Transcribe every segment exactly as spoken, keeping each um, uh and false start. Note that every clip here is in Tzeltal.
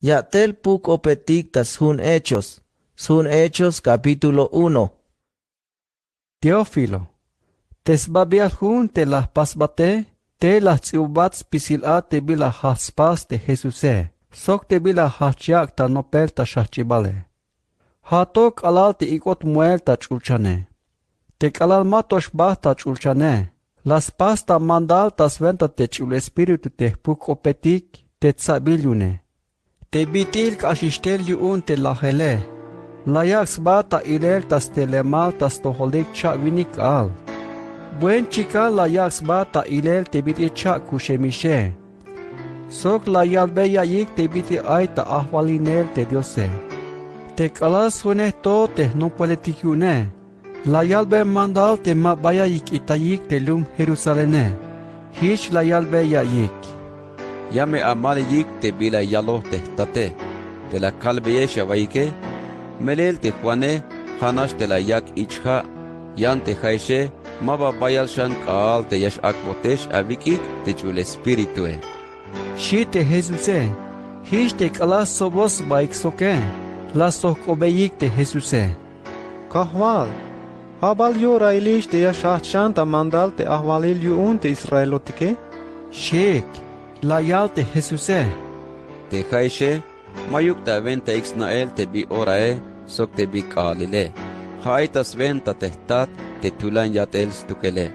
Ya'tel puk-k'opetik ta sjun Hechos, sjun Hechos capítulo uno. Teófilo, te sbabial jun te la jpasbate, te la jts'ibobat spisil a te bila jajch' spas te Jesuse sok te bila jajch' yak' ta nopel ta xajch'ibale. Ja' to k'alal te ik'ot moel ta ch'ulchane. Te k'alal ma to xbajt ta ch'ulchane, la spas ta mandal ta swenta te Ch'ul Espíritu te jpuk-k'opetik te tsabil yu'une. Te bit'il k'axix tel yu'un te lajele, la yak' sba ta ilel ta stelemal ta stojolik cha'winik k'aal. Buen chikan la yak' sba ta ilel te bit'il cha'kuxemixe. Sok la yalbey ya'iyik te bit'il ay ta ajwalinel te Diose. Te k'alal sjunej to te jnopbeletik yu'une, la yalbey mandal te ma bayal yik'itayik te lum Jerusalene. Jich la yalbey ya'iyik: Ya me amaliyik te bila yaloj te jtate. Te la kalbeyex awa'iyike, melel te Juane ja'nax te la yak' ich'ja'. Yan te ja'exe, maba bayal xan k'aal te ya x-ak'botex awik'ik te Ch'ul Espiritue, xi' te Jesuse. Jich te k'alal ssobot sbaik soke, la stojk'obeyik te Jesuse: —Kajwal, ¿ja' bal yorailix te ya xjajch' xan ta mandal te ajwalil yu'un te israelotike? —xiik. La yal te Jesuse: Te ja'exe, ma'yuk ta awentaik sna'el te bi orae sok te bi k'aalile. Ja' ay ta swenta te jtat te tulan yat'el stukele.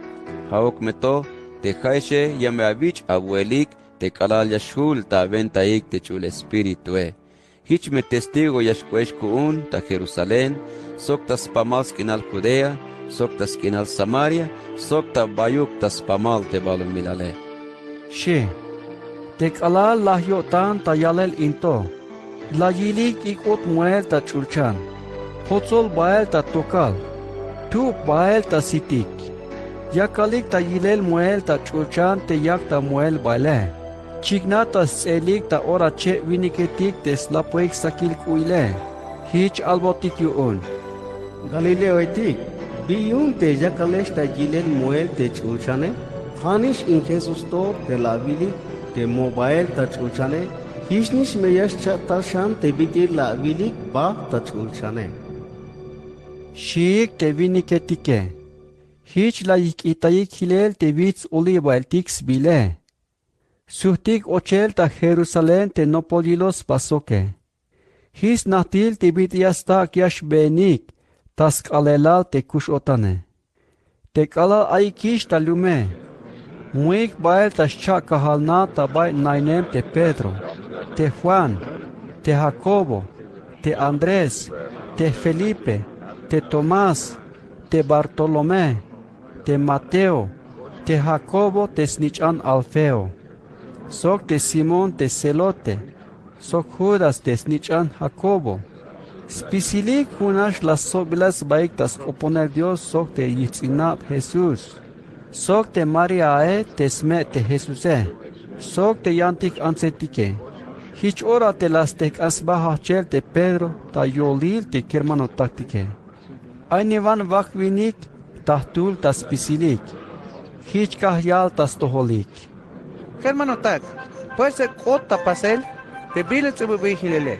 Ja'uk me to, te ja'exe ya me awich' awu'elik te k'alal ya xjul ta awentaik te Ch'ul Espiritue. Jich me testigo ya xk'oex ku'un ta Jerusalén, sok ta spamal sk'inal Judea, sok ta sk'inal Samaria, sok ta bayuk ta spamal te balumilale, xi'. Te k'alal laj yo'tan ta yalel into, la yilik ik'ot moel ta ch'ulchan, jotsol bael ta tokal, tub bael ta sitik. Yakalik ta yilel moel ta ch'ulchan te yak ta moel baele. Chiknaj ta sts'eelik ta ora cheb winiketik te slapoik sakil k'u'ile. Jich albotik yu'un: —Galileoetik, ¿bi yu'un te yakalex ta yilel moel te ch'ulchane? Ja'nix in Jesús to te la awilik te mo bael ta ch'ulchane. Jichnix me ya xcha'tal xan te bit'il la awilik bajt ta ch'ulchane, xiik te winiketike. Jich la yijk'itayik jilel te wits Olivaeltik sbiile. Sujtik ochel ta Jerusalén te nopol yiloj sba soke. Jich snajtil te bit'il ya stak' ya xbeenik ta sk'aalelal te kux-o'tane. Te k'alal ayikix ta lume, muik bael ta xcha'kajal na ta bay nainem te Pedro, te Juan, te Jacobo, te Andrés, te Felipe, te Tomás, te Bartolomé, te Mateo, te Jacobo te snich'an Alfeo, sok te Simón te Zelote, sok Judas te snich'an Jacobo. Spisilik junax la stsobilat sbaik ta sk'oponel Dios sok te yijts'inab Jesús, sok te Maríae te sme' te Jesuse, sok te yantik antsetike. Jich ora te la stejk'an sba jajchel te Pedro ta yolil te kermanotaktike. Ay niwan wakwinik ta jtul ta spisilik. Jich kajyal ta stojolik: —Kermanotak, pueste k'ot ta pasel te bila ts'ibubil jilele.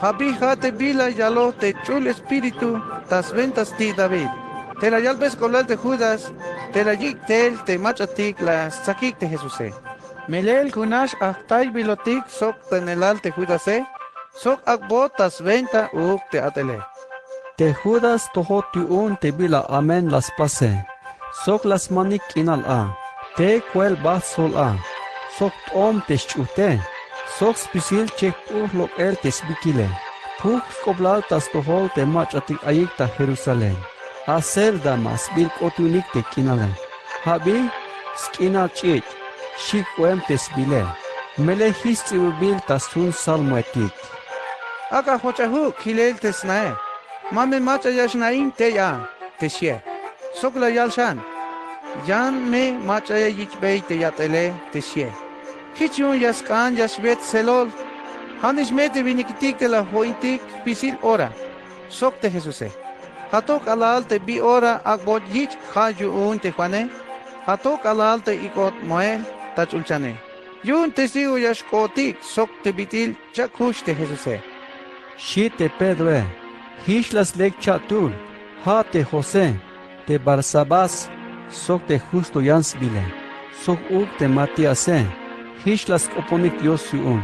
Ja' bi ja' te bila yaloj te Ch'ul Espíritu ta swenta sti' David, te la yalbey sk'oplal te Judas, te la yik' tel te mach'atik la stsakik te Jesuse. Melel junax ajtaybilotik sok ta neelal te Judase, sok ak'bot ta swenta uuk te a'tele. Te Judas stojot yu'un te bila amen la spase, sok la smanik k'inal a, te kuel bajt sjol a, sok t'om te xch'ujte, sok spisil chek p'ul lok'el te sbikile. Pujk' sk'oplal ta stojol te mach'atik ayik ta Jerusalén. Acéldama sbiil k'ot yu'unik te k'inale. Ja' bi, sk'inal ch'ich', xi' k'oem te sbiile. Melel jich sts'ibubil ta sjun salmoetik: Ak'a joch'ajuk jilel te snae. Ma me mach'a ya xnain tey a, te xie. Sok la yal xan: Yan me mach'a ya yich'bey te yat'ele, te xie. Jich yu'un ya sk'an ya xwet sjelol. Ja'nix me te winiketik te la jointik spisil ora, sok te Jesuse. Ja' to k'alal te bi ora ak'bot yich' ja' yu'un te Juane, ja' to k'alal te ik'ot moel ta ch'ulchane. Yu'un testigo ya xk'otik sok te bit'il cha'kuch te Jesuse. Xi' te Pedroe. Jich la slek cha'tul, ja' te José, te Barsabás, sok te Justo yan sbile, sok uk te Matíase. Jich la sk'oponik Dios yu'un.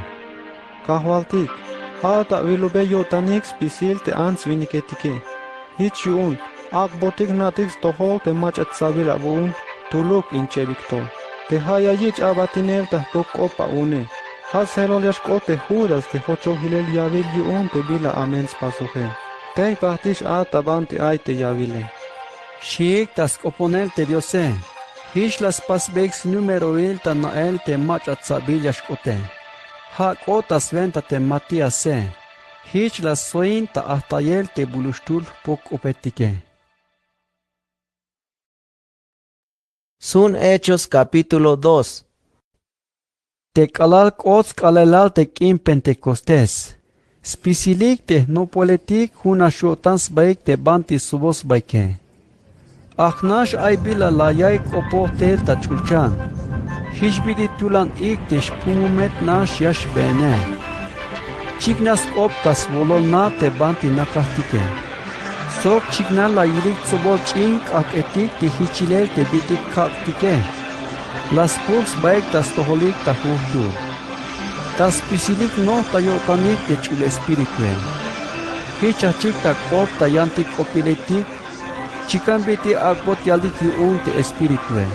Kajwaltik, ja'at awilube yo'tanik spisil te ants winiketike. Jich yu'un ak'botik jna'tik stojol te mach'a tsabil awu'un tuluk in chebik to. Te ja' ya yich' abatinel ta jpuk k'op awu'une. Ja' sjelol ya xk'ot te Judas te jochol jilel yawil yu'un te bila amen spasoje. Tey pajtix a ta banti ay te yawile. Xiik ta sk'oponel te Diose. Jich la spasbeyik snumeroil ta na'el te mach'a tsabil ya xk'ote. Ja' k'ot ta swenta te Matíase. Jich la sjoin ta ajtayel te buluxtul jpuk k'opetike. Sun Hechos capítulo dos. Te k'alal k'ot sk'aalelal te k'in Pentecostés, spisilik te jnopweletik jun nax yo'tan sbaik te banti ssobol sbaike. Ajnax ay bila la yaik k'opoj tel ta ch'ulchan. Jich bit'il tulan ik te xpumumet nax ya xbeene. Chiknaj sk'op ta swolol na te banti nakajtike. Sok chiknaj la yilik tsobol ch'in k'ajk'etik te jichilel te bit'il kak'tike. La spuj sbaik ta stojolik ta jujtul. Ta spisilik noj ta yo'tanik te ch'ul espiritue. Jich jajchik ta k'op ta yantik k'opiletik. Chikan bit'il ak'bot yalik yu'un te espiritue.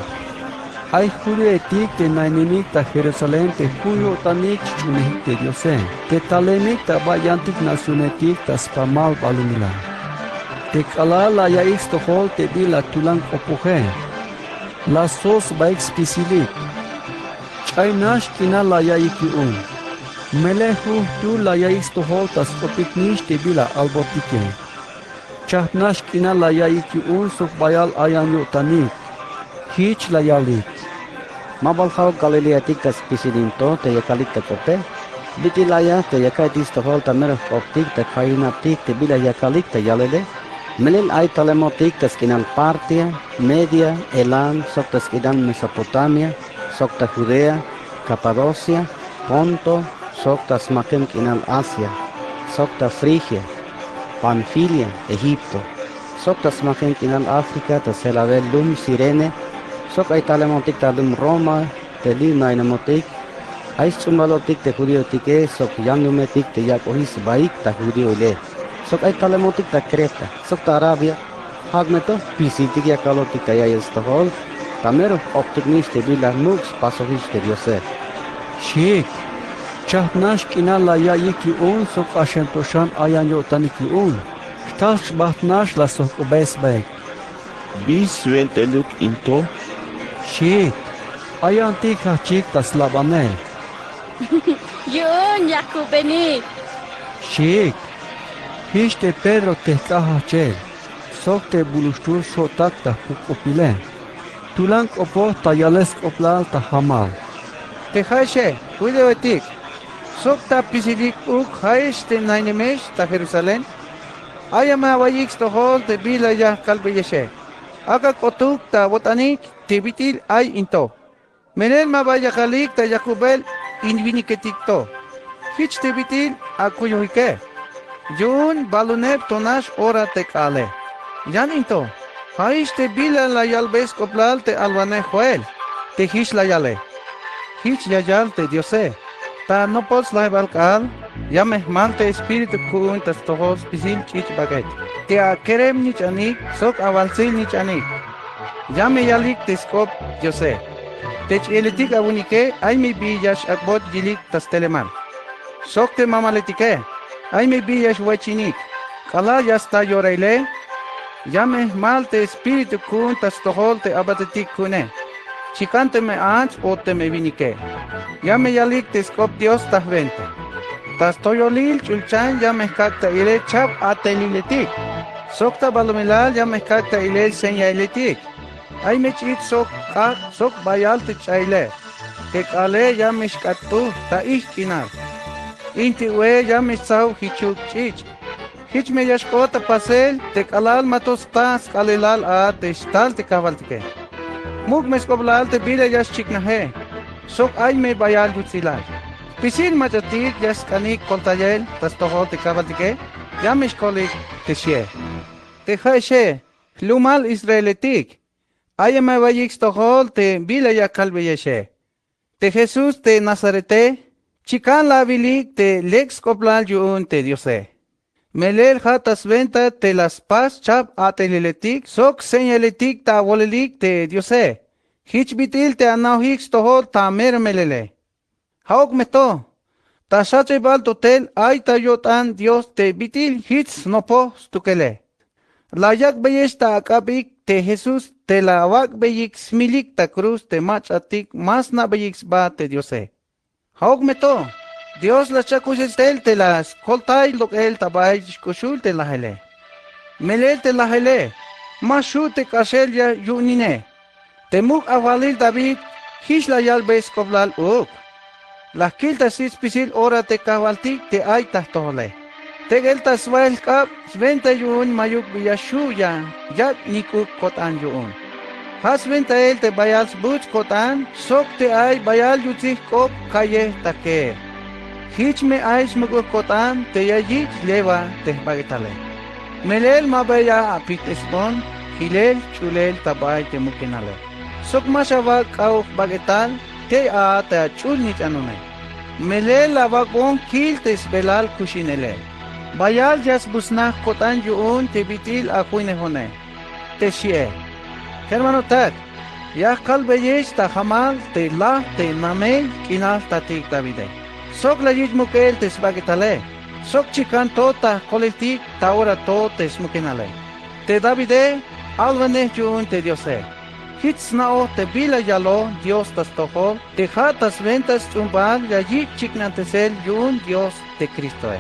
Ay judioetik te nainemik ta Jerusalén te jun yo'tanik ch'uunejik te Diose, te talemik ta ba yantik nacionetik ta spamal balumilal. Te k'alal la yaik stojol te bila tulan k'opoje, la sjoj sbaik spisilik. Ch'ay nax k'inal la yaik yu'un. Melel jujtul la yaik stojol ta sk'opiknix te bila albotike. Chajt nax k'inal la yaik yu'un sok bayal ayan yo'tanik. Jich la yalik: Ma bal ja'uk Galileatik ta spisil in to te yakalik ta k'ope? Bit'il aya te ya ka'ytik stojol ta mero jk'optik ta ka'yinabtik te bila yakalik ta yalele. Melel ay talemotik ta sk'inal Partia, Media, Elam, sok ta sk'inal Mesopotamia, sok ta Judea, Capadocia, Ponto, sok ta smakem k'inal Asia, sok ta Frigia, Panfilia, Egipto, sok ta smakem k'inal Africa ta sjelawel lum Cirene, sok ay talemotik ta lum Roma, te li' nainemotik. Ay sts'umbalotik te judioetike sok yan lumetik te yak'ojix sbaik ta judioile, sok ay talemotik ta Creta sok ta Arabia. Ja'uk me to jpisiltik ya kalotik ta ya'iyel stojol ta mero jk'optiknix te bila muk' spasojix te Diose. Xiik. Chajt nax k'inal la yaik yu'un sok k'axem to xan ayan yo'tanik yu'un. Jtal xbajt nax la sjojk'obey sbaik: Bi swentailuk in to? Xiik. Ayantik jajchik ta slabanel: Yu'un yakubenik, xiik. Jich te Pedro te jk'aj jajchel sok te buluxtul xo'tak ta jpuk k'opile. Tulan k'opoj ta yalel sk'oplal ta jamal: Te ja'exe judioetik sok ta jpisilik uk ja'ex te nainemex ta Jerusalén, aya me awaiyik stojol te bila ya kalbeyexe. Ak'a k'otuk ta awo'tanik te bit'il ay in to. Melel ma ba yakalik ta yakubel in winiketik to. Jich te bit'il akuyojike. Yu'un baluneb to nax ora te k'aale. Yan in to, ja'ix te bila la yalbey sk'oplal te alwanej Joel, te jich la yale: Jich ya yal te Diose: Ta anopol slajibal k'aal ya me jmal te Espíritu ku'un ta stojol spisil ch'ich' bak'et, te akerem-nich'anik sok awaltsil-nich'anik. Ya me yalik te sk'op Diose: Te ch'ieletik awinike ay me bi ya x-ak'bot yilik ta stelemal, sok te mamaletike ay me bi ya xwachinik. K'alal ya sta yoraile, ya me jmal te Espíritu ku'un ta stojol te abatetik ku'une, chikan teme ants o teme winike. Ya me yalik te sk'op Dios ta jwenta. Ta stoyolil ch'ulchan ya me jkak' ta ilel chab ateliletik, sok ta balumilal ya me jkak' ta ilel señailetik. Ay me ch'ich' sok k'ak' sok bayal te ch'aile. Te k'aale ya me xk'atk'u ta ijk' k'inal. Inti' we ya me xtsajob jichuk ch'ich'. Jich me ya xk'ot ta pasel te k'alal ma to sta sk'aalelal a te xtal te kajwaltike. Muk' me sk'oplal te bila ya xchiknaje. sok ay me bayal yutsilal. Spisil mach'atik ya sk'anik koltayel ta stojol te kajwaltike, ya me xkolik, te xie. Te ja'exe, jlumal Israeletik, ay me awaiyik stojol te bila ya kalbeyexe. Te Jesús te Nazarete, chikan la awilik te lek sk'oplal yu'un te Diose. Melel ja' ta swenta te la spas chajp a'teliletik sok señaletik ta awolelik te Diose. Jich bit'il te ana'ojik stojol ta mero melele. Ja'uk me to, ta xjach'ejbal to tel ay ta yo'tan Dios te bit'il jich snopoj stukele. La yak'beyex ta ak'abik te Jesús te la awak'beyik smilik ta cruz te mach'atik ma sna'beyik sba te Diose. Ja'uk me to, Dios la xcha'kuxex tel te la skoltay lok'el ta bay xk'uxul te lajele. Melel te lajele, ma xju' te k'axel ya yu'unine. Te muk' ajwalil David, jich la yalbey sk'oplal uuk. La jkil ta sit spisil ora te kajwaltik te ay ta jtojole. Tek'el ta swa'el jk'ab swenta yu'un mayuk bi ya xju' ya yak' nik'uk ko'tan yu'un. Ja' swentail te bayal sbuts' ko'tan sok te ay bayal yutsij jk'op ka'yej ta keej. Jich me ay smuk'uk ko'tan te ya yich' leva te jbak'etale. Melel ma ba ya apijt'esbon jilel jch'ulel ta bay te mukenale. Sok ma xawak' k'a'uk jbak'etal tey a te ach'ul-nich'anone. Melel la awak'bon kil te sbelal kuxinele. Bayal ya sbusnaj ko'tan yu'un te bit'il ajoinejone. Te xi'e. Hermanotak, ya jkalbeyex ta jamal te laj te namey k'inal tatik Davide. Sok la yich' muk'el te sbak'etale. Sok chikan to ta jkoleltik ta ora to te smukenale. Te Davide, alwanej yu'un te Diose. Jich sna'oj te bila yaloj Dios ta stojol te ja' ta swenta sch'uunbal ya yich' chiknantesel yu'un Dios te Cristoe.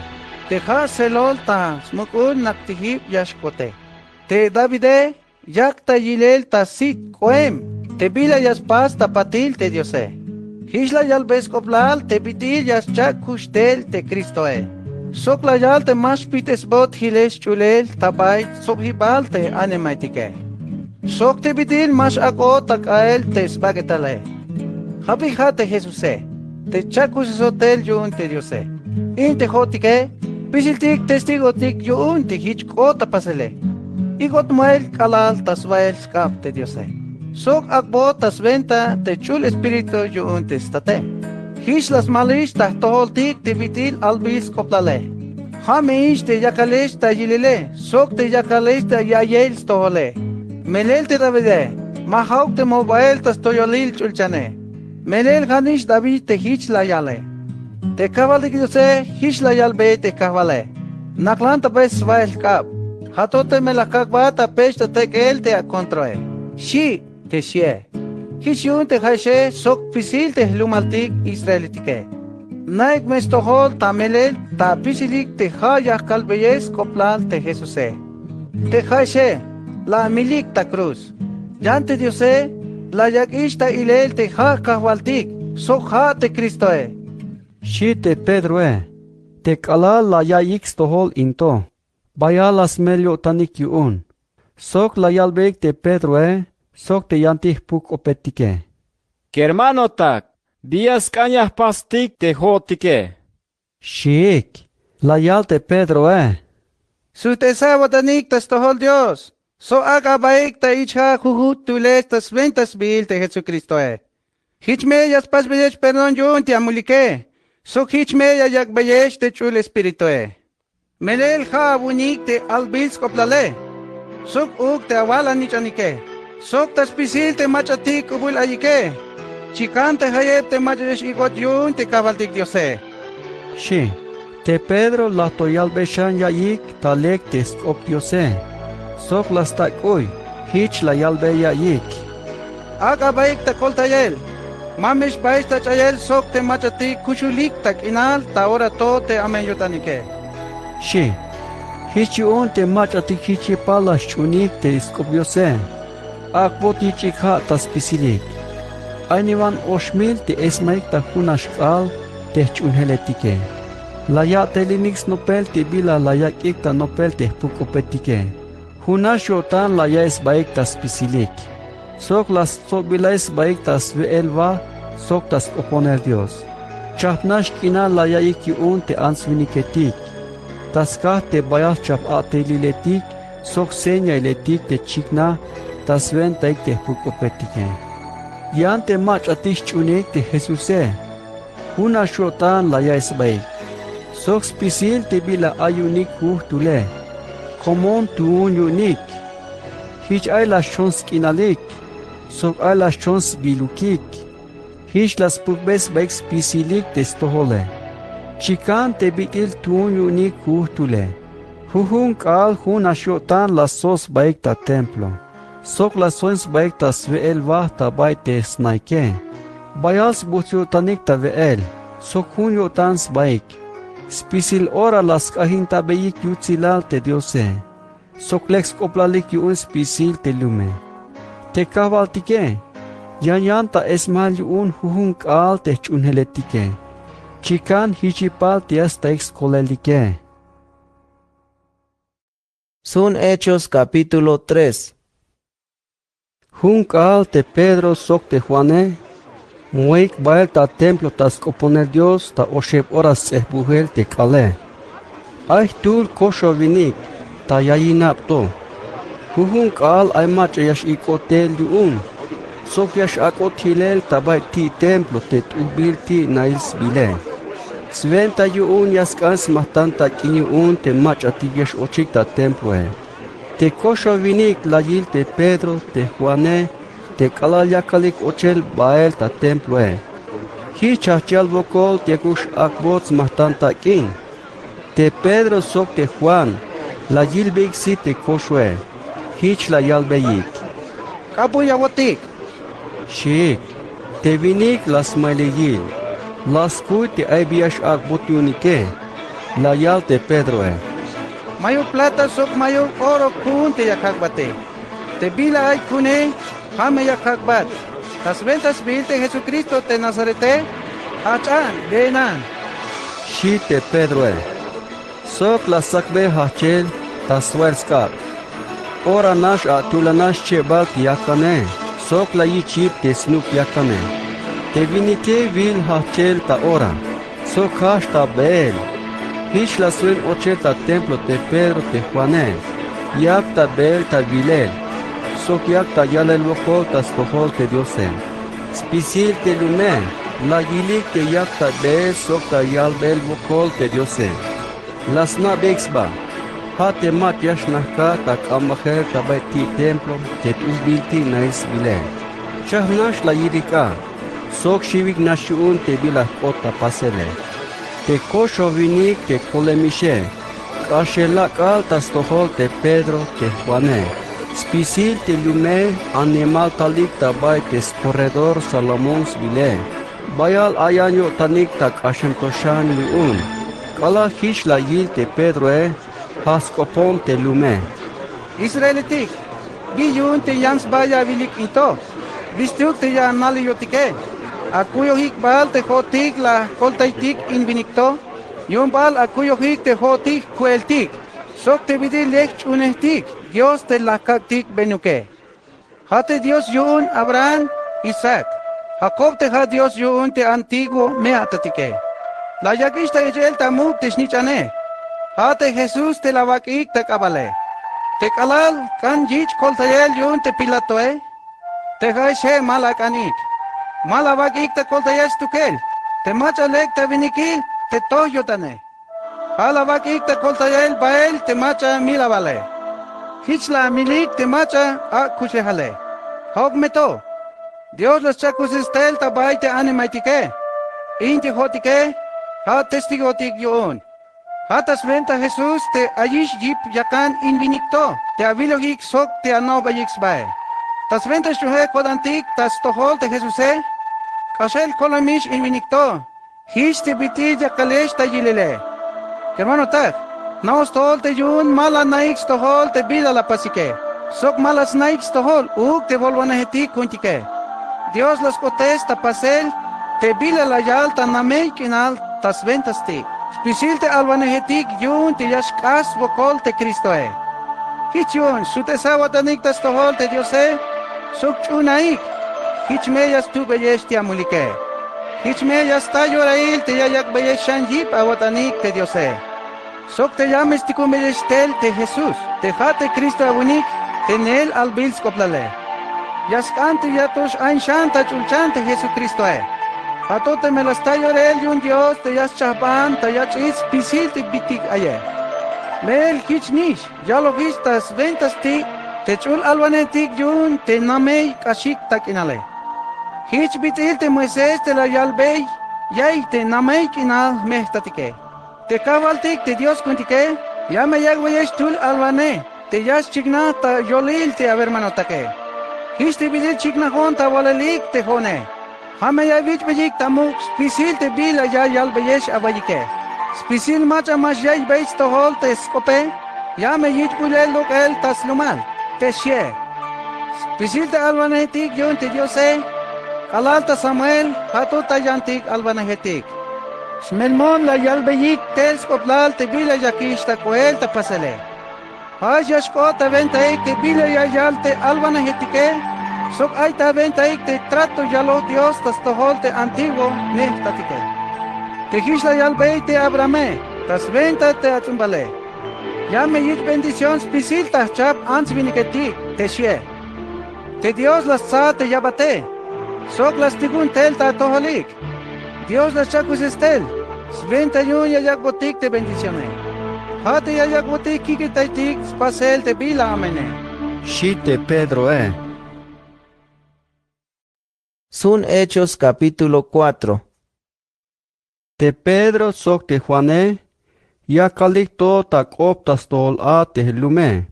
Te ja' selol ta smuk'ul nak tijib ya xk'ote. Te Davide, yak ta yilel ta sit k'oem te bila ya spas ta patil te Diose. Jich la yalbey sk'oplal te bit'il ya scha'kuxtel te Cristoe. Sok la yal te ma xpijt'esbot jilel sch'ulel ta bay stsobjibal te animaetike. Sok te bit'il ma x-ak'ot ta k'ael te sbak'etale. Ja' bi ja' te Jesuse, te cha'kuxesot tel yu'un te Diose. In te jo'otike, spisiltik testigotik yu'un te jich k'ot ta pasele. Ik'ot moel k'alal ta swa'el sk'ab te Diose. Sok ak'bot ta swenta te Ch'ul Espíritu yu'un te state. Jich la smalix ta jtojoltik te bit'il albil sk'oplale. Ja' me ix te yakalex ta yilele, sok te yakalex ta ya'iyel stojole. Melel te Davide, ma ja'uk te mojbael ta stoyolil ch'ulchane. Melel ja'nix David te jich la yale. Te Kajwaltik Diose jich la yalbey te Kajwale. Naklan ta bay swa'el jk'ab. Ja' to teme la kak'bat ta pech ta tek'el te akontroe. Xi', te xi'e. Jich yu'un te ja'exe sok spisil te jlumaltik Israeletike. Na'ik me stojol ta melel ta apisilik te ja' ya jkalbeyex sk'oplal te Jesuse. Te ja'exe, la amilik ta cruz. Yan te Diose, la yak'ix ta ilel te ja' Kajwaltik, sok ja' te Cristoe. Xi' te Pedroe, te k'alal la ya'iyik stojol in to. Bayal la smel yo'tanik yu'un. Sok la yalbeyik te Pedroe, sok te yantik jpuk-k'opetike. Kermanotak, bi ya sk'an ya jpastik te jo'otike. Xiik, la yal te Pedroe. Sujt'esa awatanik ta stojol Dios, sok ak'a abaik ta ich'ja jujut tulex ta swenta sbiil te Jesucristoe. Jich me ya spasbeyex perdón yu'un te amulike, sok jich me ya yak'beyex te Ch'ul Espiritue. Melel ja' awu'unik te albil sk'oplale, sok uuk te awal-anich'anike, sok ta spisil te mach'atik k'ubul ayike. Chikan te jayeb te mach'a ya x-ik'ot yu'un te Kajwaltik Diose. Xi'. Te Pedro la to yalbey xan ya'iyik ta lek te sk'op Diose, sok la stak'uy, jich la yalbey ya'iyik. Ak'a abaik ta koltayel. Ma me xbaex ta ch'ayel sok te mach'atik kuxulik ta k'inal ta ora to te amen yo'tanike. Xi'. Jich yu'un te mach'atik jich yipal la xch'uunik te sk'op Diose. Ak'bot yich'ik ja' ta spisilik. Ay niwan ox mil te esmaik ta junax k'aal te jch'uunjeletike. La ya'telinik snopel te bila la yak'ik ta nopel te jpuk-k'opetike. Junax yo'tan la ya'iy sbaik ta spisilik. Sok la stsobilay sbaik ta swe'el-wa sok ta sk'oponel Dios. Chajp nax k'inal la ya'iyik yu'un te ants-winiketik. Ta skaj te bayal chajp a'teliletik sok señailetik te chiknaj ta swentaik te jpuk-k'opetike. Yan te mach'atik sch'uunik te Jesuse. Jun nax yo'tan la ya'iy sbaik. Sok spisil te bila ay yu'unik jujtule. Komon tuun yu'unik. Jich ay la xchon sk'inalik. Sok ay la xchon sbilukik. Jich la spukbe sbaik spisilik te stojole. Chikan te bit'il tuun yu'unik jujtule. Jujun k'aal jun nax yo'tan la stsoj sbaik ta templo. Sok la stsoin sbaik ta swe'el waj ta bay te snaike. Bayal sbuts yo'tanik ta we'el. Sok jun yo'tan sbaik. Spisil ora la sk'ajintabeyik yutsilal te Diose. Sok lek sk'oplalik yu'un spisil te lume. Te kajwaltike. Yan yan ta esmal yu'un jujun k'aal te jch'uunjeletike. Chikan jich yipal te ya staik skolelike. Sun Hechos capítulo tres. Jun k'aal te Pedro sok te Juane, moik bael ta templo ta sk'oponel Dios ta oxeb ora sts'ejbujel te k'aale. Ay jtul koxo winik ta yayinab to. Jujun k'aal ay mach'a ya x-ik'ot tel yu'un. Sok ya x-ak'ot jilel ta bay ti' templo te t'ujbil ti' nail sbile. Swenta yu'un ya sk'an smajtan tak'in yu'un te mach'atik ya x-ochik ta temploe. Te koxo winik la yil te Pedro, te Juane, te k'alal yakalik ochel bael ta temploe. Jich jajch yal wokol te yakuk x-ak'bot smajtan tak'in. Te Pedro sok te Juan la yilbeyik sit te koxoe. Jich la yalbeyik: —¿K'apu' ya awotik? —xiik. Te winik la smaliy yil. La skuy te ay bi ya x-ak'bot yu'unike. La yal te Pedroe: —Mayuk plata sok mayuk oro ku'un te ya kak'bate. Te bila ay ku'une, ja' me ya kak'bat. Ta swenta sbiil te Jesucristo te Nazarete, jajch'an, beenan —xi' te Pedroe. Sok la sakbe jajchel ta swa'el sk'ab. Ora nax a'tulana xchebal te yakane sok la yich yip te snup yakane. Te winike wil jajchel ta ora sok jajch ta beel. Jich la swen ochel ta templo te Pedro te Juane. Yak ta beel ta wilel sok yak ta yalel wokol ta stojol te Diose. Spisil te lume la yilik te yak ta beel sok ta yalbel wokol te Diose. La sna'beyik sba. Ja' te mach'a ya xnajkaj ta k'ambajel ta bay ti' templo te t'ujbil ti' nail sbile. Chajp nax la yilik a sok xiwik nax yu'un te bila jk'ot ta pasele. Te koxo winik te kolemixe k'axel lak'al ta stojol te Pedro te Juane. Spisil te lume animal talik ta bay te skorredor Salomón sbile. Bayal ayan yo'tanik ta k'axem to xan yu'un. K'alal jich la yil te Pedroe, ja' sk'opon te lume: —Israeletik, ¿bi yu'un te yan sba ya awilik k'in to? ¿Bistuk te ya analiyotike? ¿Akuyojik bal te jo'otik la jkoltaytik in winik to? Yu'un bal akuyojik te jo'otik jku'eltik sok te bit'il lek jch'uunejtik Dios te la kak'tik benuke. Ja' te Dios yu'un Abraham, Isaac, Jacob te ja' Dios yu'un te antiguo me'atatike. La yak'ix ta ich'el ta muk' te snich'ane. Ja' te Jesús te la awak'ik ta k'abale. Te k'alal k'an yich' koltayel yu'un te Pilatoe, te ja'ex je' ma la ak'anik. Ma la awak'ik ta koltayel stukel. Te mach'a lek ta winikil te toj yo'tane. Ja' la awak'ik ta koltayel bael te mach'a mil awale. Jich la amilik te mach'a ak' kuxlejale. Ja'uk me to. Dios la scha' kusisil tel ta bay te animaetike. In te jo'otike ja' testigotik yu'un. Ja' ta swenta Jesús te ayix yip yakan in winik to te awilojik sok te anojbeyik sbae. Ta swenta xch'uunjel ko'tantik ta stojol te Jesuse, k'axel kolomix in winik to. Jich te bit'il yakalex ta yilele. Kermanotak, jna'oj stojol te yu'un ma la anaik stojol te bila la pasike sok ma la snaik stojol uuk te wolwanejetik ku'untike. Dios la sk'otes ta pasel te bila la yal ta namey k'inal ta swenta sti'. Spisil te alwanejetik yu'un te ya xk'ax swokol te Cristoe. Jich yu'un sut'esa awatanik ta stojol te Diose sok ch'uunaik. Jich me ya stubeyex te amulike. Jich me ya sta yorail te ya yak'beyex xan yip awat'anik te Diose, sok te ya me stikumeyex tel te Jesús, te ja' te Cristo awinik, te neel albil sk'oplale. Ya sk'an te ya to x-ain xan ta ch'ulchan te Jesucristoe. Ja' to teme la sta yorel yu'un Dios te ya schajban ta yach'il spisil te bitik aye. Meel jich nix yalojix ta swenta sti' te ch'ul alwanejetik yu'un te namey k'axik ta k'inale. Jich bit'il te Moisés te la yalbey ya'iy te namey k'inal jmejtatike. Te Kajwaltik te Dios ku'untike ya me yak'beyex jtul alwanej te ya xchiknaj ta yolil te awermanotake. Jich te bit'il chiknajon ta walelik te jo'one. Ja' me ya awich'beyik ta muk' spisil te bila ya yalbeyex awayike. Spisil mach'a ma xyaiybeyex stojol te sk'ope, ya me yich'buylel lok'el ta slumal, te xie. Spisil te alwanejetik yu'un te Diose, k'alal ta Samuel, ja' to ta yantik alwanejetik. Xmelmon la yalbeyik tel sk'oplal te bila yakix ta k'oel ta pasele. Ja'ex ya xk'ot ta wentaik te bila ya yal te alwanejetike, sok ay ta wentaik te trato yaloj Dios ta stojol te antiguo jmejtatike. Te jich la yalbey te Abrahame ta swenta te ats'umbale. Ya me yich' bendición spisil ta jchajp ants winiketik, te xie. Te Dios la stsa te yabate, sok la stikun tel ta atojolik. Dios la scha'kuxes tel, swenta yu'un ya yak'botik te bendicione. Ja' te ya yak'botik kik'itaytik spasel te bila amene. Xi te Pedroe. Sun Hechos capítulo cuatro. Te Pedro sok te Juane yakalik to ta k'op ta stojol a te jlume.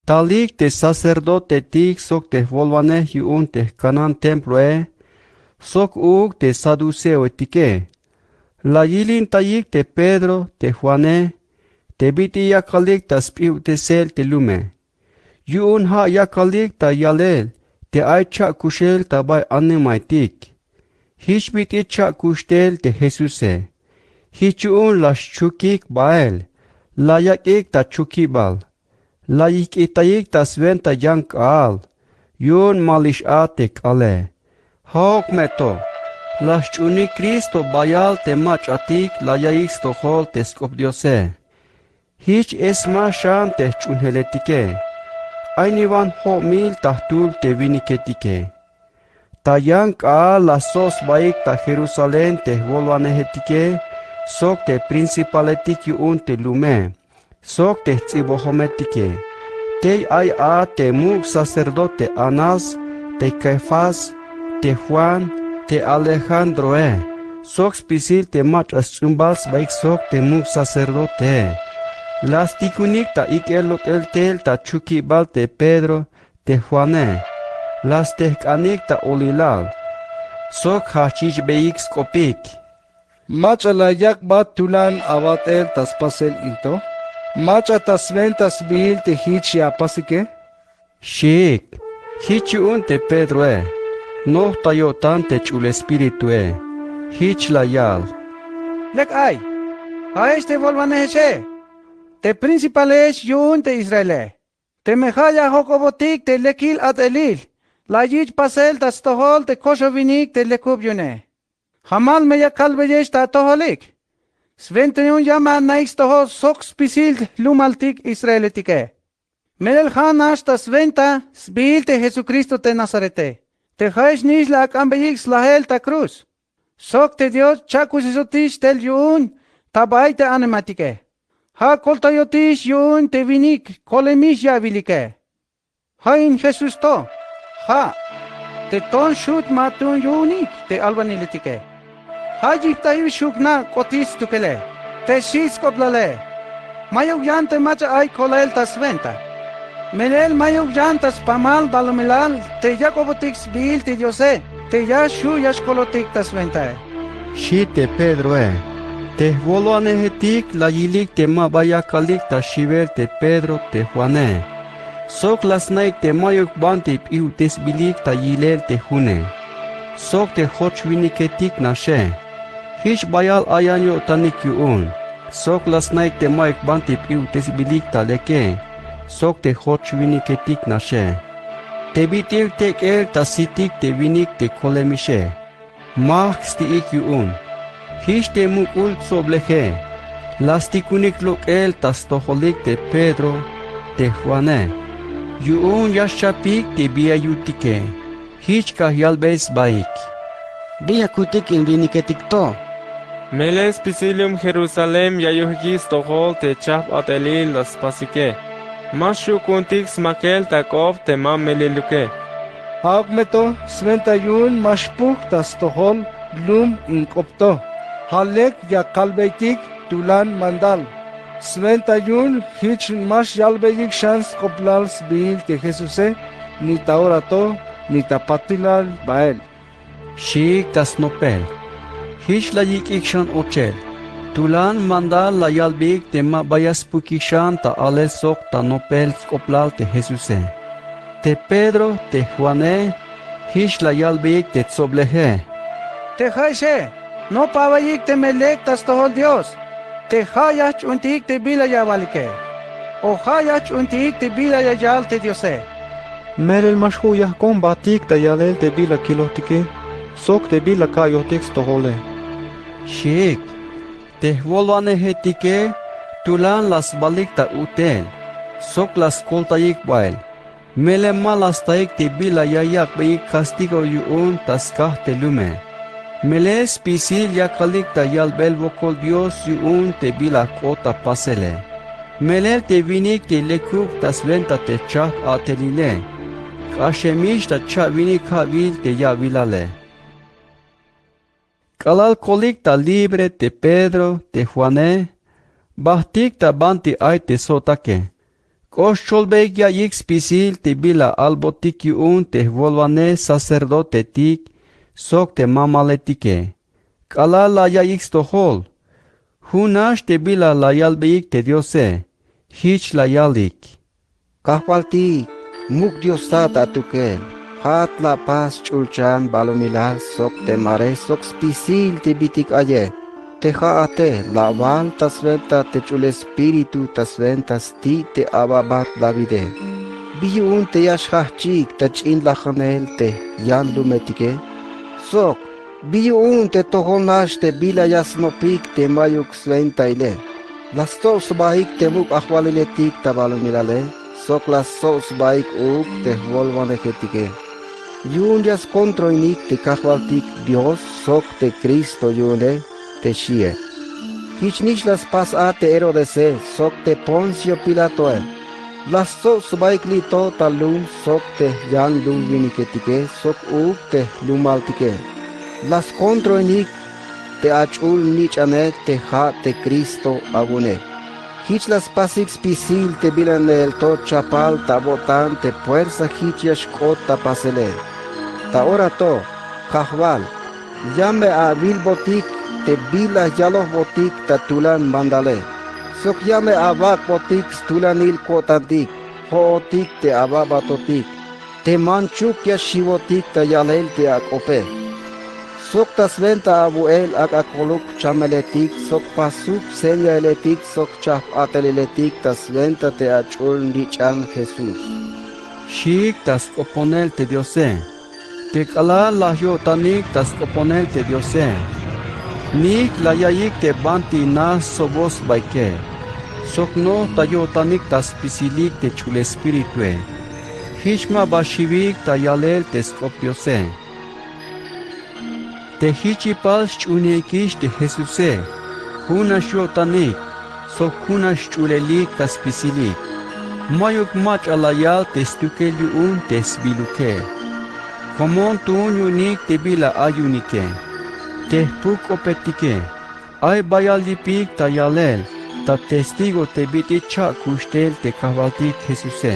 Talik te sacerdotetik sok te jwolwanej yu'un te jkanan temploe sok uuk te saduceoetike, la yilintayik te Pedro, te Juane, te bit'il yakalik ta sp'i'utesel te lume. Yu'un ja' yakalik ta yalel te ay cha'kuxel ta bay animaetik. Jich bit'il cha'kux tel te Jesuse. Jich yu'un la xchukik bael, la yak'ik ta chukibal, la yijk'itayik ta swenta yan k'aal, yu'un malix a te k'aale. Ja'uk me to la xch'uunik Cristo bayal te mach'atik la yaiyik stojol te sk'op Diose. Jich sma xan te jch'uunjeletike. Ay niwan jo'mil ta jtul te winiketike. Ta yan k'aal la stsot sbaik ta Jerusalén te jwolwanejetike sok te principaletik yu'un te lume sok te jts'ibojometike. Tey ay a te muk' sacerdote Anás, te Caifás, te Juan, te Alejandroe sok spisil te mach'a sts'umbal sbaik sok te muk' sacerdotee. La stikunik ta ik'el lok'el tel ta chukibal te Pedro, te Juane. La stejk'anik ta olilal sok jajch'ich'beyik sk'opik. ¿Mach'a la yak'bat tulan awat'el ta spasel in to? ¿Mach'a ta swenta sbiil te jich ya apasike? Xiik. Jich yu'un te Pedroe noj ta yo'tan te ch'ul espiritue. Jich la yal: Lek ay, ja'ex te jwolwanejexe, te principalex yu'un te Israele. Teme ja' ya jojk'obotik te lekil a'telil, la yich' pasel ta stojol te koxowinik te lekub yu'une. Jamal me ya kalbeyex ta atojolik. Swenta yu'un ya me anaik stojol sok spisil jlumaltik Israeletike. Melel ja'nax ta swenta sbiil te Jesucristo te Nazarete, te ja'ex nix la ak'anbeyik slajel ta cruz. Sok te Dios cha'kuxesotix tel yu'un ta bay te animatike. Ja' koltayotix yu'un te winik kolemix ya awilike. Ja' in Jesús to. Ja'. Te ton xjut ma tuun yu'unik te alwaniletike. Ja' yijtayux jukna' k'otik stukele. Te xi' sk'oplale. Mayuk yan te mach'a ay kolel ta swenta. Melel mayuk yan ta spamal balumelal te yak'obotik sbiil te Diose te ya xju' ya xkolotik ta swentae, xi' te Pedroe. Te jwolwanejetik la yilik te ma ba yakalik ta xiwel te Pedro, te Juane. Sok la sna'ik te mayuk banti p'i'utesbilik ta yilel te june sok te joch winiketik naxe. Jich bayal ayan yo'tanik yu'un. Sok la sna'ik te mayuk banti p'i'utesbilik ta leke sok te joch winiketik naxe, te bit'il tek'el ta sitik te winik te kolemixe. Majk' sti'ik yu'un. Jich te muk'ul tsobleje la stikunik lok'el ta stojolik te Pedro te Juane. Yu'un ya xchapik te bi ya yutike. Jich k'aj yalbey sbaik: —¿Bi ya kutik in winiketik to? Melel spisil yu'un Jerusalén ya yujk'ik stojol te chajp a'telil la spasike. Ma xju' ku'untik smakel ta k'op te ma meliluke. Ja'uk me to swenta yu'un ma xpujk' ta stojol lum in k'op to. Ja' lek ya kalbeytik tulan mandal. Swenta yu'un jich ma xyalbeyik xan sk'oplal sbiil te Jesuse, ni ta ora to, ni ta patilal bael. Xiik ta snopel. Jich la yik'ik xan ochel. Tulan mandal la yalbeyik te ma ba ya spukik xan ta alel sok ta nopel sk'oplal te Jesuse. Te Pedro te Juane jich la yalbeyik te tsobleje: —Te ja'exe, nop awa'iyik teme lek ta stojol Dios. Te ja' ya jch'uuntik te bila ya awalike. O ja' ya jch'uuntik te bila ya yal te Diose. —Melel ma xju' ya jk'ombajtik ta yalel te bila kilojtike sok te bila ka'yojtik stojole. Xiik. Te jwolwanejetike tulan la sbalik ta ut'el sok la skoltayik bael. Melel ma la staik te bila ya yak'beyik castigo yu'un ta skaj te lume. Melel spisil yakalik ta yalbel wokol Dios yu'un te bila k'ot ta pasele. Melel te winik te lekuk ta swenta te chajp a'telile, k'axemix ta cha'winik ja'wil te ya'wilale. K'alal kolik ta libre te Pedro te Juane, bajtik ta banti ay te sotake. K'ox cholbeik ya'iyik spisil te bila albotik yu'un te jwolwanej sacerdotetik sok te mamaletike. K'alal la ya'iyik stojol, jun nax te bila la yalbeyik te Diose, jich la yalik: Kajwaltik, muk' Diosat atukel. Ja'at la apas ch'ulchan balumilal sok te mare sok spisil te bitik aye. Te ja'ate la awal ta swenta te ch'ul Espíritu ta swenta sti' te ababat Davide. ¿Bi yu'un te ya xjajch'ik ta ch'in lajanel te yan lumetike? Sok ¿bi yu'un te tojol nax te bila ya snopik te mayuk swentaile? La stsob sbaik te muk' ajwaliletik ta balumilale sok la stsob sbaik uuk te jwolwanejetike. Yu'un ya skontroinik te Kajwaltik Dios sok te Cristo yu'une, te xie. Jich nix la spas a te Herodese sok te Poncio Pilatoe. La stsob sbaik li' to ta lum sok te jyanlum winiketike sok uuk te jlumaltike. La skontroinik te ach'ul nich'ane te ja' te Cristo awu'une. Jich la spasik spisil te bila neel to chapal ta awo'tan te puersa jich ya xk'ot ta pasele. Ta ora to, Kajwal, ya me awilbotik te bila yalojbotik ta tulan mandale, sok ya me awak'botik stulanil ko'tantik, jo'otik te awabatotik, te manchuk ya xiwotik ta yalel te ak'ope. Sok ta swenta awu'el ak'a koluk chameletik sok pasuk señailetik sok chajp a'teliletik ta swenta te ach'ul nich'an Jesús, xiik ta sk'oponel te Diose. Te k'alal la yo'tanik ta sk'oponel te Diose, nijk'el la ya'iyik te banti nax stsobot sbaike, sok noj ta yo'tanik ta spisilik te ch'ul Espiritue. Jich ma ba xiwik ta yalel te sk'op Diose. Te jich yipal xch'uunejikix te Jesuse, jun nax yo'tanik sok jun nax xch'ulelik ta spisilik. Mayuk mach'a la yal te stukel yu'un te sbiluke. Komon tuun yu'unik te bila ay yu'unike. Te jpuk-k'opetike, ay bayal yipik ta yalel ta testigo te bit'il cha'kuxtel te Kajwaltik Jesuse.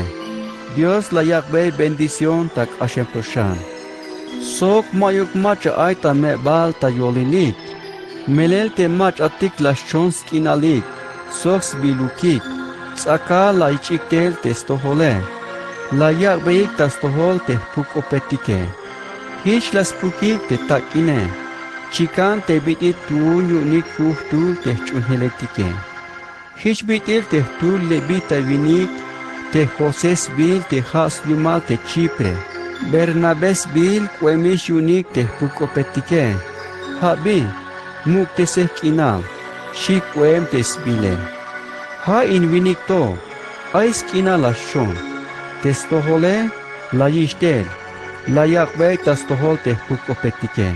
Dios la yak'bey bendición ta k'axem to xan. Sok mayuk mach'a ay ta me'bal ta yolilik. Melel te mach'atik la xchon sk'inalik sok sbilukik, ts'akal la yich'ik tel te stojole. La yak'beyik ta stojol te jpuk-k'opetike. Jich la spukik te tak'ine, chikan te bit'il tuun yu'unik jujtul te jch'uunjeletike. Jich bit'il te jtul levita winik te José sbiil te ja' slumal te Chipre. Bernabé sbiil k'oemix yu'unik te jpujk'opetike. Ja' bi, muk'tesej k'inal, xi k'oem te sbiile. Ja' in winik to, ay sk'inal la xchon. Te stojole, la yixtel, la yak'bey ta stojol te jpujk'opetike.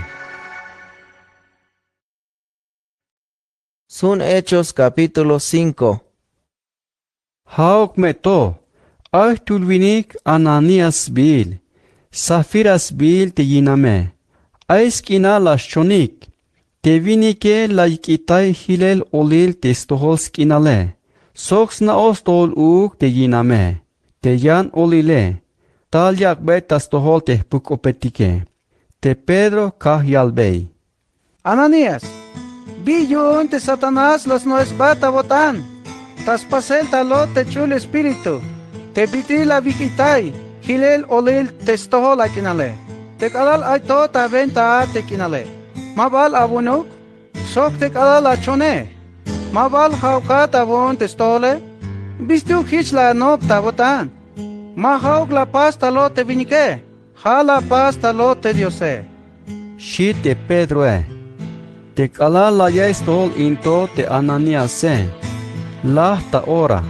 Sun Hechos capítulo cinco. Ja'uk me to, ay jtul winik Ananías sbiil, Safira sbiil te yiname. Ay sk'inal la xchonik. Te winike la yik'itay jilel olil te stojol sk'inale. Sok sna'oj stojol uuk te yiname. Te yan olile, tal yak'bey ta stojol te jpujk'opetike. Te Pedro kaj yalbey: Ananías, ¿bi yu'un te Satanás la sno'esbat ta awo'tan ta spasel ta lot te ch'ul espíritu te bit'il la awik'itay jilel olil te stojol ak'inale? Te k'alal ay to ta awenta a te k'inale, ¿ma bal awu'unuk? Sok te k'alal achone, ¿ma bal ja'ukat awu'un te stojole? ¿Bistuk jich la anop ta awo'tan? Ma ja'uk la apas ta lot te winike, ja' la apas ta lot te Diose, xi te Pedroe. Te k'alal la ya'iy stojol in to te Ananíase, laj ta ora,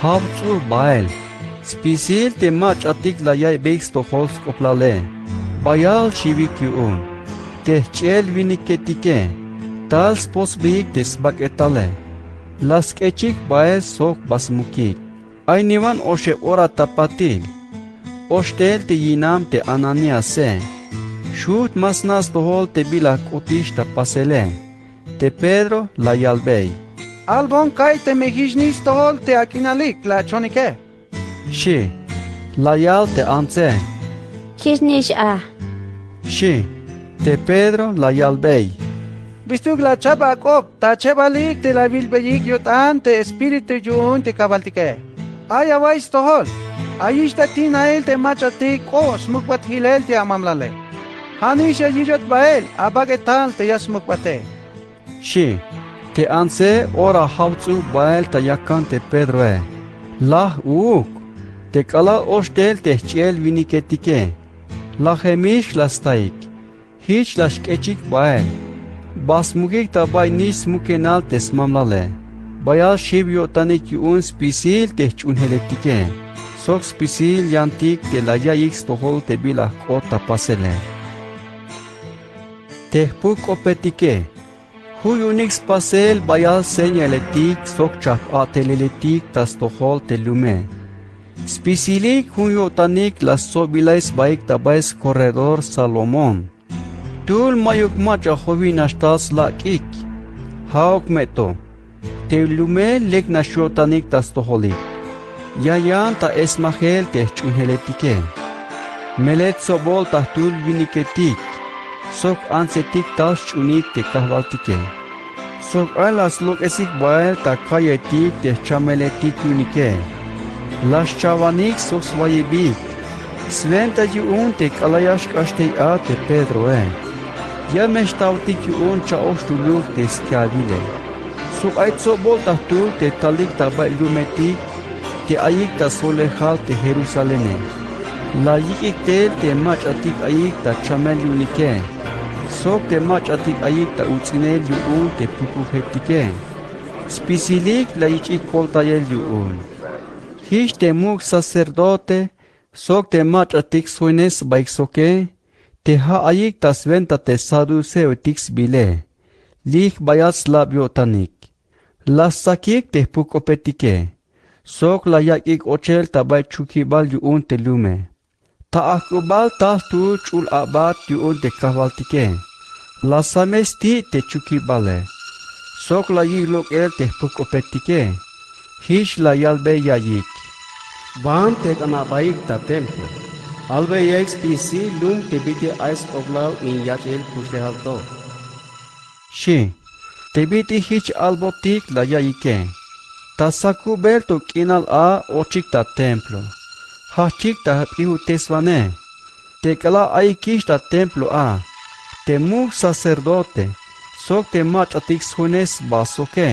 jawts'ub bael, spisil te mach'atik la ya'iybeyik stojol sk'oplale, bayal xiwik yu'un. Te jch'iel winiketike tal spotsbeyik te sbak'etale. La sk'echik bael sok ba smukik. Ay niwan oxeb ora ta patil. Oxtel te yinam te Ananíase, xujt' ma sna' stojol te bila jk'otix ta pasele. Te Pedro la yalbey: Albon ka'iy teme jich nix stojol te ak'inalik la achonike, xi. La yal te antse: Jich nix a, xi. Te Pedro la yalbey: Bistuk la achap ak'op ta achebalik te la awilbeyik yo'tan te Espíritu yu'un te kajwaltike. Ay awa'iy stojol, ayix ta tina'il te mach'atik k'ox smukbat jilel te amamlale. Ja' nix ya yiyot bael abak'etal te ya smukbate, xi. Te antse ora jawts'ub bael ta yakan te Pedroe. Laj uuk. Te k'alal oxtel te jch'iel winiketike, lajemix la staik. Jich la xk'echik bael. Ba smukik ta bay nix smukenal te smamlale. Bayal xiw yo'tanik yu'un spisil te jch'uunjeletike sok spisil yantik te la ya'iyik stojol te bila jk'ot ta pasele. Te jpujk'opetike, jun yu'unik spasel bayal señaletik sok chajp a'teleletik ta stojol te lume. Spisilik jun yo'tanik la stsobilay sbaik ta bay scorredor Salomón. Jtul mayuk mach'a jowin nax tal slak'ik. Ja'uk me to, te lume lek nax yo'tanik ta stojolik. Ya yan ta esmajel te jch'uunjeletike. Melel tsobol ta jtul winiketik sok antsetik tal sch'uunik te kajwaltike. Sok ay la slok'esik bael ta calletik te jchameletik yu'unike. La xcha'wanik sok swayibik. Swenta yu'un te k'alal ya xk'ax tey a te Pedroe. Ya me xtawtik yu'un cha'oxtuluk te sk'abile. Sok ay tsobol ta jtul te talik ta bay lumetik te ayik ta sjo'lejal te Jerusalane. La yik'ik tel te mach'atik ayik ta chamel yu'unike sok te mach'atik ayik ta uts'inel yu'un te pukujetike. Spisilik la yich'ik koltayel yu'un. Jich te muk' sacerdote sok te mach'atik sjoines sbaik soke, te ja' ayik ta swenta te saduceoetik sbiile, lij bayal slab yo'tanik. La stsakik te jpujk'opetike sok la yak'ik ochel ta bay chukibal yu'un te lume. Ta ajk'ubal tal jtul ch'ul a'bat yu'un te kajwaltike, la samel sti' te chukibale sok la yik' lok'el te jpujk'opetike. Jich la yalbey ya'iyik: Banti ek'ana'baik ta templo. Albeyaik spisil lum te bit'il ay sk'oplal in yach'il kuxlejal to, xi. Te bit'il jich albotik la ya'iyike: Ta sakubel to k'inal a ochik ta templo, jajchik ta jp'ijuteswanej. Te k'alal ayikix ta templo a, te muk' sacerdote sok te mach'atik sjoines sba soke,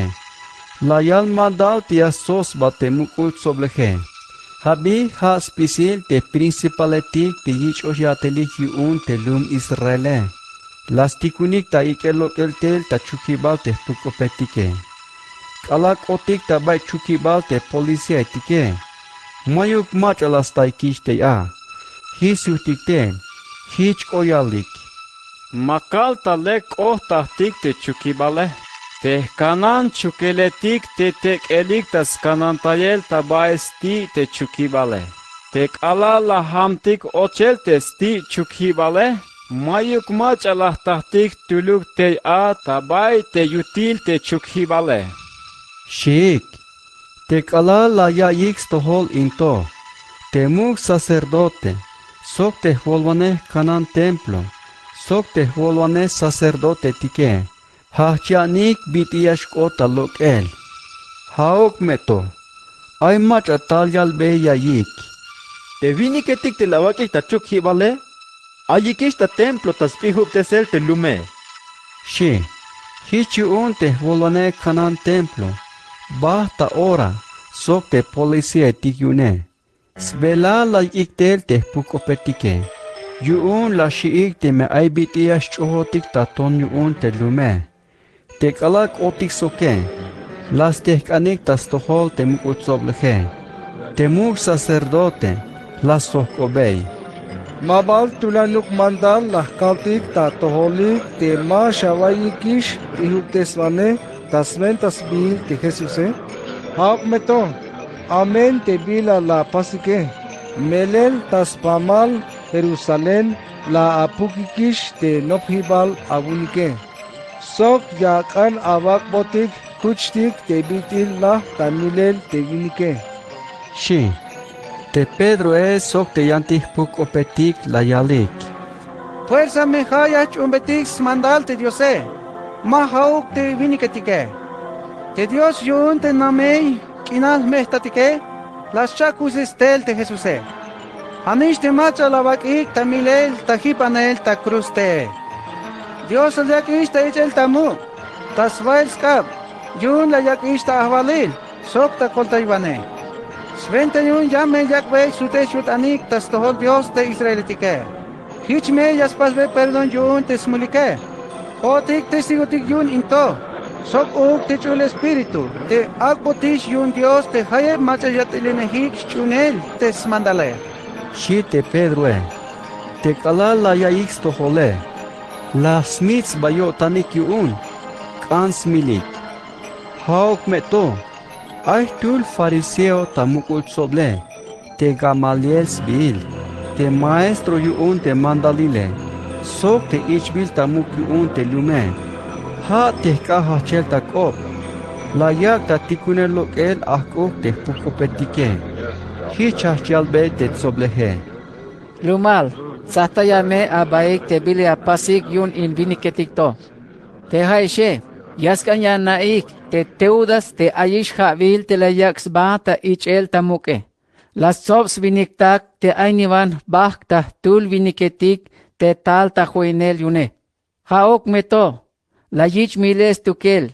la yal mandal te ya stsoj sba te muk'ul tsobleje. Ja' bi ja' spisil te principaletik te yich'oj ya'telik yu'un te lum Israele. La stikunik ta ik'el lok'el tel ta chukibal te jpuk-k'opetike. K'alal k'otik ta bay chukibal te policiaetike, mayuk mach'a la staykix tey a. Jich sujtik tel, jich k'o yalik: Ma kal ta lek k'ot ta jtik te chukibale. Te jkanan chukeletik te tek'elik ta skanantayel ta bay sti' te chukibale. Te k'alal la jamtik ochel te sti' chukibale, mayuk mach'a la jta jtik jtuluk tey a ta bay te yutil te chukibale, xiik. Te k'alal la ya'iyik stojol in to, te muk' sacerdote sok te jwolwanej jkanan templo sok te jwolwanej sacerdotetike, jajch ya'nik bit'il ya xk'ot ta lok'el. Ja'uk me to, ay mach'a tal yalbey ya'iyik: Te winiketik te la awak'ik ta chukjibale, ayikix ta templo ta sp'ijubtesel te lume, xi'. Jich yu'un te jwolwanej jkanan templo bajt ta ora sok te policiaetik yu'une. Sbelal la yik'ik tel te jpuk-k'opetike. Yu'un la xi'ik teme ay bit'il ya xch'ujotik ta ton yu'un te lume. Te k'alal k'otik soke, la stejk'anik ta stojol te muk'ul tsobleje. Te muk' sacerdote la sjojk'obey: ¿Ma bal tulanuk mandal la jkaltik ta atojolik te ma xawa'iyikix jp'ijubteswanej ta swenta sbiil te Jesuse? Ja'uk me to, amen te bila la apasike, melel ta spamal Jerusalén la apukikix te nopjibal awinike, sok ya ak'an awak'botik kuchtik te bit'il laj ta milel te winike, xi'. Te Pedroe sok te yantik jpuk-k'opetik la yalik: Fuerza me ja' ya jch'uunbetik smandal te Diose, ma ja'uk te winiketike. Te Dios yu'un te namey k'inal jme' jtatike la scha'kuxes tel te Jesuse. Ja'nix te mach'a la awak'ik ta milel ta jipanel ta cruz tee. Dios la yak'ix ta ich'el ta muk', ta swa'el sk'ab, yu'un la yak'ix ta ajwalil sok ta koltaywanej. Swenta yu'un ya me yak'bey sut'el xut'anik ta stojol Dios te israeletike. Jich me ya spasbey perdón yu'un te smulike. K'ootik testigotik yu'un in to sok uuk te Ch'ul Espíritu te ak'botix yu'un Dios te jayeb mach'a yat'ilinejik xch'uunel te smandale, xi' te Pedroe. Te k'alal la ya'iyik stojole, la smits sba yo'tanik yu'un, k'an smilik. Ja'uk me to, ay jtul fariseo ta muk'ul tsoble te Gamaliel sbiil, te maestro yu'un te mandalile sok te ich'bil ta muk' yu'un te lume. Ja' te jk'an jajchel ta k'op, la yak' ta tikunel lok'el ajk'uk te jpuk-k'opetike. Jich jajch yalbey te tsobleje: Jlumal, tsajtaya me abaik te bila ya apasik yu'un in winiketik to. Te ja'ixe, ya sk'an ya ana'ik te Teudas te ayix ja'wil te la yak' sba ta ich'el ta muk'e. La stsob swiniktak te ay niwan jbajk' ta jtul winiketik te tal ta joinel yu'une. Ja'uk me to, la yich' milel stukel,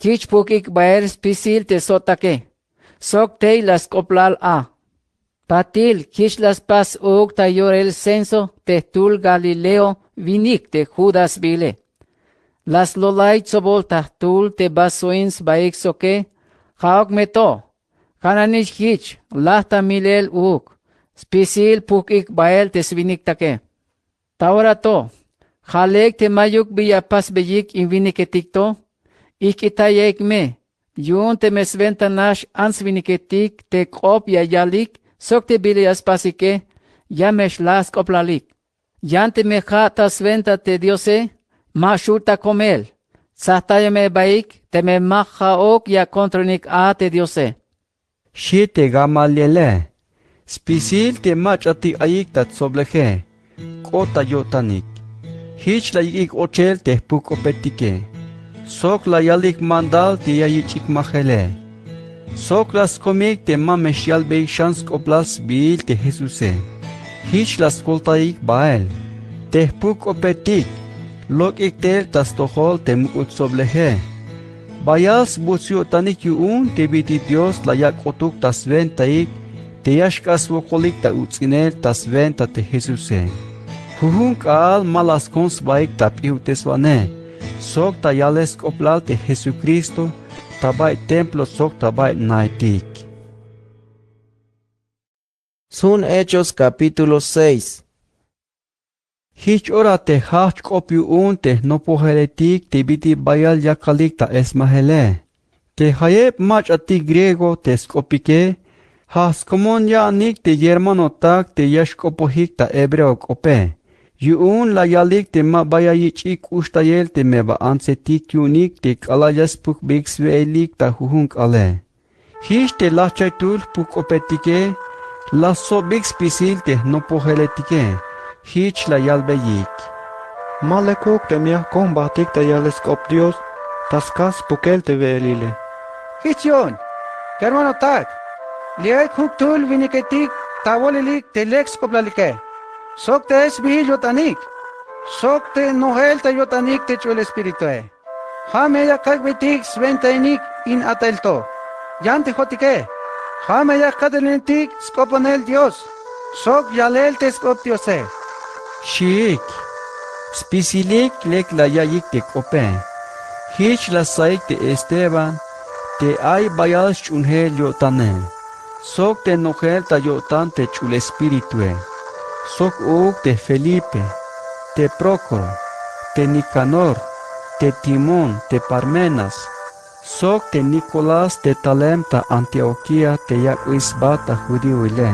jich pujk'ik bael spisil te sotake, sok tey la sk'oplal a. Patil jich la spas uuk ta yorel censo te jtul Galileo winik te Judá sbiile. La slolay tsobol ta jtul te ba soin sbaik soke. Ja'uk me to, ja' nanix jich laj ta milel uuk spisil pujk'ik bael te swiniktake. Ta ora to, ja' lek te mayuk bi ya apasbeyik in winiketik to, ijk'itayaik me, yu'un teme swenta nax ants winiketik te k'op ya yalik sok te bila ya spasike, ya me xlaj sk'oplalik. Yan teme ja' ta swenta te Diose, ma xju' ta komel, tsajtaya me baik teme ma ja'uk ya kontronik a te Diose, xi' te Gamaliele. Spisil te mach'atik ayik ta tsobleje, k'ot ta yo'tanik. Jich la yik'ik ochel te jpuk-k'opetike sok la yalik mandal te ya yich'ik majele. Sok la skomik te ma me xyalbeyik xan sk'oplal sbiil te Jesuse. Jich la skoltayik bael. Te jpuk-k'opetik lok'ik tel ta stojol te muk'ul tsobleje. Bayal sbuts yo'tanik yu'un te bit'il Dios la yak' k'otuk ta swentaik te ya xk'ax swokolik ta uts'inel ta swenta te Jesuse. Jujun k'aal ma la skon sbaik ta p'ijbuteswanej sok ta yalel sk'oplal te Jesukristo ta bay templo sok ta bay naetik. Sjun Hechos capítulo seis. Jich ora te jajch' k'op yu'un te jnopojeletik te bit'il bayal yakalik ta esmajele. Te jayeb mach'atik griego te sk'opike, ja' skomon ya'anik te yermanotak te ya xk'opojik ta hebreo k'ope. Yu'un la yalik te ma ba ya yich'ik k'uxtayel te me ba antsetik yu'unik te k'alal ya spukbeyik swe'elik ta jujun k'aale. Jich te lajchaytul jpuk-k'opetike la ssobik spisil te jnopojeletike. Jich la yalbeyik: Ma lekuk teme ya jkoj jbatik ta yalel sk'op Dios ta skaj spukel te we'elile. Jich yu'un, kermanotak, li' ay juktul winiketik ta awolilik te lek sk'oplalike, sok te ay sbiil yo'tanik, sok te nojel ta yo'tanik te Ch'ul Espiritue. Ja' me ya kak'beytik swentainik in a'tel to yan te jo'otike. Ja' me ya jkatelenetik sk'oponel Dios sok yalel te sk'op Diose, xiik. Spisilik lek la yaiyik te k'ope. Jich la saik te Esteban te ay bayal sch'uunjel yo'tane, sok te nojel ta yo'tan te Ch'ul Espiritue, sok uuk te Felipe, te Prócoro, te Nicanor, te Timón, te Parmenas, sok te Nicolás te talem ta Antioquía te yak'bey sba ta judíoile.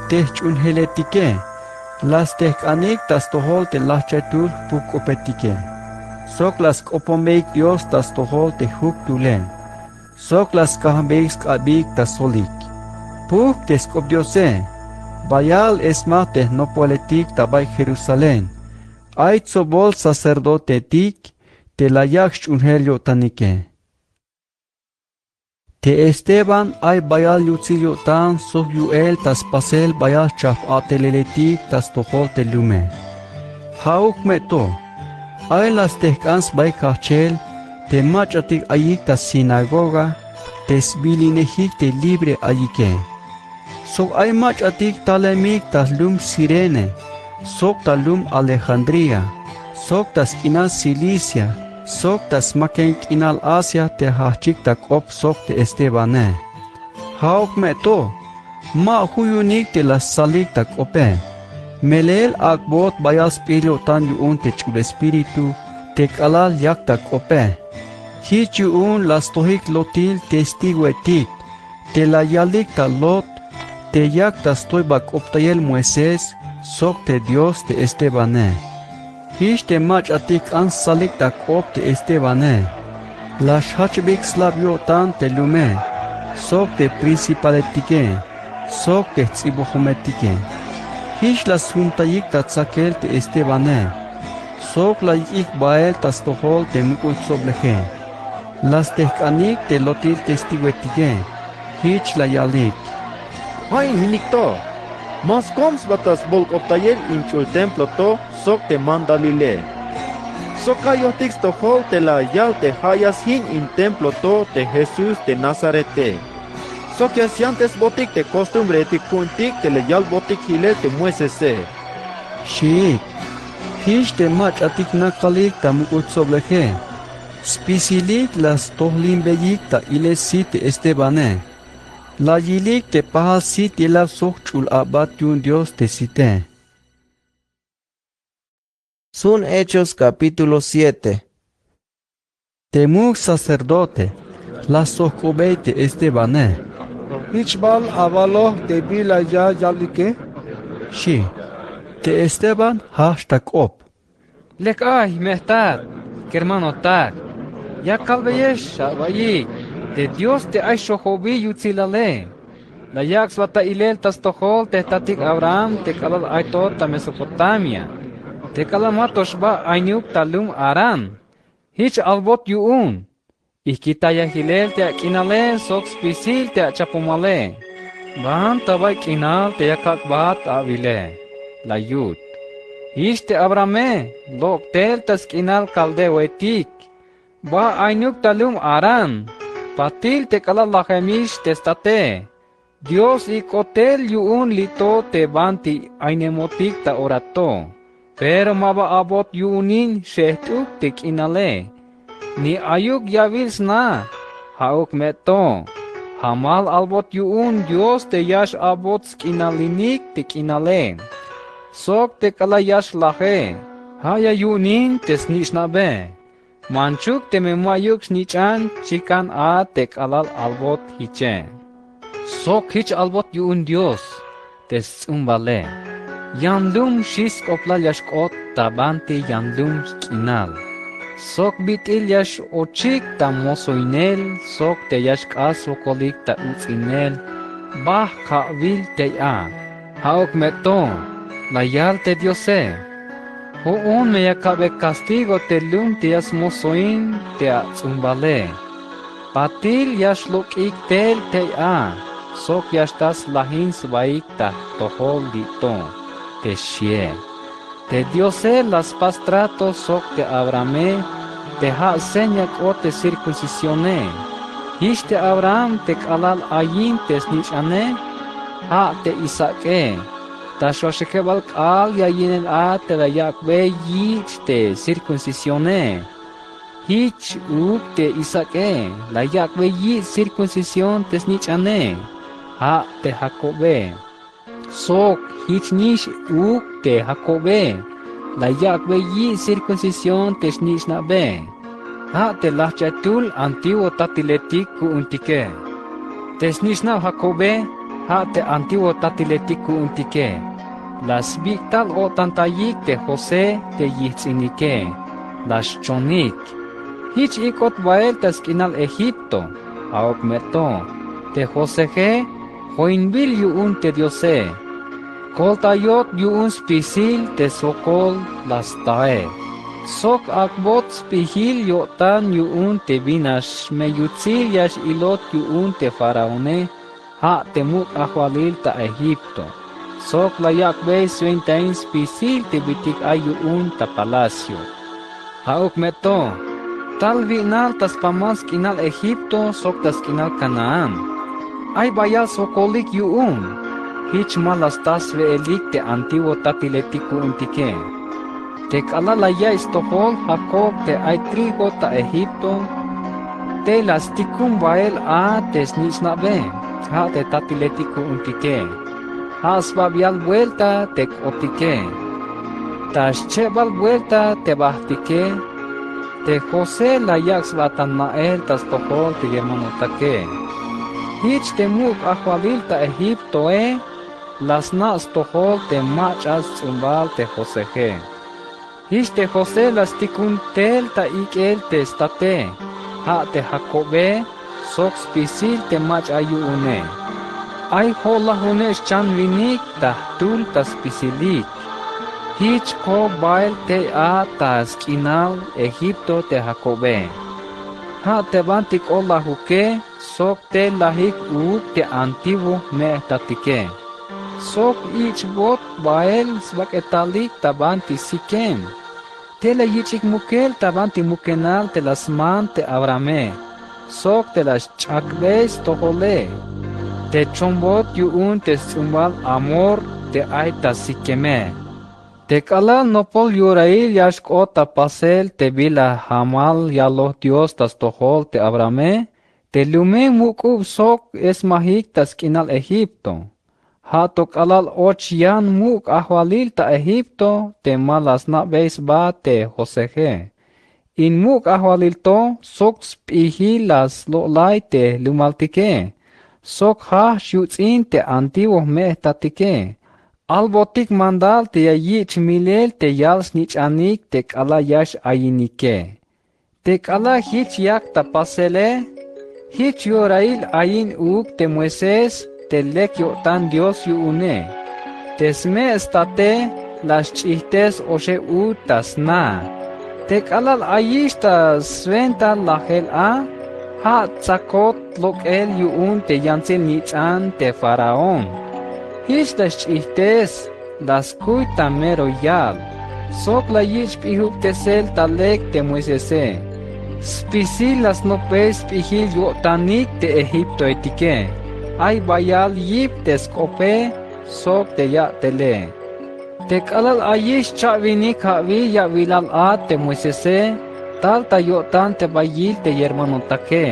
Te jch'uunjeletike la stejk'anik ta stojol te lajchaytul jpuk-k'opetike, sok la sk'oponbeyik Dios ta stojol te juktule, sok la skajbeyik sk'abik ta solik. Pujk te sk'op Diose, bayal esmaj te jnopojeletik ta bay Jerusalén. Ay tsobol sacerdotetik te la yak' sch'uunjel yo'tanike. Te Esteban ay bayal yutsil yo'tan sok yu'el ta spasel bayal jchajp-a'teleletik ta stojol te lume. Ja'uk me to, ay la stejk'an sbaik jajchel te mach'atik ayik ta sinagoga te sbilinejik te libre ayike. Sok ay mach'atik talemik ta jlum Cirene, sok ta lum Alejandría, sok ta sk'inal Cilicia, sok ta smaken k'inal Asia te jajchik ta k'op sok te Estebane. Ja'uk me to, ma juyunik te la stsalik ta k'ope. Melel ak'bot bayal sp'ijl yo'tan yu'un te Ch'ul Espíritu te k'alal yak ta k'ope. Jich yu'un la stojik lotil testigoetik te la yalik ta lot te yak ta stoybak'optayel Moisés sok te Dios te Estebane. Jich te mach'atik k'an stsalik ta k'op te Estebane, la xjachbik slab yo'tan te lume, sok te principaletike, sok te jts'ibojometike. Jich la sjumtayik ta tsakel te Estebane, sok la yik'ik bael ta stojol te muk'ul tsobleje. La stejk'anik te lotil testigoetike. Jich la yalik: Ja' in jinik to, ma skom sba ta sbolk'optayel in ch'ul templo to sok te mandalile. Sok ja' yojtik stojol te la yal te ja' ya sjin in templo to te Jesús te Nazarete. Sok ya xyantesbotik te kostumbreetik ku'untik te la yalbotik jilel te Moisese, xiik. Jich te mach'atik nakalik ta muk'ul tsobleje, spisilik la stojlinbeyik ta ilel sit te Estebane. La yilik te pajal sit yilab sok ch'ul abat yu'un Dios te site. Sun Hechos capítulo siete. Te muk' sacerdote la stojk'obey te Estebane. ¿Jich bal abaloj te bila ya yalike? Xi'. Te Esteban jajch ta k'op. Lek ay, jme'jtat, kermanotak, ya kalbeyex awa'iyik te Dios te ay xojobil yutsilale. La yak' sba ta ilel ta stojol te jtatik Abraham te k'alal ay to ta Mesopotamia, te k'alal ma to xba aynuk ta lum Harán. Jich albot yu'un. Ijkitaya jilel te ak'inale sok spisil te achapomale. Ban ta bay k'inal te ya kak'bat awile, la yut. Jich te Abrahame lok' tel ta sk'inal kaldeoetik. Ba aynuk ta lum Harán, patil te k'alal lajemix te state. Dios ik'ot tel yu'un li' to te banti aynemotik ta ora to. Pero ma ba abot yu'unin xejt'uk te k'inale, ni ayuk yawil sna. Ja'uk me to, jamal albot yu'un Dios te ya x-abot sk'inalinik te k'inale sok te k'alal ya xlaje. Ja' ya yu'unin te snich'nabe. Manchuk teme ma'yuk snich'an chikan a te k'alal albot jiche. Sok jich albot yu'un Dios te sts'umbale. Yan lum xi' sk'oplal ya xk'ot ta banti yan lum sk'inal. Sok bit'il ya x-ochik ta mosoinel sok te ya xk'ax swokolik ta uts'inel bajka'bil tey a. Ja'uk me to, la yal te Diose. Ju'un me ya ka'be castigo te lum te ya smosoin te ats'umbale. Patil ya xlok'ik tel tey a sok ya xtal slajin sbaik ta jtojol li' to, te xie. Te Diose la spas trato sok te Abrahame, te ja' seña k'ot te circuncisione. Jich te Abraham te k'alal ayin te snich'ane, ja' te Isaak'e. Ta xwaxejebal k'aal ya'iyinel a te la yak'bey yich' te circuncisione. Jich uuk te Isaak'e la yak'bey yich' circuncisión te snich'ane, ja' te Jacobe. Sok jich nix uuk te Jacobe la yak'bey yich' circuncisión te snich'nabe, ja' te lajch'aytul antiguo tatiletik ku'untike. Te snich'nab Jacobe, ja' te antiguo tatiletik ku'untike. La sbik' tal o'tantayik te José te yijts'inike. La xchonik. Jich ik'ot bael ta sk'inal Egipto. Ja'uk me to, te Joseje joinbil yu'un te Diose. Koltayot yu'un spisil te swokol la stae. Sok ak'bot sp'ijil yo'tan yu'un te binax me yutsil ya x-ilot yu'un te faraone, ja' te muk' ajwalil ta Egipto. Sok la yak'bey swentain spisil te bit'il ay yu'un ta palacio. Ja'uk me to, tal wi'nal ta spamal sk'inal Egipto sok ta sk'inal Canaán. Ay bayal swokolik yu'un. Jich ma la sta swe'elik te antiguo tatiletik ku'untike. Te k'alal la yaiy stojol Jacob te ay trigo ta Egipto, tey la stikun bael a te snich'nabe, ja' te tatiletik ku'untike. Ja' sbabial buelta te k'otike. Ta xchebal buelta te bajtike, te José la yak' sba ta na'el ta stojol te yermanotakej. Jich te muk' ajwalil ta Egiptoe la sna' stojol te mach'a sts'umbal te Joseje. Jich te José la stikun tel ta ik'el te state, ja' te Jacobe, sok spisil te mach'a yu'une. Ay jo'lajune xchan winik ta jtul ta spisilik. Jich ko bael tey a ta sk'inal Egipto te Jacobe. Ja' te banti k'ot lajuke sok te lajik uuk te antiguo me' jtatike. Sok ich'bot bael sbak'etalik ta banti Siquem. Te la yich'ik mukel ta banti mukenal te la sman te Abrahame, sok te la xch'akbey stojole. Te chombot yu'un te sts'umbal Hamor te ay ta Siqueme. Te k'alal nopol yorail ya xk'ot ta pasel te bila jamal yaloj Dios ta stojol te Abrahame, te lume muk'ub sok esmajik ta sk'inal Egipto. Ja' to k'alal och yan muk' ajwalil ta Egipto te ma la sna'bey sba te Joseje. In muk' ajwalil to sok sp'ijil la slo'lay te lumaltike, sok jajch yuts'in te antiguo me' jtatike. Albotik mandal te ya yich' milel te yal snich'anik te k'alal ya x-ayinike. Te k'alal jich yak ta pasele, jich yorail ayin uuk te Moisés te lek yo'tan Dios yu'une. Te sme' state la xch'ijtes oxeb u ta sna. Te k'alal ayix ta swenta lajel a, ja' tsakot lok'el yu'un te yantsil nich'an te faraón. Jich la xch'ijtes, la skuy ta mero yal, sok la yich' p'ijubtesel ta lek te Moisese. Spisil la snopbey sp'ijil yo'tanik te egiptoetike. ay bayal yip te sk'ope sok te ya'tele. Te k'alal ayix cha'winik ja'wil ya'wilal a te Moisese, tal ta yo'tan te bayal te yermanotake,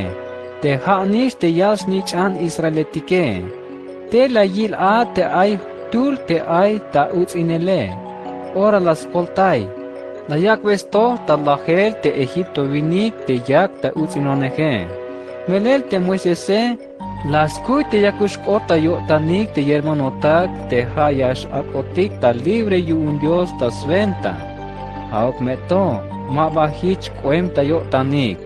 te ja'nix te yal snich'an israeletike. Te la yil a te ay jtul te ay ta uts'inele. Ora la skoltay, la yak'be stoj ta lajel te Egipto winik te yak ta uts'inoneje. Melel te Moisese la skuy te yakux k'ot ta yo'tanik te yermanotak te ja' ya x-ak'otik ta libre yu'un Dios ta swenta. Ja'uk me to, ma ba jich k'oem ta yo'tanik.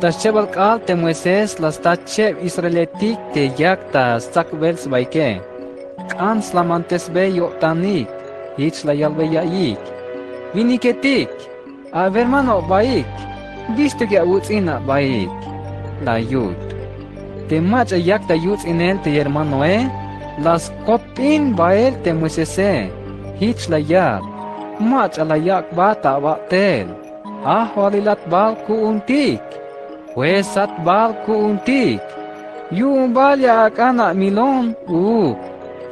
Ta schebal k'aal te Moisés la sta cheb israeletik te yak ta stsakbel sbaike. K'an slamantesbe yo'tanik, jich la yalbe ya'iyik: Winiketik, a wermano abaik, bistuk ya awuts'in abaik, la yut. Te mach'a yak ta yuts'inel te yermanoe, la skotp'in bael te Moisese, jich la yal: Mach'a la yak' ba ta abat'el. Ajwalilat bal ku'untik, juezat bal ku'untik, yu'un bal ya ak'an amilon uuk,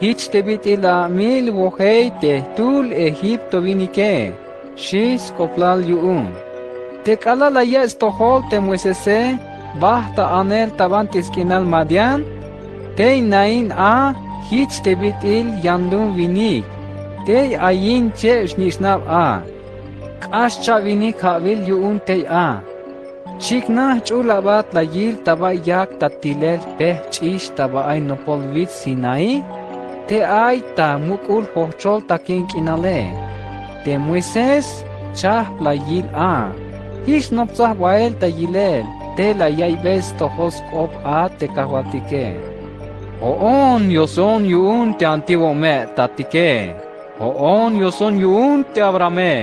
jich te bit'il amil wojey te jtul Egipto winike, xi sk'oplal yu'un. Te k'alal la yech' stojol te Moisese bajt ta anel ta banti sk'inal Madián, tey nain a jich te bit'il yanlum winik, tey ayin cheb snich'nab a. K'ax cha'winik ja'wil yu'un tey a. Chiknaj jch'ul abat la yil ta ba yak ta tilel jpejch'ix ta ba ay nopol wits Sinaí, te ay ta muk'ul jojchol takin k'inale. Te Moisés chajp la yil a, jich noptsaj bael ta yilel te la ya'iybe stojol sk'op a te kajwaltike. Jo'on Dioson yu'un te antiguo me' tatike. Jo'on Dioson yu'un te Abrahame,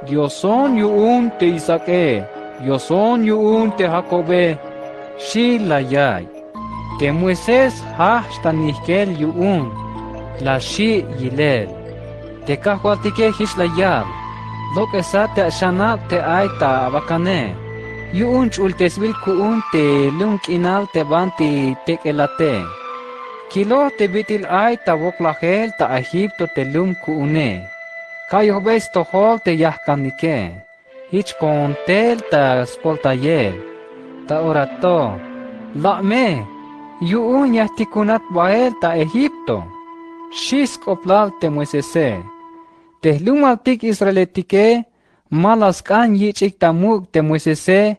Dioson yu'un te Isaake, Dioson yu'un te Jakobe, xi la yaiy. Te Moisés jajch ta nijk'el yu'un, la xi' yilel. Te kajwaltike jich la yal: Lok'esat te axanab te ay ta abakane, yu'un ch'ultesbil ku'un te lum k'inal te banti tek'elate. Kiloj te bit'il ay ta woklajel ta Egipto te lum ku'une. Ka'yojbey stojol te yajk'anike, jich ko'on tel ta skoltayel. Ta ora to, la' me, yu'un ya jtikunat bael ta Egipto, xi sk'oplal te Moisese. Te jlumaltik israeletike ma la sk'an yich'ik ta muk' te Moisese,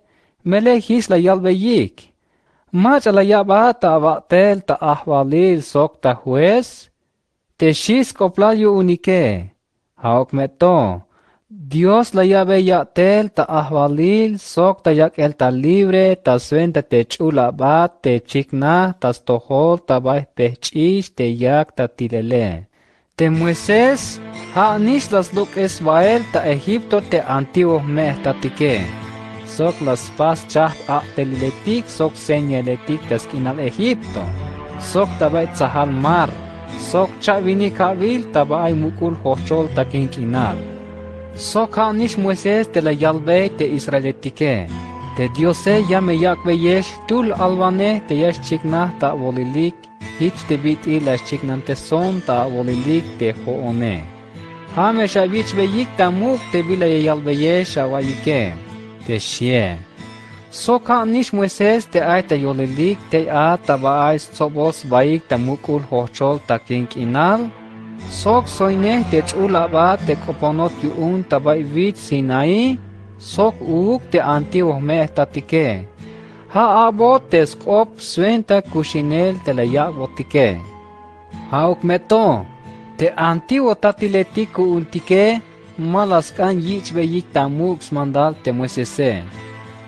melel jich la yalbeyik: Mach'a la ya'bat ta abat'el ta ajwalil sok ta juez, te xi sk'oplal yu'unike. Ja'uk me to, Dios la ya'be ya'tel ta ajwalil sok ta yak'el ta libre ta swenta te ch'ul abat te chiknaj ta stojol ta bay jpejch'ix te yak ta tilele. Te Moisés ja' nix la slok'es bael ta Egipto te antiguo jme' jtatike, sok la spas chajp a'teliletik sok señaletik ta sk'inal Egipto, sok ta bay tsajal mar, sok cha'winik ja'wil ta ba ay muk'ul jojchol takin k'inal. Sok ja' nix Moisés te la yalbey te israeletike: Te Diose ya me yak'beyex jtul alwanej te ya xchiknaj ta awolilik jich te bit'il la xchiknanteson ta awolilik te jo'one. Ja' me xawich'beyik ta muk' te bila ya yalbeyex awa'iyike, te xie. Sok ja' nix Moisés te ay ta yolelik tey a ta ba ay stsobol sbaik ta muk'ul jojchol takin k'inal, sok soynej te ch'ul aba te k'oponot yu'un ta bay wich Sinaí, sok uuk te antiguo jme' jtatike. Ja' a'bot te sk'op swenta kuxinel te la yak'botike. Ja'uk me to, te antiguo tatiletik ku'untike ma la sk'an yich'beyik ta muk' smandal te Moisese.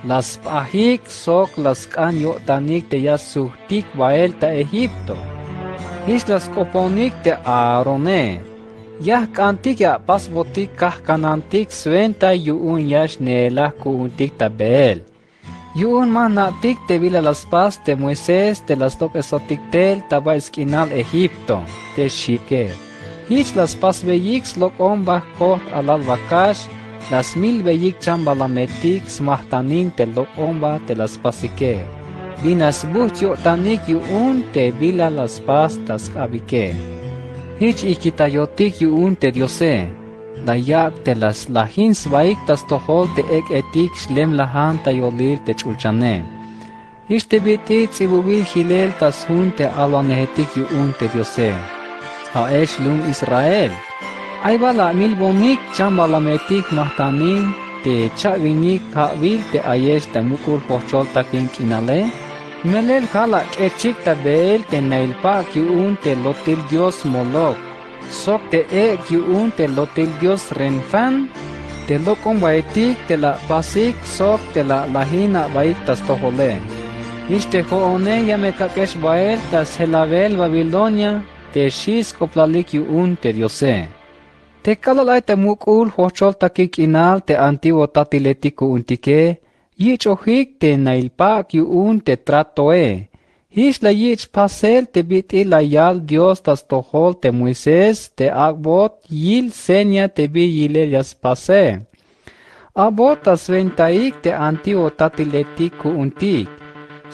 La sp'ajik sok la sk'an yo'tanik te ya sujtik bael ta Egipto. Jich la sk'oponik te Aarone. Ya jk'antik ya apasbotik kajkanantik swenta yu'un ya xneelaj ku'untik ta beel. Yu'un ma jna'tik te bila la spas te Moisés te la slok'esotik tel ta bay sk'inal Egipto, te xike. Jich la spasbeyik slok'omba jkojt alal wakax, la smilbeyik chambalametik smajtanin te lok'omba te la spasike. bin la sbujts' yo'tanik yu'un te bila la spas ta sk'abike. Jich ijkitayotik yu'un te Diose, la yak' te la slajin sbaik ta stojol te ek'etik xlemlajan ta yolil te ch'ulchane. Jich te bit'il ts'ibubil jilel ta sjun te alwanejetik yu'un te Diose. Ja'ex lum Israel, ay bal amilbonik chambalametik majtanin te cha'winik ja'wil te ayex ta muk'ul jojchol takin k'inale. Melel ja' la k'echik ta beel te nail pak' yu'un te lotil dios Moloc sok te ek' yu'un te lotil dios Renfán, te lok'ombaetik te la apasik sok te la alajin abaik ta stojole. Jich te jo'one ya me kak'ex bael ta sjelawel Babilonia, te xi' sk'oplalik yu'un te Diose. Te k'alal ay ta muk'ul jojchol takik k'inal te antiguo tatiletik ku'untike, yich'ojik te nail pak' yu'un te tratoe. Jich la yich' pasel te bit'il la yal Dios ta stojol te Moisés te ak'bot yil seña te bi yilel ya spase. Ak'bot ta swentaik te antiguo tatiletik ku'untik.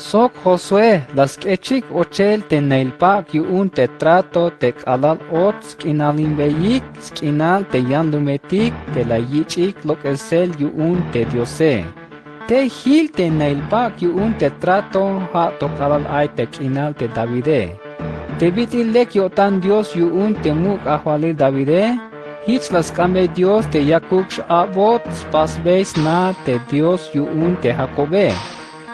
Sok Josué la sk'echik ochel te nail pak' yu'un te trato te k'alal och sk'inalinbeyik sk'inal te yanlumetik te la yich'ik lok'esel yu'un te Diose. Tey jil te nail pak' yu'un te trato ja' to k'alal ay te k'inal te Davide. Te bit'il lek yo'tan Dios yu'un te muk' ajwalil Davide, jich la sk'anbey Dios te yakuk x-ak'bot spasbey sna te Dios yu'un te Jakobe.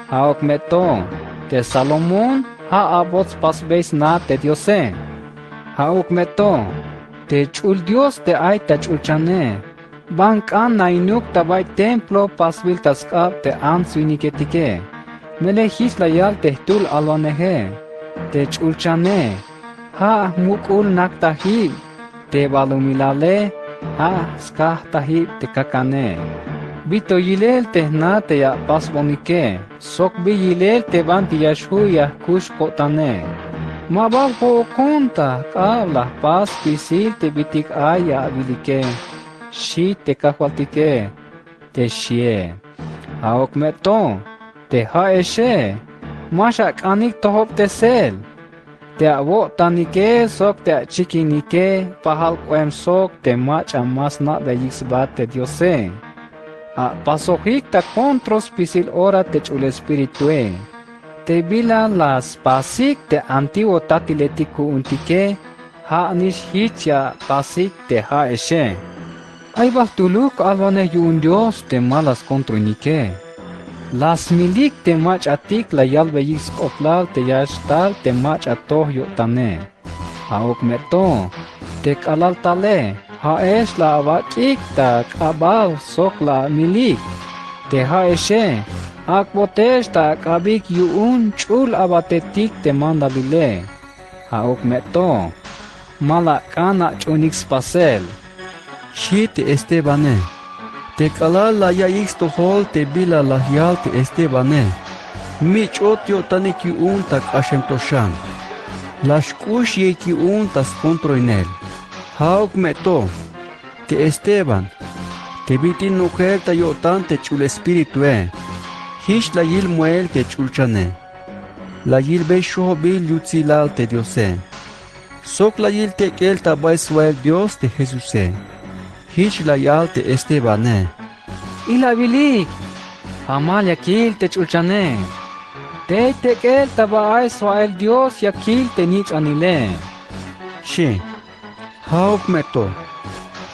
Ja'uk me to, te Salomón ja' ak'bot spasbey sna te Diose. Ja'uk me to, te ch'ul Dios te ay ta ch'ulchane, ban k'an nainuk ta bay templo pasbil ta sk'ab te ants winiketike. Melel jich la yal te jtul alwaneje, te ch'ulchane ja' muk'ul naktajib, te balumilale ja' skajtajib te kakane. Bi to yilel te jna te ya apasbonike, sok bi yilel te banti ya xju' ya jkux ko'tane. Ma bal jo'okon ta jk'ab la jpas spisil te bitik ay ya awilike, xi te kajwaltike. Te xie. Ja'uk me to, te ja'exe, ma xak'anik tojobtesel. Te awo'tanike sok te achikinike pajal k'oem sok te mach'a ma sna'beyik sba te Diose. Apasojik ta kontrol spisil ora te ch'ul espiritue. Te bila la spasik te antiguo tatiletik ku'untike, ja' nix jich ya apasik te ja'exe. Ay bal jtuluk alwanej yu'un Dios te ma la skontroinike. La smilik te mach'atik la yalbeyik sk'oplal te ya xtal te mach'a toj yo'tane. Ja'uk me to, te k'alal tale, ja'ex la awak'ik ta k'abal sok la amilik. Te ja'exe, ak'botex ta ak'abik yu'un ch'ul abatetik te mandalile. Ja'uk me to, ma la ak'an ach'unik spasel, xi te Estebane. Te k'alal la yaiyik stojol te bila la yal te Estebane, mich'ot yo'tanik yu'un ta k'axem to xan. La xk'uxyeik yu'un ta skontroinel. Ja'uk me to, te Esteban, te bit'il nojel ta yo'tan te ch'ul espiritue, jich la yil moel te ch'ulchane. La yilbey xjojobil yutsilal te Diose. Sok la yil tek'el ta bay swail Dios te Jesuse. Jich la yal te Estebane: Ila awilik, jamal ya kil te ch'ulchane. Tey tek'el ta ba ay swail Dios ya kil te nich'anile, xi. Ja'uk me to,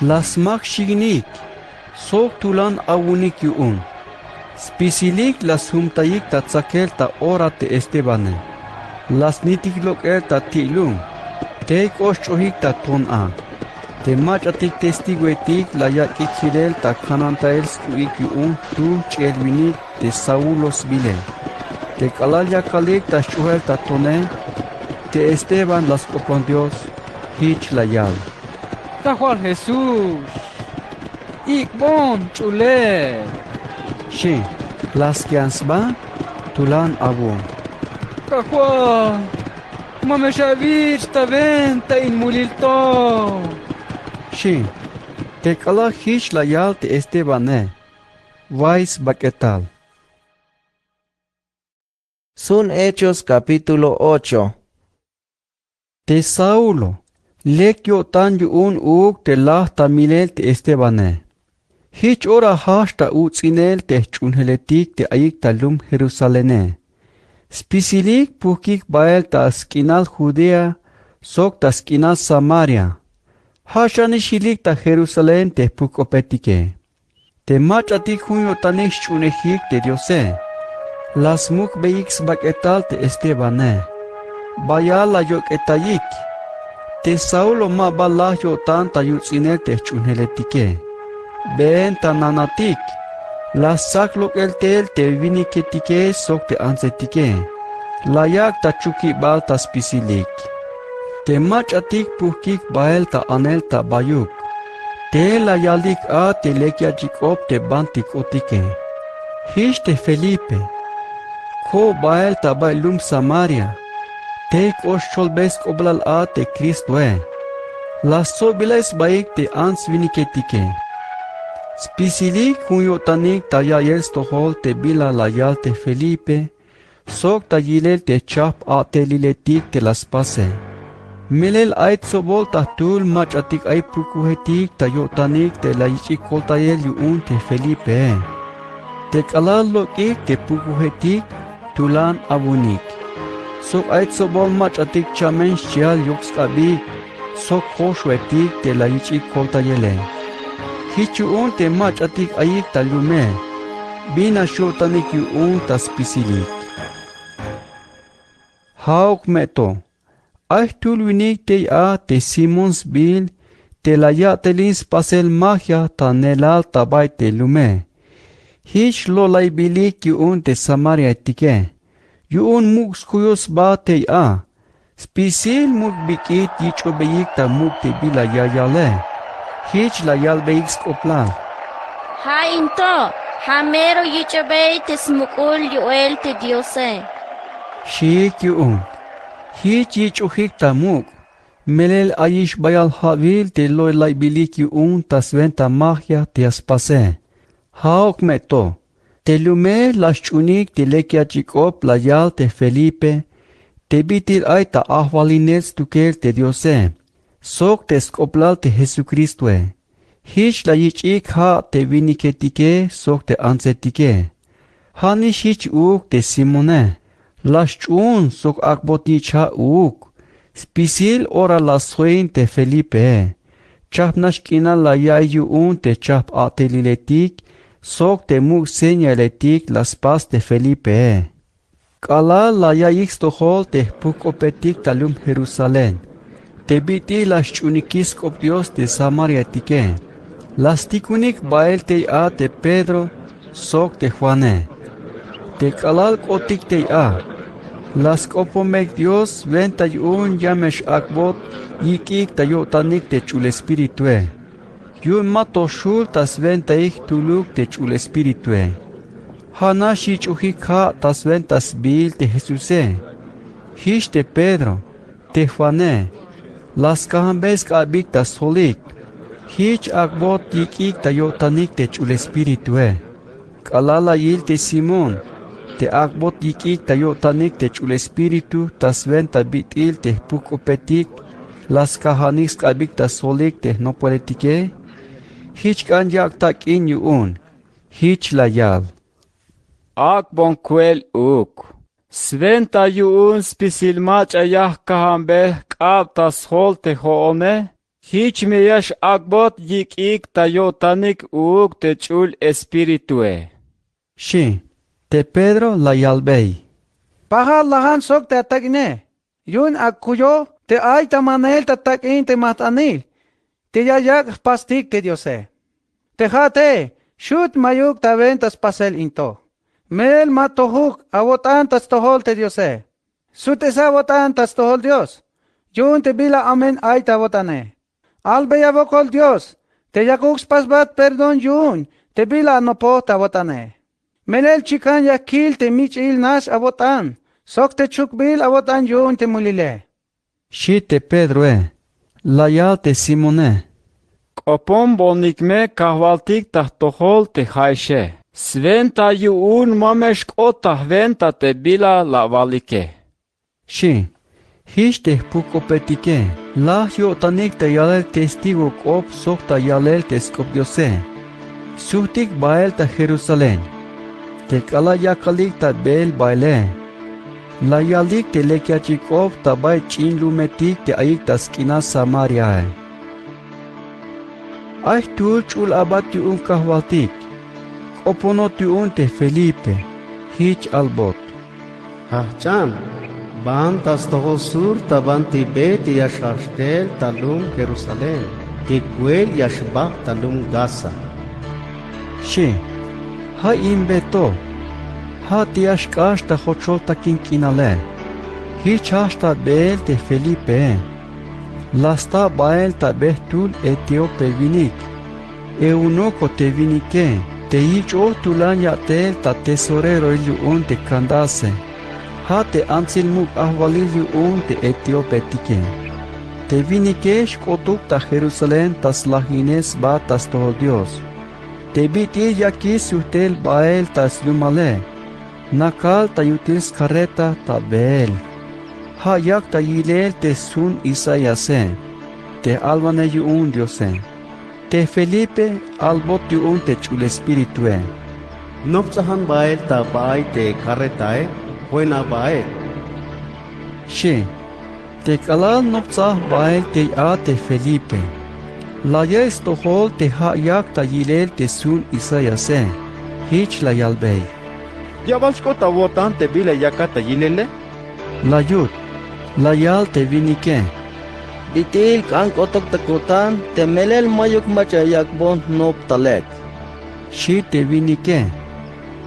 la smak xiwinik sok tulan awu'unik yu'un. Spisilik la sjumtayik ta tsakel ta ora te Estebane. La snitik lok'el ta ti'lum. Tey k'ot xch'ojik ta ton a. Te mach'atik testigoetik la yak'ik jilel ta kanantayel sk'u'ik yu'un jtul ch'iel winik te Saulo sbile. Te k'alal ya kalik ta xch'ojel ta tone, te Esteban la sk'oplon Dios, jich la yal: Kajwal Jesús, ik'bon ch'ule, xi. La skean sba, tulan awu'un: Kajwal, ma me xawich' ta wenta in mulil to, xi. Te k'alal jich la yal te Estebane, way sbak'etal. Sun Hechos capítulo ocho. Te Saulo lek yo'tan yu'un uuk te laj ta milel te Estebane. Jich ora jajch ta uts'inel te jch'uunjeletik te ayik ta lum Jerusalene. Spisilik pujkik bael ta sk'inal Judea sok ta sk'inal Samaria. Ja' xanix jilik ta Jerusalén te jpujk'opetike. Te mach'atik jun yo'tanik xch'uunejik te Diose, la smukbeyik sbak'etal te Estebane. Bayal la yok'etayik. Te Saulo ma ba laj yo'tan ta yuts'inel te jch'uunjeletike. Been ta nanatik. La stsak lok'el tel te winiketike sok te antsetike. La yak' ta chukibal ta spisilik. Te mach'atik pujkik bael ta anel ta bayuk. Teel la yalik a te lek yach'ik'op te banti k'otike. Jich te Felipe. Ko'ob bael ta bay lum Samaria. Tey k'ox cholbey sk'oplal a te Cristoe. La stsobilay sbaik te ants winiketike. Spisilik jun yo'tanik ta ya'iyel stojol te bila la yal te Felipe sok ta yilel te chajp a'teliletik te la spase. Melel ay tsobol ta jtul mach'atik ay pukujetik ta yo'tanik te la yich'ik koltayel yu'un te Felipee. Te k'alal lok'ik te pukujetik tulan awunik. Sok ay tsobol mach'atik chamen xchial yok sk'abik sok joxwetik te la yich'ik koltayele. Jich yu'un te mach'atik ayik ta lume. Bin nax yo'tanik yu'un ta spisilik. Ja'uk me to. Ay jtul winik tey a te Simón sbiil te la ya'telin spasel magia ta neelal ta bay te lume. Jich lo'laybilik yu'un te Samariaetike. Yu'un muk' skuyoj sba tey a. Spisil muk' bik'it yich'obeyik ta muk' te bila ya yale. Jich la yalbeyik sk'oplal: Ja' in to, ja' mero yich'obey te smuk'ul yo'el te Diose, xiik yu'un. Jich yich'ojik ta muk'. Melel ayix bayal ja'wil te lo'laybilik yu'un ta swenta magia te ya spase. Ja'uk me to. Te lume la sch'uunik te lek yach'ik'op la yal te Felipe te bit'il ay ta ajwalinel stukel te Diose sok te sk'oplal te Jesucristoe. Jich la yich'ik ja' te winiketike sok te antsetike. Ja' nix jich uuk te Simone. La sch'uun sok ak'bot yich' ja' uuk. Spisil ora la sjoin te Felipee. Chajp nax k'inal la ya'iy yu'un te chajp a'teliletik sok te muk' señaletik la spas te Felipee. K'alal la ya'iyik stojol te jpujk'opetik ta lum Jerusalén te bit'il la sch'uunikix sk'op Dios te Samariaetike. La stikunik bael tey a te Pedro sok te Juane. Te k'alal k'otik tey a, la sk'opomeyik Dios swenta yu'un ya me x-ak'bot yik'ik ta yo'tanik te Ch'ul Espiritue. Yu'un ma to xjul ta swentaik jtuluk te Ch'ul Espiritue. Ja' nax yich'ojik ja' ta swenta sbiil te Jesuse. Jich te Pedro, te Juane, la skajanbey sk'abik ta sjolik. Jich ak'bot yik'ik ta yo'tanik te Ch'ul Espiritue. K'alal la yil te Simón te ak'bot yik'ik ta yo'tanik te Ch'ul Espíritu ta swenta bit'il te jpujk'opetik la skajanik sk'abik ta sjolik te jnopoletike, jich k'an yak' tak'in yu'un. Jich la yal: Ak'bon kuel uuk. Swenta yu'un spisil mach'a ya jkajanbey jk'ab ta sjol te jo'one, jich me ya x-ak'bot yik'ik ta yo'tanik uuk te Ch'ul Espiritue, xi'. Te Pedro la yalbey: Pajal lajan sok te atak'ine. Yu'un akuyo te ay ta manel ta tak'in te majt'anil te ya yak' jpastik te Diose. Te ja'ate xut mayuk ta wenta spasel in to. Melel ma tojuk awo'tan ta stojol te Diose. Sut'esa awo'tan ta stojol Dios yu'un te bila amen ay ta awo'tane. Albey awokol Dios te yakuk spasbat perdón yu'un te bila anopoj ta awo'tane. Melel chikan ya kil te mich'il nax awo'tan sok te chukbil awo'tan yu'un te mulile, xi' te Pedroe. La yal te Simone: K'oponbonik me kajwaltik ta jtojol te ja'exe. Swenta yu'un ma me xk'ot ta jwenta te bila la awalike, xi'. Jich te jpuk-k'opetike, laj yo'tanik ta yalel testigo k'op sok ta yalel te sk'op Diose. Sujtik bael ta Jerusalén. Te k'alal yakalik ta beel baele, la yalik te lek yach'il k'op ta bay ch'in lumetik te ayik ta sk'inal Samariae. Ay jtul ch'ul abat yu'un kajwaltik. K'oponot yu'un te Felipe. Jich albot: Jajch'an, ban ta stojol sur ta banti be te ya xjajch tel ta lum Jerusalén, te kuel ya xbajt ta lum Gaza, xi'. Ja' in be to. Ja' te ya xk'ax ta jochol takin k'inale. Jich jajch ta beel te Felipee. La sta bael ta be jtul etíope winik, eunuko te winike, te yich'oj tulan ya'tel ta tesoreroil yu'un te Candace. Ja' te antsil muk' ajwalil yu'un te etiopetike. Te winike xk'otuk ta Jerusalén ta slajinel sba ta stojol Dios. Te bit'il yakix sujtel bael ta slumale, nakal ta yutil skarreta ta beel. Ja' yak ta yilel te sjun Isaíase, te j-alwanej yu'un Diose. Te Felipe albot yu'un te ch'ul espiritue: —Nopts'ajan bael ta bay te karretae, buena bael, xi'. Te k'alal nopts'aj bael tey a te Felipe, la ya'iy stojol te ja' yak ta yilel te sjun Isaíase. Jich la yalbey: —¿Ya bal xk'ot awo'tan te bila yakat ta yilele? La yut. La yal te winike: —Bit'il k'an k'otok ta ko'tan te melel mayuk mach'a yak'bon jnop ta lek, xi' te winike.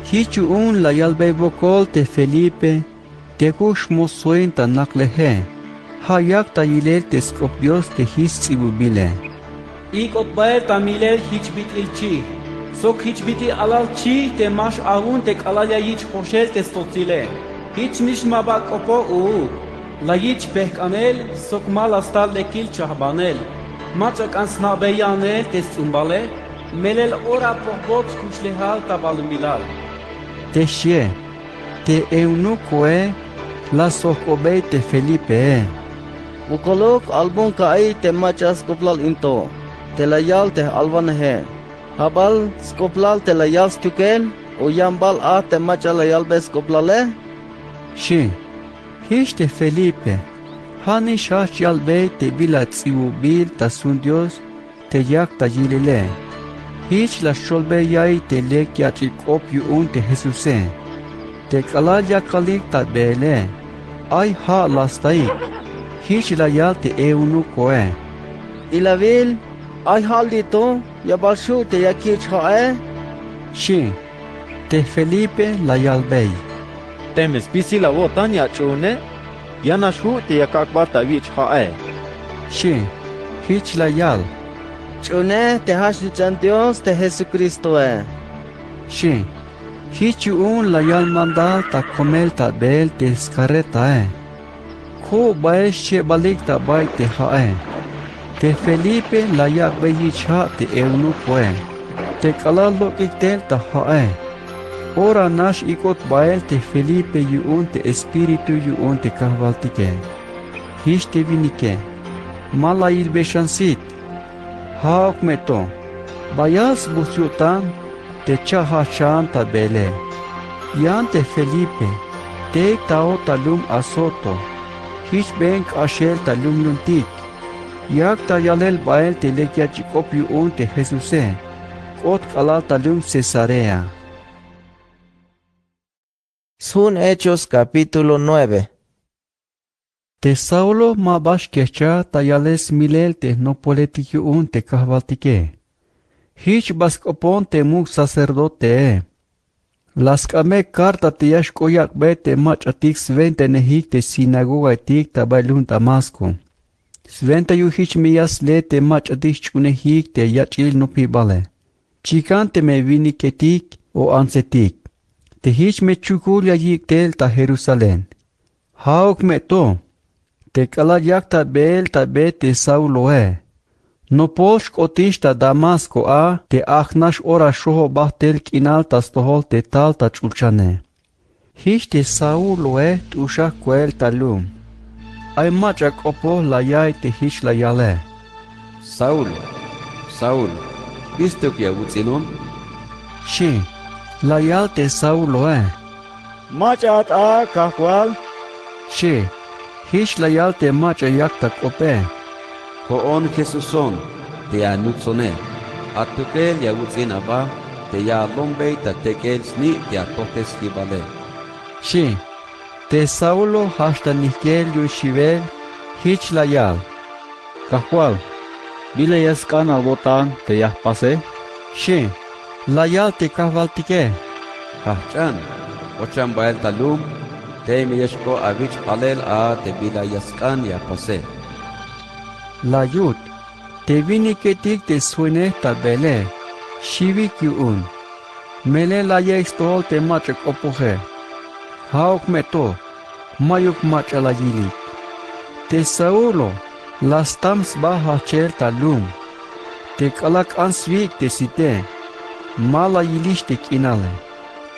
Jich yu'un la yalbey wokol te Felipe te kuk xmosoin ta nakleje. Ja' yak ta yilel te sk'op Dios te jich sts'ibubile: Ik'ot bael ta milel jich bit'il chij sok jich bit'il alal chij te ma x-aun te k'alal ya yich' joxel te stotsile. Jichnix ma ba k'opoj uuk. La yich' pejk'anel sok ma la sta lekil chajbanel. Mach'a k'an sna'beyanel te sts'umbale, melel ora pojbot xkuxlejal ta balumilal. Te xie. Te eunukoe la sjojk'obey te Felipee: —Wokoluk albon ka'iy te mach'a sk'oplal in to te la yal te j-alwaneje. ¿Ja' bal sk'oplal te la yal stukel o yan bal a te mach'a la yalbey sk'oplale? —xi'. Jich te Felipe, ja' nix jajch yalbey te bila ts'ibubil ta sjun Dios te yak ta yilele. Jich la xcholbey ya'iy te lek yach'il k'op yu'un te Jesuse. Te k'alal yakalik ta beele, ay ja' la staik. Jich la yal te eunukoe: —Ilawil, ay ja' li' to. ¿Ya bal xju' te ya kich' ja'e? —xi'. Te Felipe la yalbey: —Teme spisil awo'tan ya ach'uune, ya nax ju' te ya kak' bal ta awich' ja'e, xi'. Jich la yal: —Ch'uune te ja' snuts'an Dios te Jesucristoe, xi'. Jich yu'un la yal mandar ta komel ta beel te skarretae. Ko' bael xchebalik ta bay te ja'e. Te Felipe la yak'bey yich' ja' te eunukoe. Te k'alal lok'ik tel ta ja'e, ora nax ik'ot bael te Felipe yu'un te espíritu yu'un te kajwaltike. Jich te winike: —Ma la yilbey xan sit. Ja'uk me to. Bayal sbujts' yo'tan te cha'jaj xan ta beele. Yan te Felipe, tey taot ta lum Azoto, jich been k'axel ta lum luntik. Yak ta yalel bael te lek yach'il k'op yu'un te Jesuse, k'ot k'alal ta lum Cesarea. Sjun Hechos capítulo nueve. Te Saulo ma ba xkejcha ta yalel smilel te jnopoletik yu'un te kajwaltike. Jich ba sk'opon te muk' sacerdotee. La sk'ambe karta te ya xk'oyak'be te mach'atik swentenejik te sinagogaetik ta bay lum Damasco. Swenta yu'un jich me ya sle te mach'atik sch'uunejik te yach'il nopibale, chikan teme winiketik o antsetik, te jich me chukul ya yik' tel ta Jerusalén. Ja'uk me to. Te k'alal yak ta beel ta be te Sauloe, Nopol xk'otix ta Damasco a te ajnax ora xojobat tel k'inal ta stojol te tal ta ch'ulchane. Jich te Sauloe t'uxaj koel ta lum. Ay mach'a k'opoj la ya'iy te jich la yale: —Saúl, Saúl, ¿bistuk ya awuts'inon? —xchi. La yal te Sauloe: —Mach'at a, Kajwal —xchi. Jich la yal te mach'a yak ta k'ope: —Jo'on Jesuson te anutsone. Atukel ya awuts'in aba te ya alombey ta tek'el sni' te atojtes jibale —xchi. Te Saulo jajch ta nijk'el yu'un xiwel, jich la yal: —Kajwal, ¿bila ya sk'an awo'tan te ya jpase? —xchi. La yal te Kajwaltike: —Jajch'an, k'ochan bael ta lum, teme ya xk'ot awich' alel a te bila ya sk'an ya apase. La yut. Te winiketik te sjuinej ta beele xiwik yu'un. Melel la ya'iy stojol te mach'a k'opoje. Ja'uk me to, ma'yuk mach'a la yilik. Te Saulo la stam sba jajchel ta lum. Te k'alal k'an swik' te site, ma la yilix te k'inale.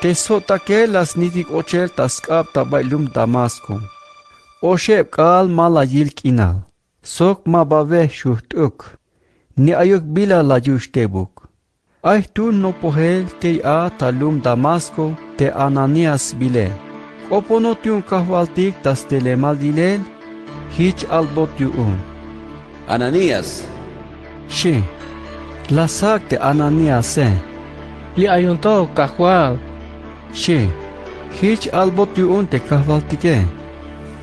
Te sjo'takel la snitik ochel ta sk'ab ta bay lum Damasco. Oxeb k'aal ma la yil k'inal, sok ma ba wej xujt'uk, ni ayuk bila la yuch' tebuk. Ay jtul nopojel tey a ta lum Damasco te Ananías sbile. K'oponot yu'un Kajwaltik ta stelemal yilel, jich albot yu'un: —Ananías —xchi. La sjak' te Ananíase: —Li' ayon to, Kajwal —xchi. Jich albot yu'un te Kajwaltike: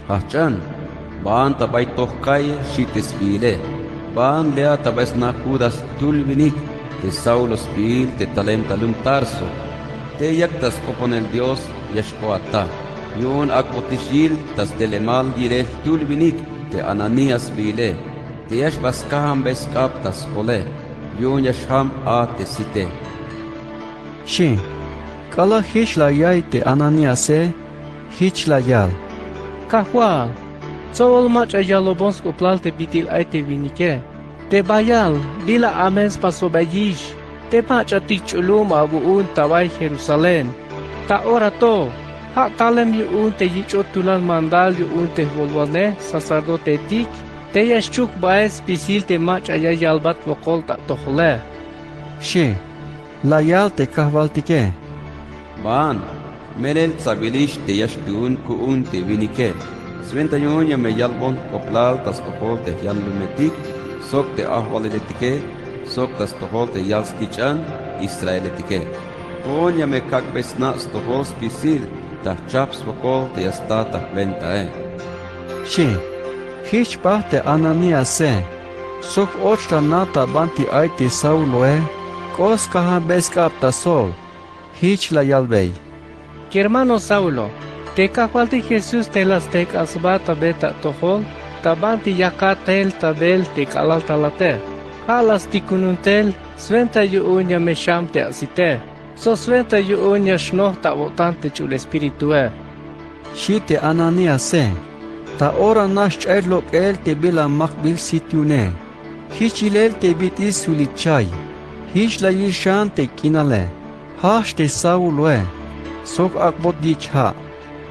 —Jajch'an, baan ta bay toj calle xi' te sbiile. Baan le' a ta bay sna Judas jtul winik te Saulo sbiil te talem ta lum Tarso. Tey yak ta sk'oponel Dios ya xk'ot ata. Yu'un ak'otix yil ta stelemal yilel jtul winik te Ananías sbiile, te ya xba skajanbey sk'ab ta sk'ole. Yu'un ya xjam a te site —xchi. K'alal jich la ya'iy te Ananíase, jich la yal: —Kajwal, tsobol mach'a yalobon sk'oplal te bit'il ay te winike. Te bayal bila amen spasobeyix te mach'atik ch'ulum awu'un ta bay Jerusalén. Ta ora to, ja' talem yu'un te yich'ot tulan mandal yu'un te jwolwanej sacerdotehetik te ya xchuk bael spisil te mach'a ya yalbat wokol ta atojole —xchi. La yal te Kajwaltike: —Baan, melel tsabilix te ya xtuun ku'un te winike. Swenta yu'un ya me yalbon jk'oplal ta stojol te jyanlumetik, sok te ajwaliletike, sok ta stojol te yal-skich'an Israeletike. Jo'on ya me kak'bey sna' stojol spisil ta jchajp swokol te ya sta ta jwentae —xchi. Jich paj te Ananíase, sok och ta na ta banti ay te Sauloe, k'ot skajanbey sk'ab ta sjol. Jich la yalbey: —Kermano Saulo, te Kajwaltik Jesús te la stejk'an sba ta be ta atojol ta banti yakat tel ta beel te k'alal talate. Ja' la stikunun tel swenta yu'un ya me xam te asite, sok swenta yu'un ya xnoj ta awo'tan te ch'ul Espiritue —xchi te Ananíase. Ta ora nax ch'ay lok'el te bila makbil sit yu'une. Jich yilel te bit'il swilik chay. Jich la yil xan te k'inale. Jajch te Sauloe, sok ak'bot yich' ja',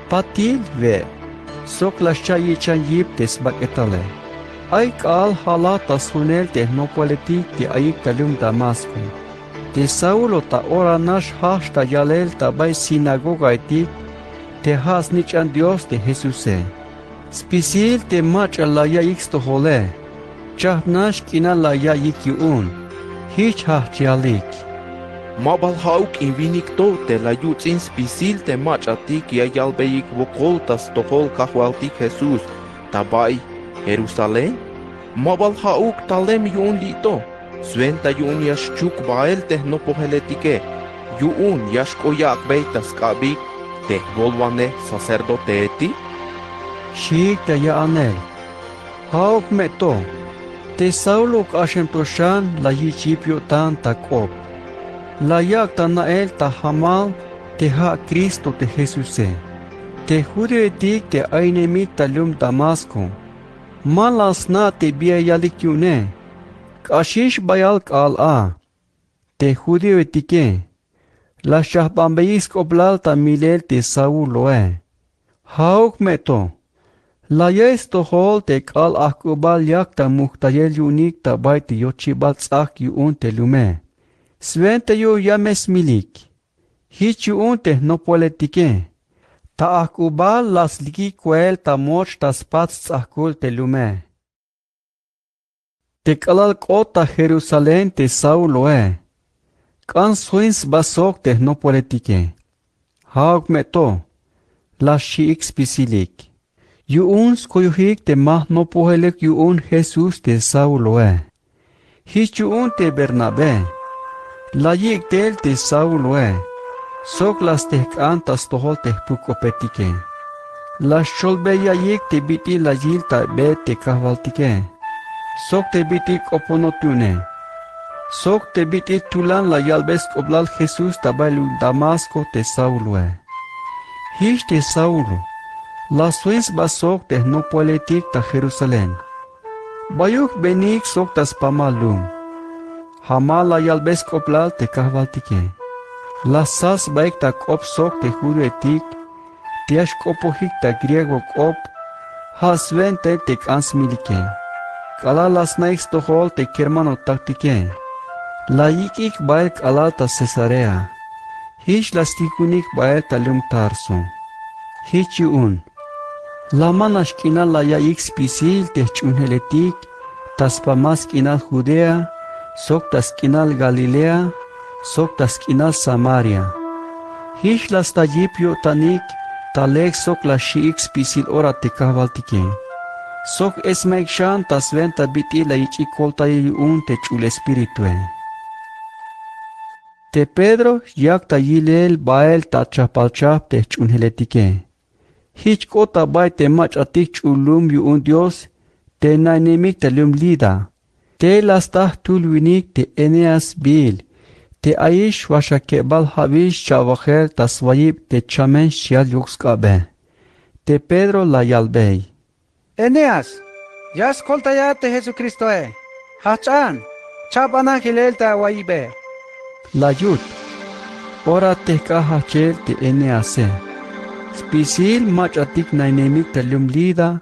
patil we', sok la xcha' yich'an yip te sbak'etale. Ay k'aal jalat ta sjonel te jnopojeletik te ayik ta lum Damasco. Te Saulo ta ora nax jajch ta yalel ta bay sinagogahetik te ja' snich'an Dios te Jesuse. Spisil te mach'a la ya'iyik stojole, chajp nax k'inal la ya'iyik yu'un. Jich jajch yalik: —Ma bal ja'uk in winik to te la yuts'in spisil te mach'atik ya yalbeyik wokol ta stojol Kajwaltik Jesús ta bay Jerusalén? Ma bal ja'uk talem yu'un li' to swenta yu'un ya xchuk bael te jnopojeletike, yu'un ya xk'ot yak'bey ta sk'abik te jwolwanej sacerdotehetik —xchiik ta ya'anel. Ja'uk me to, te Saulo k'axem to xan la yich' yip yo'tan ta k'op. La yak' ta na'el ta jamal te ja' Cristo te Jesuse. Te judaohetik te ayinemik ta lum Damasco ma la sna' te bi ya yalik yu'une. K'axix bayal k'aal a. Te judíoetike la xchajbanbeyik sk'oplal ta milel te Sauloe. Ja'uk me to, la ya'iy stojol te k'aal ajk'ubal yak ta mujtayel yu'unik ta bay te yochibal ts'ajk' yu'un te lume. Swenta yu'un ya me smilik. Jich yu'un te jnopoletike ta ajk'ubal la slikik koel ta moch ta spat sts'ajkul te lume. Te k'alal k'ot ta Jerusalén te Sauloe, k'an sjoin sba sok te jnopoletike. Ja'uk me to, la xchi'ik spisilik. Yu'un skuyojik te ma jnopojelik yu'un Jesús te Sauloe. Jich yu'un te Bernabé la yik' tel te Sauloe sok la stejk'an ta stojol te jpuk-k'opetike. La xcholbey ya'iyik te bit'il la yil ta be te kajwaltike sok te bit'il k'oponot yu'une sok te bit'il tulan la yalbey sk'oplal Jesús ta bay lum Damasco te Sauloe. Jich te Saulo la sjoin sba sok te jnopoletik ta Jerusalén. Bayuk jbeenik sok ta spamal lum. Jamal la yalbey sk'oplal te kajwaltike. La sjas sbaik ta k'op sok te judíoetik te ya xk'opojik ta griego k'op, ja' swentail te k'an smilike. K'alal la sna'ik stojol te kermanotaktike, la yik'ik bael k'alal ta Cesarea. Jich la stikunik bael ta lum Tarso. Jich yu'un la ma nax k'inal la ya'iyik spisil te jch'uunjeletik ta spamal sk'inal Judea sok ta sk'inal Galilea sok ta sk'inal Samaria. Jich la sta yip yo'tanik ta lek sok la xji'ik spisil ora te kajwaltike sok esmaik xan ta swenta bit'il la yich'ik koltayel yu'un te Ch'ul Espiritue. Te Pedro yak ta yilel bael ta chajpalchajp te jch'uunjeletike. Jich k'ot ta bay te mach'atik ch'ul lum yu'un Dios te nainemik ta lum Lida. Tey la sta jtul winik te Eneas sbiil te ayix waxakebal ja'bil xcha'wajel ta swayib te chamen xchial yok sk'abe. Te Pedro la yalbey: Eneas, ya skoltayat te Jesucristoe. Jajch'an, cha'banan jilel ta awayibe. La yut. Ora tejk'a jajchel te Enease. Spisil mach'atik nainemik ta lum Lida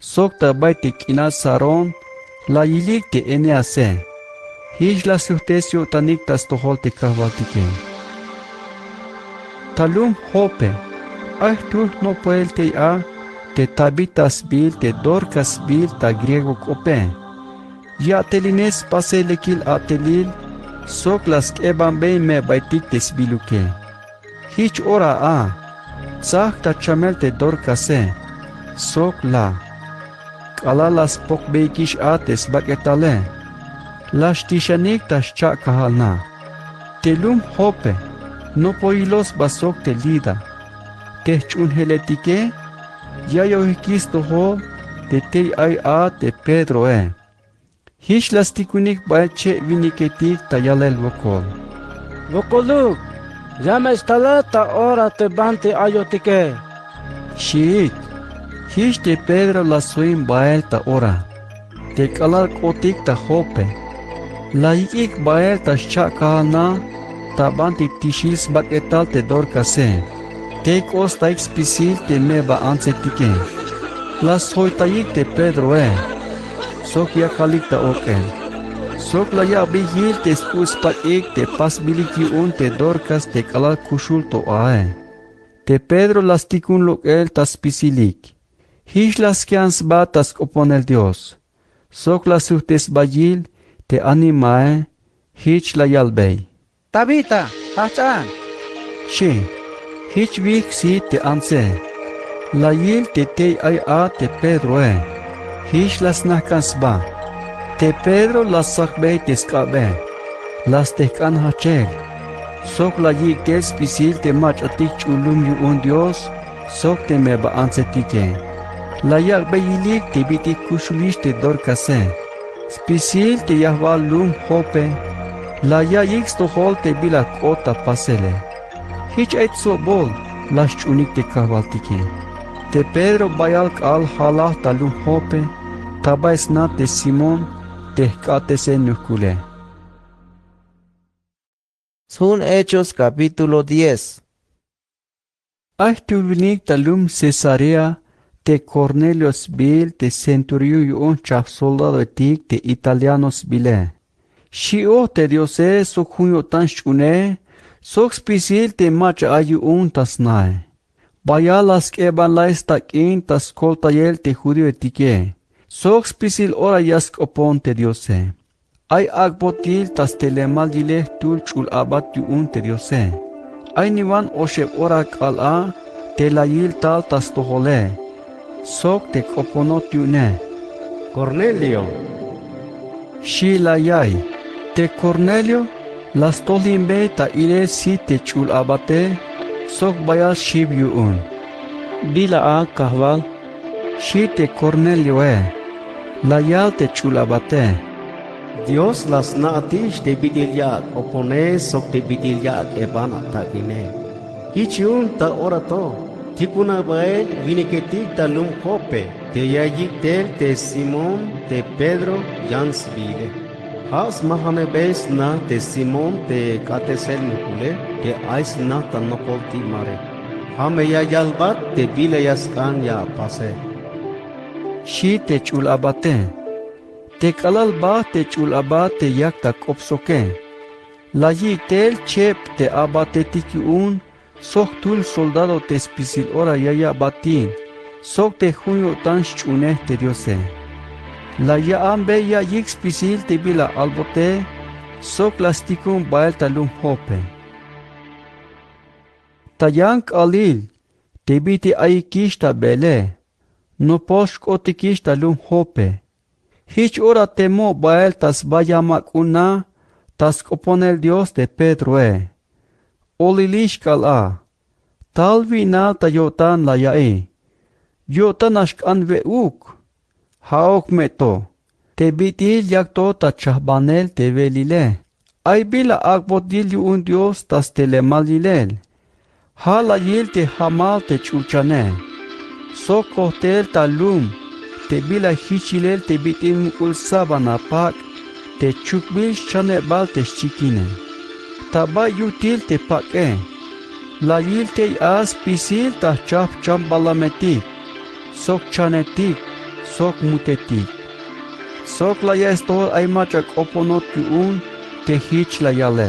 sok ta bay te k'inal Sarón la yilik te Enease. Jich la sujt'es yo'tanik ta stojol te kajwaltike. Ta lum Jope ay jtul jnopojel tey a te Tabita sbiil te Dorcas sbiil ta griego k'ope. Ya'telinej spasel lekil a'telil sok la sk'ebanbey me'baytik te sbiluke. Jich ora a tsajk ta chamel te Dorcase sok la. K'alal la spokbeyikix a te sbak'etale, la xtixanik ta xcha'kajal na. Te lum Jope nopoyilot sba sok te Lida. Te jch'uunjeletike ya yojikix stojol te tey ay a te Pedroe. Jich la stikunik bael cheb winiketik ta yalel wokol: —Wukuluk, ya me xtalat ta ora te banti ayotike —xchiik. Jich te Pedro la sjoin bael ta ora. Te k'alal k'otik ta Jope, la yik'ik bael ta xcha'kajal na ta banti tixil sbak'etal te Dorcase. Tey k'ot staik spisil te me'ba antsetike. La sjoytayik te Pedroe sok yakalik ta ok'el sok la yak'bey yil te sk'u' spak'ik te pasbilik yu'un te Dorcas te k'alal kuxul to ae. Te Pedro la stikun lok'el ta spisilik. Jich la skean sba ta sk'oponel Dios sok la sujt'es sba yil te animae. Jich la yalbey: —Tabita, jajch'an —xchi. Jich wijksi te antse. La yil te tey ay a te Pedroe. Jich la snajk'an sba. Te Pedro la stsakbey te sk'abe. La stejk'an jajchel sok la yik'tel spisil te mach'atik ch'ul lum yu'un Dios sok te me'ba antsetike. La yak'bey yilik te bit'il kuxulix te Dorcase. Spisil te yajwal lum Jope la ya'iyik stojol te bila k'ot ta pasele. Jich ay tsobol la xch'uunik te kajwaltike. Te Pedro bayal k'aal jalaj ta lum Jope ta bay sna te Simón te jk'atesel nujk'ule. Sjun Hechos capítulo diez. Ay jtul winik ta lum Cesarea te Cornelio sbiil te centurión yu'un chajp soldadoetik te italiano sbiile. Xi'oj te Diose sok jun yo'tan xch'uune sok spisil te mach'a ay yu'un ta snae. Bayal la sk'ebanlay stak'in ta skoltayel te judioetike sok spisil ora ya sk'opon te Diose. Ay ak'botil ta stelemal yilel jtul ch'ul abat yu'un te Diose. Ay niwan oxeb ora k'aal a te la yil tal ta stojole sok te k'oponot yu'une. —Cornelio —xi' la ya'iy. Te Cornelio la stolinbey ta ilel sit te ch'ul abate sok bayal xjib yu'un. —¿Bila a, kajwal? —xi' te Cornelioe. La yal te ch'ul abate: Dios la sna'tix te bit'il ya ak'opone sok te bit'il ya ak'eban atak'ine. Jich yu'un ta ora to tikuna bael winiketik ta lum Jope te ya yik' tel te Simón te Pedro yan sbiile. Ja' smajanebey sna te Simón te k'atesel nujk'ule te ay sna ta nopol ti' mare. Ja' me ya yalbat te bila ya sk'an ya apase —xi' te ch'ul abate. Te k'alal bajt te ch'ul abat te yak ta k'op soke, la yik' tel cheb te abatetik yu'un sok jtul soldado te spisil ora ya ya'batin sok te jun yo'tan xch'uunej te Diose. La ya'anbey ya'iyik spisil te bila albote sok la stikun bael ta lum Jope. Ta yan k'aalil te bit'il ayikix ta beele, nopol xk'otikix ta lum Jope. Jich ora temo bael ta sba ya mak'un na ta sk'oponel Dios te Pedroe. Olilix k'aal a, tal wi'nal ta yo'tan la ya'iy. Yo'tan nax k'an we'uk. Ja'uk me to te bit'il yak to ta chajbanel te we'elile. Ay bila ak'botil yu'un Dios ta stelemal yilel. Ja' la yil te jamal te ch'ulchane sok kojtel ta lum te bila jich yilel te bit'il muk'ul sábana pak' te chukbil xchanebal te xchikine. Ta bay yutil te pak'e la yil tey a spisil ta jchajp chambalametik sok chanetik sok mutetik. Sok la ya'iy stojol ay mach'a k'oponot yu'un te jich la yale: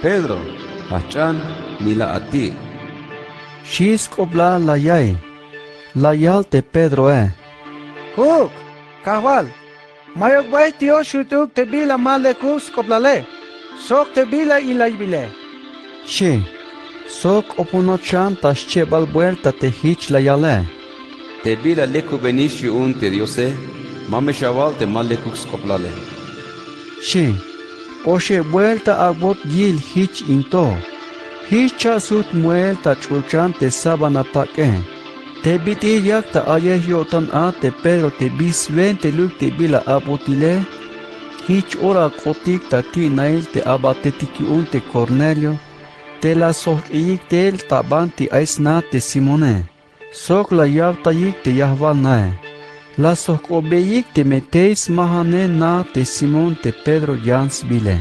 —Pedro, jajch'an, nila ati' —xi' sk'oplal la ya'iy. La yal te Pedroe: —Juuk, kajwal. Mayuk bay ti'ox xjut'uk te bila ma lekuk sk'oplale sok te bila ilaybile —xi'. Sok k'oponot xan ta schebal buelta te jich la yale: —Te bila lekubenix yu'un te Diose, ma me xawal te ma lekuk sk'oplale —xi'. Oxeb buelta ak'bot yil jich in to. Jich cha'sujt muel ta ch'ulchan te sábana pak'e. Te bit'il yak ta ayel yo'tan a te Pedro te bi swentailuk te bila ak'botile, jich ora k'otik ta ti'nail te abatetik yu'un te Cornelio te la sjojk'iyik tel ta banti ay sna te Simone. Sok la yawtayik te yajwal nae. La sjojk'obeyik teme tey smajanej na te Simón te Pedro yan sbiile.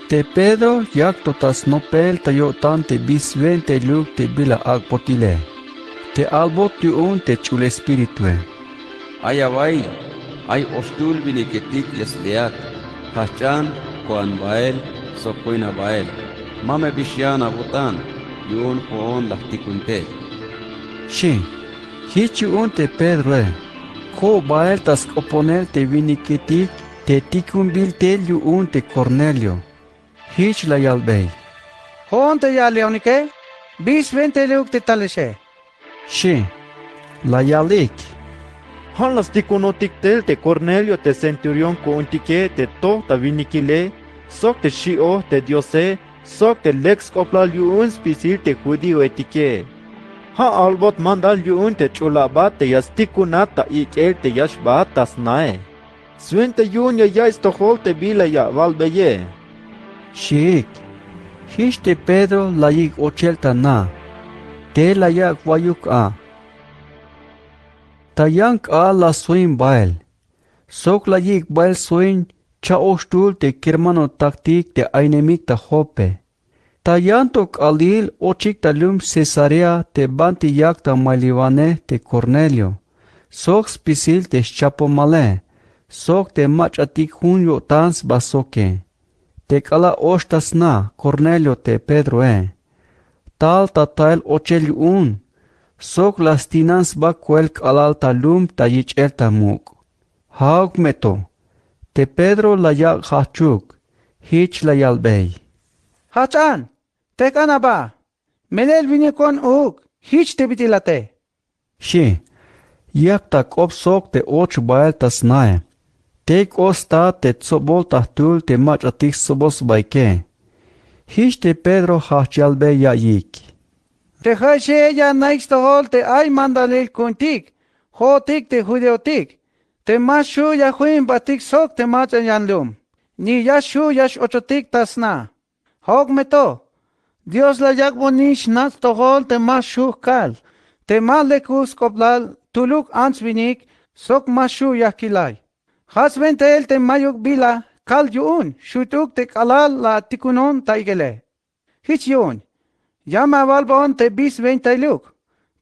Te Pedro yak to ta snopel ta yo'tan te bi swentailuk te bila ak'botile, te albot yu'un te ch'ul espiritue. Ay awa'iy, ay oxtul winiketik ya sle'at. Jajch'an, ko'an bael sok koyna bael. Ma me bi xyaan awo'tan yu'un jo'on la jtikun tel, xi'. Jich yu'un te Pedroe ko' bael ta sk'oponel te winiketik te tikunbil tel yu'un te Cornelio. Jich la yalbey: —Jo'on te ya aleonike, bi swentailuk te talexe, xi'. La yalik: —Ja' la stikunotik tel te Cornelio te centurión ku'untike te toj ta winikile sok te xi'oj te Diose sok te lek sk'oplal yu'un spisil te judíoetike. Ja' albot mandal yu'un te ch'ul abat te ya stikunat ta ik'el te ya xbaat ta snae. Swenta yu'un ya ya'iy stojol te bila ya awalbeye, xiik. Jich te Pedro la yik' ochel ta na te la yak' wayuk a. Ta yan k'aal la sjoin bael. sok la yik' bael swin cha'oxtul te kermanotaktik te ainemik ta Jope. Ta yan to k'aalil ochik ta lum Cesarea te banti yak ta mayliwanej te Cornelio, sok spisil te xchapomale, sok te mach'atik jun yo'tan sba soke. Te k'alal ox ta sna' Cornelio te Pedroe, tal ta tael ochel yu'un, sok la stinan sba koel k'alal ta lum ta yich'el ta muk'. Ja'uk me to, te Pedro la yak' jajchuk, jich la yalbey: —Jajch'an, tejk'an aba. Melel winikon uuk, jich te bit'il ate, xi'. Yak ta k'op sok te och bael ta snae. Tey k'ot stat te tsobol ta jtul te mach'atik stsobol sbaike. Jich te Pedro jajch yalbey ya'iyik: —Te ja'exe ya anaik stojol te ay mandalil ku'untik jo'otik te judeotik, te ma xju' ya join jbatik sok te mach'a yan lum, ni ya xju' ya x-ochotik ta sna. Ja'uk me to, Dios la yak'bonix jna' stojol te ma xju' jkal, te ma lekuj sk'oplal, tuluk ants winik, sok ma xju' ya jkilay. Ja' swentail te mayuk bila kal yu'un, xjutuk te k'alal la atikunon ta ik'ele. Jich yu'un, ya me awalbon te bi swentailuk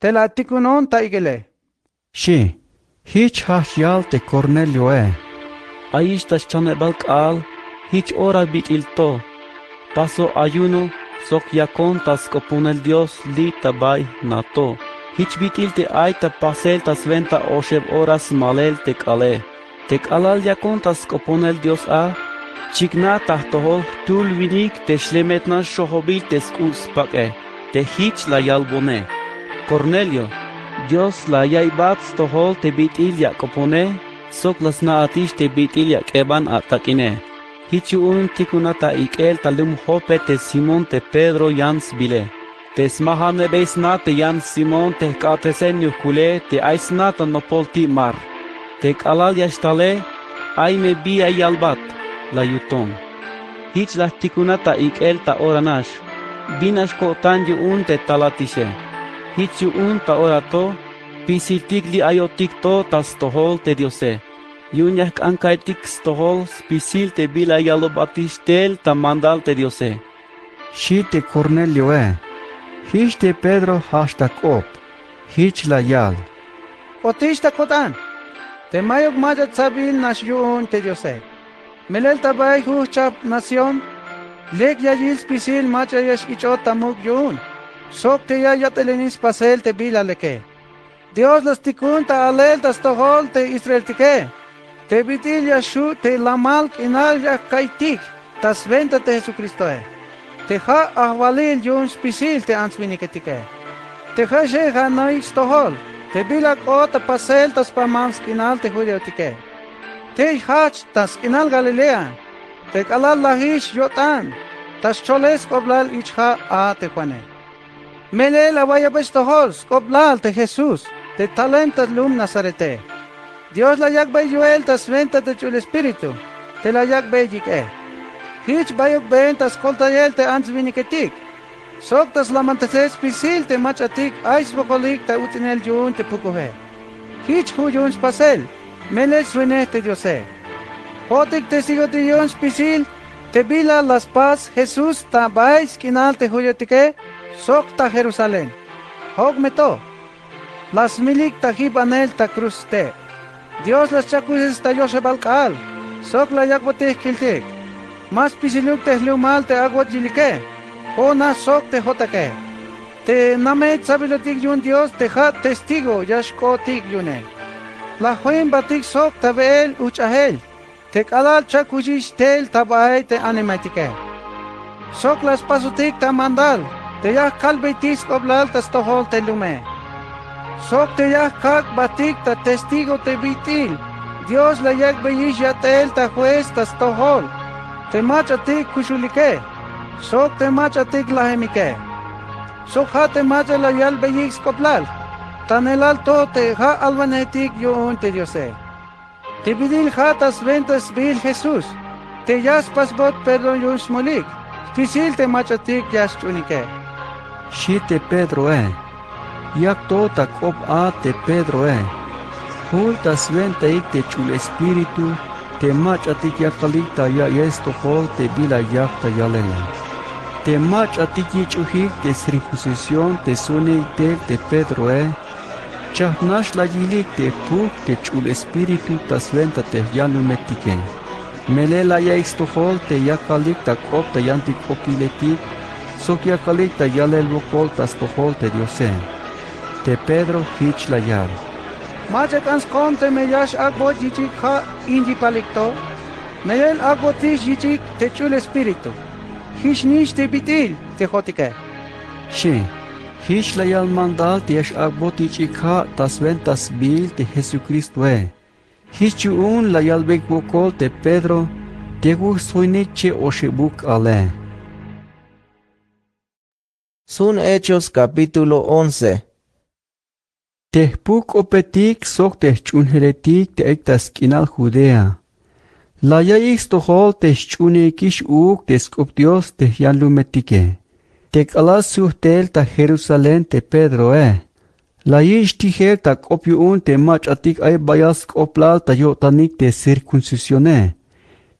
te la atikunon ta ik'ele, xi'. Jich jajch yal te Cornelioe: —Ayix ta xchanebal k'aal, jich ora bit'il to. Paso ayuno sok yakon ta sk'oponel Dios li' ta bay jna' to. Jich bit'il te ay ta pasel ta swenta oxeb ora smalel te k'aale. Te k'alal yakon ta sk'oponel Dios a, chikna ta jtojol jtul winik te xlemetnan xojobil te sk'u' spak'e, te jich la yalbone: Cornelio, Dios la ya'iybat stojol te bit'il ya ak'opone, sok la sna'atix te bit'il ya ak'eban atak'ine. Jich yu'un tikunat ta ik'el ta lum Jope te Simón te Pedro yan sbile. Te smajanebey sna te yan Simón te jk'atesen yujkule te ay sna ta nopol ti' mar. Te k'alal ya xtale, ay me bi ya yalbat, la yuton. Jich la jtikunat ta ik'el ta ora nax, bin nax ko'tan yu'un te talatixe. Jich yu'un ta ora to, spisiltik li' ayotik to ta stojol te Diose. Yu'un ya jk'an kaiytik stojol spisil te bila yalbobatix tel ta mandal te Diose, xi' te Cornelioe. Jich te Pedro jajch ta k'op, jich la yal: —K'otix ta ko'tan, te mayuk mach'a tsabil nax yu'un te Diose. Melel ta bay jujch'ab nación lek ya yil spisil mach'a ya x-ich'ot ta muk' yu'un, sok te ya yat'elenix spasel te bila leke. Dios la stikun ta alel ta stojol te israeltike te bit'il ya xju' te lamal k'inal ya jkaiytik ta swenta te Jesucristoe, te ja' ajwalil yu'un spisil te ants winiketike. Te ja'exe ja' anaik stojol te bila k'ot ta pasel ta spamal sk'inal te judeotike. Tey jajch ta sk'inal Galilea, te k'alal lajix yo'tan ta xcholel sk'oplal ich ja' a te Juane. Melel awa'iyabey stojol sk'oplal te Jesús te talem ta lum Nazarete. Dios la yak'bey yu'el ta swenta te Ch'ul Espíritu te la yak'bey yik'e. Jich bayukben ta skoltayel te ants winiketik, sok ta slamantesel spisil te mach'atik ay swokolik ta uts'inel yu'un te pukuje. Jich ju' yu'un spasel melel swinej te Diose. Jo'otik testigotik yu'un spisil te bila la spas Jesús ta bay sk'inal te judiotike sok ta Jerusalén. Ja'uk me to, la smilik ta jibbanel ta cruz te'. Dios la schakuxes ta yoxebal k'aal sok la yak'botik jkiltik. Ma spisiluk te jlumal te awoch yilike, jo'ona sok te jo'take. Te namey tsabilotik yu'un Dios te ja' testigo ya xk'otik yu'une. La join jbatik sok ta we'el ujch'ajel te k'alal chakuxix tel ta bay te animaetike. Sok la spasotik ta mandal te ya jkalbeytik sk'oplal ta stojol te lume. Sok te ya jkak' jbatik ta testigo te bit'il Dios la yak'beyix yat'el ta juez ta stojol te mach'atik kuxulike sok te mach'atik lajemike. Sok ja' te mach'a la yalbeyik sk'oplal ta neelal to te ja' alwanejetik yu'un te Diose. Te bit'il ja' ta swenta sbiil Jesús te ya spasbot perdón yu'un smulik spisil te mach'atik ya sch'uunike, xi' te Pedroe. Yak to ta k'op a te Pedroe. Jul ta swentaik te Jch'ul Espíritu te mach'atik yakalik ta ya'iyel stojol te bila yak ta yalele. Te mach'atik yich'ojik te circuncisión te sjoineik tel te Pedroe. Chajp nax la yilik te jpuj te Jch'ul Espíritu ta swenta te jyanlumetike. Melel la yaik stojol te yakalik ta k'op ta yantik k'opiletik sok yakalik ta yalel wokol ta stojol te Diose. Te Pedro jich la yal: —Mach'a k'an sk'oon teme ya x-ak'bot yich'ik ja' in yipalik to. Melel ak'botix yich'ik te Jch'ul Espíritu. Jichnix te bit'il te jo'otike, xi'. Jich la yal mandal te ya x-ak'bot yich'ik ja' ta swenta sbiil te Jesucristoe. Jich yu'un la yalbeyik wokol te Pedro teuj sjoinik che oxebuk k'aale. Sjoin Hechos capítulo once. Te jpuj k'opetik sok te jch'uunjeletik te ay ta sk'inal Judea, la yaiyik stojol te xch'uuneikix uuk te sk'op Dios te jyanlumetike. Te k'alal sujt tel ta Jerusalén te Pedroe, la yich' tijel ta k'op yu'un te mach'atik ay bayal sk'oplal ta yo'tanik te circuncisione.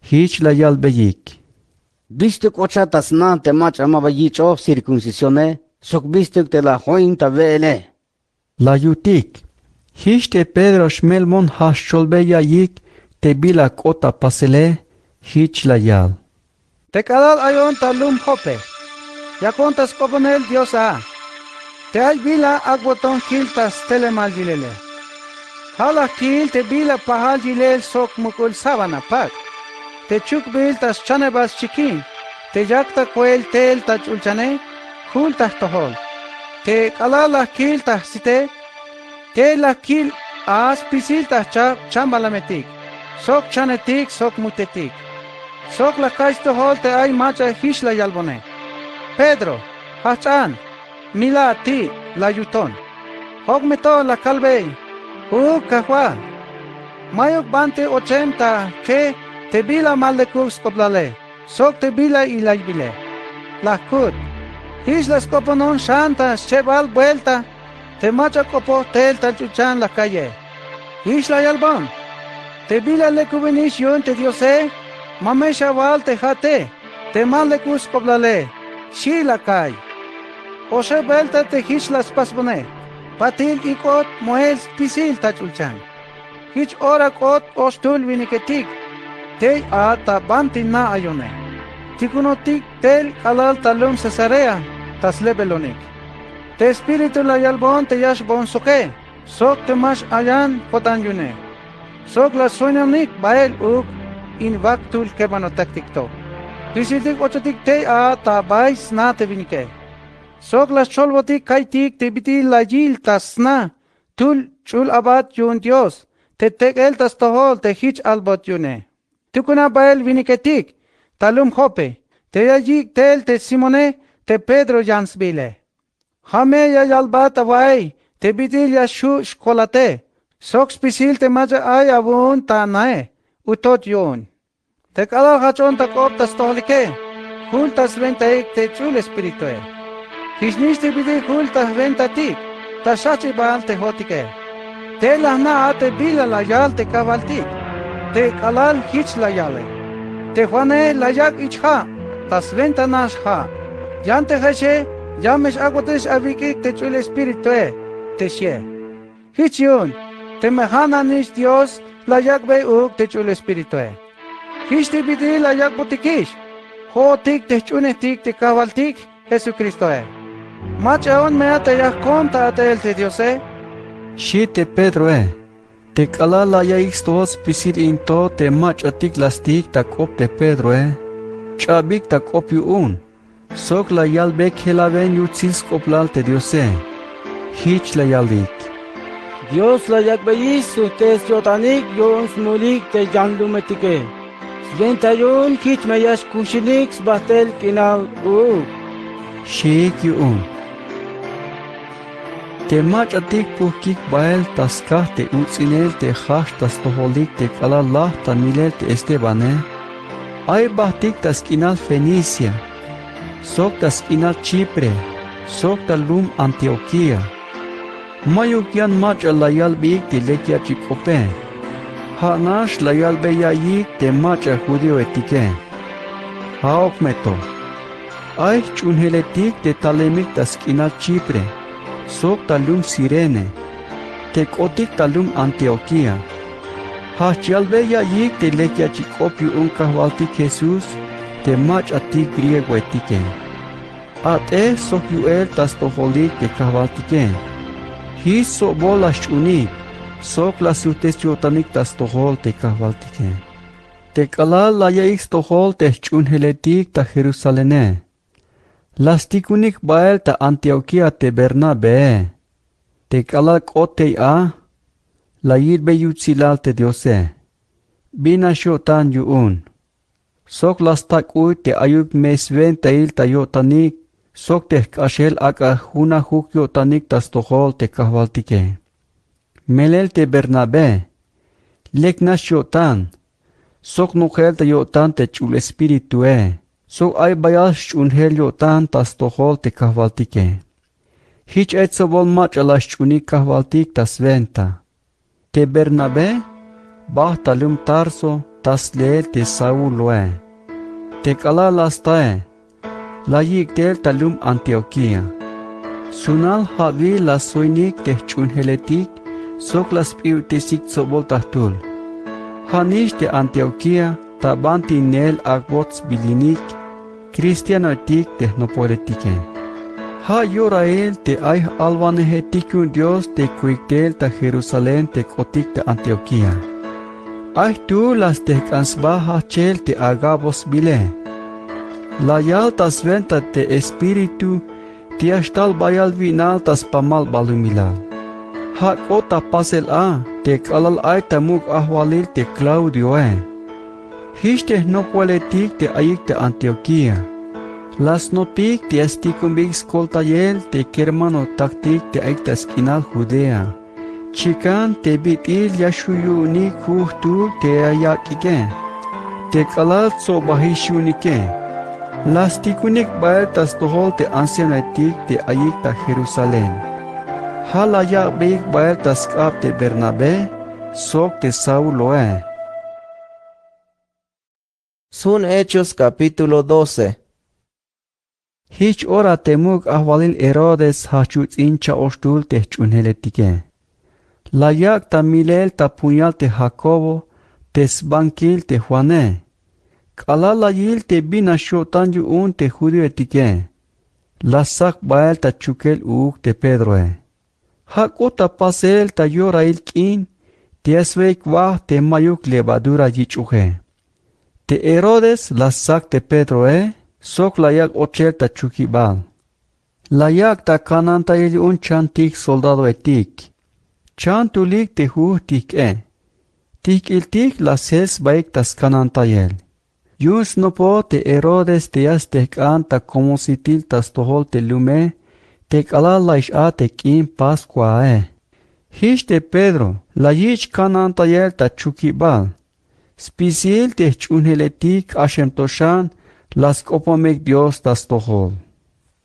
Jich la yalbeyik: —¿Bistuk k'ot xan ta sna te mach'a ma ba yich'oj circuncisione sok bistuk te la join ta we'ele? La yutik. Jich te Pedro xmelmon ja' xcholbe yaiyik te bila k'ot ta pasele. Jich la yal: —Te k'alal ayon ta lum Jope, yakon ta sk'oponel Dios a. Te ay bila ak'boton kil ta stelemal yilele. Ja' la kiil te bila pajal yilel sok muk'ul sábana pak' te chukbil ta schanebal xchikin te yak ta koel tel ta ch'ulchane, jul ta jtojol. Te k'alal la kiil ta jsite, tey la kil a spisil ta jchajp chambalametik sok chanetik sok mutetik. Sok la kaiy stojol te ay mach'a jich la yalbone: “Pedro, jajch'an, mila ati”, la yuton. Jok me to la kalbey: “Uuk, Kajwal, mayuk banti ochem ta jke te bila ma lekuk sk'oplale sok te bila ilaybile”, la jkut. Jich la sk'oponon xan ta schebal buelta te mach'a k'opoj tel ta ch'ulchan la kaiye. Jich la yalbon: “Te bila lekubinix yu'un te Diose, ma me xawal te ja'ate te ma lekuk sk'oplale”, xi' la kaiy. Oxeb buelta te jich la spasbone, patil ik'ot moel spisil ta ch'ulchan. Jich ora k'ot och jtul winiketik tey a ta banti na ayone. Tikunotik tel k'alal ta lum Cesarea ta slebelonik. Te Espíritu la yalbon te ya xboon soke sok te ma x-ayan ko'tan yu'une. Sok la sjoinonik bael uuk in wak jtul kebanotaktik to. Spisiltik ochotik tey a ta bay sna te winike. Sok la scholbotik kaitik te bit'il la yil ta sna jtul ch'ul abat yu'un Dios te tek'el ta stojol te jich albot yu'une. Tukuna bael winiketik ta lum Jope te ya yik' tel te Simone te Pedro yan sbiile. Ja' me ya yalbat awa'iy te bit'il ya xju' xkolate sok spisil te mach'a ay awu'un ta nae utot yu'un. Te k'alal jajch'on ta k'op ta stojolike, jul ta swentaik te Jch'ul Espiritue. Jichnix te bit'il jul ta jwentatik ta xjajch'ibal te jo'otike. Tey la jna' a te bila la yal te Kajwaltik te k'alal jich la yale. Te Juane la yak' ich ja' ta swenta nax ja'. Yan te jexe ya me x-ak'botex awik'ik te Jch'ul Espiritue, te xie. Jich yu'un teme ja' nanix Dios la yak'bey uuk te Jch'ul Espiritue. Jich te bit'il la yak'botikix: jo'otik te jch'uunejtik te Kajwaltik Jesucristoe. ¿Mach'aon me a te ya jkon ta a'tel te Diose? Xi' te Pedroe. Te k'alal la yaiyik stojol spisil in to te mach'atik la stijik ta k'op te Pedroe, ch'abik ta k'op yu'un. Sok la yalbey jelawen yutsil sk'oplal te Diose. Jich la yalik: Dios la yak'beyix sujt tel yo'tanik yu'un smulik te yanlumetike. Swenta yu'un jich me ya xkuxinik sbajtel k'inal uuk, xiik yu'un. Te mach'atik pujkik bael ta skaj te uts'inel te jajch ta stojolik te k'alal laj ta milel te Estebane, ay bajtik ta sk'inal Fenicia, sok ta sk'inal Chipre, sok ta lum Antioquía. Mayuk yan mach'a la yalbeyik te lek yach'il k'ope. Ja' nax la yalbey ya'iyik te mach'a judioetike. Ja'uk me to. Ay jch'uunjeletik te talemik ta sk'inal Chipre sok ta lum Cirene, te k'otik ta lum Antioquía. Ja' xyalbey ya'iyik te lek yach'il k'op yu'un kajwaltik Jesús te mach'atik griegoetike. A't'ej sok yu'el ta stojolik te kajwaltike. Jich stsobol la xch'uunik sok la sujt'es yo'tanik ta stojol te kajwaltike. Te k'alal la ya'iyik stojol te jch'uunjeletik ta Jerusalene, la stikunik bael ta Antioquía te Bernabé. Te k'alal k'ot tey a, la yilbey yutsilal te Diose, bin nax yo'tan yu'un. Sok la stak'uy te ayuk me swentail ta yo'tanik sok te jk'axel ak'a junajuk yo'tanik ta stojol te kajwaltike. Melel te Bernabé, lek nax yo'tan, sok nojel ta yo'tan te Ch'ul Espiritue, sok ay bayal sch'uunjel yo'tan ta stojol te kajwaltike. Jich ay tsobol mach'a la sch'uunik kajwaltik ta swenta. Te Bernabé bajt ta lum Tarso ta sleel te Sauloe. Te k'alal la stae, la yik' tel ta lum Antioquía. Sunal ja'wil la sjoinik te jch'uunjeletik sok la sp'iwtesik tsobol ta jtul. Ja'nix te Antioquía ta banti neel awotsbilinik cristianoetik te jnopoletike. Ja' yorail te ay j'alwanejetik yu'un Dios te ku'ik tel ta Jerusalén te k'otik ta Antioquía. Ay jtul la stejk'an sba jajchel te Agabo sbile. La yal ta swenta te Espíritu te ya xtal bayal wi'nal ta spamal balumilal. Ja' k'ot ta pasel a te k'alal ay ta muk' ajwalil te Claudioe. Jich te jnopoletik te ayik ta Antioquía, la snopik te ya stikunik skoltayel te kermanotaktik te ayik ta sk'inal Judea. Chikan te bit'il ya xju' yu'unik jujtul te ya yak'ike, te k'alal tsobajix yu'unike. La stikunik bael ta stojol te ancianoetik te ayik ta Jerusalén. Ja' la yak'beyik bael ta sk'ab te Bernabé sok te Sauloe. Sjun Hechos capítulo doce. Jich ora te muk' ajwalil Herodes jajch yuts'in cha'oxtul te jch'uunjeletike. La yak' ta milel ta puñal te Jacobo te sbankil te Juane. K'alal la yil te bin nax yo'tan yu'un te judioetike, la sts'ak bael ta chukel uuk te Pedroe. Jak'ut ta pasel ta yorail k'in te ya sweyik waj te mayuk levadura yich'oje. Te Herodes la stsak te Pedroe sok la yak' ochel ta chukibal. La yak' ta kanantayel yu'un chantik soldadoetik. Chantulik te juj tijk'e. Tijk'iltik la sjel sbaik ta skanantayel. Yu'un snopoj te Herodes te ya stejk'an ta komositil ta stojol te lume te k'alal la ix a te k'in Pascuae. Jich te Pedro la yich' kanantayel ta chukibal. Spisil te jch'uunjeletik k'axem to xan la sk'opomek Dios ta stojol.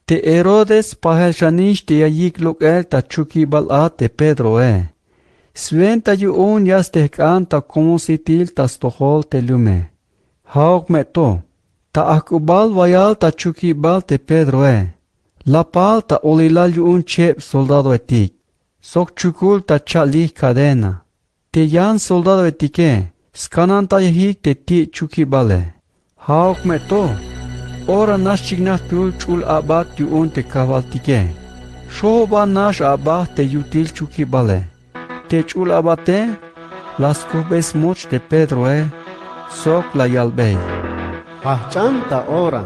Te Herodes pajel xanix te ya yik' lok'el ta chukibal a te Pedroe. Swenta yu'un ya stejk'an ta komositil ta stojol te lume. Ja'uk me to, ta ajk'ubal wayal ta chukibal te Pedroe, la pal ta olilal yu'un cheb soldadoetik sok chukul ta cha'lik cadena. Te yan soldadoetike skanantayejik te ti' chukibale. Ja'uk me to, ora nax chiknaj jtul ch'ul abat yu'un te kajwaltike. Xojoban nax abaj te yutil chukibale. Te ch'ul abate la skujbe smoch te Pedroe sok la yalbey: —Jajch'an ta ora.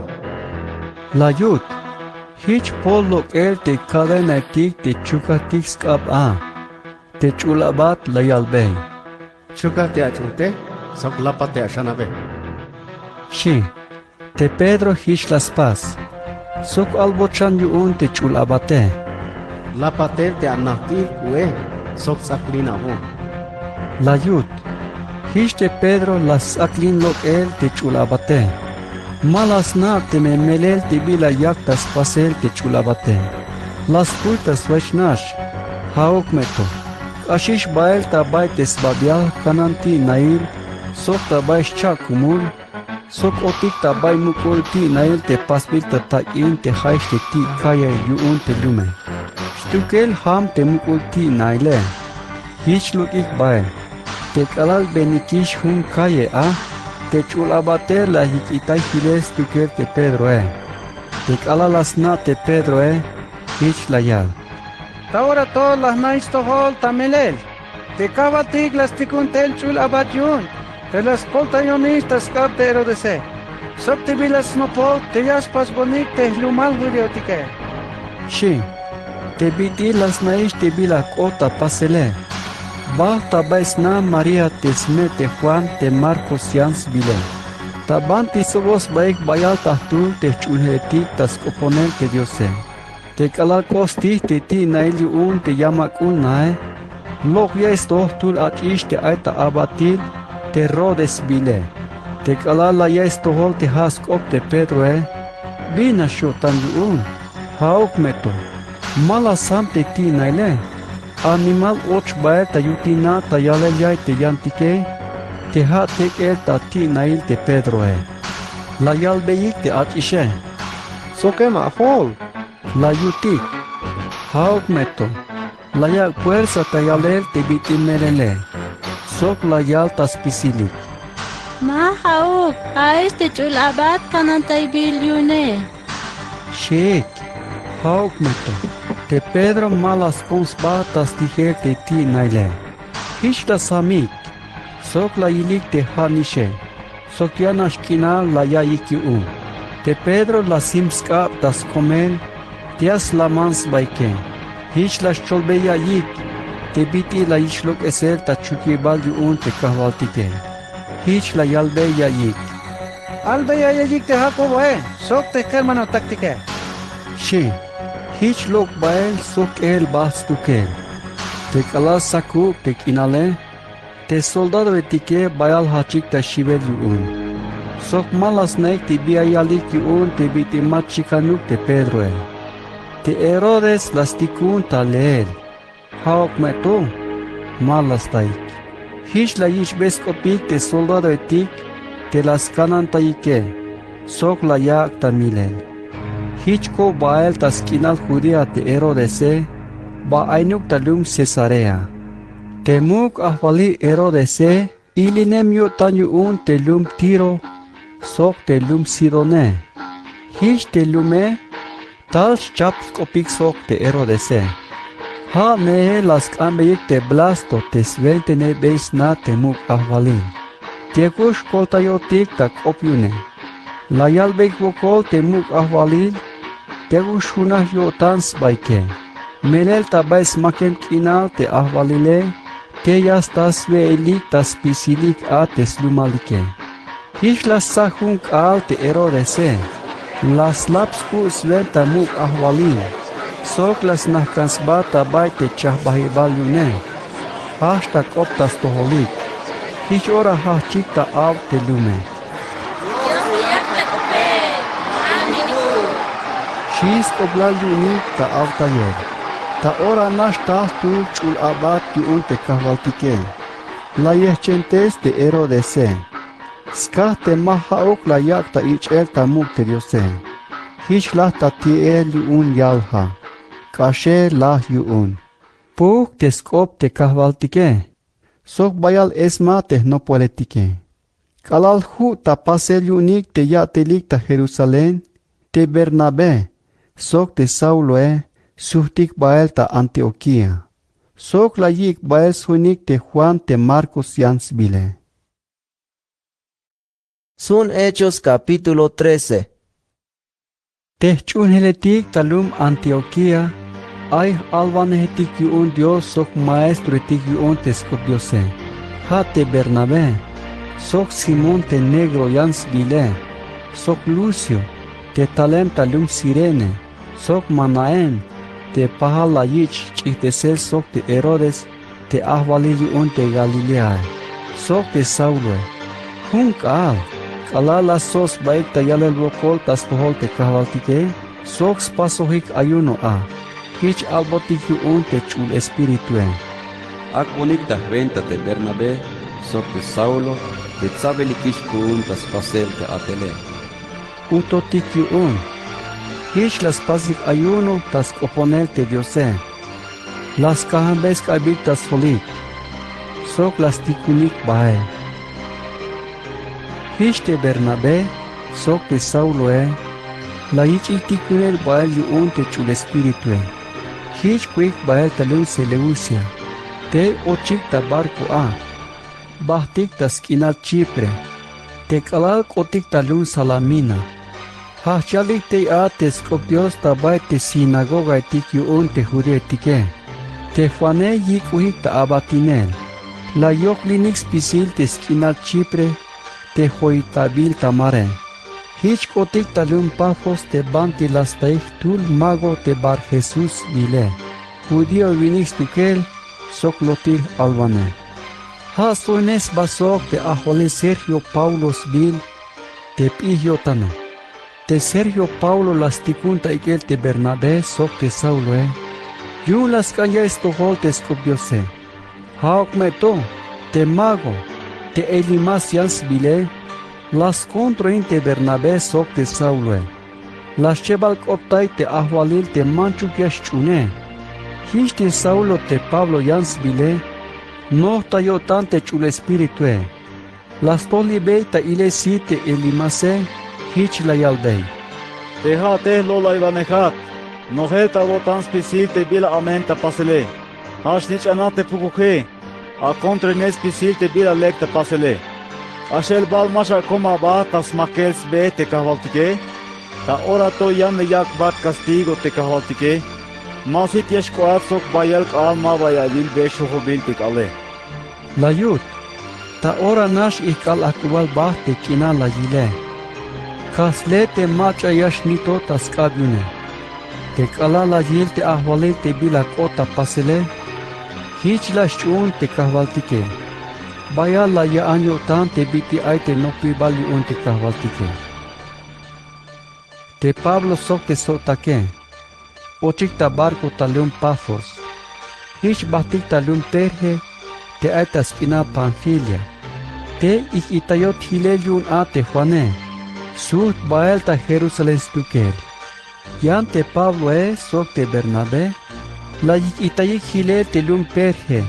La yut. Jich pol lok'el te cadenaetik te chukajtik sk'ab a. Te ch'ul abat la yalbey: —Chukaj te ach'ulte sok lapate axanabe —xi'. Te Pedro jich la spas. Sok albocham yu'un te ch'ul abate: —Lapatel te anajt'il k'u'e sok ts'aklin awo. La yut. Jich te Pedro la sts'aklin lok'el te ch'ul abate. Ma la sna' teme melel te bila yak ta spasel te ch'ul abate. La skuy ta swech nax. Ja'uk me to, k'axix bael ta bay te sbabial kananti'nail sok ta bay xcha'kumul, sok k'otik ta bay muk'ul ti'nail te pasbil ta tak'in te ja'ix te ti' kalle yu'un te lume. Stukel jam te muk'ul ti'naile. Jich lok'ik bael. Te k'alal benikix jun kalle a, te ch'ul abatel la jik'itay jilel stukel te Pedroe. Te k'alal la sna' te Pedroe, jich la yal: Ta ora to la jna'ix stojol ta melel. Te kajwaltik la stikun tel ch'ul abat yu'un, te la skoltayonix ta sk'ab te Herodese, sok te bila snopoj te ya spasbonik te jlumal judiotike, xi'. Te bit'il la sna'ix te bila jk'ot ta pasele. Bajt ta bay sna María te sme te Juan te Marcos yan sbile. Ta banti sbost sbaik bayal ta jtul te jch'uunjeletik ta sk'oponel te Diose. Te k'alal k'ot stij te ti'nail yu'un te yamak'ul nae, lok' ya'iy stojol jtul ach'ix te ay ta abatil te Rodes sbile. Te k'alal la ya'iy stojol te ja' sk'op te Pedroe, bin nax yo'tan yu'un. Ja'uk me to, ma la sjam te ti'naile. Animal och bael ta yutina ta yalel ya'iy te yantike, te ja' tek'el ta ti'nail te Pedroe. La yalbeyik te ach'ixe: Ts'okem ajol, la yutik. Ja'uk me to, la yak' puersa ta yalel te bit'il melele, sok la yal ta spisilik: Ma ja'uk, ja'ex te ch'ul abat kanantaybil yu'une, xiik. Ja'uk me to, te Pedro ma la sk'on sba ta stijel te ti'naile. Jich la sjamik, sok la yilik te ja'nixe, sok ya nax k'inal la ya'iyik yu'un. Te Pedro la sim sk'ab ta skomel, te ya slaman sbaike. Jich la xcholbey ya'iyik te bit'il la yich' lok'esel ta chukibal yu'un te kajwaltike. Jich la yalbey ya'iyik: Albey ya ya'iyik te Jacoboe sok te jkermanotaktike, xi'. Jich lok' bael sok k'ejel bajt stukel. Te k'alal sakub te k'inale, te soldadoetike bayal jajchik ta xiwel yu'un, sok ma la sna'ik te bi ya yalik yu'un te bit'il ma chikanuk te Pedroe. Te Herodes la stikun ta leel. Ja'uk me to, ma la staik. Jich la yich'bey sk'opik te soldadoetik te la skanantayike, sok la yak' ta milel. Jich ko'bael ta sk'inal Judea te Herodese, ba aynuk ta lum Cesarea. Te muk' ajwalil Herodese ilinem yo'tan yu'un te lum Tiro sok te lum Sidone. Jich te lume tal xchap sk'opik sok te Herodese. Ja' neje la sk'anbeyik te Blasto te swentenebey sna te muk' ajwalil. Te yakuk xkoltayotik ta k'op yu'une. La yalbeyik wokol te muk' ajwalil te yakuk xjunaj yo'tan sbaike. Melel ta bay smakem k'inal te ajwalile, te ya sta swe'elik ta spisilik a te slumalike. Jich la stsaj jun k'aal te Herodese. La slap sk'u' swenta muk' ajwalil, sok la snajk'an sba ta bay te chajbajibal yu'une. Jajch ta k'op ta stojolik. Jich ora jajchik ta aw te lume. Xi' sk'oplal yu'unik ta awtayel. Ta ora nax ta jtul ch'ul abat yu'un te kajwaltike. La yejchentes te Herodese. Skaj te ma ja'uk la yak' ta ich'el ta muk' te Diose. Jich laj ta ti'el yu'un yal ja'. K'axel laj yu'un. Pujk' te sk'op te kajwaltike. Sok bayal esma te jnopoletike. K'alal ju' ta pasel yu'unik te ya'telik ta Jerusalén, te Bernabé sok te Sauloe sujtik bael ta Antioquía. Sok la yik' bael sjuinik te Juan te Marcos yan sbile. Sun Hechos capítulo trece. Te jch'uunjeletik ta lum Antioquía ay j'alwanejetik yu'un Dios sok maestroetik yu'un te sk'op Diose. Ja' te Bernabé, sok Simón te Negro yan sbile, sok Lucio, te talem ta lum Cirene, sok Manaén, te pajal la yich' ch'ijtesel sok te Herodes, te ajwalil yu'un te Galileae, sok te Sauloe. Jun k'aal, k'alal la stsob sbaik ta yalel wokol ta stojol te kajwaltike, sok spasojik ayuno a. Jich albotik yu'un te ch'ul espiritue: Ak'bonik ta jwenta te Bernabé sok te Saulo te tsabelikix ku'un ta spasel te atele. Utotik yu'un. Jich la spasik ayuno ta sk'oponel te Diose. La skajambey sk'abik ta sjolik sok la stikunik bael. Jich te Bernabé sok te Sauloe la yich'ik tikunel bael yu'un te ch'ul espiritue. Jich kuik bael ta lum Seleucia. Tey ochik ta barco a, bajtik ta sk'inal Chipre, te k'alal k'otik ta lum Salamina. Jajch yalik tey a te sk'op Dios ta bay te sinagogaetik yu'un te judíoetike. Te Juane yik'ojik ta abatinel. La yoklinik spisil te sk'inal Chipre te joytabil ta mare. Jich k'otik ta lum Pafos te banti la staik jtul mago te Barjesús sbiile. Judío winik stukel sok lotil j-alwanej. Ja' stojine sba sok te ajwalil Sergio Paulo sbiil te p'ij yo'tane. Te Sergio Paulo la stikun ta ik'el te Bernabé sok te Sauloe yu'un la sk'an ya'iy stojol te sk'op Diose. Ja'uk me to te mago te Elimas yan sbiile la skontroin te Bernabé sok te Sauloe. La schebal k'optay te ajwalil te manchuk ya xch'uune. Jich te Saulo te Pablo yan sbiile noj ta yo'tan te ch'ul espiritue. La stojlibey ta ilel sit te Elimase. Jich la yalbey: Te ja'ate lo'laywanejat, nojel ta awo'tan spisil te bila amen ta pasele. Ja' snich'anat te pukuje. Akontroine spisil te bila lek ta pasele. K'axel bal ma xakom aba ta smakel sbe te kajwaltike. Ta ora to yan la yak'bat castigo te kajwaltike. Ma sit ya xk'oat sok bayal k'aal ma ba ya awilbe xojobil te k'aale. La yut. Ta ora nax ijk'al ajk'ubal bajt te k'inal la yile. Kajsle te mach'a ya xnitot ta sk'ab yu'une. Te k'alal la yil te ajwalil te bila k'ot ta pasele, jich la xch'uun te kajwaltike. Bayal la ya'an yo'tan te bit'il ay te nopibal yu'un te kajwaltike. Te Pablo sok te sjo'take ochik ta barco ta lum Pafos. Jich bajtik ta lum Perge te ay ta sk'inal Panfilia. Tey ijk'itayot jilel yu'un a te Juane. Sjujt bael ta Jerusalén stukel. Yan te Pabloe sok te Bernabé la yijk'itayik jilel te lum Perge.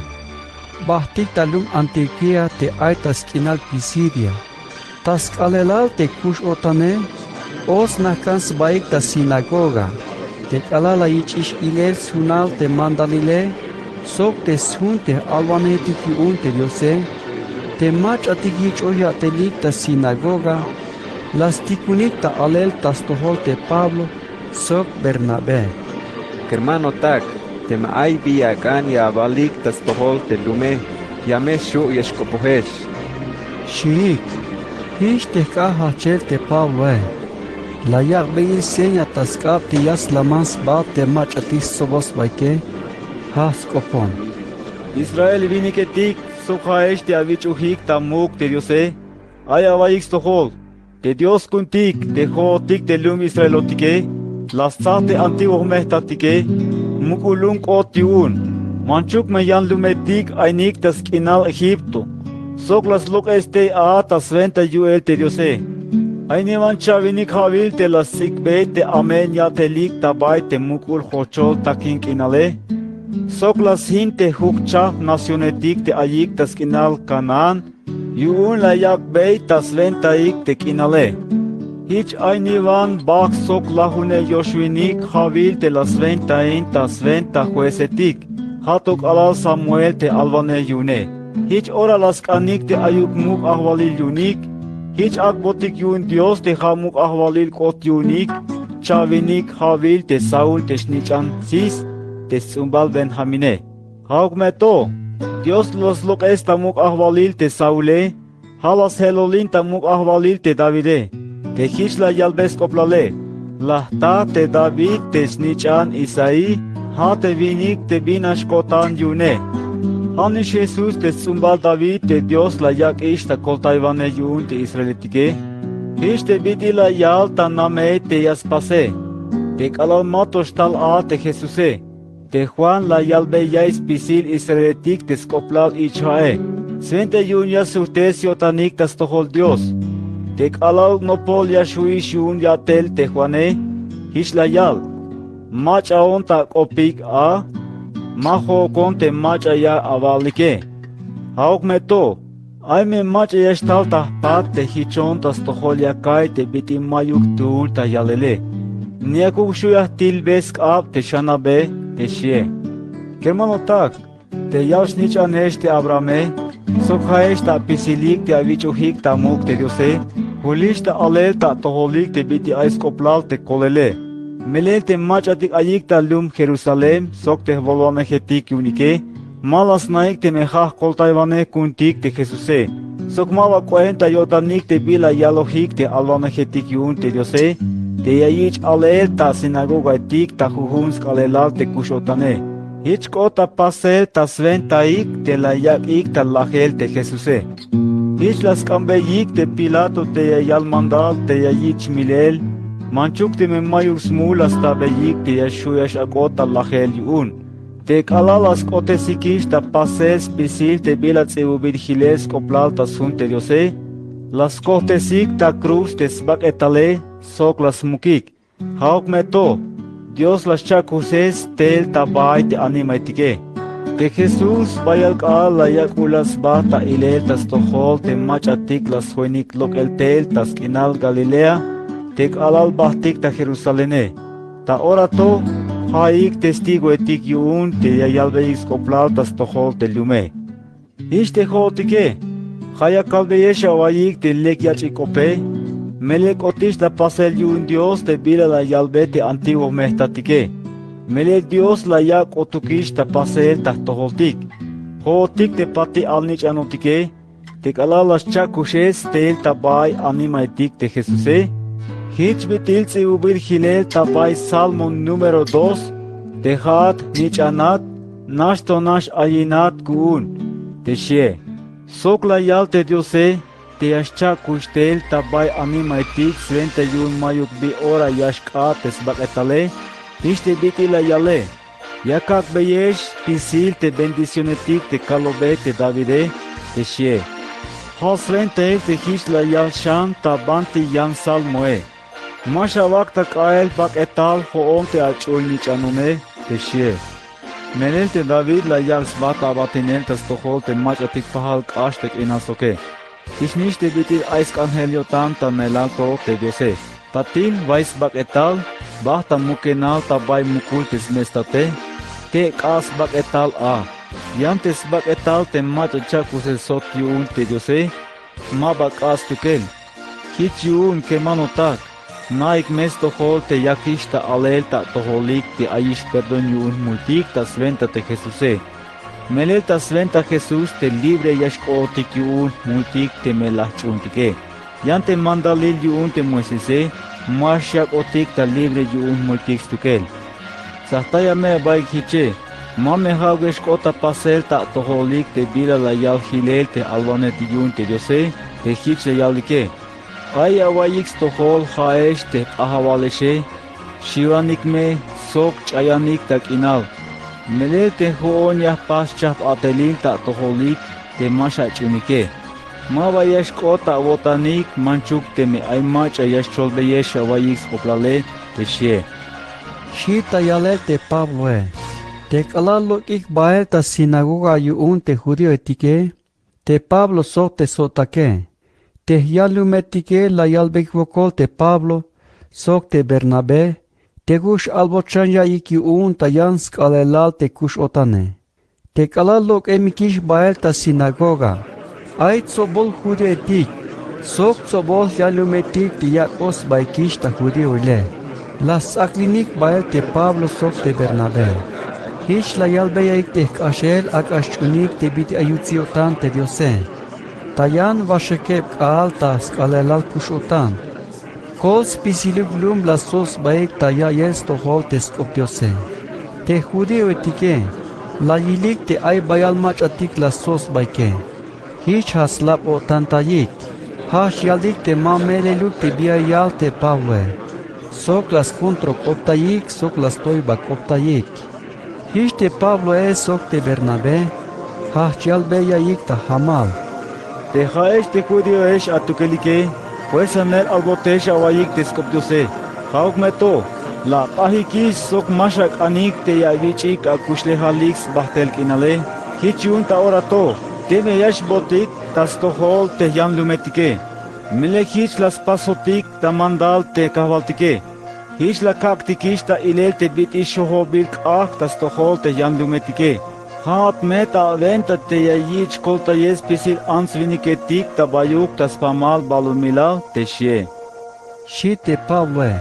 Bajtik ta lum Antioquía te ay ta sk'inal Pisidia. Ta sk'aalelal te kux-o'tane o snajk'an sbaik ta sinagoga. Te k'alal la yich'ix ilel sjunal te mandalile sok te sjun te j-alwanejetik yu'un te Diose te mach'atik yich'oj ya'telik ta sinagoga, la stikunik ta alel ta stojol te Pablo sok Bernabé: —Kermanotak, teme ay bi ya ak'an ya awalik ta stojol te lume, ya me xju' ya xk'opojex —xchiik. Jich te jk'an jajchel te Pabloe. La yak'beyik seña ta sk'ab te ya slaman sba te mach'atik stsobot sbaike. Ja' sk'opon: —Israel winiketik sok ja'ex te awich'ojik ta muk' te Diose, ay awaiyik stojol. Te Dios ku'untik te jo'otik te lum Israelotike la stsaj te antiguo jme jtatike muk'ul lum k'ot yu'un. Manchuk me yan lumetik aynik ta sk'inal Egipto sok la slok'es tey a ta swenta yu'el te Diose. Ay niwan cha'winik ja'wil te la sts'ikbey te amen ya'telik ta bay te muk'ul jochol takin k'inale sok la sjin te jujchajp nacionetik te ayik ta sk'inal Canaán. Yu'un la yak'bey ta swentaik te k'inale. Jich ay niwan bajt sok lajuneb yoxwinik ja'wil te la swentain ta swenta juecetik, ja' to k'alal Samuel te alwanej yu'une. Jich ora la sk'anik te ayuk muk' ajwalil yu'unik. Jich ak'botik yu'un Dios te ja' muk' ajwalil k'ot yu'unik cha'winik ja'wil te Saúl te snich'an Cis te sts'umbal Benjamine. Ja'uk me to, Dios la slok'es ta muk' ajwalil te Saule, ja' la sje'lolin ta muk' ajwalil te Davide. Te jich la yalbe sk'oplale: La jta te David te snich'an Isaí, ja' te winik te bin nax ko'tan yu'une. Ja' nix Jesús te sts'umbal David te Dios la yak'ix ta koltaywanej yu'un te israeletike. Jich te bit'il la yal ta namey te ya spase, te k'alal ma to xtal a te Jesuse. Te Juan la yalbey yaiy spisil Israeletik te sk'oplal ich'ja'e. Swenta yu'un ya sujt'es yo'tanik ta stojol Dios. Te k'alal nopol ya xju'ix yu'un yat'el te Juane, jich la yal: Mach'aon ta ak'opik a, ma jo'okon te mach'a ya awalike. Ja'uk me to, ay me mach'a ya xtal ta jpat te jichon ta stojol ya ka'iy te bit'il mayuk tuul ta yalele. Ni yakuk xju' ya jtilbe sk'ab te xanabe, te xie. Kermanotak, te yal snich'anex te Abrahame, sok ja'ex ta apisilik te awich'ojik ta muk' te Diose, julix ta alel ta atojolik te bit'il ay sk'oplal te kolele. Melel te mach'atik ayik ta lum Jerusalén sok te jwalwanejetik yu'unike, ma la sna'ik teme ja' jkoltaywanej ku'untik te Jesuse, sok ma ba k'oem ta yo'tanik te bila yalojik te alwanejetik yu'un te Diose, te ya yich' alel ta sinagogaetik ta jujun sk'aalelal te kux-o'tane. Jich k'ot ta pasel ta swentaik te la yak'ik ta lajel te Jesuse. Jich la sk'anbeyik te Pilato te ya yal mandal te ya yich' milel, manchuk teme mayuk smul la stabeyik te ya xju' ya x-ak'ot ta lajel yu'un. Te k'alal la sk'otesikix ta pasel spisil te bila ts'ibubil jilel sk'oplal ta sjun te Diose, la skojtesik ta cruz te sbak'etale, sok la smukik. Ja'uk me to, Dios la xcha'kuxes tel ta bay te animaetike. Te Jesús bayal k'aal la yak'ulat sba ta ilel ta stojol te mach'atik la sjoinik lok'el tel ta sk'inal Galilea, te k'alal bajtik ta Jerusalene. Ta ora to, ja'ik testigoetik yu'un te ya yalbeyik sk'oplal ta stojol te lume. Jich te jo'otike, ja' ya kalbeyex awa'yik te lek yach'il k'ope, melel k'otix la pasel yu'un Dios te bila la yalbe te antiguo jme'jtatike. Melel Dios la yak' k'otukix ta pasel ta jtojoltik. Jo'otik te patil alnich'anotike, te k'alal la xcha'kuxes tel ta bay animaetik te Jesuse, jich bit'il ts'ibubil jilel ta bay Salmo número dos: Te ja'at jnich'anat, nax to nax ayinat ku'un, te xie. Sok la yal te Diose te ya xcha'kux tel ta bay animaetik swenta yu'un mayuk bi ora ya xk'aat te sbak'etale, jich te bit'il la yale: Ya kak'beyex spisil te bendicionetik te kalobe te Davide, te xie. Ja' swentail te jich la yal xan ta banti yan salmoe. Ma xawak' ta k'a'el bak'etal jo'on te ach'ul-nich'anone, te xie. Melel te David la yak' sba ta abatinel ta stojol te mach'atik pajal k'ax te k'inal soke. Jichnix te bit'il ay sk'anjel yo'tan ta melal to te Diose: Patil, way sbak'etal, bajt ta mukenal ta bay mukul te sme'state, teb k'ax sbak'etal a. Yan te sbak'etal te mach'a cha'kuxel sot yu'un te Diose, ma ba k'ax stukel. Jich yu'un, kermanotak, na'ik me stojol te yakix ta alel ta atojolik te ayix perdón yu'un jmultik ta swenta te Jesuse. Melel ta swenta Jesús te libre ya xk'ootik yu'un jmultik teme la jch'uuntike. Yan te mandalil yu'un te Moisese, ma xyak'otik ta libre yu'un jmultik stukel. Tsajtaya me abaik jiche: Ma me ja'uk ya xk'ot ta pasel ta atojolik te bila la yal jilel te alwanetik yu'un te Diose, te jich la yalike: Ay awa'iyik stojol ja'ex te jk'ajawalexe, xiwanik me sok ch'ayanik ta k'inal. Melel te jo'on ya jpas xchajp atelil ta atojolik te ma xach'uunike. Ma ba ya xk'ot ta awo'tanik manchuk teme ay mach'a ya xcholbeyex awa'iyik sk'oplale, te xie. Xi ta yalel te Pabloe. Te k'alal lok'ik bael ta sinagoga yu'un te judíoetike, te Pablo sok te sjo'take, te jyanlumetike la yalbeyik wokol te Pablo sok te Bernabé te k'ux albot xan ya'iyik yu'un ta yan sk'aalelal te kux-o'tane. Te k'alal lok'emikix bael ta sinagoga, ay tsobol judíoetik sok tsobol jyanlumetik te yak'oj sbaikix ta judíoile. La sts'aklinik bael te Pablo sok te Bernabé. Jich la yalbeyaik te jk'axel ak'a sch'uunik te bit'il ayuts yo'tan te Diose. Ta yan waxekeb k'aal ta sk'aalelal kux-o'tan, kol spisiluk lum la stsol sbaik ta ya'iyel stojol te sk'op Diose. Te judíoetike la yilik te ay bayal mach'atik la stsol sbaike. Jich ja' slab-o'tantayik. Ja' xyalik te ma meleluk te bi ya yal te Pabloe, sok la skontrok'optayik sok la stoybak'optayik. Jich te Pabloe sok te Bernabé jajch yalbey ya'iyik ta jamal: Te ja'ex te judíoex atukelike, fuerzanel albotex awa'iyik te sk'op Diose. Ja'uk me to, la ap'ajikix sok ma xak'anik te ya awich'ik akuxlejalik sbajtel k'inale. Jich yu'un ta ora to, teme ya xbootik ta stojol te jyanlumetike, melel jich la spasotik ta mandal te kajwaltike. Jich la kak'tikix ta ilel te bit'il xojobil k'ajk' ta stojol te jyanlumetike. Ja'at me ta awenta te ya yich' koltayel spisil ants winiketik ta bayuk ta spamal balumilal te xie, xi' te Pabloe.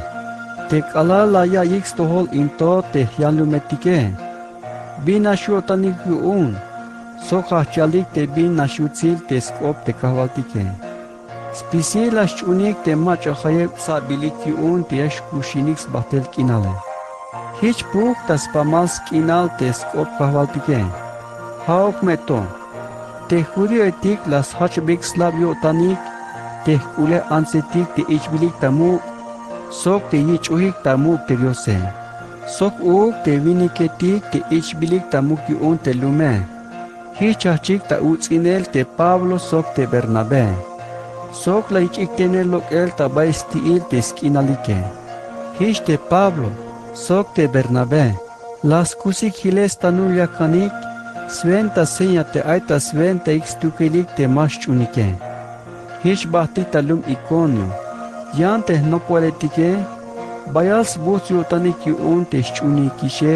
Te k'alal la ya'iyik stojol in to te jyanlumetike, bin nax yo'tanik yu'un sok jajch yalik te bin nax yutsil te sk'op te kajwaltike. Spisil la xch'uunik te mach'a jayeb tsa'bilik yu'un te ya xkuxinik sbajtel k'inale. Jich puj ta spamal sk'inal te sk'op kajwaltike. Ja'uk me to, te judíoetik la sjachbeyik slab yo'tanik te jk'ulej antsetik te ich'bilik ta muk' sok te yich'ojik ta muk' te Diose, sok uuk te winiketik te ich'bilik ta muk' yu'un te lume. Jich jajchik ta uts'inel te Pablo sok te Bernabé, sok la yich'ik tene lok'el ta bay sti'il te sk'inalike. Jich te Pablo sok te Bernabé la skusik jilel stanul yakanik swenta seña te ay ta swentaik stukelik te ma xch'uunike. Jich jbajtik ta lum Iconio, yan te jnopojwaletike bayal sbujts' yo'tanik yu'un te xch'uunikixe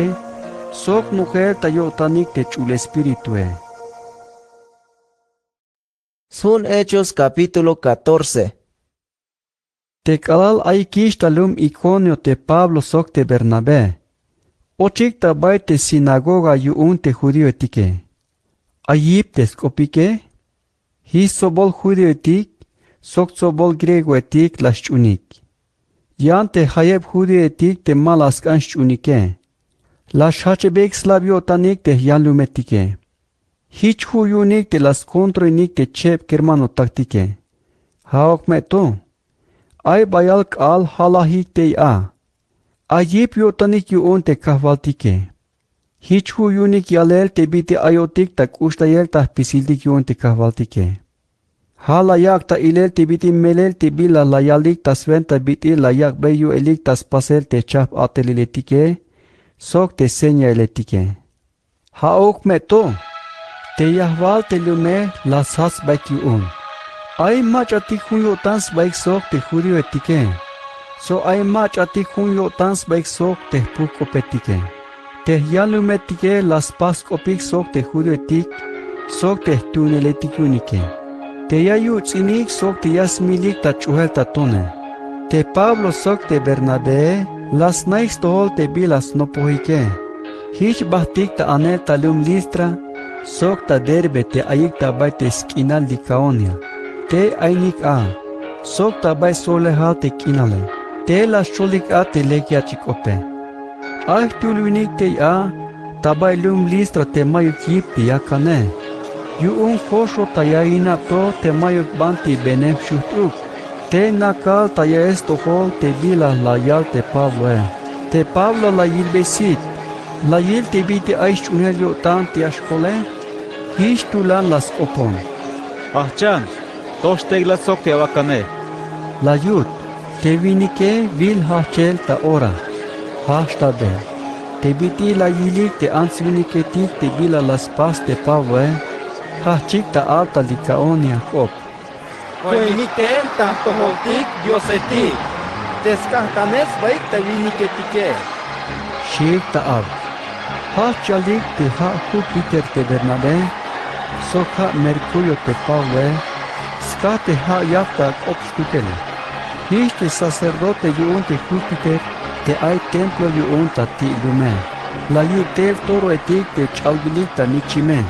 sok nojel ta yo'tanik te Ch'ul Espiritue. Sjun Hechos capítulo catorce. Te k'alal ayikix ta lum Iconio te Pablo sok te Bernabé, ochik ta bay te sinagoga yu'un te judíoetike. Ay yip te sk'opike, jich stsobol judíoetik sok stsobol griegoetik la xch'uunik. Yan te jayeb judíoetik te ma la sk'an xch'uunike, la xjachebeyik slab yo'tanik te jyanlumetike. Jich ju' yu'unik te la skontroinik te cheb kermanotaktike. Ja'uk me to, ay bayal k'aal jalajik tey a. Ay yip yo'tanik yu'un te kajwaltike. Jich ju' yu'unik yalel te bit'il ayotik ta k'uxtayel ta jpisiltik yu'un te kajwaltike. Ja la yak' ta ilel te bit'il melel te bila la yalik ta swenta bit'il la yak'bey yu'elik ta spasel te chajp at'eliletike sok te señailetike. Ja'uk me to, te yajwal te lume la sjajch sbaik yu'un. Ay mach'atik jun yo'tan sbaik sok te judíoetike, sok ay mach'atik jun yo'tan sbaik sok te jpujk'opetike, te jyanlumetike la spas sk'opik sok te judíoetik sok te jtuuneletik yu'unike, te ya yuts'inik sok te ya smilik ta ch'ojel ta tone. Te Pablo sok te Bernabé la snaik stojol te bila snopojike. Jich jbajtik ta anel ta lum Listra sok ta Derbe te ayik ta bay te sk'inal Licaonia, tey aynik a, sok ta bay sojlejal te k'inale, te la xcholik a te lek yach'il k'ope. Ay jtul winik tey a ta bay lum Listra te mayuk yip te yakane. Yu'un joxo ta yainab to te mayuk banti benem xujt'uk. Tey nakal ta yael stojol te bila la yal te Pabloe. Te Pablo la yilbey sit, la yil te bit'il ay sch'uunel yo'tan te ya xkole. Jich tulan la sk'opon: —Jajch'an, toj xtek'lat sok te awakane, la yut. Te winike wil jajchel ta ora, jajch ta be. Te bit'il la yilik te ants winiketik te bila la spas te Pabloe, jajchik ta al ta Licaonia jk'op: —Joinik teen ta jtojoltik diosetik te skajtanel sbaik ta winiketike, xchiik ta al. Jajch yalik te ja' Júpiter te Bernabé sok ja' Mercurio te Pabloe, skaj te ja' yak ta k'op stukele. Jich te sacerdote yu'un te Júpiter te ay templo yu'un ta ti' lume, la yut tel toroetik te ch'albilik ta nichime.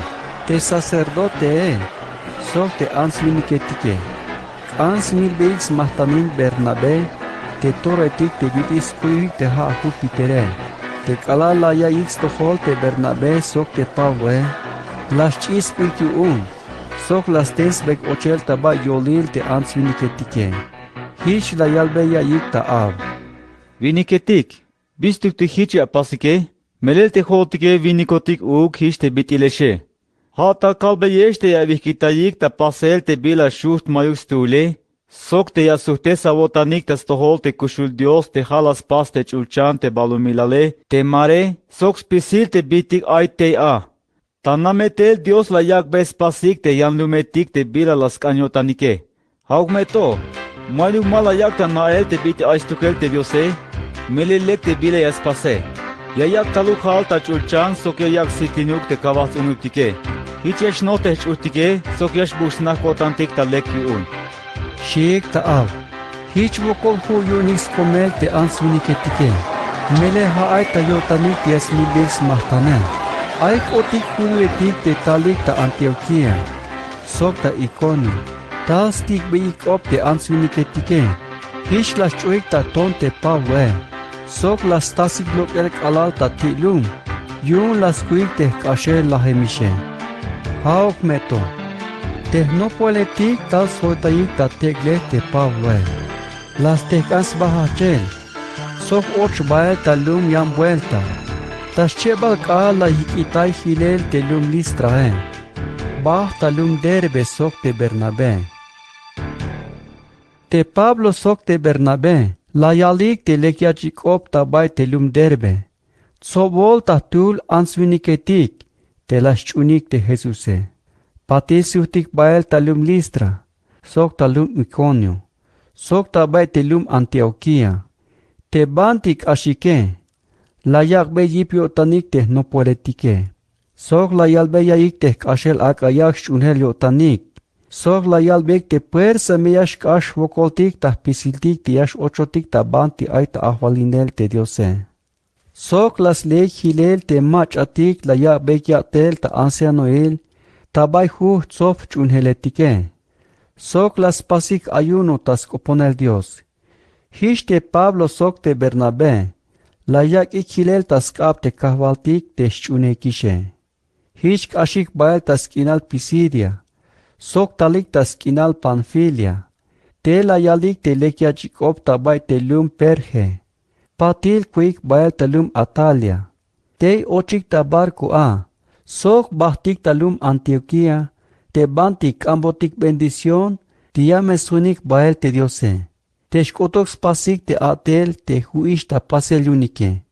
Te sacerdotee sok te ants winiketike k'an smilbeyik smajtanil Bernabé te toroetik te bit'il skuyojik te ja' Júpitere. Te k'alal la ya'iyik stojol te Bernabé sok te Pabloe, la xch'is sbuk yu'un sok la sten sbaik ochel ta ba yolil te ants winiketike. Jich la yalbey ya'iyik ta ab: —Winiketik, bistuk te jich ya apasike, Melel te jo'otike winikotik uuk jich te bit'ilexe. Ja' ta kalbeyex te ya awik'itayik ta pasel te bila xuht mayuk stuule, sok te ya asujtes awo'tanik ta stojol te kuxul Dios te ja' la spas te ch'ulchan te balumilale te mare sok spisil te bijtik ay tey a. Ta namey tel Dios la yak'bey spasik te yanlumetik te bila la sk'an yo'tanike. Ja'uk me to, mayuk ma la yak' ta na'el te bit'il ay stukel te Diose, melel lek te bila ya spase. Ya yak' taluk ja'al ta ch'ulchan sok ya yak' sijkinuk te kajwal ts'unubtike. Jich ya xnoj te jch'ujtike sok ya xbujt' sna ko'tantik ta lek yu'un. Xiik ta aw. Jich wokol ju' yu'unik skomel te ants winiketike. Melel ja' ay ta yo'tanik te ya smilbil smajt'anel. Ay k'otik judioetik te talik ta Antioquía sok ta Iconio, tal stik'beyik k'op te ants winiketike. Jich la sch'uhik ta ton te Pabloe, sok la stasik lok'el k'alal ta ti' lum, yu'un la skujik te jk'axel lajemixe. Ja'uk me to, te jnopojeletik tal sjoytayik ta tek'lej te Pabloe. La stejk'an sba jajchel, sok och bael ta lum yan buelta. Ta schebal k'aal la yik'itay jilel te lum Listrae, bajt ta lum Derbe sok te Bernabé. Te Pablo sok te Bernabé la yalik te lek yach'ik k'op ta bay te lum Derbe. Tsobol ta jtul ants winiketik te la sch'unik te Jesuse. Patil sujtik bael ta lum Listra, sok ta lum Iconio, sok ta bay te lum Antioquía. Te banti k'axike, la yak'bey yip yo'tanik te jnopojeletike, sok la yalbey yaiyik te jk'axel ak'a yak' xch'uunjel yo'tanik, sok la yalbeyik te puersa me ya xk'ax jwokoltik ta jpisiltik te ya x-ochotik ta banti ay ta ajwalinel te Diose. Sok la sleyik jilel te mach'atik la yak'beyik ya'tel ta ancianoil ta bay juj tsob jch'uunjeletike. Sok la spasik ayuno ta sk'oponel Dios. Jich te Pablo sok te Bernabé la yak'ik jilel ta sk'ab te Kajwaltik te xch'uunejkixe. Jich k'axik bael ta sk'inal Pisidia, sok talik ta sk'inal Panfilia. Te la yalik te lek yach'ik k'op ta bay te lum Perge. Patil kuik bael ta lum Atalia. Tey ochik ta barco a, sok bajtik ta lum Antioquía, te banti k'ambotik bendición te ya me sjunik bael te Diose, te xk'otuk spasik te a'tel te ju'ix ta pasel yu'unike.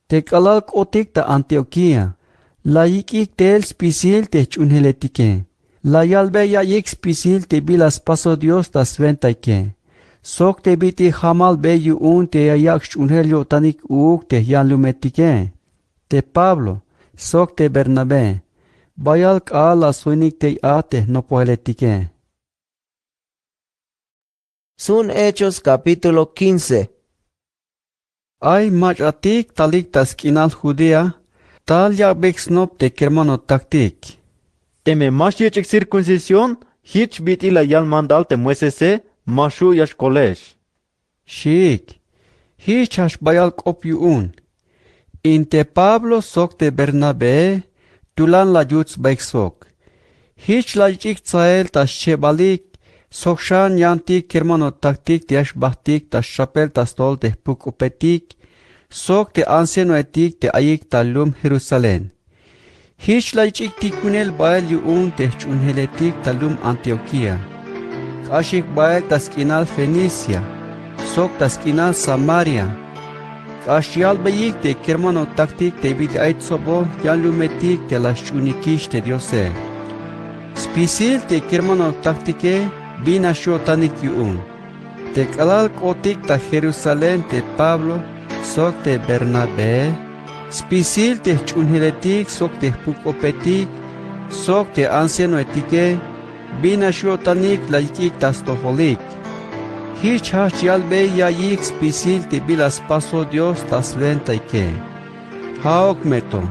Te k'alal k'otik ta Antioquía, la yik'ik tel spisil te jch'uunjeletike. La yalbey yaiyik spisil te bila spasoj Dios ta swentaike, sok te bit'il jamalbey yu'un te ya yak' xch'uunjel yo'tanik uuk te jyanlumetike. Te Pablo sok te Bernabé, bayal k'aal la sjoinik tey a te jnopojeletike. Sun Hechos capítulo quince. Ay mach'atik talik ta sk'inal Judea, tal yak'beyik snop te kermanotaktik. Teme ma xyich'ik circuncisión, jich bit'il la yal mandal te Moisese, ma xju' ya xkolex. Xiik, jich jajch bayal k'op yu'un. In te Pablo sok te Bernabé, tulan la yut sbaik sok. Jich la yich'ik tsael ta schebalik, sok xan yantik kermanotaktik te ya xbajtik ta xchapel ta stojol te jpuk-k'opetik, sok te ancianoetik te ayik ta lum Jerusalén. Jich la yich'ik tikunel bael yu'un te jch'uunjeletik ta lum Antioquía. K'axik bael ta sk'inal Fenicia, sok ta sk'inal Samaria. K'ax yalbeyik te kermanotaktik te bit'il ay tsobol jyanlumetik te la xch'uunikix te Diose. Spisil te kermanotaktike bin nax yo'tanik yu'un. Te k'alal k'otik ta Jerusalén te Pablo sok te Bernabé, spisil te jch'uunjeletik sok te jpuk-k'opetik, sok te ancianoetike, bin nax yo'tanik la yik'ik ta stojolik. Jich jajch yalbey yaiyik spisil te bila spasoj Dios ta swentaike. Ja'uk me to,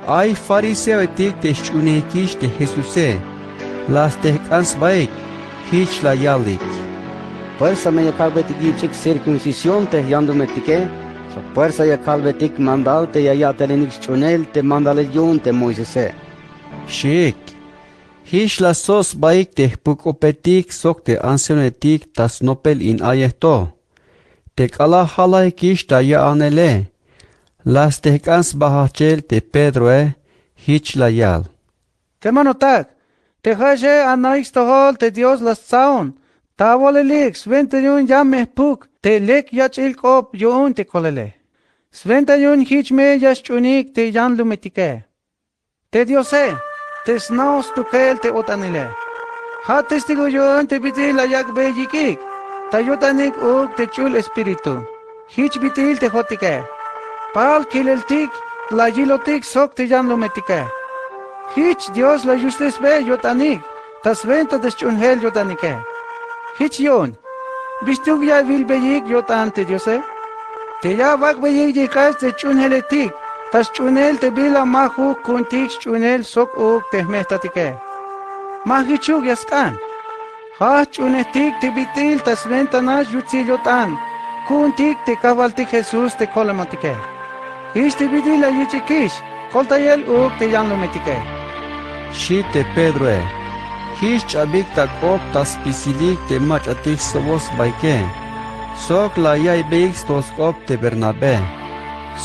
ay fariseoetik te xch'uunejikix te Jesuse, la stejk'an sbaik, jich la yalik: Fuerza me ya kalbetik yich'ik circuncisión te jyanlumetike, sok fuerza ya kalbetik mandal te ya ya'telenik sch'uunel te mandalil yu'un te Moisese, xiik. Jich la soj' sbaik te jpuk-k'opetik sok te ancianoetik ta snopel in a'yej to. Te k'alal jalajikix ta ya'anele, La stejk'an sba jajchel te Pedroe. Jich la yal: —Kermanotak, te ja'exe anaik stojol te Dios la stsaon. Ta awalelik swenta yu'un ya me jpuk te lek yach'il k'op yu'un te kolele. Swenta yu'un jich me ya sch'unik te yanlumetike. Te Diose te sna'oj stukel te o'tanile ja' testigo yu'un te bit'il la yak'bey yik'ik ta yo'tanik uuk te Ch'ul Espíritu. Jich bit'il te jo'otike: pal kileltik la yilotik sok te yanlumetike. Jich Dios la yustesbey yo'tanik ta swenta te sch'uunjel yo'tanike. Jich yu'un, ¿bistuk ya awilbeyik yo'tan te Diose? Te ya awak'beyik yijk'ax te sch'uunjeletik ta sch'uunel te bila ma juk ku'untik sch'uunel sok uuk te jme'jtatike. Ma jichuk ya sk'an. Ja' jch'uunejtik te bit'il ta swenta nax yutsil yo'tan ku'untik te Kajwaltik Jesús te kolomatike. Jich te bit'il la yich'ikix koltayel uuk te yanlumetike, xi' te Pedroe. Jich ch'abik ta k'op ta spisilik te mach'atik ssobol sbaike. Sok la yaiybeyik stojol sk'op te Bernabé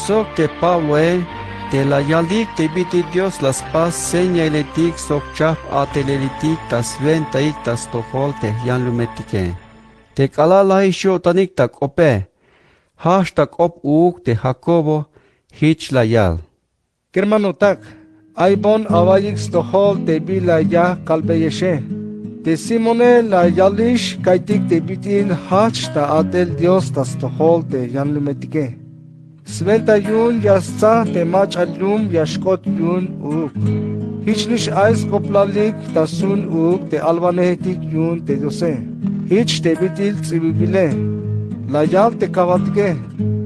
sok te Pabloe te la yalik te bit'il Dios la spas señailetik sok chajp a'telelitik ta swentaik ta stojol te yanlumetike. Te k'alal lajix yo'tanik ta k'ope, jajch ta k'op uuk te Jacobo, jich la yal: —Kermanotak, ay boon awaiyik stojol te bila ya kalbeyexe. Te Simone la yalix ka'iytik te bit'il jajch ta a'tel Dios ta stojol te yanlumetike. Swenta yu'un ya stsaj te mach'a lum ya xk'ot yu'un uuk. Jichnix ay sk'oplalik ta sjun uuk te alwanejetik yu'un te Diose. Jich te bit'il ts'ibubile. La yal te Kajwaltike: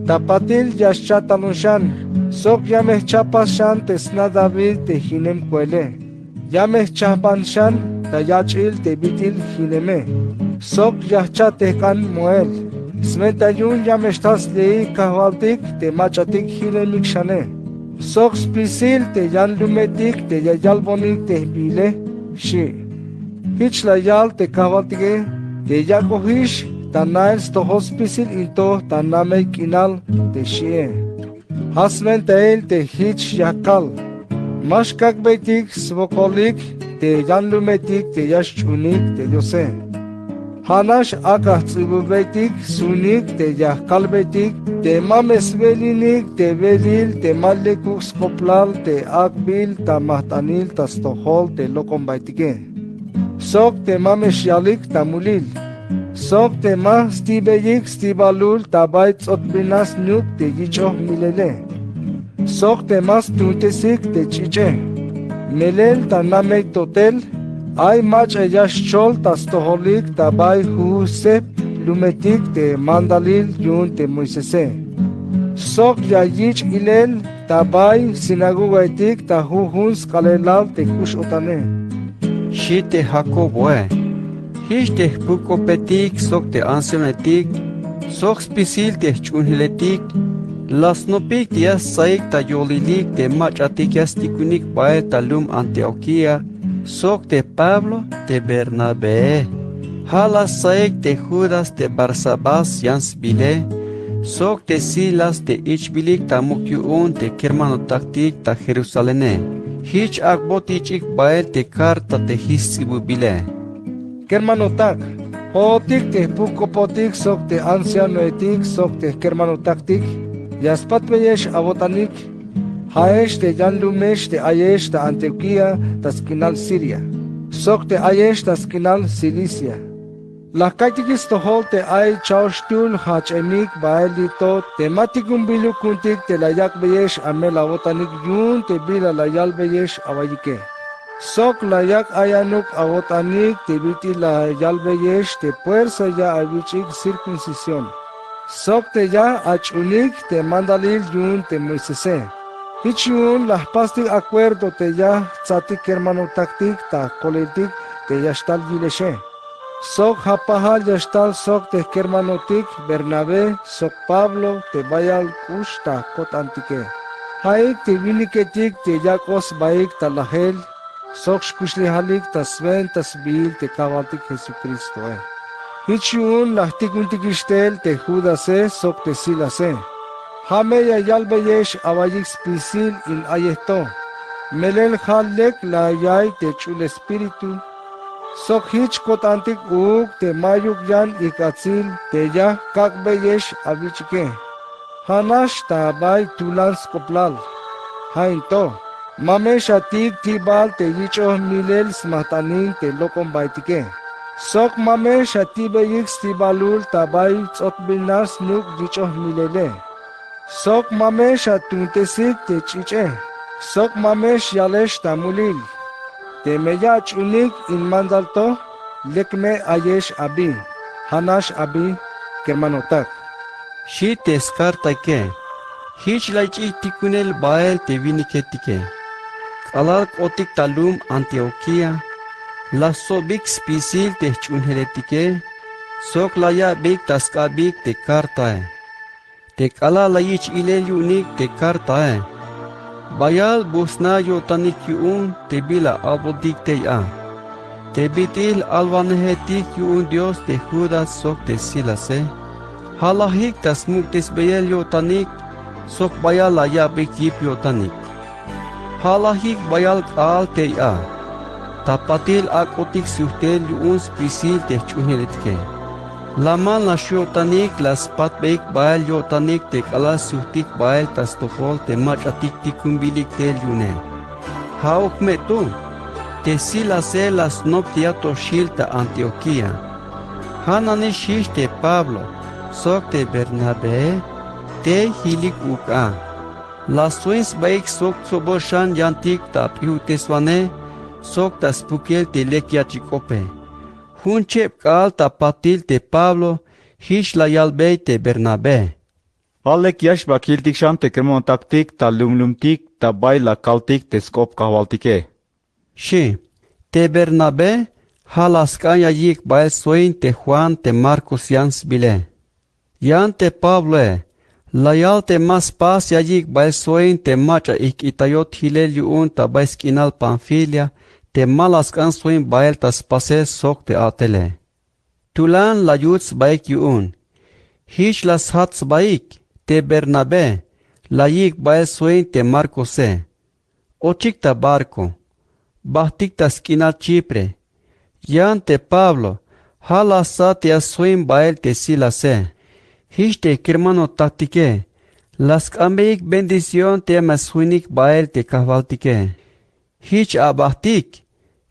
Ta patil ya xcha' talon xan, sok ya me jchapas xan te sna David te jinem koele. Ya me jchajpan xan ta yach'il te bit'il jineme, sok ya jcha' tejk'an moel. Swenta yu'un ya me xtal sli'ik Kajwaltik te mach'atik jinemik xane, sok spisil te yanlumetik te ya yalbonik te jbiile, xi'. Jich la yal te Kajwaltike te yak'ojix ta nail stojol spisil in to ta namey k'inal te xi'e. Ja' swentail te jich ya kal. Ma xkak'beytik swokolik te yanlumetik te ya xch'uunik te Diose. Ja'nax ak'a jts'ibubeytik suunik te ya kalbeytik te ma me swelinik te welil te ma lekuk sk'oplal te ak'bil ta majt'anil ta stojol te lok'ombaetike, sok te ma me xyalik ta mulil, sok te ma stibeyik stibalul ta bay ts'otbinal snup te yich'oj milele, sok te ma stuuntesik te ch'ich'e. Melel ta namey totel ay mach'a ya xchol ta stojolik ta bay jujuj sejp lumetik te mandalil yu'un te Moisese, sok ya yich' ilel ta bay sinagogaetik ta jujun sk'aalelal te k'ux-o'tane, xi' te Jacoboe. Jich te jpuk-k'opetik sok te ancianoetik sok spisil te jch'uunjeletik la snopik te ya stsaik ta yolilik te mach'atik ya stikunik bael ta lum Antioquía, sok te Pablo te Bernabée. Ja' la stsaik te Judas te Barsabás yan sbiile, sok te Silas te ich'bilik ta muk yu'un te kermanotaktik ta Jerusalene. Jich ak'bot yich'ik bael te karta te jich sts'ibubile. Kermanotak, jo'otik te jpuk-k'opotik sok te ancianoetik sok te kermanotaktik, ya spatbeyex awo'tanik, ja'ex te yanlumex te ayex ta Antioquía ta sk'inal Siria, sok te ayex ta sk'inal Cilicia. La jka'iytikix stojol te ay cha'oxtul jajch'emik bael li' to te ma tikunbiluk ku'untik te la yak'beyex amel awo'tanik yu'un te bila la yalbeyex awaiyike, sok la yak' ayanuk awo'tanik te bit'il la yalbeyex te puersa ya awich'ik circuncisión, sok te ya ach'uunik te mandalil yu'un te Moisese. Jich yu'un la jpastik acuerdo te ya jtsa'tik kermanotaktik ta jkoleltik te ya xtal yilexe, sok ja' pajal ya xtal sok te jkermanotik Bernabé sok Pablo te bayal k'ux ta ko'tantike, ja'ik te winiketik te yak'oj sbaik ta lajel sok xkuxlejalik ta swenta sbiil te Kajwaltik Jesucristoe. Jich yu'un la jtikuntikix tel te Judase sok te Silase. Ja' me ya yalbeyex awaiyik spisil in ayej to. Melel ja' lek la ya'iy te Ch'ul Espíritu sok jich ko'tantik uuk te ma'yuk yan ijk'atsil te ya jkak'beyex awich'ike. Ja' nax ta bay tulan sk'oplal. Ja' in to, ma me xati'ik tibal te yich'oj milel smajt'anin te lok'ombaetike, sok ma me xatibeyik stibalul ta bay ts'otbil nax snuk' yich'oj milele, sok ma me xatuuntesik te ch'ich'e, sok ma me xyalex ta mulil. Teme ya ach'uunik in mandal to, lek me ayex abi. Ja' nax abi, kermanotak, xi' te skartaike. Jich la yich'ik tikunel bael te winiketike. K'alal k'otik ta lum Antioquía, la stsobik spisil te jch'uunjeletike sok la ya'beyik ta sk'abik te kartae. Te k'alal la yich' ilel yu'unik te kartae, bayal bujt' sna yo'tanik yu'un te bila a'botik tey a, te bit'il alwanejetik yu'un Dios te Judas sok te Silase. Ja' lajik ta smuk'tesbeyel yo'tanik sok bayal la ya'beyik yip yo'tanik. Ja' lajik bayal k'aal tey a, ta patil ak'otik sujtel yu'un spisil te jch'uunjeletike. Laman nax yo'tanik la spatbeyik bael yo'tanik te k'alal sujtik bael ta stojol te mach'atik tikunbilik tel yu'une. Ja'uk me to, te Silase la snop te yatoxil ta Antioquía. Ja' nanix jich te Pablo sok te Bernabé tey jilik uuk a. La sjoin sbaik sok tsobol xan yantik ta ap'i'ujteswanej sok ta spukel te lek yach'ik k'ope. Jun cheb k'aal ta patil te Pablo jich la yalbey te Bernabé: Ja' lek ya xba kiltik xan te kermanotaktik ta lumlumtik ta bay la kaltik te sk'op kajwaltike, xi'. Te Bernabé ja' la sk'an ya yi'ik bael sjoin te Juan te Marcos yan sbile. Yan te Pabloe la yal te ma spas ya yi'ik bael sjoin te mach'a ijk'itayot jilel yu'un ta bay sk'inal Panfilia te ma la sk'an sjoin bael ta spasel sok te a'tele. Tulan la yut sbaik yu'un. Jich la sjat sbaik. Te Bernabé la yi'ik bael sjoin te Marcose. Ochik ta barco, bajtik ta sk'inal Chipre. Yan te Pablo ja' la stsat ya sjoin bael te Silase. Jich te kermanotaktike la sk'anbeyik bendición te ya me sjoinik bael te kajwaltike. Jich abajtik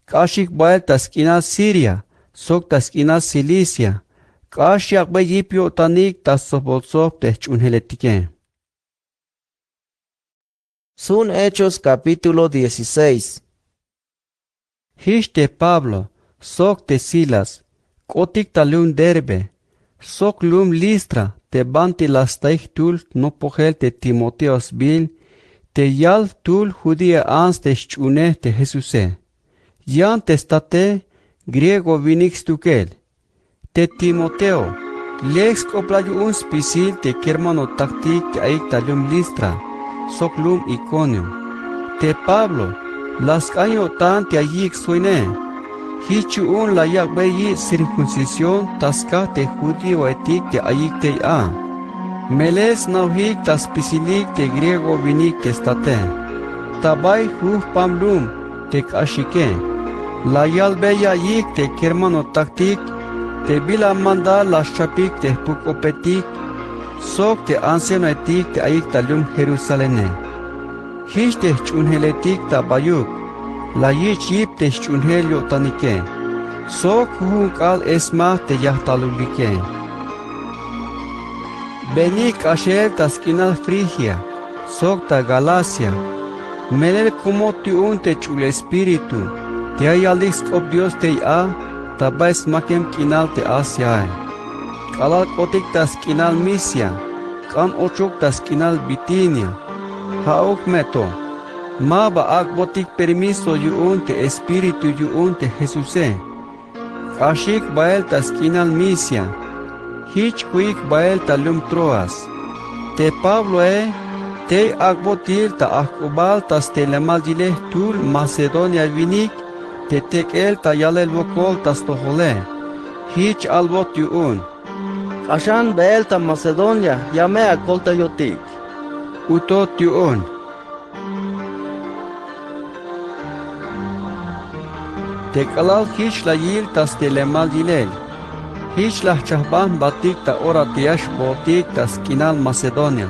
k'axik bael ta sk'inal Siria sok ta sk'inal Cilicia. K'ax yak'bey yip yo'tanik ta stsobol tsob te jch'uunjeletike. Sun Hechos capítulo dieciséis. Jich te Pablo sok te Silas k'otik ta lum Derbe sok lum Listra te banti la staik jtul jnopojel te Timoteo sbiil te yal jtul judío ants te xch'uunej te Jesuse. Yan te state griego winik stukel. Te Timoteo lek sk'oplal yu'un spisil te kermanotaktik te ayik ta lum Listra sok lum Iconio. Te Pablo la sk'an yo'tan te ya yi'ik sjoine. Jich yu'un la yak'bey yich' circuncisión ta skaj te judíoetik te ayik tey a. Melel sna'ojik ta spisilik te griego winik te state. Ta bay jujpam lum te k'axike la yalbey ya yi'ik te kermanotaktik te bila mandar la xchapik te jpuk-k'opetik sok te ancianoetik te ayik ta lum Jerusalene. Jich te jch'uunjeletik ta bayuk la yich' yip te xch'uunjel yo'tanike sok jujun k'aal esmaj te yajtalulike. Benik k'axel ta sk'inal Frigia sok ta Galacia. Melel komot yu'un te Ch'ul Espíritu te ya yalik sk'op Dios tey a ta bay smakem k'inal te Asiae. K'alal k'otik ta sk'inal Misia, k'an ochok ta sk'inal Bitinia. Ja'uk me to, ma ba ak'botik permiso yu'un te Espíritu yu'un te Jesuse. K'axik bael ta sk'inal Misia. Jich ku'ik bael ta lum Troas. Te Pabloe tey ak'botik ta ajk'ubal ta stelemal yilel jtul Macedonia winik te tek'el ta yalel wokol ta stojole. Jich albot yu'un: K'axan bael ta Macedonia ya me akoltayotik. utot yu'un. Te k'alal jich la yil ta stelemal yilel, jich la jchajban jbatik ta ora te ya xbootik ta sk'inal Macedonia.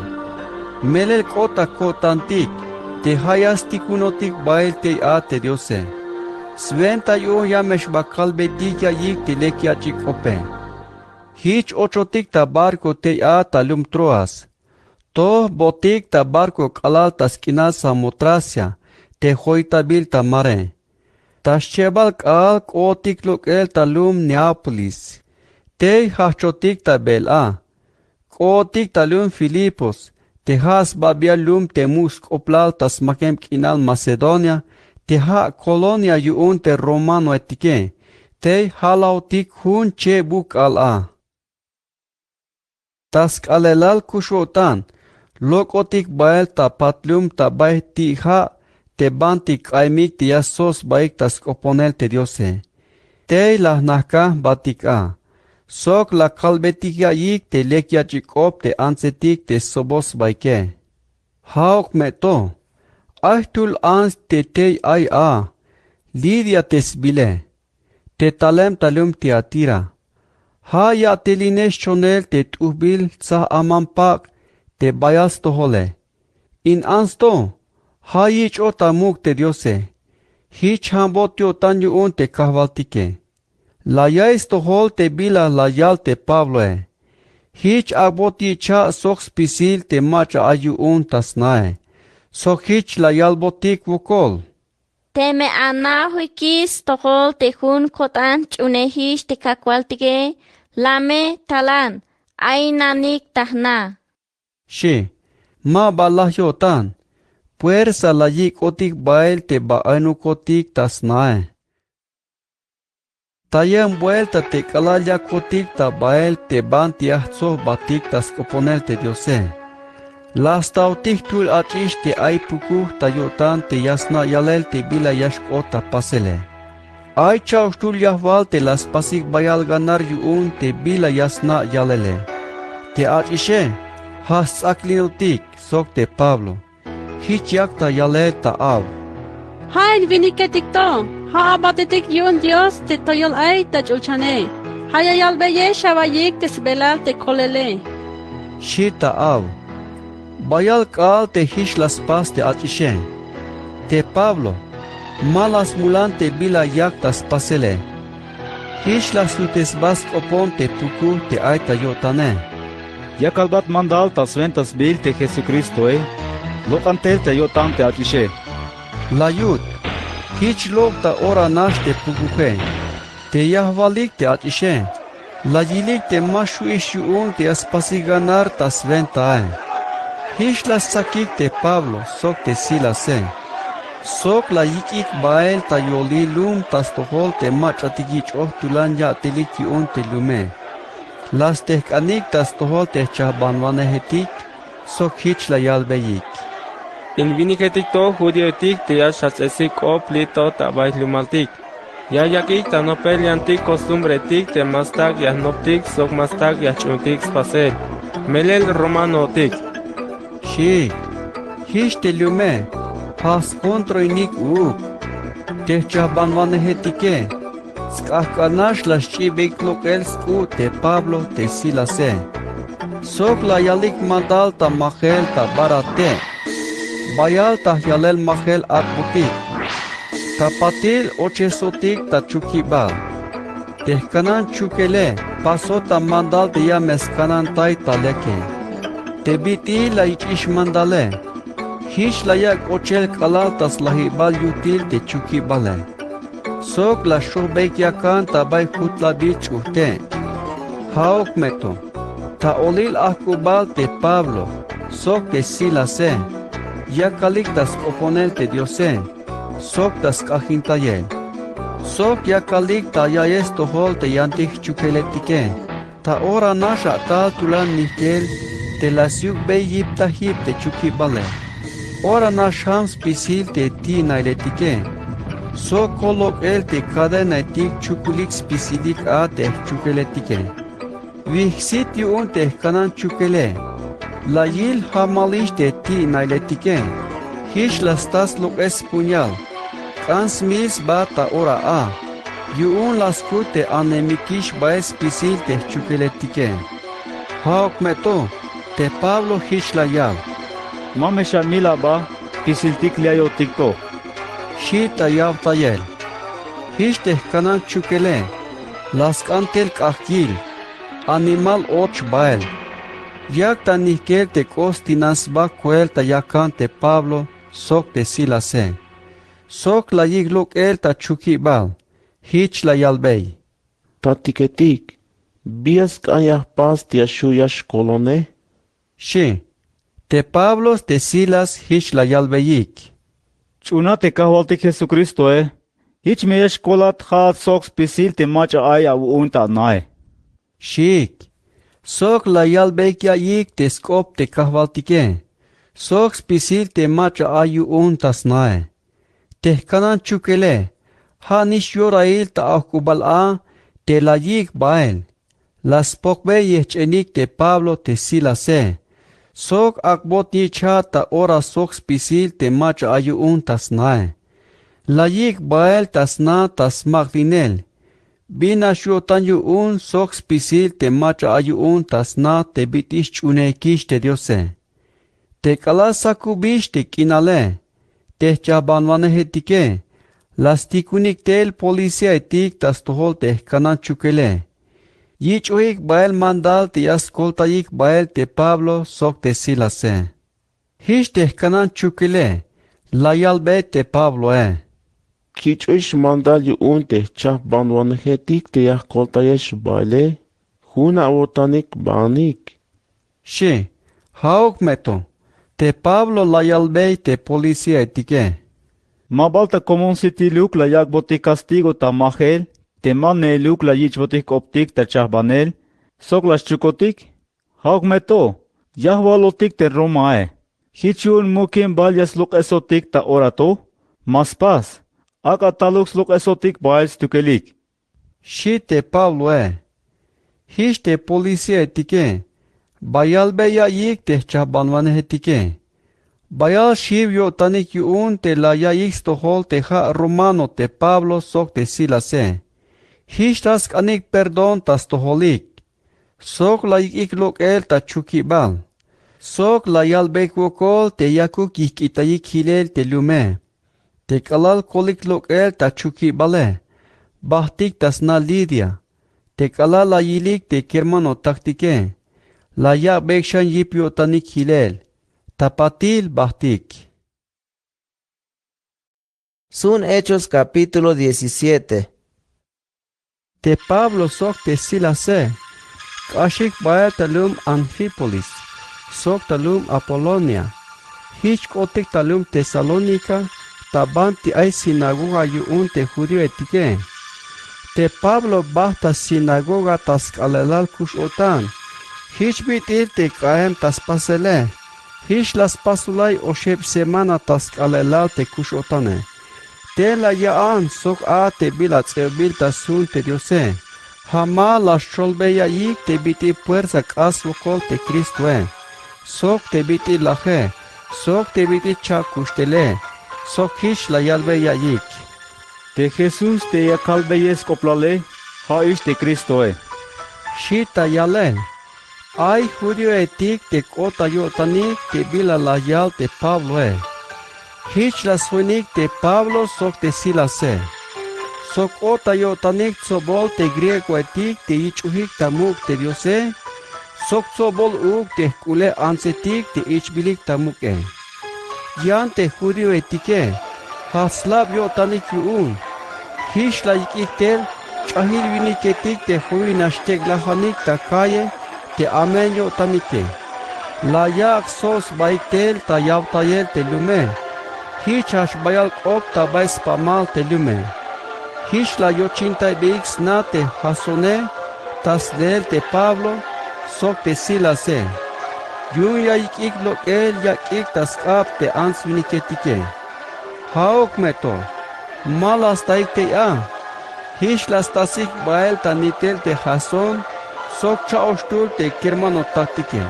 Melel k'ot ta ko'tantik te ja' ya stikunotik bael tey a te Diose. Swenta yu'un ya me xba kalbetik ya'iyik te lek yach'il k'ope. Jich ochotik ta barco tey a ta lum Troas. Toj jbotik ta barco k'alal ta sk'inal Samotracia te joytabil ta mare. Ta schebal k'aal k'ootik lok'el ta lum Neápolis. Tey jajchotik ta be'el a. K'ootik ta lum Filipos te ja' sbabial lum te muk' sk'oplal ta smakem k'inal Macedonia te ja' colonia yu'un te romanoetike. Tey jalajotik jun cheb uk k'aal a. Ta sk'aalelal kux o'tan lok'otik bael ta patlum ta bay ti' ja' te banti k'aymik te ya soj sbaik ta sk'oponel te Diose. Tey la jnajkaj jbatik a sok la kalbetik ya'iyik te lek yach'il k'op te antsetik te ssobot sbaike. Ja'uk me to, ay jtul ants te tey ay a, Lidia te sbile, te talem ta lum Tiatira. Ja' ya'telinex chonel te t'ujbil tsaj aman pak' te bayal stojole. In ants to, ja' yich'oj ta muk' te Diose. Jich jambot yo'tan yu'un te kajwaltike. La yaiy stojol te bila la yal te Pabloe. Jich ak'bot yich'a' sok spisil te mach'a ay yu'un ta snae. Sok jich la yalbotik wokol: Teme anajwikix stojol te jun ko'tan jch'uunejix te kajwaltike, lame talan, ainanik ta jna. Xi', ma ba laj yo'tan. Puersa la yik'otik bael te ba ainukotik ta snae. Tayem buelta te k'alal yakotik ta bael te banti ya jtsoj jbatik ta sk'oponel te Diose. La staotik jtul ach'ix te ay pukuj ta yo'tan te ya sna' yalel te bila ya xk'ot ta pasele. Ay cha'oxtul yajwal te la spasik bayal ganar yu'un te bila ya sna' yalele. Te ach'ixe ja' sts'aklinotik sok te Pablo. Jich yak ta yalel ta aw: Ja' in winiketik to, ja' abatetik yu'un Dios te toyol ay ta ch'ulchane. Ja' ya yalbeyex awaiyik te sbelal te kolele, xi' ta aw. Bayal k'aal te jich la spas te ach'ixe. Te Pablo ma la smulan te bila yak ta spasele. Jich la sutesbat sk'opon te pukuj te ay ta yo'tane: Ya kalbat mandal ta swentasil te Jesucristoe, lok'an tel ta yo'tan te ach'ixe, la yut. Jich lok' ta ora nax te pukuje. Te yajwalik te ach'ixe la yilik te ma xju'ix yu'un te ya spasik ganar ta swentae. Jich la stsakik te Pablo sok te Silase, sok la yik'ik bael ta yolil lum ta stojol te mach'atik yich'oj tulan ya'telik yu'un te lume. La stejk'anik ta stojol te jchajbanwanejetik sok jich la yalbeyik: In winiketik to judioetik te ya xjajch'esik k'op li' to ta bay jlumaltik. Ya yak'ik ta nopel yantik kostumbretik te ma stak' ya jnoptik sok ma stak' ya jch'uuntik spasel. Melel romanoetik, xi'. Jich te lume ja' skontroinik uuk. Te jchajbanwanejetike sk'ajk'al nax la xch'ibeyik lok'el sk'u' te Pablo te Silase. Sok la yalik mandal ta majel ta barate'. Bayal ta yalel majel ak'botik. Ta patil ochesotik ta chukibal. Te jkanan chukele pasot ta mandal te ya me skanantay ta leke. Te bit'il la yich'ix mandale. Jich la yak' ochel k'alal ta slajibal yutil te chukibale. Sok la xojbeyik yakan ta bay jutlabil ch'ujte'. Ja'uk me to, ta olil ajk'ubal te Pablo sok te Silase yakalik ta sk'oponel te Diose sok ta sk'ajintayel. Sok yakalik ta ya'iyel stojol te yantik jchukeletike. Ta ora nax a tal tulan nijtel te la syukbey yip ta jip te chukibale. Ora nax jam spisil te ti'nailetike. Sok kol lok'el te kadenaetik chukulik spisilik a te jchukeletike. Wi jsit yu'un te jkanan chukele, La yil jamalix te ti'nailetike. Jich la sta slok'es spuñal. K'an smil sba ta ora a. Yu'un la skut te anemikix bael spisil te jchukeletike. Ja'uk me to, te Pablo jich la yal: —Ma me xamil aba spisiltik li' ayotik to —xi' ta yawtayel. Jich te jkanan jchukele la sk'an tel k'ajk'il, animal och bael. Yak ta nijkel te k'ot stinan sba koel ta yakan te Pablo sok te Silase. Sok la yik' lok'el ta chukibal. Jich la yalbey: —Tatiketik, ¿bi ya sk'an ya jpas te ya xju' ya xkolone? —xi'. Te Pablo te Silas jich la yalbeyik: —Ch'uuna te Kajwaltik Jesukristoe, jich me ya xkolat ja'at sok spisil te mach'a ay awu'un ta nae —xiik. Sok la yalbeyik ya'iyik te sk'op te Kajwaltike sok spisil te mach'a ay yu'un ta snae. Te jkanan jchukele, ja' nix yorail ta ajk'ubal a te la yik' bael. La spokbey yejch'enik te Pablo te Silase, sok ak'bot yich'jat ta ora sok spisil te mach'a ay yu'un ta snae. La yik' bael ta sna ta smak'linel. Bin nax yo'tan yu'un sok spisil te mach'a ay yu'un ta sna te bit'il xch'uunejikix te Diose. Te k'alal sakubix te k'inale, te jchajbanwanejetike la stikunik tel policíaetik ta stojol te jkanan jchukele. Yich'ojik bael mandal te ya skoltayik bael te Pablo sok te Silase. Jich te jkanan jchukele la yalbey te Pabloe: —Kich'oix mandal yu'un te jchajbanwanejetik te ya jkoltayex baele. Jun awo'tanik baanik —xi'. Ja'uk me to, te Pablo la yalbey te policíaetike: —Ma bal ta komon sitiluk la yak'botik castigo ta majel te ma neeluk la yich'botik jk'optik ta chajbanel sok la xchukotik. Ja'uk me to, ya jwalotik te Romae. Jich yu'un mukin bal ya slok'esotik ta ora to ma spas. Ak'a taluk slok'esotik bael stukelik —xi' te Pabloe. Jich te policíaetike ba yalbey ya'iyik te jchajbanwanejetike. Bayal xiw yo'tanik yu'un te la ya'iyik stojol te ja' romano te Pablo sok te Silase. Jich la sk'anik perdón ta stojolik. Sok la yik'ik lok'el ta chukibal. Sok la yalbeyik wokol te yakuk yijk'itayik jilel te lume. Te k'alal kolik lok'el ta chukibale, bajtik ta sna Lidia. Te k'alal la yilik te kermanotaktike, la yak'beyik xan yip yo'tanik jilel. Ta patil bajtik. Sun Hechos capítulo diecisiete. Te Pablo sok te Silase k'axik bael ta lum Anfípolis sok ta lum Apolonia. Jich k'otik ta lum Tesalónica ta banti ay sinagoga yu'un te judíoetike. Te Pablo bajt ta sinagoga ta sk'aalelal kux-o'tan. Jich bit'il te k'aem ta spasele. Jich la spasulay oxeb semana ta sk'aalelal te kux-o'tane. Te la ya'an sok a te bila ts'eobil ta sjun te Diose. Ja' ma la xcholbey ya'iyik te bit'il puersa k'ax swokol te Cristoe, sok te bit'il laje, sok te bit'il cha'kuxtele. Sok jich la yalbey ya'iyik: Te Jesús te ya kalbeyel sk'oplale, ja'ix te Cristoe, xi' ta yalel. Ay judíoetik te k'ot ta yo'tanik te bila la yal te Pabloe. Jich la sjoinik te Pablo sok te Silase. Sok k'ot ta yo'tanik tsobol te griegoetik te yich'ojik ta muk' te Diose, sok tsobol uuk te jk'ulej antsetik te ich'bilik ta muk'e. Yan te judíoetike jajch slab yo'tanik yu'un. Jich la yik'ik tel ch'ajil winiketik te joyinax tek'lajanik ta calle te amen yo'tanike. La yak' sok sbaik tel ta yawtayel te lume. Jich jajch bayal k'op ta bay spamal te lume. Jich la yochintaybeik sna te Jasone ta sleel te Pablo sok te Silase. Yu'un ya yik'ik lok'el yak'ik ta sk'ab te ants winiketike. Ja'uk me to, ma la staik tey a. Jich la stasik bael ta nitel te Jasón sok cha'oxtul te kermanotaktike.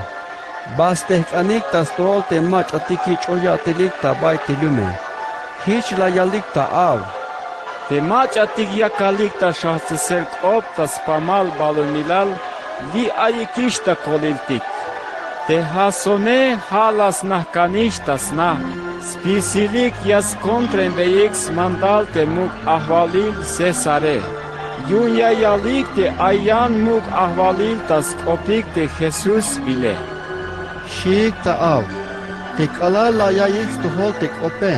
Ba stejk'anik ta stojol te mach'atik yich'oj ya'telik ta bay te lume. Jich la yalik ta aw: Te mach'atik yakalik ta xjajtsesel k'op ta spamal balumilal, li' ayikix ta koliltik. Te Jasone ja' la snajkanix ta sna. Spisilik ya skontrembeyik smandal te muk' ajwalil Césare. Yu'un ya yalik te ay yan muk' ajwalil ta sk'opik te Jesús sbile. Xiik ta aw, te k'alal la ya'iyik stojol te k'ope,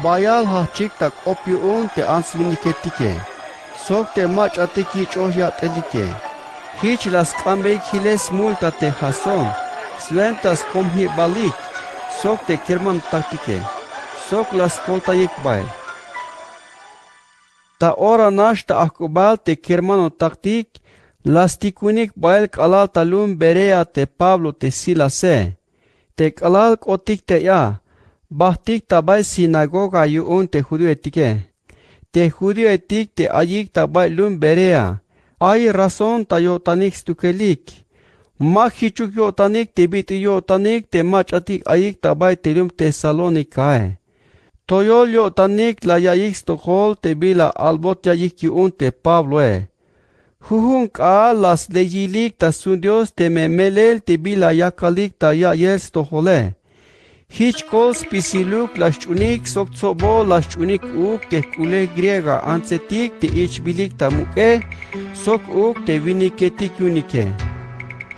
bayal jajchik ta k'op yu'un te ants winiketike sok te mach'atik yich'oj ya'telike. Jich la sk'anbeyik jilel smul ta te Jasón, swenta skomjibalik, sok te kermanotaktike, sok la skoltayik bael. Ta ora nax ta ajk'ubal te kermanotaktik la stikunik bael k'alal ta lum Berea te Pablo te Silase. Te k'alal k'otik tey a, bajtik ta bay sinagoga yu'un te judioetike. Te judioetik te ayik ta bay lum Berea ay razón ta yo'tanik stukelik. Ma jichuk yo'tanik te bit'il yo'tanik te mach'atik ayik ta bay te lum Tesalónicae. Toyol yo'tanik la ya'iyik stojol te bila albot ya'iyik yu'un te Pabloe. Jujun k'aal la sleyilik ta sjun Dios teme melel te bila yakalik ta ya'iyel stojole. Jich kol spisiluk la xch'unik sok tsobol la xch'unik uuk te jk'ulel griega antsetik te ich'bilik ta muk'e sok uuk te winiketik yu'unike.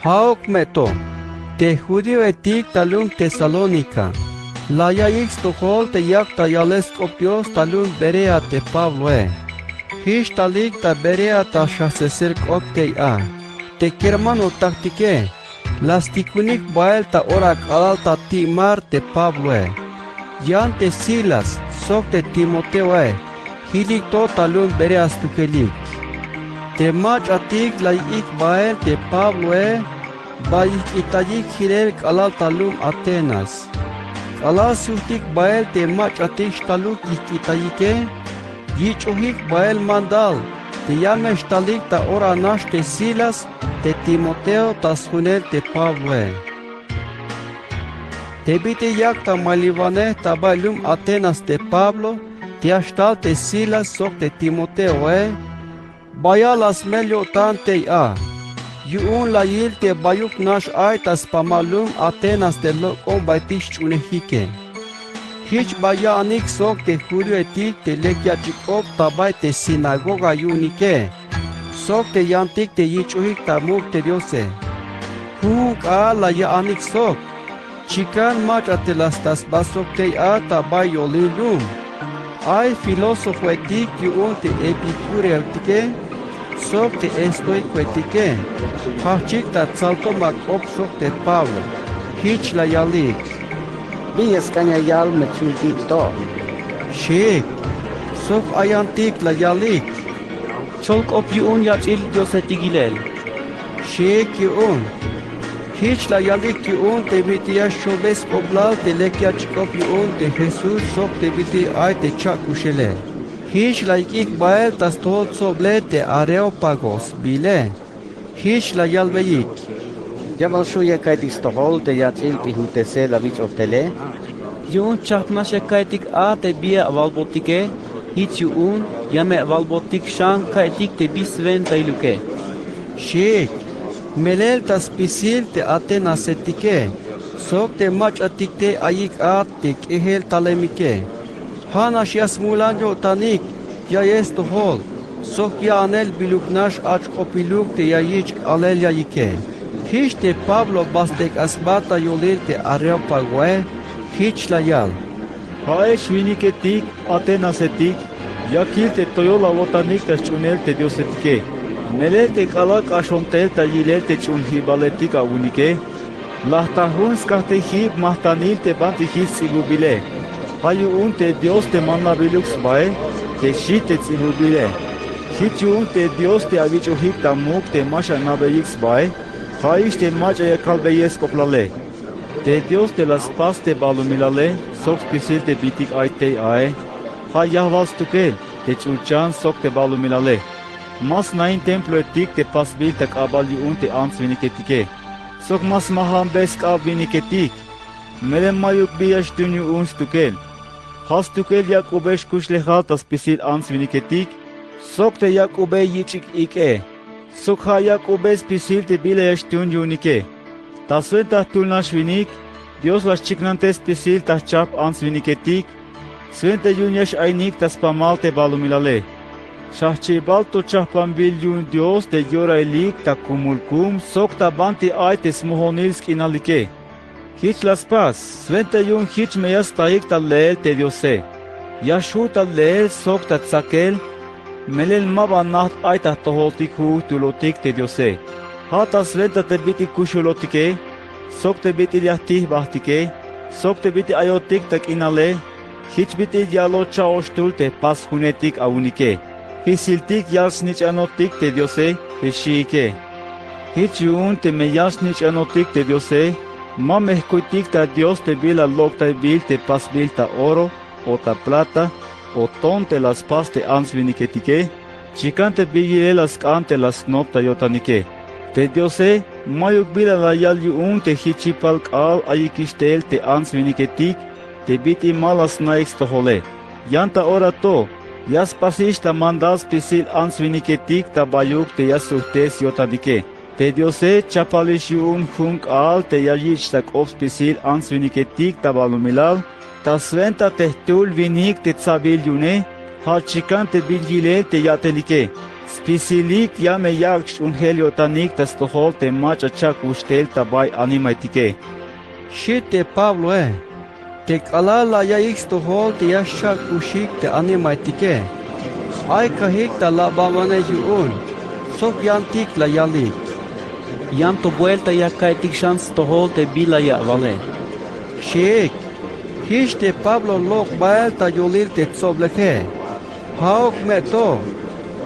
Ja'uk me to, te judioetik ta lum Tesalónica la ya'iyik stojol te yak ta yalel sk'op Dios ta lum Berea te Pabloe. Jich talik ta Berea ta xjajtsesel k'op tey a. Te kermanotaktike la stikunik bael ta ora k'alal ta ti' mar te Pabloe. Yan te Silas sok te Timoteoe jilik to ta lum Berea stukelik. Te mach'atik la yik'ik bael te Pabloe ba yijk'itayik jilel k'alal ta lum Atenas. K'alal sjujtik bael te mach'atik xtaluk yijk'itayike, yich'ojik bael mandal te ya me xtalik ta ora nax te Silas te Timoteo ta sjuunel te Pabloe. Te bit'il yak ta maliwanej ta bay lum Atenas te Pablo te ya xtal te Silas sok te Timoteoe, bayal la smel yo'tan tey a. Yu'un la yil te bayuk nax ay ta spamal lum Atenas te lok'ombaytik xch'uunejike. Jich ba ya'anik sok te judioetik te lek yach'il k'op ta bay te sinagoga yu'unike sok te yantik te yich'ojik ta muk' te Diose. Jujun k'aal la ya'anik sok. Chikan mach'a te la sta sba sok tey a ta bay yolil lum. Ay filósofoetik yu'un te epicúreotike sok te estoicoetike jajchik ta tsaltomal k'op sok te Pablo. Jich la yalik: ¿Bin ya sk'an ya yal me chul bi to? Xiik. Sok ayantik la yalik: Cholk'op yu'un yach'il diosetik yilel, xiik yu'un. Jich la yalik yu'un te bit'il ya xchojbe sk'oplal te lek yach'il k'op yu'un te Jesús sok te bit'il ay te cha'kuxele. Jich la yik'ik bael ta stojol tsoble te Areópago sbiile. Jich la yalbeyik: ¿Ya bal xju' ya ka'ytik stojol te yach'il p'ijbutesel awich'oj tele? Yu'un chajp nax ya ka'ytik a te bi awalbotike. Jich yu'un ya me awalbotik xan ka'ytik te bi swentajiluke, xiik. Melel ta spisil te atenasetike sok te mach'atik tey ayik a te k'ejel talemike. Ja' nax ya smulan yo'tanik, ya'iyel stojol sok ya'anel biluk nax ach' k'opiluk te ya yich' k'aalel ya'iyike. Jich te Pablo ba stek'an sba ta yolil te Areópagoe. Jich la yal: Ja'ex winiketik atenasetik, ya kil te toyol awo'tanik ta xch'uunel te diosetike. Melel te k'alal k'axon tel ta yilel te ch'uunjibaletik awu'unike, la jta jun skajtejib majtanil te banti jich sts'ibubile. Ja' yu'un te Dios te mandabilik sbae te xi te ts'ibubile. Jich yu'un te Dios te awich'ojik ta muk' te ma xana'beyik sbae, ja'ix te mach'a ya kalbeyel sk'oplale. Te Dios te la spas te balumilale sok spisil te bintik ay tey ae, ja' yajwal stukel te ch'ulchan sok te balumilale. Ma snain temploetik te pasbil ta k'abal yu'un te ants winiketike. sok ma smajambe sk'ab winiketik. Melel mayuk bi ya xtuun yu'un stukel. Ja' stukel yak'ube xkuxlejal ta spisil ants winiketik sok te yak'ube yich'ik ik'e, sok ja' yak'ube spisil te bila ya xtuun yu'unike. Ta swenta jtul nax winik, Dios la xchiknantes spisil ta jchajp ants winiketik. Swenta yu'un ya x-ainik ta spamal te balumilale. Xajchi'bal to chajpanbil yu'un Dios te yorahilik ta kumul kum sok ta banti ay te smojonil sk'inalike. Jich la spas, swenta yu'un jich me ya staik ta leel te Diose. Ya xju' ta leel sok ta tsakel. Melel ma ba najt ay ta jtojoltik ju'ujtulotik te Diose. Ja' ta swenta te bit'il kuxulotike, sok te bit'il ya jtijbajtike, sok te bit'il ayotik ta k'inale. Jich bit'il yalot cha'oxtul te jpas junetik awu'unike. Jisiltik yal-snich'anotik te Diose, je' xiike. Jich yu'un teme yal-snich'anotik te Diose, ma me jkuytik ta Dios te bila lok'taybil te pasbil ta oro o ta plata o ton te la spas te ants winiketike. Chikan te bin yilel la sk'an te la snop ta yo'tanike. Te Diose mayuk bila la yal yu'un te jich yipal k'aal ayikix tel te ants winiketik te bit'il ma la sna'ik stojole. Yan ta ora to ya spasix ta mandal spisil ants winiketik ta bayuk te ya sujt'es yo'tanike. Te Diose chapalix yu'un jun k'aal te ya yich' ta k'op spisil ants winiketik ta balumilal, ta swenta te jtul winik te tsa'bil yu'une. Ja' chikan te bin yilel te ya'telike. Spisilik ya me yak' xch'uunjel yo'tanik ta stojol te mach'a cha'kuxtel ta bay animaetike, xi' te Pabloe. Te k'alal la yaiyik stojol te ya xcha'kuxik te animaetike, ay kajik ta labanwanej yu'un sok yantik la yalik: Yan to buelta ya ka'iytik xan stojol te bila ya awale, xiik. Jich te Pablo lok' bael ta yolil te tsobleje. Ja'uk me to,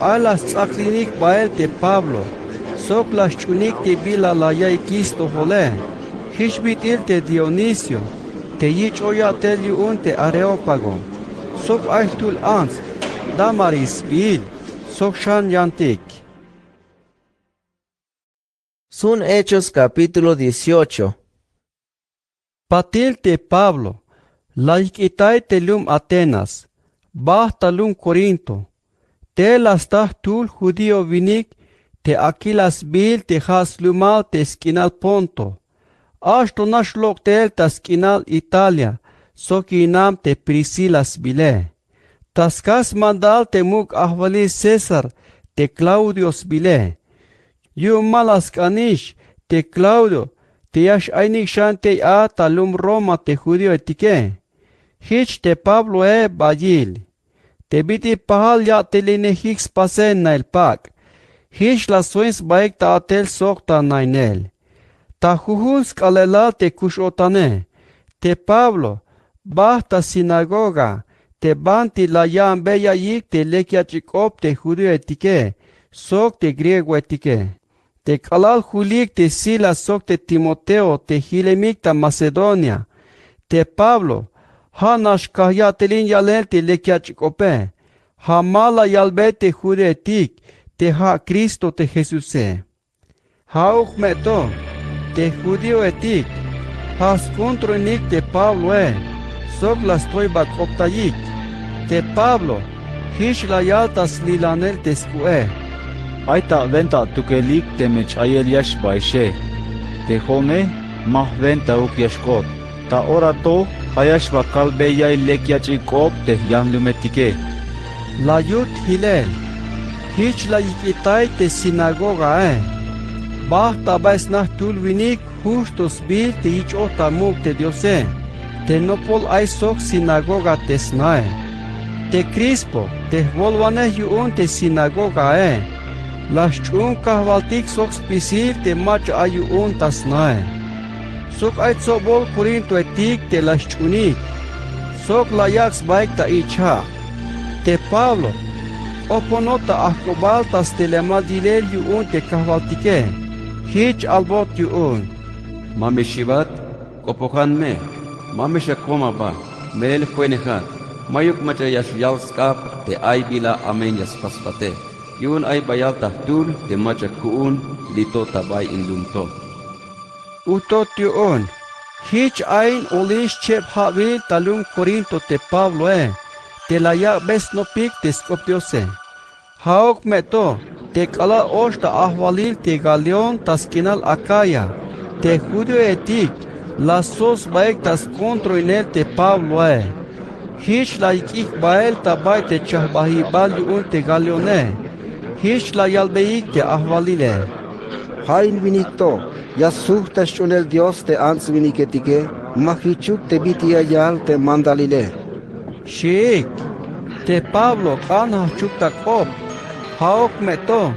ay la sts'aklinik bael te Pablo sok la xch'uunik te bila la yaiyik stojole. Jich bit'il te Dionisio te yich'oj ya'tel yu'un te Areópago, sok ay jtul ants Dámaris sbiil, sok xan yantik. Sun Hechos capítulo dieciocho. Patil te Pablo la yik'itay te lum Atenas, bajt ta lum Corinto. Te la sta jtul judío winik te Aquila sbiil te ja' slumal te sk'inal Ponto. A'ax to nax lok' tel ta sk'inal Italia sok yu'un te Priscila sbiile. Ta skaj smandal te muk' ajwalil César te Claudio sbiile. Yu'un ma la sk'anix te Claudio te ya x-ainik xan tey a ta lum Roma te judíoetike. Jich te Pabloe ba yil te bit'il pajal ya'telinejik spase nail pak'. Jich la sjoin sbaik ta a'tel sok ta nainel. Ta jujun sk'aalelal te kux-o'tane, te Pablo bajt ta sinagoga te banti la ya'anbe yaiyik te lek yach'il k'op te judíoetike sok te griegoetike. Te k'alal julik te Silas sok te Timoteo te jilemik ta Macedonia, te Pablo ja' nax kaj ya'telin yalel te lek yach'il k'ope. Ja' ma la yalbe te judíoetik te ja' Cristo te Jesuse. Ja'uk me to, te judíoetik ja' skontroinik te Pabloe sok la stoyba k'optayik. Te Pablo jich la yal ta slilanel te sk'u'e: Ay ta awenta atukelik teme ch'ayel ya xbaixe. Te jo'one ma jwentauk ya xk'ot. Ta ora to ja' ya xba kalbe yail lek yach'il k'op te jyanlumetike. La yut jilel. Jich la yik'itay te sinagogae. Bajt ta bay sna jtul winik Justo sbiil te yich'oj ta muk' te Diose, te nopol ay sok sinagoga te snae. Te Crispo te jwolwanej yu'un te sinagogae la xch'uun kajwaltik sok spisil te mach'a ay yu'un ta snae. Sok ay tsobol Corintoetik te la xch'uunik sok la yak' sbaik ta ich' ja'. Te Pablo k'oponot ta ajk'ubal ta stelemal yilel yu'un te kajwaltike. Jich albot yu'un: Ma me xibat, k'opojan me. Ma me xakom aba. Melel jo'enejat, mayuk mach'a ya xyal sk'ab te ay bila amen ya spasbate. Yu'un ay bayal ta jtul te mach'a ku'un li' to ta bay in lum to. Utot yu'un, jich ain olix cheb ja'bil ta lum Corinto te Pabloe te la yak'be snopik te sk'op Diose. Ja'uk me to, te k'alal och ta ajwalil te Galión ta sk'inal Acaya, te judíoetik la sok sbaik ta skontroinel te Pabloe. Jich la yik'ik bael ta bay te chajbajibal yu'un te Galione. Jich la yalbeik te ajwalile: Ja' in winik to ya sujt ta xch'uunel Dios te ants-winiketike, ma jichuk te bit'il ya yal te mandalile, xiik. Te Pablo k'an jajchuk ta k'op. Ja'uk me to,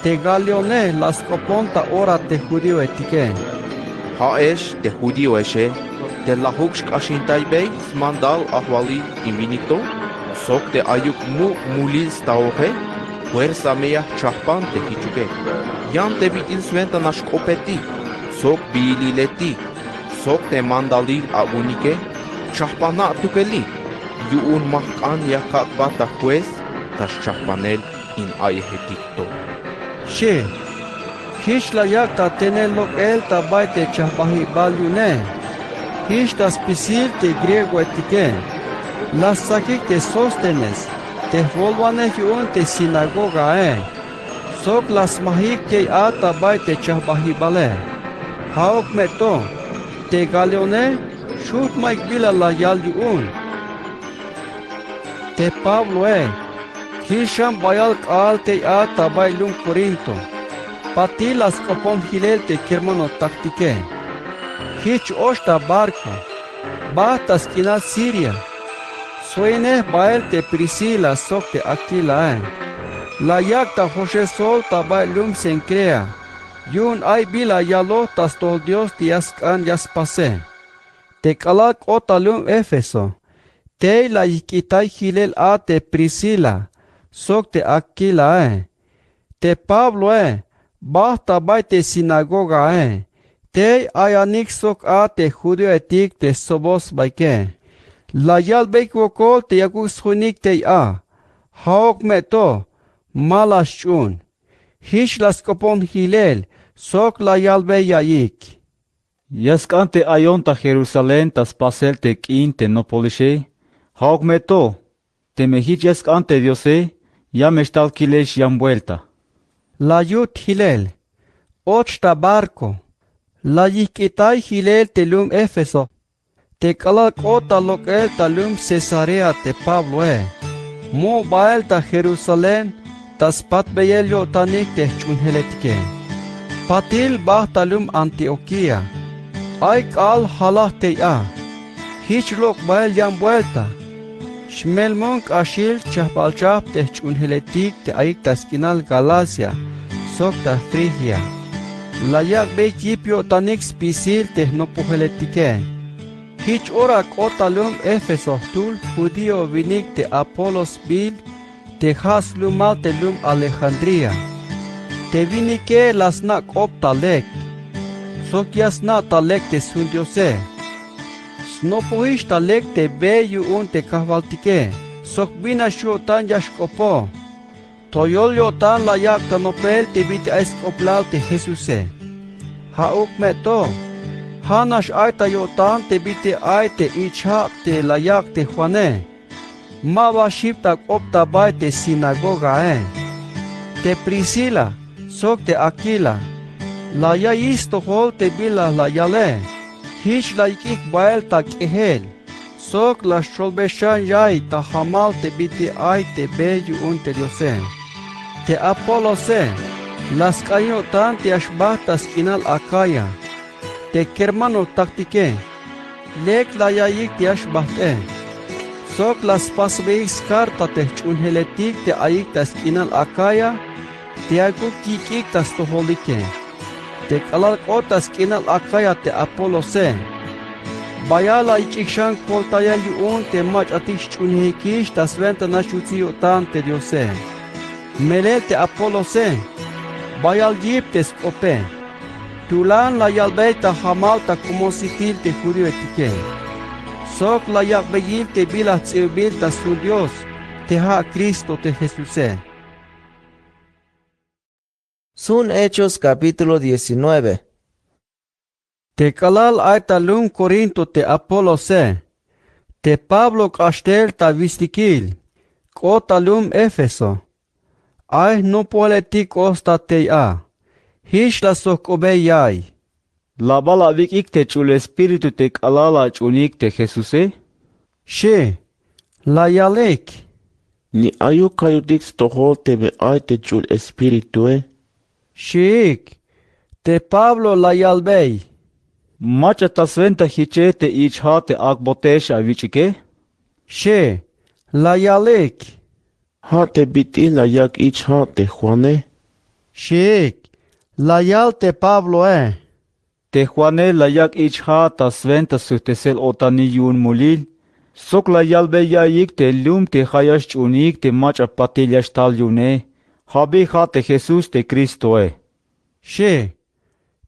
te Galione la sk'opon ta ora te judíoetike: Ja'ex te judíoexe, te lajuk xk'axintaybey smandal ajwalil in winik to, sok te ayuk muk' mulil staoje, fuerza me ya jchajpan te jichuke. Yan te bit'il swenta nax k'opetik sok biililetik sok te mandalil awu'unike, chajpana' tukelik, yu'un ma jk'an ya kak'bat ta juez ta xchajpanel in a'yejetik to, xi. Jich la yak' ta tenel lok'el ta bay te chajbajibal yu'une. Jich ta spisil te griegoetike la stsakik te Sóstenes, te jwolwanej yu'un te sinagogae, sok la smajik tey a ta bay te chajbajibale. Ja'uk me to, te Galione xujt' mayuk bila la yal yu'un. Te Pabloe jich xan bayal k'aal tey a ta bay lum Corinto. Patil la sk'opon jilel te kermanotaktike. Jich och ta barco, bajt ta sk'inal Siria. Sjoinej bael te Priscila sok te Aquilae. La yak' ta joxel sol ta bay lum Cencrea, yu'un ay bila yaloj ta stojol Dios te ya sk'an ya spase. Te k'alal k'ot ta lum Éfeso, tey la yijk'itay jilel a te Priscila sok te Aquilae. Te Pabloe bajt ta bay te sinagogae. Tey ayanik sok a te judíoetik te stsobot sbaike. La yalbeyik wokol te yakuk sjoinik tey a. Ja'uk me to, ma la sch'uun. Jich la sk'opon jilel sok la yalbey yaiyik: Ya sk'an te ayon ta Jerusalén ta spasel te k'in te nopolixe. Ja'uk me to, teme jich ya sk'an te Diose, ya me xtal kilex yan buelta. La yut jilel, och ta barco, la yijk'itay jilel te lum Éfeso. Te k'alal k'ot ta lok'el ta lum Cesarea te Pabloe, mu' bael ta Jerusalén ta spatbeyel yo'tanik te jch'uunjeletike. Patil bajt ta lum Antioquía. Ay k'aal jalaj tey a. Jich lok' bael yan buelta. Xmelmon k'axil chajbal chajp te jch'uunjeletik te ayik ta sk'inal Galacia sok ta Frigia. La yak'beyik yip yo'tanik spisil te jnopojeletike. Jich ora k'ot ta lum Éfeso jtul judío winik te Apolos sbiil, te ja' slumal te lum Alejandría. Te winike la sna' k'op ta lek sok ya sna' ta lek te sjundiose. Snopojix ta lek te be yu'un te kajwaltike sok bin nax yo'tan ya xk'opo. Toyol yo'tan la yak' ta nopel te bit'il ay sk'oplal te Jesuse. Ja'uk me to, ja' nax ay ta yo'tan te bit'il ay te ich' ja' te la yak' te Juane. Ma ba xjip ta k'op ta bay te sinagogae. Te Priscila sok te Aquila la yaiy stojol te bila la yale. Jich la yik'ik bael ta k'ejel sok la xcholbe xan yaiy ta jamal te bit'il ay te be yu'un te Diose. Te Apolose la sk'an yo'tan te ya xbajt ta sk'inal Acaya. Te kermanotaktike lek la yaiyik te ya xbajt'e sok la spasbeyik skarta te jch'uunjeletik te ayik ta sk'inal Acaya te yakuk yik'ik ta stojolike. Te k'alal k'ot ta sk'inal Acaya te Apolose, bayal la yich'ik xan koltayel yu'un te mach'atik xch'uunejikix ta swenta nax yutsil yo'tan te Diose. Melel te Apolose bayal yip te sk'ope. Tulan la yalbey ta jamal ta k'umon sitil te judíoetike sok la yak'bey yil te bila jts'ibabil ta sjun Dios, te ja' Cristo te Jesuse. Sun Hechos capítulo diecinueve. Te k'alal ay ta lum Korinto te Apolose, te Pablo k'axtel ta wistikil k'ot ta lum Éfeso. Ay jnopojeletik k'ot stat tey a. Jich la sojk'obey ya'iy. ¿La bal awik'ik te Ch'ul Espíritu te k'alal ach'uunik te Jesuse? Xi'. La yalik: Ni ayuk ka'yutik stojol teme ay te Ch'ul Espiritue, xiik. Te Pablo la yalbey: Mach'a ta swenta jiche te ich ja' te ak'botex awich'ike, xi'. La yalik: Ja' te bit'il la yak' ich ja' te Juane, xiik. La yal te Pabloe: Te Juane la yak' ich ja' ta swenta sujtesel-o'tanil yu'un mulil, sok la yalbey ya'iyik te lum te ja' ya xch'uunik te mach'a patil ya xtal yu'une, ja' bi ja' te Jesús te Cristoe, xi'.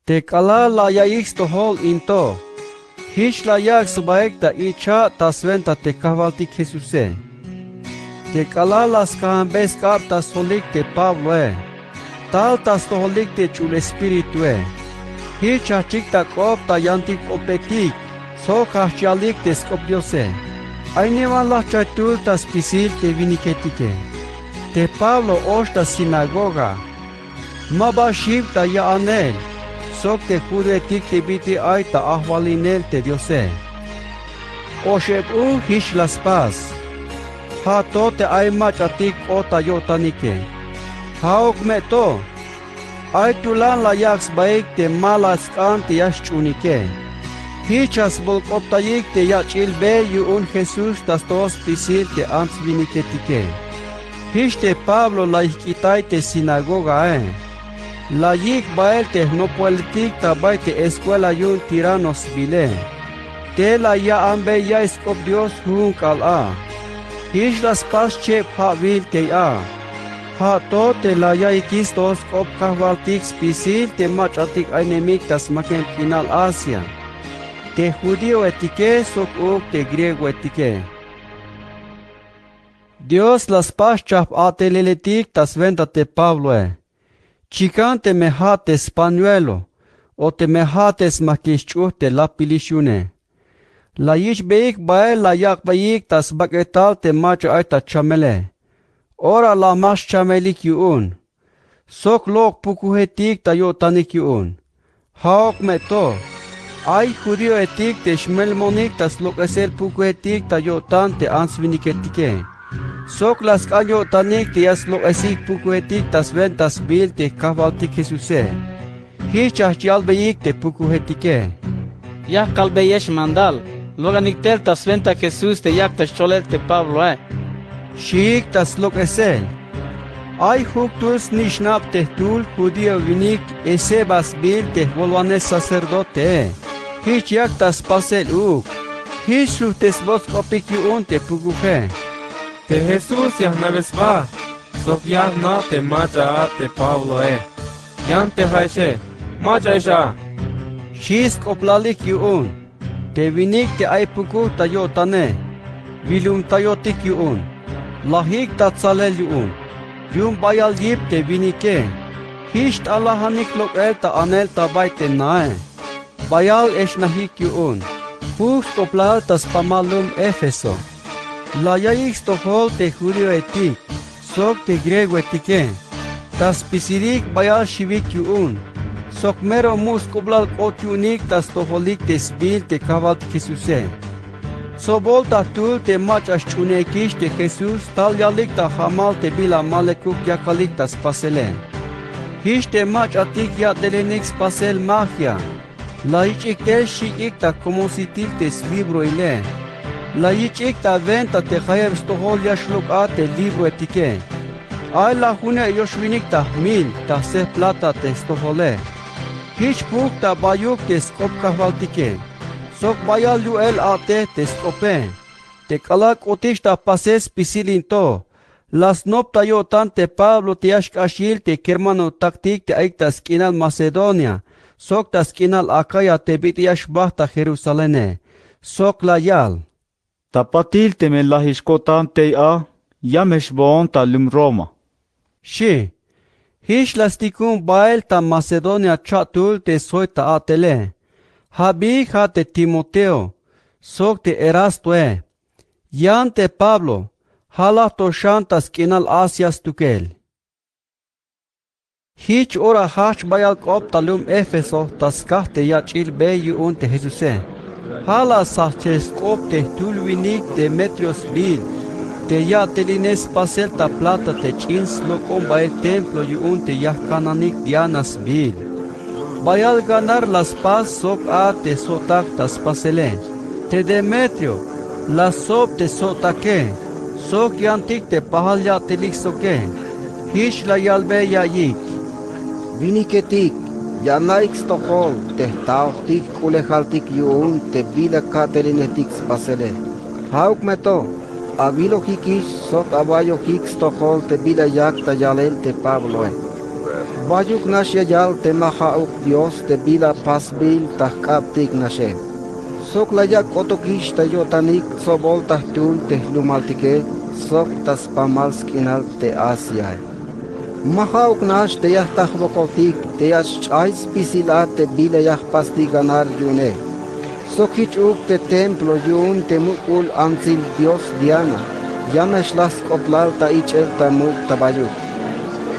Te k'alal la ya'iyik stojol in to, jich la yak' sbaik ta ich ja' ta swenta te Kajwaltik Jesuse. Te k'alal la skajambey sk'ab ta sjolik te Pabloe, tal ta stojolik te Ch'ul Espiritue, jich jajch'ik ta k'op ta yantik k'opetik sok jajch' yalik te sk'op Diose: Ay niwan la jchajtul ta spisil te winiketike. Te Pablo och ta sinagoga, ma ba xiw ta ya'anel sok te judioetik te bit'il ay ta ajwalinel te Diose. Oxeb uj jich la spas. Ja' to te ay mach'atik k'ot ta yo'tanike. Ja'uk me to, ay tulan la yak' sbaik te ma la sk'an te ya xch'uunike. Jich la sbolk'optayik te yach'il be yu'un Jesús ta stojol spisil te ants winiketike. Jich te Pablo la yijk'itay te sinagogae. La yik' bael te jnopojeletik ta bay te escuela yu'un Tiranno sbiile. Te la ya'anbey ya'iy sk'op Dios jujun k'aal a. Jich la spas cheb ja'wil tey a. Ja' to te la ya'iyik stojol sk'op Kajwaltik spisil te mach'atik ainemik ta smakem k'inal Asia, te judioetike sok uuk te griegoetike. Dios la spas chajp a'teleletik ta swenta te Pabloe. Chikan teme ja' te spañuelo o teme ja' te smajkil sch'uj te lapilix yu'une. La yich'beyik bael la yak'beyik ta sbak'etal te mach'a ay ta chamele. Ora la ma xchamelik yu'un, sok lok' pukujetik ta yo'tanik yu'un. Ja'uk me to, ay judioetik te xmelmonik ta slok'esel pukujetik ta yo'tan te ants winiketike, sok la sk'an yo'tanik te ya slok'esik pukujetik ta swenta sbiil te Kajwaltik Jesuse. Jich jajch' yalbeyik te pukujetike: Ya jkalbeyex mandal, lok'anik tel ta swenta Jesús te yak' ta xcholel te Pabloe, xiik ta slok'esel. Ay juktul snich'nab te jtul judío winik Esceva sbiil te jwolwanej sacerdotee. Jich yak' ta spasel uuk. Jich sujtesbot sk'opik yu'un te pukuje: Te Jesús ya jna'be sba sok ya jna' te mach'a a te Pabloe. Yan te ja'exe, ¿mach'aix a? Xi sk'oplalik yu'un. Te winik te ay pukuj ta yo'tane, wilumtayotik yu'un, lajik ta tsalel yu'un. Yu'un bayal yip te winike, jich t'alajanik lok'el ta anel ta bay te nae. Bayal exnajik yu'un. Juj sk'oplal ta spamal lum Éfeso. La ya'iyik stojol te judioetik sok te griegoetike ta spisilik bayal xiwik yu'un, sok mero muk' sk'oplal k'ot yu'unik ta stojolik te sbiil te Kajwaltik Jesuse. Tsobol ta jtul te mach'a xch'uunejikix te Jesús tal yalik ta jamal te bila ma lekuk yakalik ta spasele. Jich te mach'atik yat'elenik spasel magia. La yich'ik tel xik'ik ta komositil te slibroile. La yich'ik ta wenta te jayeb stojol ya xlok' a te libroetike. Ay lajuneb yoxwinik ta jmil ta jse plata te stojole. Jich puk ta bayuk te sk'op Kajwaltike, sok bayal yu'el a'tej te sk'ope. Te k'alal k'otix ta pasel spisil in to, la snop ta yo'tan te Pablo te ya xk'ax yil te kermanotaktik te ayik ta sk'inal Macedonia sok ta sk'inal Acaya te bit'il ya xbajt ta Jerusalane, sok la yal: Ta patil teme lajix ko'tan tey a, ya me xboon ta lum Roma, xi. Jich la stikun bael ta Macedonia cha'tul te sjoy ta a'tele. Ja' bi ja' te Timoteo sok te Erastoe. Yan te Pablo, ja' la to xan ta sk'inal Asia stukel. Jich ora jajch bayal k'op ta lum Éfeso ta skaj te yach'il be yu'un te Jesuse. Ja' la sjajchel sk'op te jtul winik Demetrio sbiil, te ya'teline spasel ta plata te ch'in slok'ombael templo yu'un te yajkananik Diana sbiil. Bayal ganar la spas sok a te sjo'tak ta spasele. Te Demetrio la ssob te sjo'take sok yantik te pajal ya'telik soke. Jich la yalbe ya'iyik: Winiketik ya anaik stojol te jtaojtik k'ulejaltik yu'un te bila ka'telinetik spasele. Ja'uk me to, awilojikix sok awaiyojik stojol te bila yak ta yalel te Pabloe. Bayuk nax ya yal te ma ja'uk dios te bila pasbil ta jk'abtik naxe. Sok la yak' k'otukix ta yo'tanik tsobol ta jtul te jlumaltike sok ta spamal sk'inal te Asiae. Ma ja'uk nax te ya jta jwokoltik te ya xch'ay spisil a te bila ya jpastik ganar yu'une. Sok jich uuk te templo yu'un te muk'ul antsil dios Diana, ya me xlaj sk'oplal ta ich'el ta muk' ta bayuk.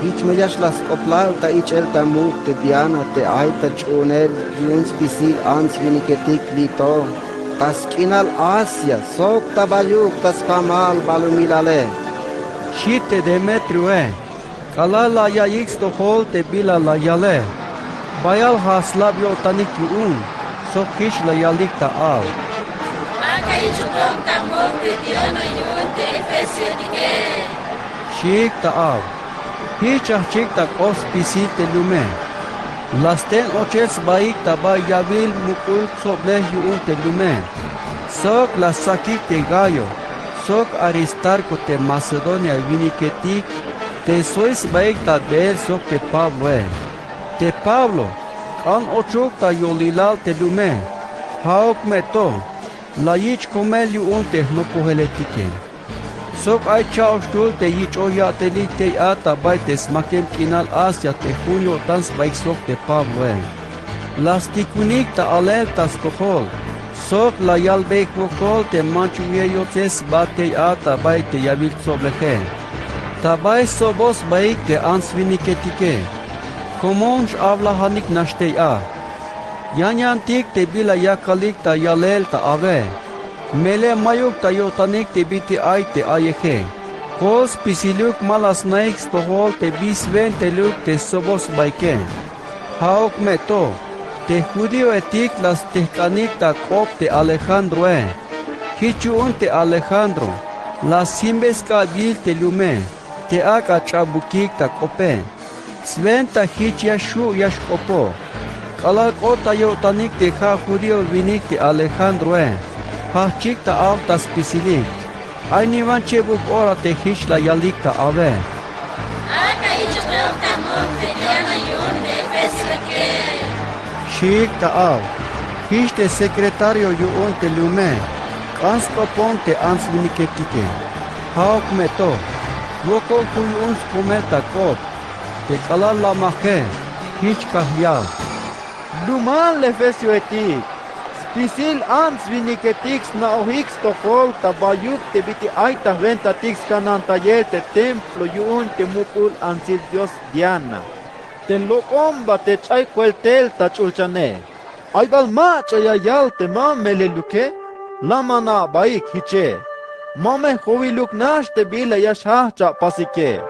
Jich me ya xlaj sk'oplal ta ich'el ta muk' te Diana te ay ta ch'uunel yu'un spisil ants winiketik li' to ta sk'inal Asia sok ta bayuk ta spamal balumilale, xi' te Demetrioe. K'alal la ya'iyik stojol te bila la yale, bayal ja' slab yo'tanik yu'un, sok jich la yalik ta aw: Ak'a yich'ojok ta muk' te Diana yu'un te efesoetike, xiik ta aw. Jich jajchik ta k'op spisil te lume. La sten ochel sbaik ta bay yawil muk'ul tsoblej yu'un te lume. Sok la stsakik te Gayo sok Aristarco te Macedonia winiketik te soy sbaik ta beel sok te Pabloe. Te Pablo k'an ochuk ta yolilal te lume. Ja'uk me to, la yich' komel yu'un te jnopojeletike. Sok ay cha'oxtul te yich'oj ya'telik tey a ta bay te smakem k'inal Asia te jun yo'tan sbaik sok te Pabloe. La stikunik ta alel ta stojol sok la yalbeik wokol te manchuk ya yotsel sba tey a ta bay te yawil tsobleje, ta bay stsobot sbaik te ants winiketike. Komon x-awlajanik nax tey a. Yan yantik te bila yakalik ta yalel ta awe. Melel mayuk ta yo'tanik te bit'il ay te a'yeje. Kol spisiluk ma la snaik stojol te bi swentailuk te stsobot sbaike. Ja'uk me to, te judioetik la stejk'anik ta k'op te Alejandroe. Jich yu'un te Alejandro la sjimbe sk'ab yil te lume te ak'a ch'abukik ta k'ope. Swenta jich ya xju' ya xk'opoj. K'alal k'ot ta yo'tanik te ja' judío winik te Alejandroe, jajchik ta aw ta spisilik. Ay niwan chebuk ora te jich la yalik ta awe: Ak'a yich'ojok ta muk' te Diana yu'un te efesoetike, xiik ta aw. Jich te secretario yu'un te lume k'an sk'opon te ants winiketike. Ja'uk me to, wokol jun yu'un skomel ta k'op. Te k'alal la make, jich kajyal: Jlumal efesoetik, spisil ants winiketik sna'ojik stojol ta bayuk te bit'il ay ta jwentatik skanantayel te templo yu'un te muk'ul antsil dios Diana, te lok'omba te ch'ay kueltel ta ch'ulchane. Ay bal mach'a ya yal te ma meleluke, la man a'baik jiche. Ma me jowiluk nax te bila ya xjajch apasike.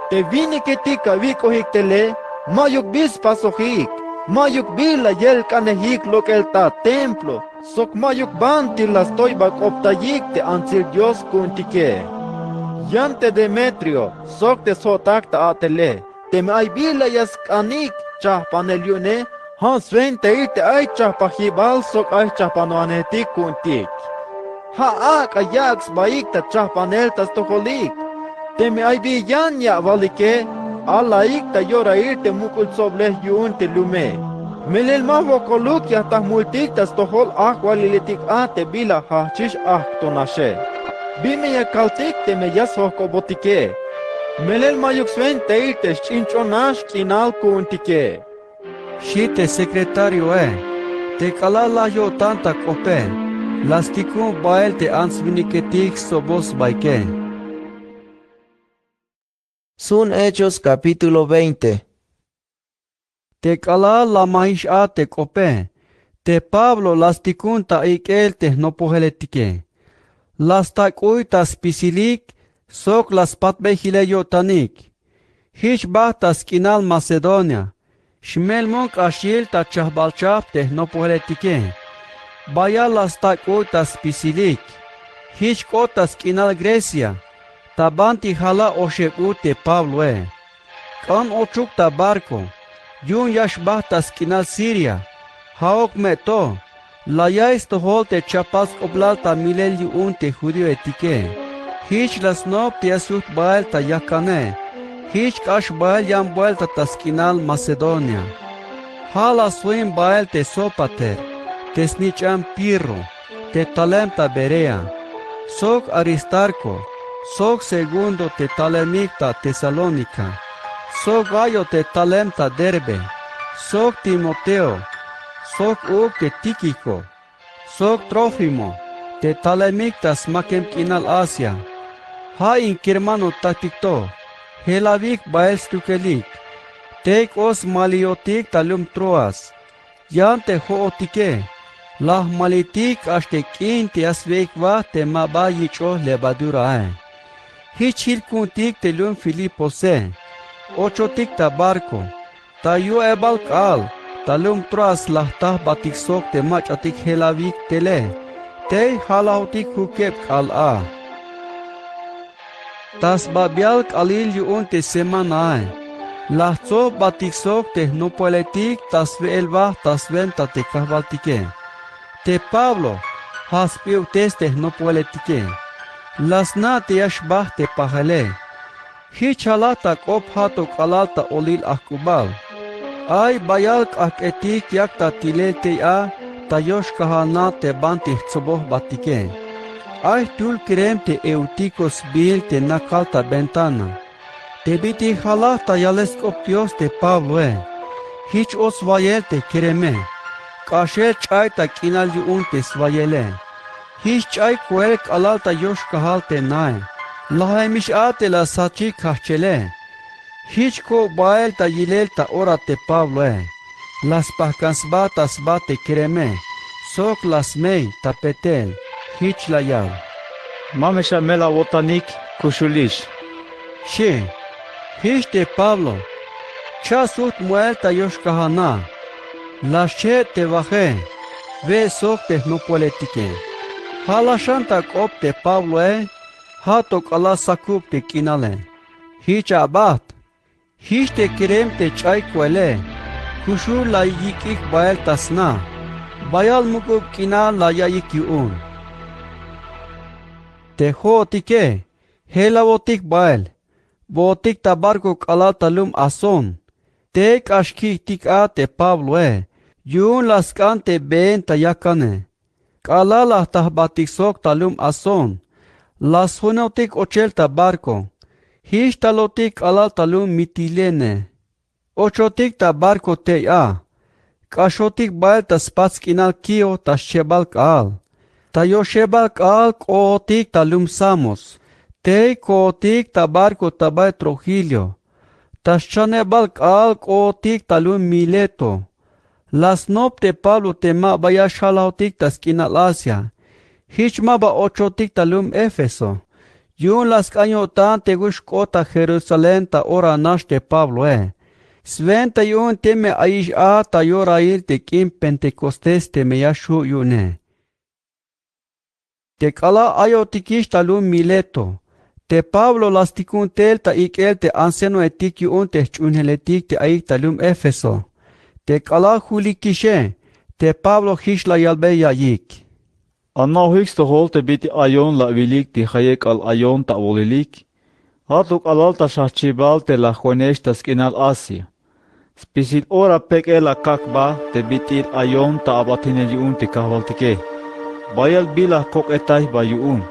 Te winiketik awik'ojik tele, ma'yuk bi spasojik, ma'yuk bi la yelk'anejik lok'el ta templo sok ma'yuk banti la stoybak'optayik te antsil dios ku'untike. Yan te Demetrio sok te sjo'tak ta a'tele, teme ay bila ya sk'anik chajpanel yu'une, ja' swentail te ay chajpajibal sok ay jchajpanojanejetik ku'untik. Ja' ak'a yak' sbaik ta chajpanel ta stojolik. Teme ay bi yan ya awalike, alaik ta yorail te muk'ul tsoblej yu'un te lume. Melel ma wokoluk ya jta jmultik ta stojol ajwaliletik a te bila jajchix ajk'tonaxe. Bi me ya kaltik teme ya sjojk'obotike. Melel ma'yuk swentail te xch'inch'on nax k'inal ku'untike, xi' te secretarioe. Te k'alal la yo'tan ta k'ope, la stikun bael te ants-winiketik stsoboj sbaike. Sun Hechos capítulo veinte. Te k'alal la majix a te k'ope, te Pablo la stikun ta ik'el te jnopojeletike. La stak'uy ta spisilik sok la spatbey jilel yo'tanik. Jich bajt ta sk'inal Macedonia, xmel muk' k'ax yil ta chajbal-chajp te jnopojeletike. Bayal la stak'uy ta spisilik. Jich k'ot ta sk'inal Grecia, ta banti jala oxeb ut te Pabloe. K'an ochuk ta barco, yu'un ya xbajt ta sk'inal Siria. Ja'uk me to, la yaiy stojol te chapal sk'oblal ta milel yu'un te judioetike. Jich la snop te ya sjut bael ta yakane. Jich k'ax bael yan buelta ta sk'inal Macedonia. Ja' la sjoin bael te Sópater, te snich'an Pirro, te talem ta Berea, sok Aristarco, sok Segundo te talemik ta Tesalónica, sok Gayo te talem ta Derbe, sok Timoteo, sok uuk te Tíquico, sok Trófimo te talemik ta smakem k'inal Asia. Ja' in kermanotaktik to, jelawik bael stukelik. Tey k'ot smaliyotik ta lum Troas. Yan te jo'otike, la jmalitik k'ax te k'in te ya swe'ik jba te ma ba yich'oj levadurae. Jich jil ku'untik te lum Filipose, ochotik ta barco. Ta yo'ebal k'aal, ta lum Troas la jta jbatik sok te mach'atik jelawik tele. Tey jalajotik jukeb k'aal a. Ta sbabial k'aalil yu'un te semanae, la jtsoj jbatik sok te jnopoletik ta swe'el bajt ta swenta te kajwaltike. Te Pablo ja' sbiubtes te jnopoletikee. La sna' te ya xbajt te pajele. Jich jalaj ta k'op ja' to k'alal ta olil ajk'ubal. Ay bayal k'ajk'etik yak ta tilel tey a ta yoxkajal na te banti jtsoboj jbatike. Ay jtul kerem te Eutico sbiil te nakal ta ventana. Te bit'il jalaj ta yalel sk'op Dios te Pabloe. Jich o swayel te kereme. K'axel ch'ay ta k'inal yu'un te swayele. Jich ch'ay koel k'alal ta yoxkajal te nae. Lajemix a te la sjachik jajchele. Jich ko'ob bael ta yilel ta ora te Pabloe. La spajk'an sba ta sba te kereme, sok la smey ta petel. Jich la yal: —Ma me xamel awo'tanik, kuxulix, xi'. Jich te Pablo cha' sjut moel ta yoxkajal na. La xcheb te waje, we' sok te jnopoletike. Jalaj xan ta k'op te Pabloe, ja' to k'alal sakub te k'inale. Jich abajt. Jich te kerem te ch'ay koele, kuxul la yik'ik bael ta sna. Bayal muk'ub k'inal la ya'iyik yu'un. Te jo'otike jelawotik bael, bootik ta barco k'alal ta lum Asón. Tey k'ax ki'tik a te Pabloe, yu'un la sk'an te been ta yakane. K'alal la jta jbatik sok ta lum Asón, la sjoinotik ochel ta barco. Jich talotik k'alal ta lum Mitilene. Ochotik ta barco tey a. K'axotik bael ta spas k'inal Quío ta schebal k'aal. Ta yoxebal k'aal k'ootik ta lum Samos. Tey kootik ta barco ta bael Trogilio. Ta xchanebal k'aal k'ootik ta lum Mileto. La snop te Pablo te ma ba ya xjalajotik ta sk'inal Asia. Jich ma ba ochotik ta lum Éfeso. Yu'un la sk'an yo'tan te wux k'ot ta Jerusalén ta ora nax te Pabloe. Swenta yu'un teme ayix a ta yorail te k'in Pentecostés teme ya xju' yu'une. Te k'alal ayotikix ta lum Mileto, te Pablo la stikun tel ta ik'el te ancianoetik yu'un te jch'uunjeletik te ayik ta lum Éfeso. Te k'alal julikixe, te Pablo jich la yalbe ya'iyik: —Ana'ojik stojol te bit'il ayon la awilik te jayeb k'aal ayon ta awolilik. Ja' to k'alal ta xjajchibal te la joinex ta sk'inal Asia. Spisil ora pek'el la kak' jba te bit'il ayon ta abatinel yu'un te kajwaltike. Bayal bila jk'ok'etay jba yu'un.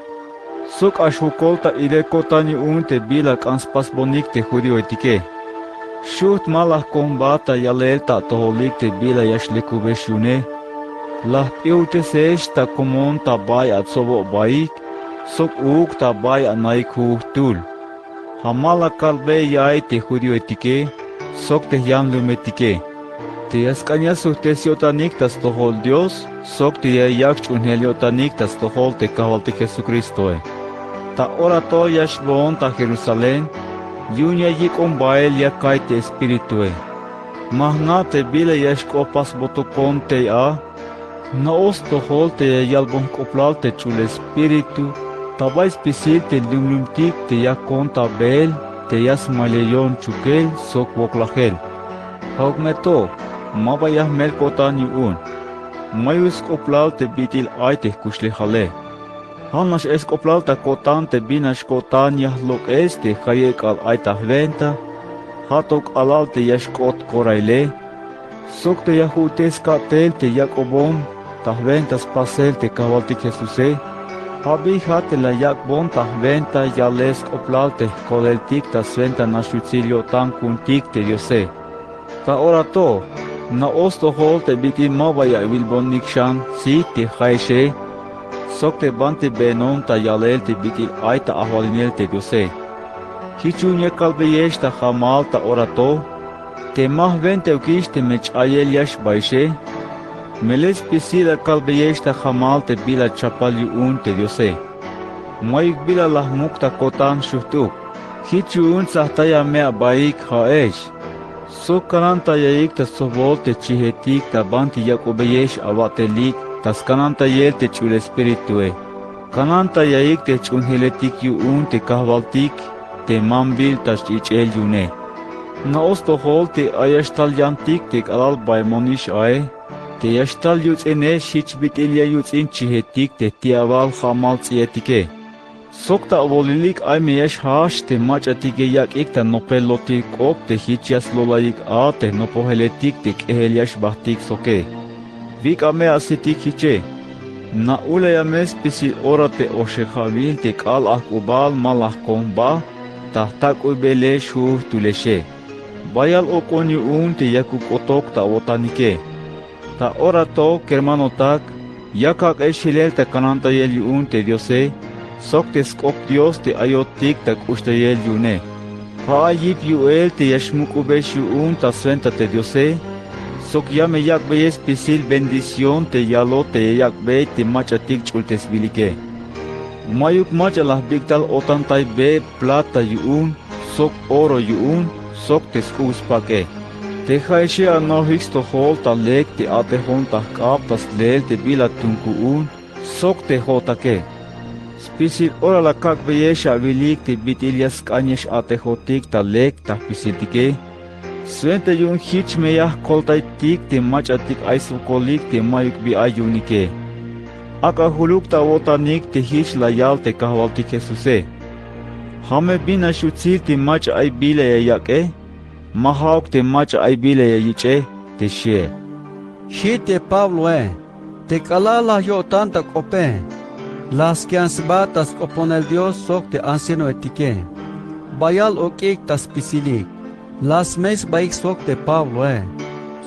Sok k'ax jokol ta ilel ko'tan yu'un te bila k'an spasbonik te judioetike. Xujt ma la jkon jba ta yalel ta atojolik te bila ya xlekubex yu'une. La jp'iujtesex ta komon ta bay atsobobaik sok uuk ta bay anaik juujtul. Ja' ma la kalbey ya'iy te judioetike sok te jyanlumetike, te ya sk'an ya sujt'es yo'tanik ta stojol Dios sok te ya yak ch'uunjel yo'tanik ta stojol te Kajwaltik Jesukristoe. Ta ora to ya xboon ta Jerusalén, yu'un ya yik'on bael ya ka'iy te Espiritue. Ma jna' te bila ya xk'opasbotukon tey a. Jna'oj stojol te ya yalbon jk'oplal te Ch'ul Espíritu ta bay spisil te lümlümtik te yakon ta beel te ya smaleyon chukel sok woklajel. Ja'uk me to, maba ya jmel ko'tan yu'un. Mayuk sk'oplal te bit'il ay te jkuxlejale. Ja' nax ay sk'oplal ta ko'tan te bin nax ko'tan ya jlok'es te jayeb k'aal ay ta jwenta, ja' to k'alal te ya xk'ot koraile, sok te ya ju'tes ka'tel te yak'obon ta jwenta spasel te Kajwaltik Jesuse. Ja' bi ja' te la yak'bon ta jwenta yalel sk'oplal te jkoleltik ta swenta nax yutsil yo'tan ku'untik te Diose. Ta ora to, jna'oj stojol te bit'il maba ya awilbonik xan sit te ja'exe sok te banti beenon ta yalel te bit'il ay ta ajwalinel te Diose. Jich yu'un ya kalbeyex ta jamal ta ora to, te ma jwentaukix teme ch'ayel ya xbaexe. Melel spisil la kalbeyex ta jamal te bila chapal yu'un te Diose. Mayuk bila la jmuk ta ko'tan xujt'uk. Jich yu'un tsajtaya me abaik ja'ex. Sok kanantayaik ta stsobol te chijetik ta banti yak'obeyex awa'telik ta skanantayel te Ch'ul Espiritue. Kanantayaik te jch'uunjeletik yu'un te Kajwaltik te mambil ta xch'ich'el yu'une. Jna'oj stojol te ay ya xtal yantik te k'alal baemonix ae, te ya xtal yuts'inex jich bit'il ya yuts'in chijetik te jti'awal ja'mal ts'i'etike. Sok ta awolilik ay me ya xjajch te mach'atik ya yak'ik ta nopel lotil k'op te jich ya slolayik a te jnopojeletik te k'ejel ya xbajtik soke. Wik'a me asitik jiche. Na'ulaya me spisil ora te oxejawil te k'aal ajk'ubal ma la jkon jba ta jtak'ubelex juujtulexe. Bayal ok'on yu'un te yakuk k'otok ta awo'tanike. Ta ora to kermanotak, ya kak'ex jilel ta kanantayel yu'un te Diose sok te sk'op Dios te ayotik ta k'uxtayel yu'une. Ja'a yip yu'el te ya xmuk'ubex yu'un ta swenta te Diose, sok ya me yak'beyex spisil bendición te yalot te ya yak'bey te mach'atik ch'ultesbilike. Mayuk mach'a la jbik'tal otantay be plata yu'un sok oro yu'un sok te sk'u' spak'e. Te ja'exe anojik stojol ta lek te a'tejon ta jk'ab ta sleel te bila tunk ku'un sok te jo'otake. Spisil ora la kak'beyex awilik te bit'il ya sk'an ya x-a'tejotik ta lek ta jpisiltike. Swenta yu'un jich me ya jkoltaytik te mach'atik ay swokolik te mayuk bi ay yu'unike. Ak'a juluk ta awo'tanik te jich la yal te Kajwaltik Jesuse: Ja' me bin nax yutsil te mach'a ay bila ya yak'e, ma ja'uk te mach'a ay bila ya yich'e, te xie. Ji' te Pabloe, te k'alal la yo'tan ta k'ope, la skean sba ta sk'oponel Dios sok te ancianoetike. Bayal ok'ik ta spisilik. La smey sbaik sok te Pabloe,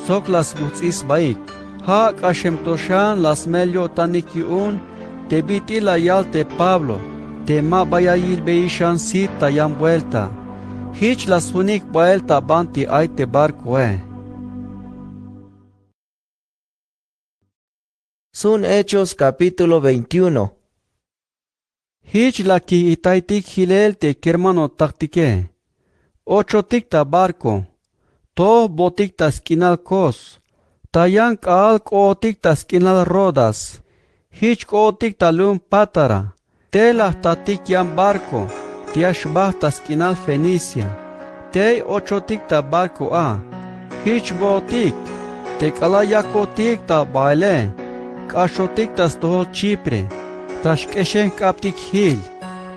sok la sbujts'ij sbaik. Ja' k'axem to xan la smel yo'tanik yu'un te bit'il la yal te Pablo te maba ya yilbeyix xan sit ta yan buelta. Jich la sjunik bael ta banti ay te barcoe. Sun Hechos capítulo veintiuno. Jich la kijk'itaytik jilel te kermanotaktike. Ochotik ta barco. To jbotik ta sk'inal Cos. Ta yan k'aal k'ootik ta sk'inal Rodas. Jich k'ootik ta lum Pátara. Tey la jtatik yan barco te ya xbajt ta sk'inal Fenicia. Tey ochotik ta barco a. Jich jbotik. Te k'alal yakotik ta baele, k'axotik ta stojol Chipre, ta xk'exem jk'abtik jil.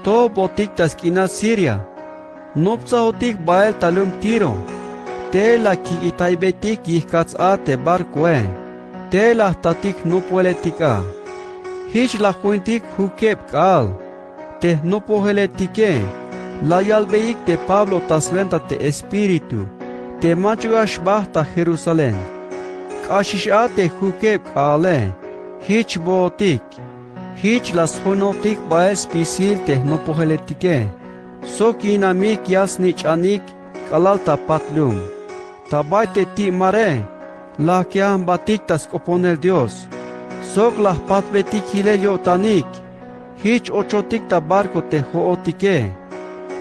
To jbotik ta sk'inal Siria. Noptsajotik bael ta lum Tiro. Tey la kijk'itaybetik yijk'ats a te barcoe. Tey la jtatik jnopojeletik a. Jich la jointik jukeb k'aal. Te jnopojeletike la yalbeyik te Pablo ta swenta te Espíritu te manchuk ya xbajt ta Jerusalén. K'axix a te jukeb k'aale. Jich bootik, jich la sjoinotik bael spisil te jnopojeletike, sok yinamik ya snich'anik k'alal ta pat lum. Ta bay te ti' mare, la jkejan jbatik ta sk'oponel Dios, sok la jpatbetik jilel yo'tanik. Jich ochotik ta barco te jo'otike.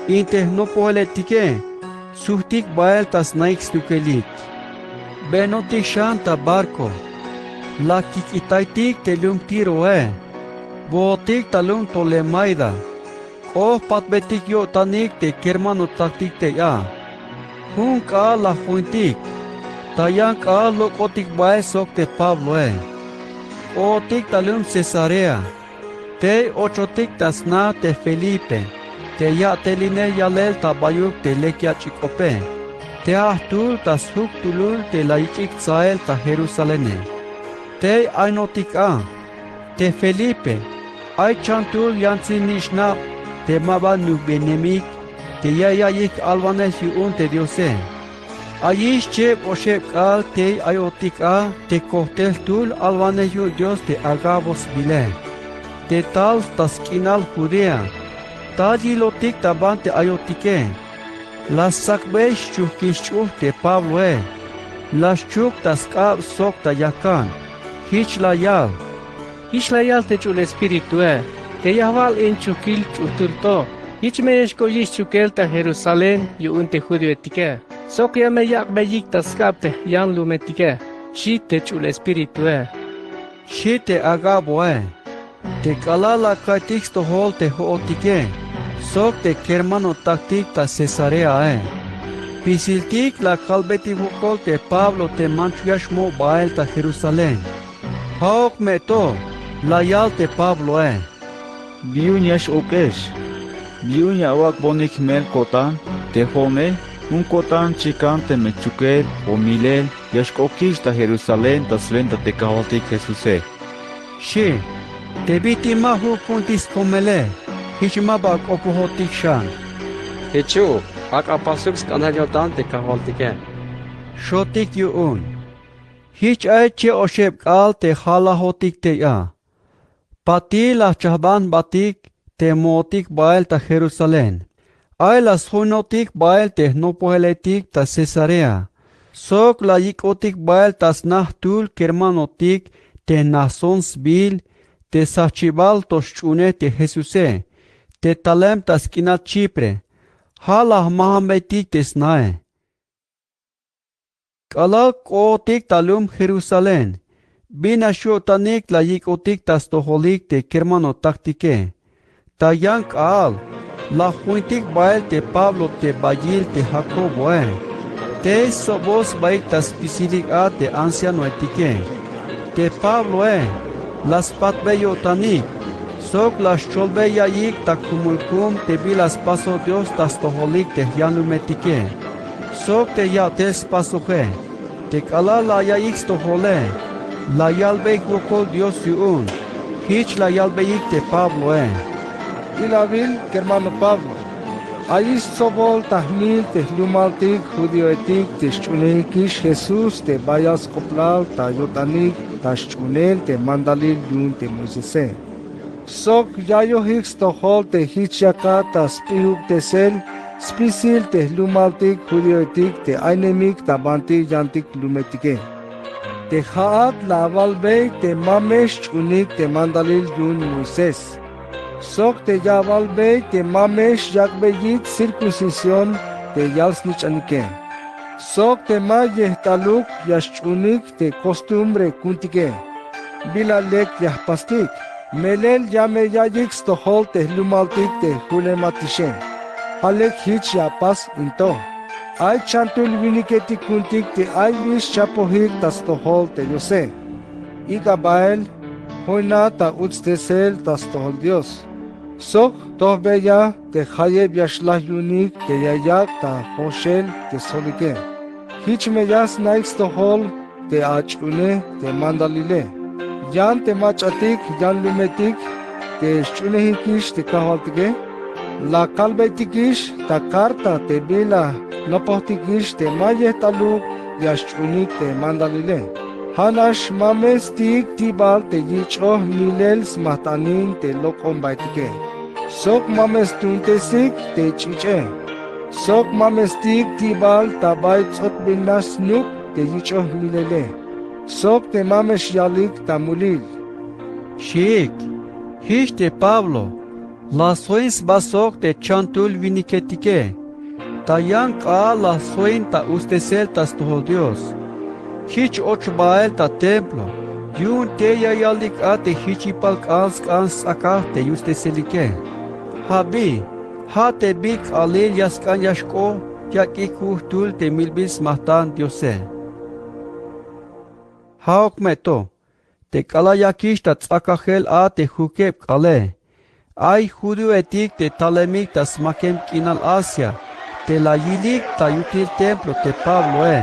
In te jnopojeletike sujtik bael ta snaik stukelik. Benotik xan ta barco, la kik'itaytik te lum Tiroe, bootik ta lum Tolemaida. K'o jpatbetik yo'tanik te kermanotaktik tey a. Jun k'aal la jointik, ta yan k'aal lok'otik bael sok te Pabloe. K'ootik ta lum Cesarea. Tey ochotik ta sna te Felipe, te ya'teline yalel ta bayuk te lek yach'i k'ope, te ja' jtul ta sjuk tulul te la yich'ik tsael ta Jerusalene. Tey ainotik a. Te Felipe, ay chantul yantsin nix' nab te ma ba nujbenemik te ya ya'iyik alwanej yu'un te Diose. Ayix cheb oxeb k'aal tey ayotik a te kojtel jtul alwanej yu'un Dios te Agabo sbiile, te tal ta sk'inal Judea. Tal yilotik ta banti ayotike, la stsakbey xchujkil xch'ul te Pabloe, la xchuk ta sk'ab sok ta yakan. Jich la yal: Jich la yal te ch'ul espiritue: Te yajwal in chujkil ch'ujtul to, jich me ya xk'oyix chukel ta Jerusalén yu'un te judioetike, sok ya me yak'beyik ta sk'ab te jyanlumetike, xi te ch'ul espiritue. Xi te Agaboe. Te k'alal la ka'iytik stojol te jo'otike sok te kermanotaktik ta Cesareae, spisiltik la kalbeytik wokol te Pablo te manchuk ya xmo' bael ta Jerusalén. Ja'uk me to, la yal te Pabloe: —¿Bi yu'un ya x-ok'ex? ¿Bi yu'un ya awak'bonik jmel ko'tan? Te jo'one, jun ko'tan chikan teme chukel o milel ya xk'opkix ta Jerusalén ta swenta te Kajwaltik Jesuse, xi'. Te bit'il ma jujk'untik skomele, jich ma ba ak'opojotik xan. —Jich ju', ak'a pasuk sk'anel yo'tan te Kajwaltike —xotik yu'un. Jich ay che' oxeb k'aal te jalajotik tey a. Patil la jchajban jbatik te mootik bael ta Jerusalén. Ay la sjoinotik bael te jnopojeletik ta Cesarea, sok la yik'otik bael ta sna jtul kermanotik te Mnasón sbiil, te sjajchibal to sch'uunej te Jesuse, te talem ta sk'inal Chipre. Ja' la jmajanbeytik te snae. K'alal k'ootik ta lum Jerusalén, bin nax yo'tanik la yik'otik ta stojolik te kermanotaktike. Ta yan k'aal, la jointik bael te Pablo te bayil te Jacoboe. Tey stsobol sbaik ta spisilik a te ancianoetike. Te Pabloe la spatbey yo'tanik, sok la xcholbey ya'iyik ta kumulkum te bila spasoj Dios ta stojolik te jyanlumetike, sok te ya'tel spasoje. Te k'alal la ya'iyik stojole, la yalbeyik wokol Dios yu'un. Jich la yalbeyik te Pabloe: —Ilabil kermano Pablo, ayix stsobol ta jmil te jlumaltik judioetik te sch'uunejikix Jesús te bayal sk'oplal ta yo'tanik ta sch'uunel te mandalil yu'un te Moisese, sok ya ayojik stojol te jich yakat ta sp'ijubtesel spisil te jlumaltik judioetik te aynemik ta banti yantik lumetike. Te ja'at la awalbey te ma me xch'uunik te mandalil yu'un Moisés, sok te ya awalbey te ma me xyak'beyik circuncisión te yal-snich'anike, sok te ma yejt'aluk ya xch'uunik te costumbre ku'untike. Bila lek ya jpastik, melel ya me ya'iyik stojol te jlumaltik te julematixe. Ja' lek jich ya apas in to. Ay chantul winiketik ku'untik te ay bi xchapojik ta stojol te Diose. Ik'a bael, joinak ta utstesel ta stojol Dios, sok tojbeya te jayeb ya xlaj yu'unik te ya yak' ta joxel te sjolike. Jich me ya snaik stojol te ach'uunej te mandalile. Yan te mach'atik jyanlumetik te sch'uunejikix te Kajwaltike, la kalbeytikix ta carta te bila jnopojtikix te ma yejt'aluk ya xch'uunik te mandalile. Ja' nax ma me sti'ik tibal te yich'oj milel smajt'anin te lok'ombaetike, sok ma me stuuntesik te ch'ich'e, sok ma me sti'ik tibal ta bay ts'otbil nax snuk te yich'oj milele, sok te ma me xyalik ta mulil. Xiik, jich te Pablo, la sjoin sba sok te chantul winiketike. Ta yan k'aal la sjoin ta ustesel ta stojol Dios. Jich och bael ta templo, yu'un tey ya yalik a te jich yipal k'aal sk'an sts'akaj te yusteselike. Ja' bi, ja' te bi k'aalil ya sk'an ya xk'o yak'ik ju' jtul te milbil smajt'an Diose. Ja'uk me to, te k'alal yakix ta ts'akajel a te jukeb k'aale, ay judioetik te talemik ta smakem k'inal Asia te la yilik ta yutil templo te Pabloe.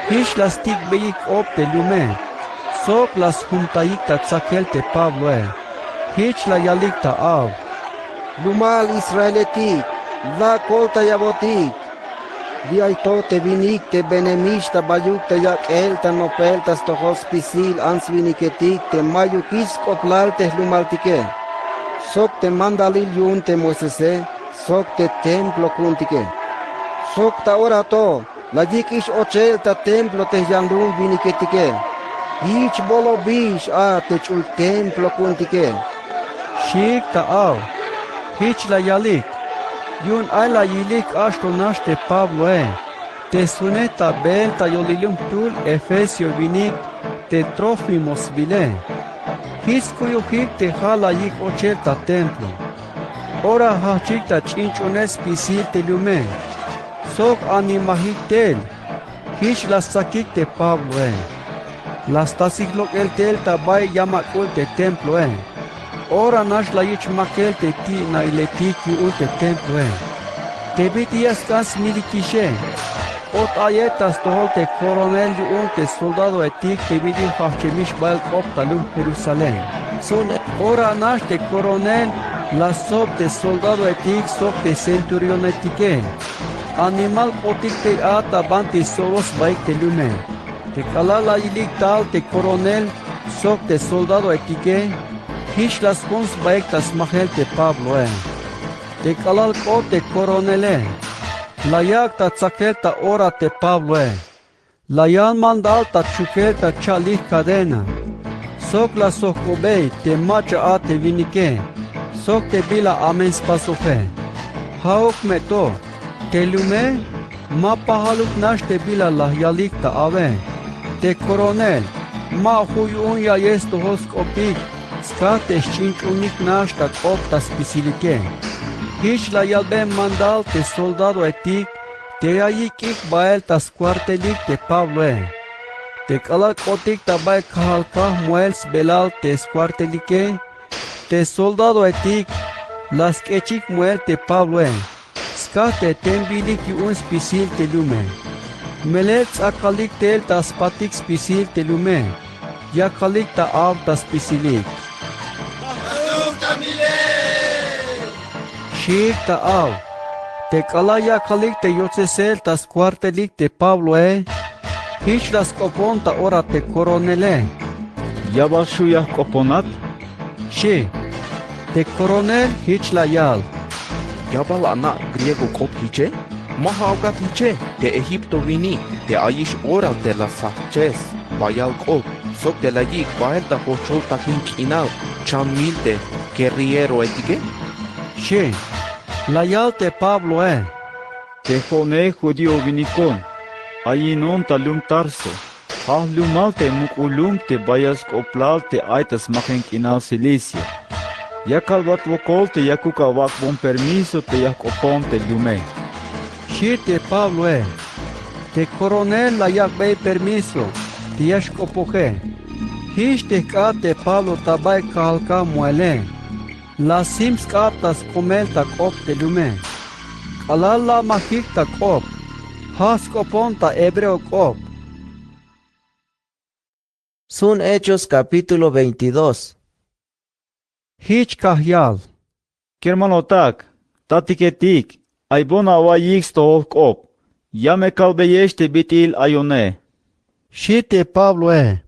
Jich la stik'beyik k'op te lume, sok la sjumtayik ta tsakel te Pabloe. Jich la yalik ta aw: —Lumal Israeletik, la koltayabotik. Li' ay to te winik te benemix ta bayuk ta yak'el ta nopel ta stojol spisil ants winiketik te ma'yukix sk'oplal te jlumaltike, sok te mandalil yu'un te Moisese, sok te templo ku'untike. Sok ta ora to la yik'ix ochel ta templo te jyanlum winiketike. Jich bolobix a te ch'ul templo ku'untike, xiik ta aw. Jich la yalik, yu'un ay la yilik k'ax to nax te Pabloe te sjunej ta beel ta yolilum jtul efesio winik te Trófimo sbile. Jich skuyojik te ja' la yik' ochel ta templo. Ora jajchik ta ch'inch'unel spisil te lume, sok animajik tel, jich la stsakik te Pabloe. La stasik lok'el tel ta bay yamak'ul te temploe. Ora nax la yich' makel te ti'na'iletik yu'un te temploe. Te bit'il ya sk'an smilikixe, k'ot a'yej ta stojol te coronel yu'un te soldadoetik te bit'il jajchemix bael k'op ta lum Jerusalén. Jun ora nax te coronel la stsob te soldadoetik sok te centurionetike. Animal k'otik tey a ta banti sts'o'bon sbaik te lume. Te k'alal la yilik tal te coronel sok te soldadoetike, jich la sjun sbaik ta smajel te Pabloe. Te k'alal k'ot te coronele, la yak' ta tsakel ta ora te Pabloe. La yal mandal ta chukel ta cha'lik cadena, sok la sjojk'obey te mach'a a te winike sok te bila amen spasoje. Ja'uk me to, te lume ma pajaluk nax te bila la yalik ta awe. Te coronel ma ju' yu'un ya'yej stojol sk'opik skaj te xch'inch'unik nax ta k'op ta spisilike. Jich la yalbey mandal te soldadoetik te ya yik'ik bael ta skuartelik te Pabloe. Te k'alal k'otik ta bay kajal kaj moel sbelal te skuartelike, te soldadoetik la sk'echik moel te Pabloe skaj te tenbilik yu'un spisil te lume. Melel ts'akalik tel ta spatik spisil te lume, yakalik ta aw ta spisilik. Xiik ta aw. Te k'alal yakalik te yotsesel ta skuartelik te Pabloe, jich la sk'opon ta ora te coronele. ¿Ya bal xju' ya jk'oponat? Xchi. Te coronel jich la yal: ¿Ya bal ana' griego k'op jiche? Ma ja'ukat jiche te Egipto winik te ayix ora te la sjajchej bayal k'op sok te la yik' bael ta jojchol takin k'inal chan mil te guerrilleroetike, xchi. La yal te Pabloe: Te jo'one judío winikon, ayinon ta lum Tarso. Ja' jlumal te muk'ul lum te bayal sk'oplal te ay ta smajen k'inal Cilicia. Ya kalbat wokol te yakuk awak'bon permiso te ya jk'opon te lume, xchi te Pabloe. Te coronel la yak'bey permiso te ya xk'opoje. Jich te jk'at te Pablo ta bay kajal kaj moele, la sim sk'ab ta sk'omel ta k'op te lume. K'alal la majik ta k'op, ja' sk'opon ta hebreo k'op. Sun Hechos capítulo veintidós. Jich kajyal: Kermanotak, tatiketik, aybon awa'iyik stojol jk'op. Ya me kalbeyex te bit'il ayone, xchi te Pabloe.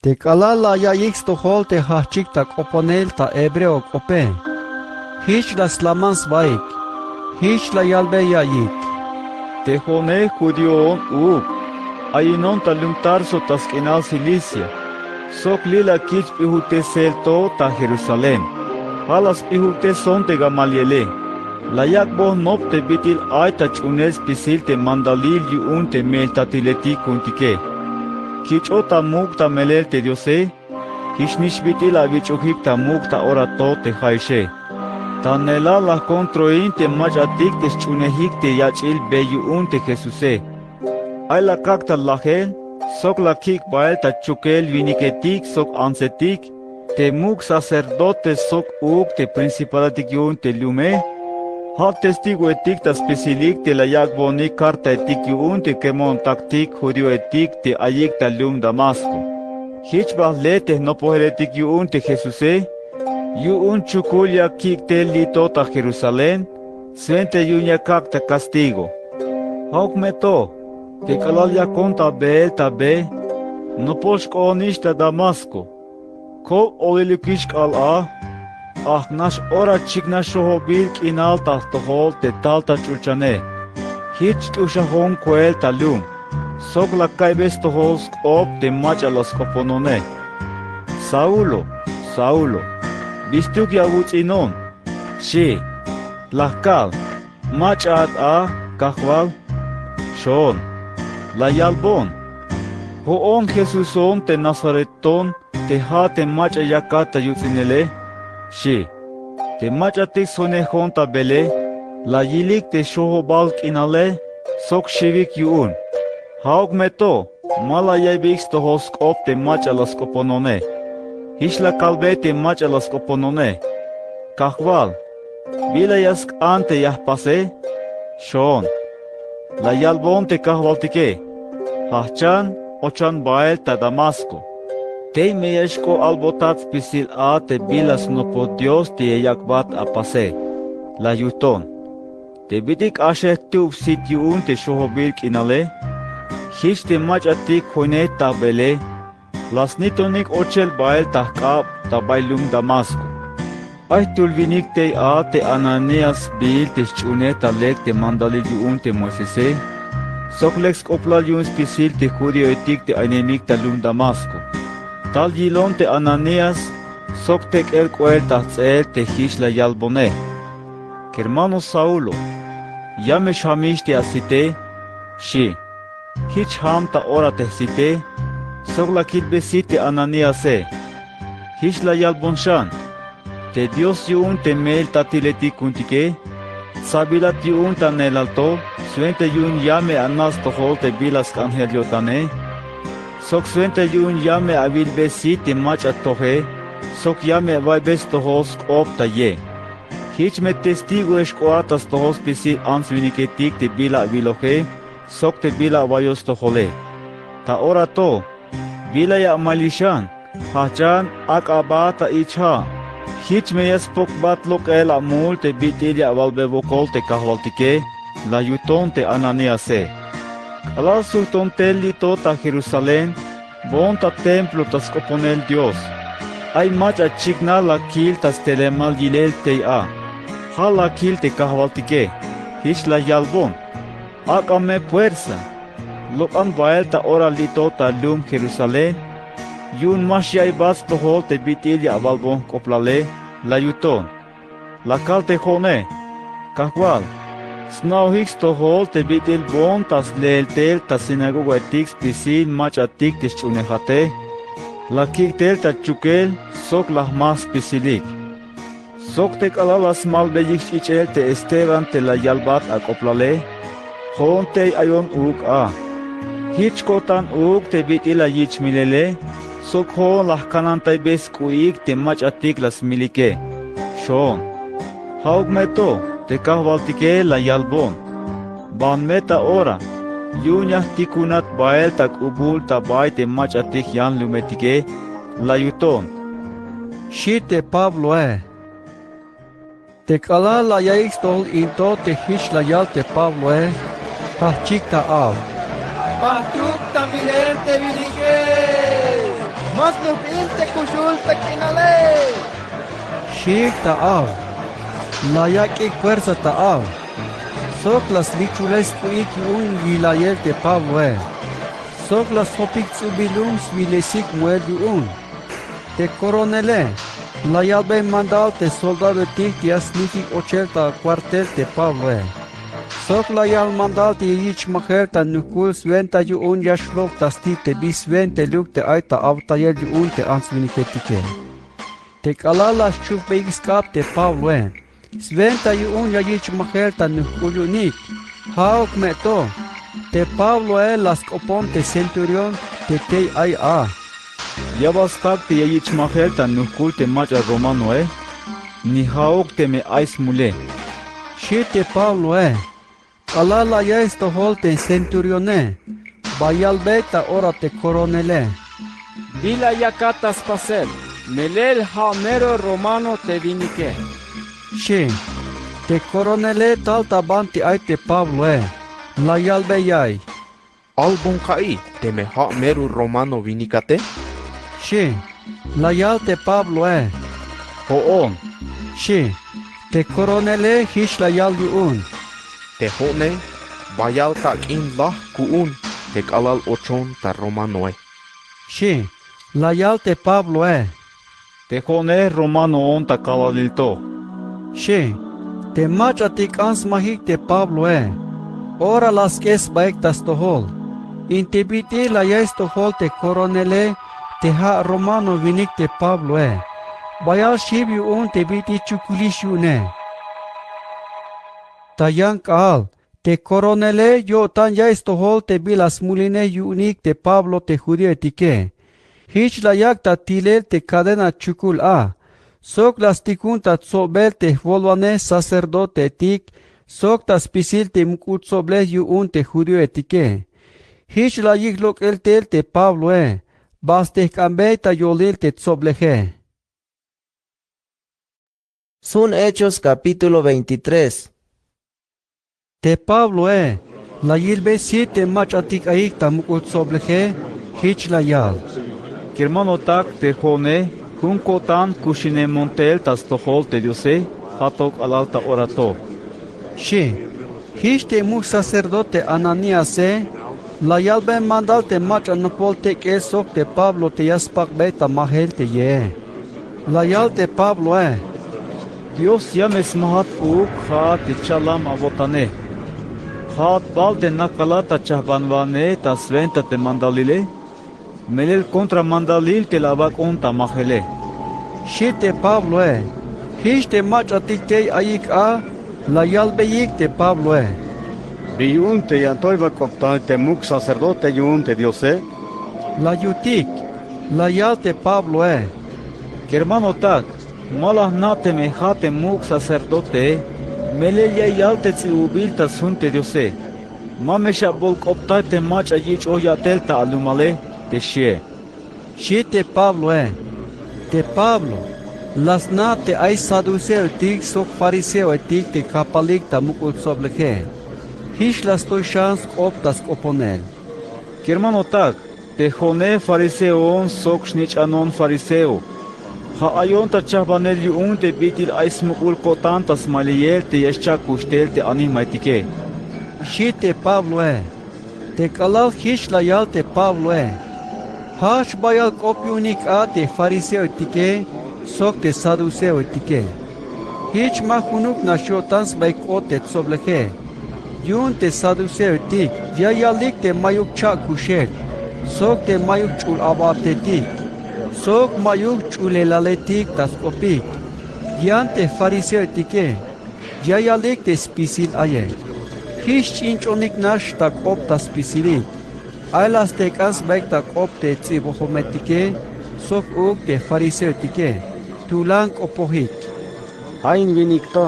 Te k'alal la ya'iyik stojol te jajch'ik ta k'oponel ta hebreo k'ope, jich la slaman sbaik. Jich la yalbe ya'iyik: Te jo'one judíoon uuk, ayinon ta lum Tarso ta sk'inal Cilicia, sok li' la kich' sp'ijubtesel to ta Jerusalén. Ja' la sp'ijubteson te Gamaliele. La yak'bon nop te bit'il ay ta ch'uunel spisil te mandalil yu'un te meeltatiletik ku'untike. Kich'ot ta muk' ta melel te Diose. Jichnix bit'il awich'ojik ta muk' ta ora to te ja'exe. Ta neelal la jkontroin te mach'atik te sch'uunejik te yach'il be yu'un te Jesuse. Ay la kak' ta lajel sok la kik' bael ta chukel winiketik sok antsetik, te muk' sacerdotes sok uuk te principaletik yu'un te lume. Ja' testigoetik ta spisilik te la yak'bonik kartaetik yu'un te kemo'ontaktik judíoetik te ayik ta lum Damasco. Jich bajle te jnopojeletik yu'un te Jesuse, yu'un chukul ya kik' tel li' to ta Jerusalén, swenta yu'un ya kak' ta castigo. Ja'uk me to, te k'alal yakon ta beel ta be, nopol xk'oonix ta Damasco. Kob olilukix k'aal a. Ajnax ora chiknaj xojobil k'inal ta jtojol te tal ta ch'ulchane. Jich t'uxajon koel ta lum, sok la ka'ybe stojol sk'op te mach'a la sk'oponone: Saulo, Saulo, ¿bistuk ya awuts'inon? xchi. La kal: ¿Mach'aat a, Kajwal? Xoon. La yalbon: Jo'on Jesuson te Nazaret ton, te ja' te mach'a yakat ta yuts'inele, xchi. Te mach'atik sjoinejon ta beele, la yilik te xojobal k'inale sok xiwik yu'un. Ja'uk me to, ma la ya'iybeik stojol sk'op te mach'a la sk'oponone. Jich la kalbe te mach'a la sk'oponone: Kajwal, ¿bila ya sk'an te ya jpase? Xoon. La yalbon te Kajwaltike: Jajchan, ochan bael ta Damasco. Tey me ya xk'o albotat spisil a te bila snopoj Dios te ya yak'bat apase. La yujton: Te bit'il k'axel tub sit yu'un te xojobil k'inale, jich te mach'atik joinej ta beele, la snitonik ochel bael ta jk'ab ta bay lum Damasco. Ay jtul winik tey a te Ananías sbiil te sch'uunej ta lek te mandalil yu'un te Moisese, sok lek sk'oplal yu'un spisil te judíoetik te aynemik ta lum Damasco. Tal yilon te Ananías sok tek'el k'oel ta jts'eel te jich la yalbone: Kermano Saulo, ya me xjamix te asite, xchi. Jich jam ta ora te jsite, sok la kilbe sit te Ananíase. Jich la yalbon xan: Te Dios yu'un te meeltatiletik ku'untike, tsabilat yu'un ta neelal to, swenta yu'un ya me ana' stojol te bila sk'anjel yo'tane, sok swenta yu'un ya me awilbe sit te mach'a toje, sok ya me awa'iybe stojol sk'op ta ye. Jich me testigoex k'oat ta stojol spisil ants winiketik te bila awiloje, sok te bila awa'iyoj stojole. Ta ora to, ¿bila ya amaliy xan? Jajchan, ak'a aba ta ich ja'. Jich me ya spokbat lok'el amul te bit'il ya awalbe wokol te Kajwaltike, la yujton te Ananíase. K'alal sujton tel li' to ta Jerusalén, boon ta templo ta sk'oponel Dios, ay mach'a chiknaj la kil ta stelemal yilel tey a. Ja' la kil te Kajwaltike. Jich la yalbon: Ak'a me puersa, lok'an bael ta ora li' to ta lum Jerusalén, yu'un ma xya'iybat stojol te bit'il ya awalbon jk'oplale. La yujton, la kal te jo'one: Kajwal, sna'ojik stojol te bit'il boon ta sleel tel ta sinagogaetik spisil mach'atik te sch'uunejate. La kik' tel ta chukel sok la jmaj spisilik. Sok te k'alal la smalbeyik sch'ich'el te Esteban te la yalbat ak'oplale, jo'on tey ayon uuk a. Jich ko'tan uuk te bit'il la yich' milele, sok jo'on la jkanantaybe sk'u'ik te mach'atik la smilike. Xoon. Ja'uk me to, te Kajwaltike la yalbon: Ban me ta ora, yu'un ya jtikunat bael ta k'ubul ta bay te mach'atik yan lumetike. La yujton, xchi te Pabloe. Te k'alal la ya'iyik stojol in to te jich la yal te Pabloe, jajch'ik ta aw: Jbajtuk ta milel te winike. Ma snuhbin te kuxul ta k'inale. Xchiik ta aw. La yak'ik fuerza ta aw. Sok la slichulay sk'u'ik yu'un yilayel te Pabloe. Sok la sjopik ts'ubil lum swilesik moel yu'un. Te koronele la yalbey mandal te soldadoetik te ya snijik ochel ta kuartel te Pabloe. Sok la yal mandal te ya yich' majel ta nujk'ul swenta yu'un ya xlok' ta sti' te bi swenteluk te ay ta awtayel yu'un te ants-winiketike. Te k'alal la xchujbeyik sk'ab te Pabloe, swenta yu'un ya yich' majel ta nujk'ul yu'unik. Ja'uk me to. Te Pabloe la sk'opon te centurión te tey ay a. ¿Ya bal stak te ya yich' majel ta nujk'ul te mach'a romanoe? Ni ja'uk teme ay smule, xchi te Pabloe. K'alal la ya'iy stojol te centurione, bayalbey ta ora te koronele. ¿Bi la yakat ta spasel? Melel ja' mero romano te winike, xchi. Te koronele tal ta banti ay te Pabloe, la yalbey ya'iy. ¿Albon ka'i teme ja' mero romano winikate? xchi. La yal te Pabloe. Jo'on, xchi. Te koronele jich la yal yu'un. Te jo'ne bayal tak'in laj ku'un te k'alal ochon ta romanoe, xchi. La yal te Pabloe. Te jo'ne romanoon ta kalalil to, xchi. Te mach'atik k'an smajik te Pabloe, ora la sk'ex sbaik ta stojol. In te bit'il la ya'iy stojol te koronele te ja' romano winik te Pabloe, bayal xjib yu'un te bit'il chukulix yu'une. Ta yan k'aal, te koronele yo'tan ya'iy stojol te bi la smulinej yu'unik te Pablo te judioetike. Jich la yak' ta tilel te kadena chukul a, sok la stikun ta tsobel te jwolwanej sacerdoteetik sok ta spisil te muk'ul tsoblej yu'un te judioetike. Jich la yik' lok'el tel te Pabloe, ba stejk'anbey ta yolil te tsobleje. Sun Hechos capítulo veintitrés. Te Pabloe la yilbey sit te mach'atik ayik ta muk'ul tsobleje, jich la yal. Kermanotak, te jo'one jun ko'tan kuxinemon tel ta stojol te Diose, ja' to k'alal ta ora to, xchi. Jich te muk' sacerdote Ananíase la yalbey mandal te mach'a nopol tek'el sok te Pablo te ya spakbey ta majel te yee. La yal te Pabloe. Dios ya me smajat uuk ja'at te chalam awo'tane. ¿Ja'at bal te nakalat ta chajbanwanej ta swenta te mandalile? Melel kontra mandalil te la awak'on ta majele, xchi te Pabloe. Jich te mach'atik tey ayik a la yalbeyik te Pabloe. ¿Bi yu'un te yantoy ba k'optay te muk' sacerdote yu'un te Diose? La yutik. La yal te Pabloe. Kermanotak, ma la jna' teme ja' te muk' sacerdotee melel ya yal te ts'ibubil ta sjun te Diose. Ma me xabolk'optay te mach'a yich'oj ya'tel ta alumale, te xie, xchi te Pabloe. Te Pablo la sna' te ay saduceoetik sok fariseoetik te kapalik ta muk'ul tsobleje. Jich la stoy xan sk'op ta sk'oponel. Kermanotak, te jo'one fariseoon sok snich'anon fariseo, ja' ayon ta chajbanel yu'un te bit'il ay smuk'ul ko'tan ta smaliyel te ya xcha'kuxtel te animaetike, xchi te Pabloe. Te k'alal jich la yal te Pabloe, jajch bayal k'op yu'unik a te fariseoetike sok te saduceoetike. Jich ma junuk nax yo'tan sbaik k'ot te tsobleje. Yu'un te saduceoetik ya yalik te ma'yuk cha'kuxel, sok te ma'yuk ch'ul abatetik, sok ma'yuk ch'ulelaletik ta sk'opik. Yan te fariseoetike ya yalik te spisil aye. Jich ch'inch'onik nax ta k'op ta spisilik. Ay la stejk'an sbaik ta k'op te ts'ibojometike sok uuk te fariseoetike. Tulan k'opojik. Ja' in winik to,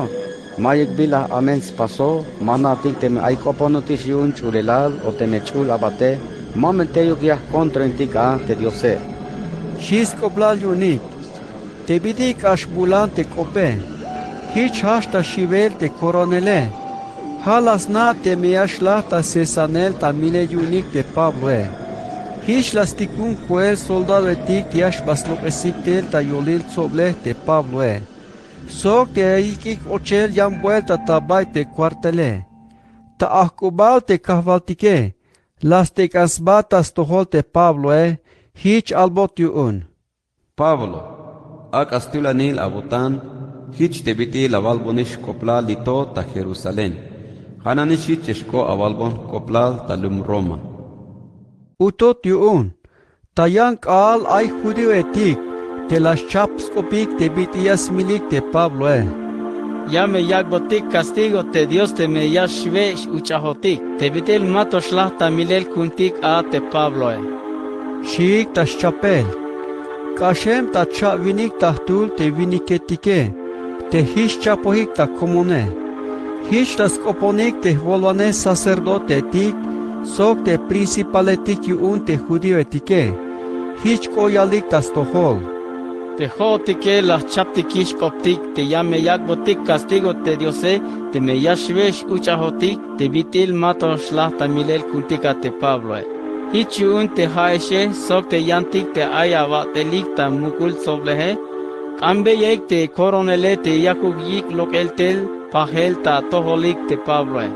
ma'yuk bila amen spaso, ma jna'tik teme ay k'oponotix yu'un ch'ulelal o teme ch'ul abate, ma me teyuk ya jkontrointik a te Diose, xchi sk'oplal yu'unik. Te bit'il k'ax bulan te k'ope. Jich jajch ta xiwel te koronele. Ja' la sna' teme ya xlaj ta sesanel ta milel yu'unik te Pabloe. Jich la stikun koel soldadoetik te ya xba slok'esik tel ta yolil tsoblej te Pabloe. Sok te ya yik'ik ochel yan buelta ta bay te kuartele. Ta ajk'ubal te kajwaltike la stek'an sba ta stojol te Pabloe. Jich albot yu'un: Pablo, ak'a stulanil awo'tan. Jich te bit'il awalbonix jk'oplal li to ta Jerusalén. Ja' nanix jich ya xk'o awalbon jk'oplal ta lum Roma. Utot yu'un, ta yan k'aal ay judíoetik te la xchap sk'opik te bit'il ya smilik te Pabloe. Ya me yak'botik castigo te Dios teme ya xwe x-uch'ajotik te bit'il ma to xlaj ta milel ku'untik a te Pabloe, xiik ta xchapel. K'axem ta cha'winik ta jtul te winiketike te jich chapojik ta komone. Jich la sk'oponik te jwolwanej sacerdoteetik sok te principaletik yu'un te judíoetike. Jich k'o yalik ta stojol: Te jo'otike la jchaptikix sk'optik te ya me yak'botik castigo te Diose teme ya xwe x-uch'ajotik te bit'il ma to xlaj ta milel ku'untik a te Pabloe. Jich yu'un te ja'exe sok te yantik te ay awat'elik ta muk'ul tsobleje, k'anbeyaik te koronele te yakuk yik' lok'el tel pajel ta atojolik te Pabloe.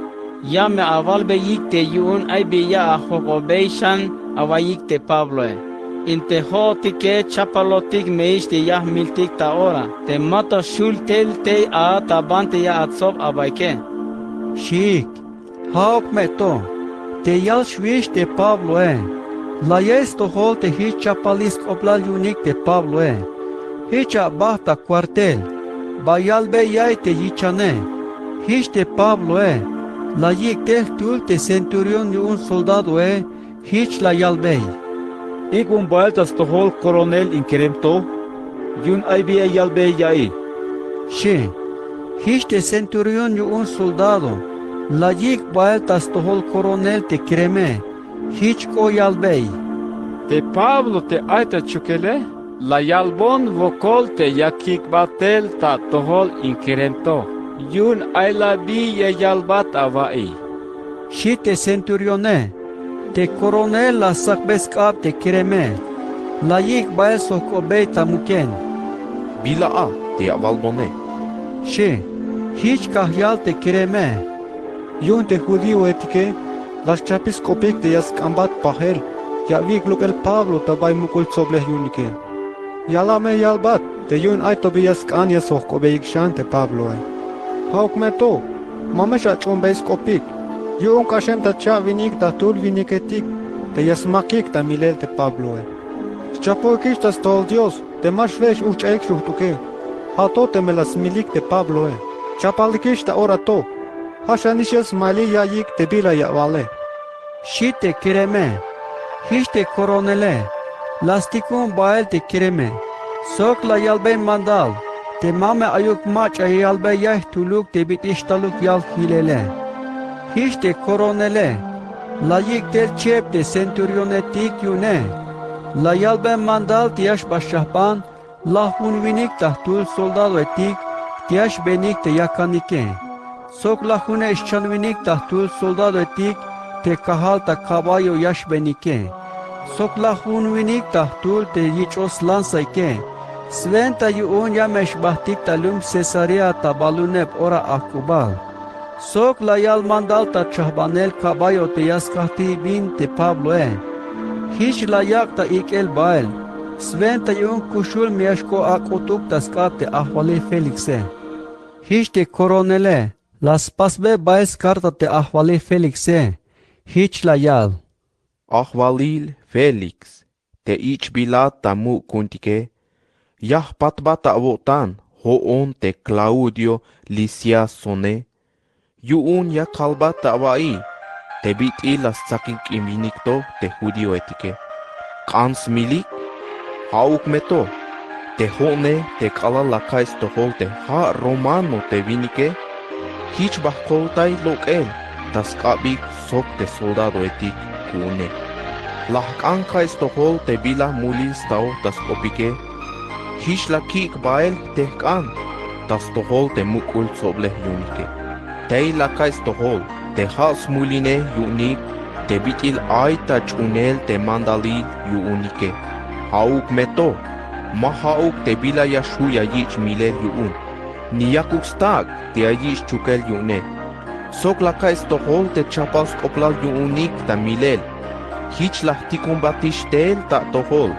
Ya me awalbeyik te yu'un ay bi ya ajojk'obey xan awaiyik te Pabloe. In te jo'otike chapalotik me ix te ya jmiltik ta ora te ma to xul tel tey a ta banti ya atsob abaike, xiik. Ja'uk me to, te yal xwix te Pabloe. Layel stojol te jich chapalil sk'oplal yu'unik te Pabloe. Jich aba ta kuartel, ba yalbey ya'iy te yichane. Jich te Pabloe la yik' tel jtul te centurión yu'un soldadoe. Jich la yalbey: Ik'bon bael ta stojol koronel in kerem to yu'un ay bi ya yalbey ya'iy, xi'. Jich te centurión yu'un soldado la yik' bael ta stojol koronel te kereme. Jich k'o yalbey: Te Pablo te ay ta chukele la yalbon wokol te ya kik'bat tel ta atojol in kerem to yu'un ay la bi ya yalbat awa'iy, xi' te centurione. Te koronel la stsakbe sk'ab te kereme. La yik' bael sojk'obey ta muken: Bila a te ya awalbone, xi'. Jich kajyal te kereme: Yu'un te judíoetike la xchapik sk'opik te ya sk'anbat pajel ya awik' lok'el Pablo ta bay muk'ul tsoblej yu'unike. Ya la me yalbat te yu'un ay to bi ya sk'an ya sojk'obeyik xan te Pabloe. Ja'uk me to, ma me xach'uunbey sk'opik yu'un k'axem ta cha'winik ta jtul winiketik te ya smakik ta milel te Pabloe. Xchapojikix ta stojol Dios te ma xwe x-ujch'ayik xujt'uke. Ja' to teme la smilik te Pabloe, chapalikix ta ora to. Ja' xanix ya smaliy ya'iyik te bila ya awale, xi' te kereme. Jich te koronele la stikun bael te kereme sok la yalbey mandal te ma me ayuk mach'a ya yalbey ya'iy jtuluk te bit'il xtaluk yal jilele. Jich te koronele la yik' tel cheb te centurionetik yu'une. La yalbey mandal te ya xba xchajban lajunwinik ta jtul soldadoetik te ya xbeenik te yakanike, sok lajuneb xchanwinik ta jtul soldadoetik te kajal ta caballo ya xbeenike, sok lajunwinik ta jtul te yich'oj slanzaike. Swenta yu'un ya me xbajtik ta lum Cesarea ta balumeb ora ajk'ubal. Sok la yal mandal ta chajbanel caballo te ya skajtij bin te Pabloe. Jich la yak' ta ik'el bael, swenta yu'un kuxul me ya xk'o ak'utuk ta sk'ab te ajwalil Félixe. Jich te koronele la spasbe bael skarta te ajwalil Félixe. Jich la yal: Ajwalil Félix, te ich'bilat ta muk' ku'untike, ya jpatbat awo'tan jo'on te Claudio Lisiasone. Yu'un ya kalbat awa'iy te bit'il la stsakin k'inbinik to te judíoetike. K'an smilik, ja'uk me to, te jo'one te k'alal la ka'iy stojol te ja' romano te winike, jich ba jkoltay lok'el ta sk'abik sok te soldadoetik ku'une. La jk'an ka'iy stojol te bila mulil staoj ta sk'opike. Jich la kik' bael jtejk'an ta stojol te muk'ul tsoblej yu'unike. Tey la ka'iy stojol te ja' smulinej yu'unik te bit'il ay ta ch'uunel te mandalil yu'unike. Ja'uk me to, ma ja'uk te bila ya xju' ya yich' milel yu'un, ni yakuk stak' te ya yich' chukel yu'une. Sok la ka'iy stojol te chajpal sk'oplal yu'unik ta milel. Jich la jtikunbatix tel ta atojol,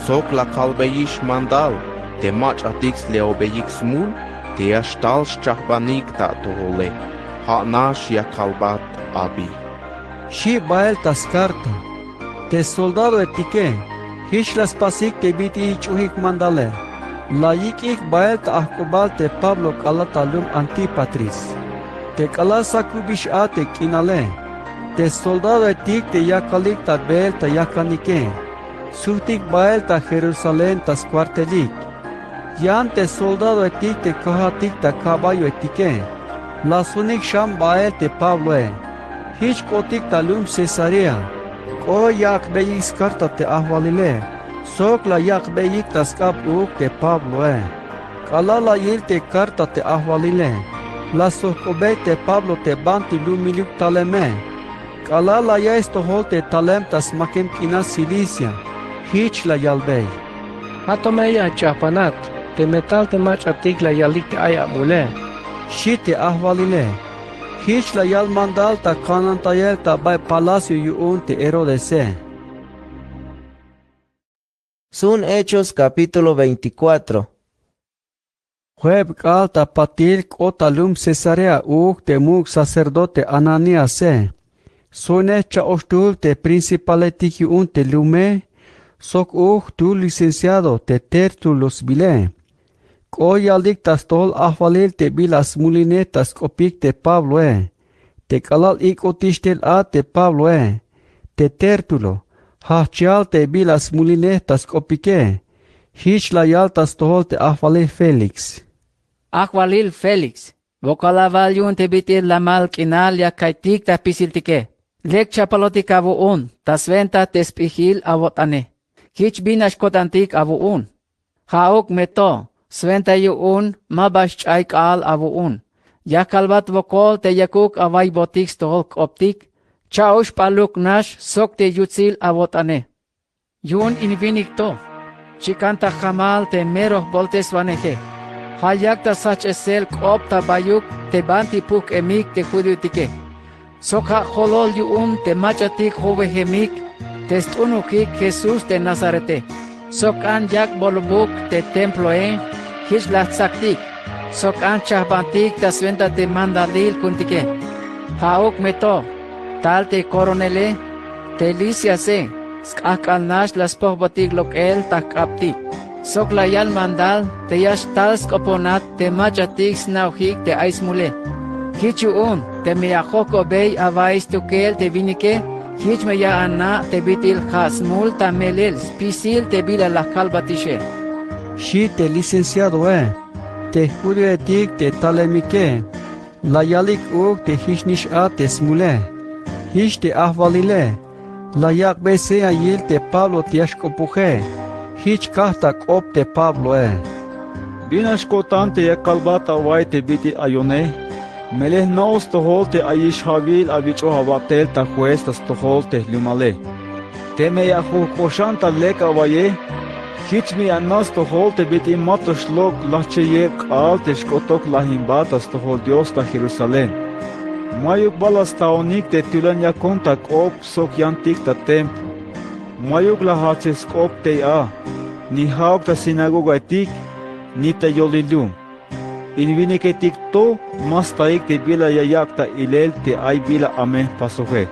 sok la kalbeyix mandal te mach'atik sleobeyik smul te ya xtal xchajbanik ta atojole. Ja' nax ya kalbat abi. Xi' bael ta skarta. Te soldadoetike, jich la spasik te bit'il yich'ojik mandale. La yik'ik bael ta ajk'ubal te Pablo k'alal ta lum Antípatris. Te k'alal sakubix a te k'inale, te soldadoetik te yakalik ta beel ta yakanike, sujtik bael ta Jerusalén ta skuartelik. Yan te soldadoetik te kajatik ta caballoetike, la sjoinik xan bael te Pabloe. Jich k'otik ta lum Cesarea, k'oel ya ak'beyik skarta te ajwalile, sok la yak'beyik ta sk'ab uuk te Pabloe. K'alal la yil te karta te ajwalile, la sjojk'obey te Pablo te banti lumilik taleme. K'alal la ya'iy stojol te talem ta smakem k'inal Cilicia, jich la yalbey: —Ja' to me ya ach'ajbanat teme tal te mach'atik la yalik te ay amule, xi te ajwalile. Jich la yal mandal ta kanantayel ta bay palacio yu'un te Herodese. Sun Hechos capítulo veinticuatro. Juebk'aal ta patil k'ot ta lum Cesarea uuk te muk' sacerdote Ananíase. Sjoinej cha'oxtul te principaletik yu'un te lume, sok uuk jtul licenciado te Tértulo sbile. K'oel yalik ta stojol ajwalil te bila smulinej ta sk'opik te Pabloe. Te k'alal ik'otix tel a te Pabloe, te Tértulo, jajch yal te bila smulinej ta sk'opike. Jich la yal ta stojol te ajwalil Félix: —Ajwalil Félix, wokol awal yu'un te bit'il lamal k'inal ya ka'iytik ta jpisiltike. Lek chajpalotik awu'un ta swenta te sp'ijil awo'tane. Jich bin nax ko'tantik awu'un. Ja'uk me to, swenta yu'un ma ba xch'ay k'aal awu'un. Ya kalbat wokol te yakuk awaybotik stojol jk'optik, cha'ox p'aluk nax sok te yutsil awo'tane. Yu'un in winik to, chikan ta jamal te mero jbolteswaneje. Ja' yak ta sjajch'esel k'op ta bayuk te banti pujk'emik te judioetike. Sok ja' jolol yu'un te mach'atik jowejemik te st'unujik Jesús te Nazarete. Sok k'an yak' bolobuk te temploe, jich la jtsaktik. Sok k'an chajbantik ta swenta te mandalil ku'untike. Ja'uk me to, tal te coronele, te Lisiase, sk'ajk'al nax la spojbotik lok'el ta jk'abtik. Sok la yal mandal te ya xtal sk'oponat te mach'atik sna'ojik te ay smule. Jich yu'un teme ya jojk'obey awa'iy stukel te winike, jich me ya ana' te bit'il ja' smul ta melel spisil te bila la kalbatixe, xi te licenciadoe. Te judioetik te talemike la yalik uuk te jichnix a te smule. Jich te ajwalile la yak'bey señail te Pablo te ya xk'opuje. Jich kaj ta k'op te Pabloe: —Bin nax ko'tan te ya kalbat awa'iy te bit'il ayone? Melel jna'oj stojol te ayix ja'wil awich'oj awatel ta juez ta stojol te jlumale. Teme ya jojk'oxan ta lek awa'iye, jich me ya ana' stojol te bit'il mato xlok' lajcheyeb k'aal te xk'otok lajinbal ta stojol Dios ta Jerusalén. Mayuk ba la staonik te tulan yakon ta k'op sok yantik ta templo. Mayuk la jajchel sk'op tey a, ni ja'uk ta sinagogaetik, ni ta yolil lum. In winiketik to ma staik te bila ya yak' ta ilel te ay bila amen jpasoje.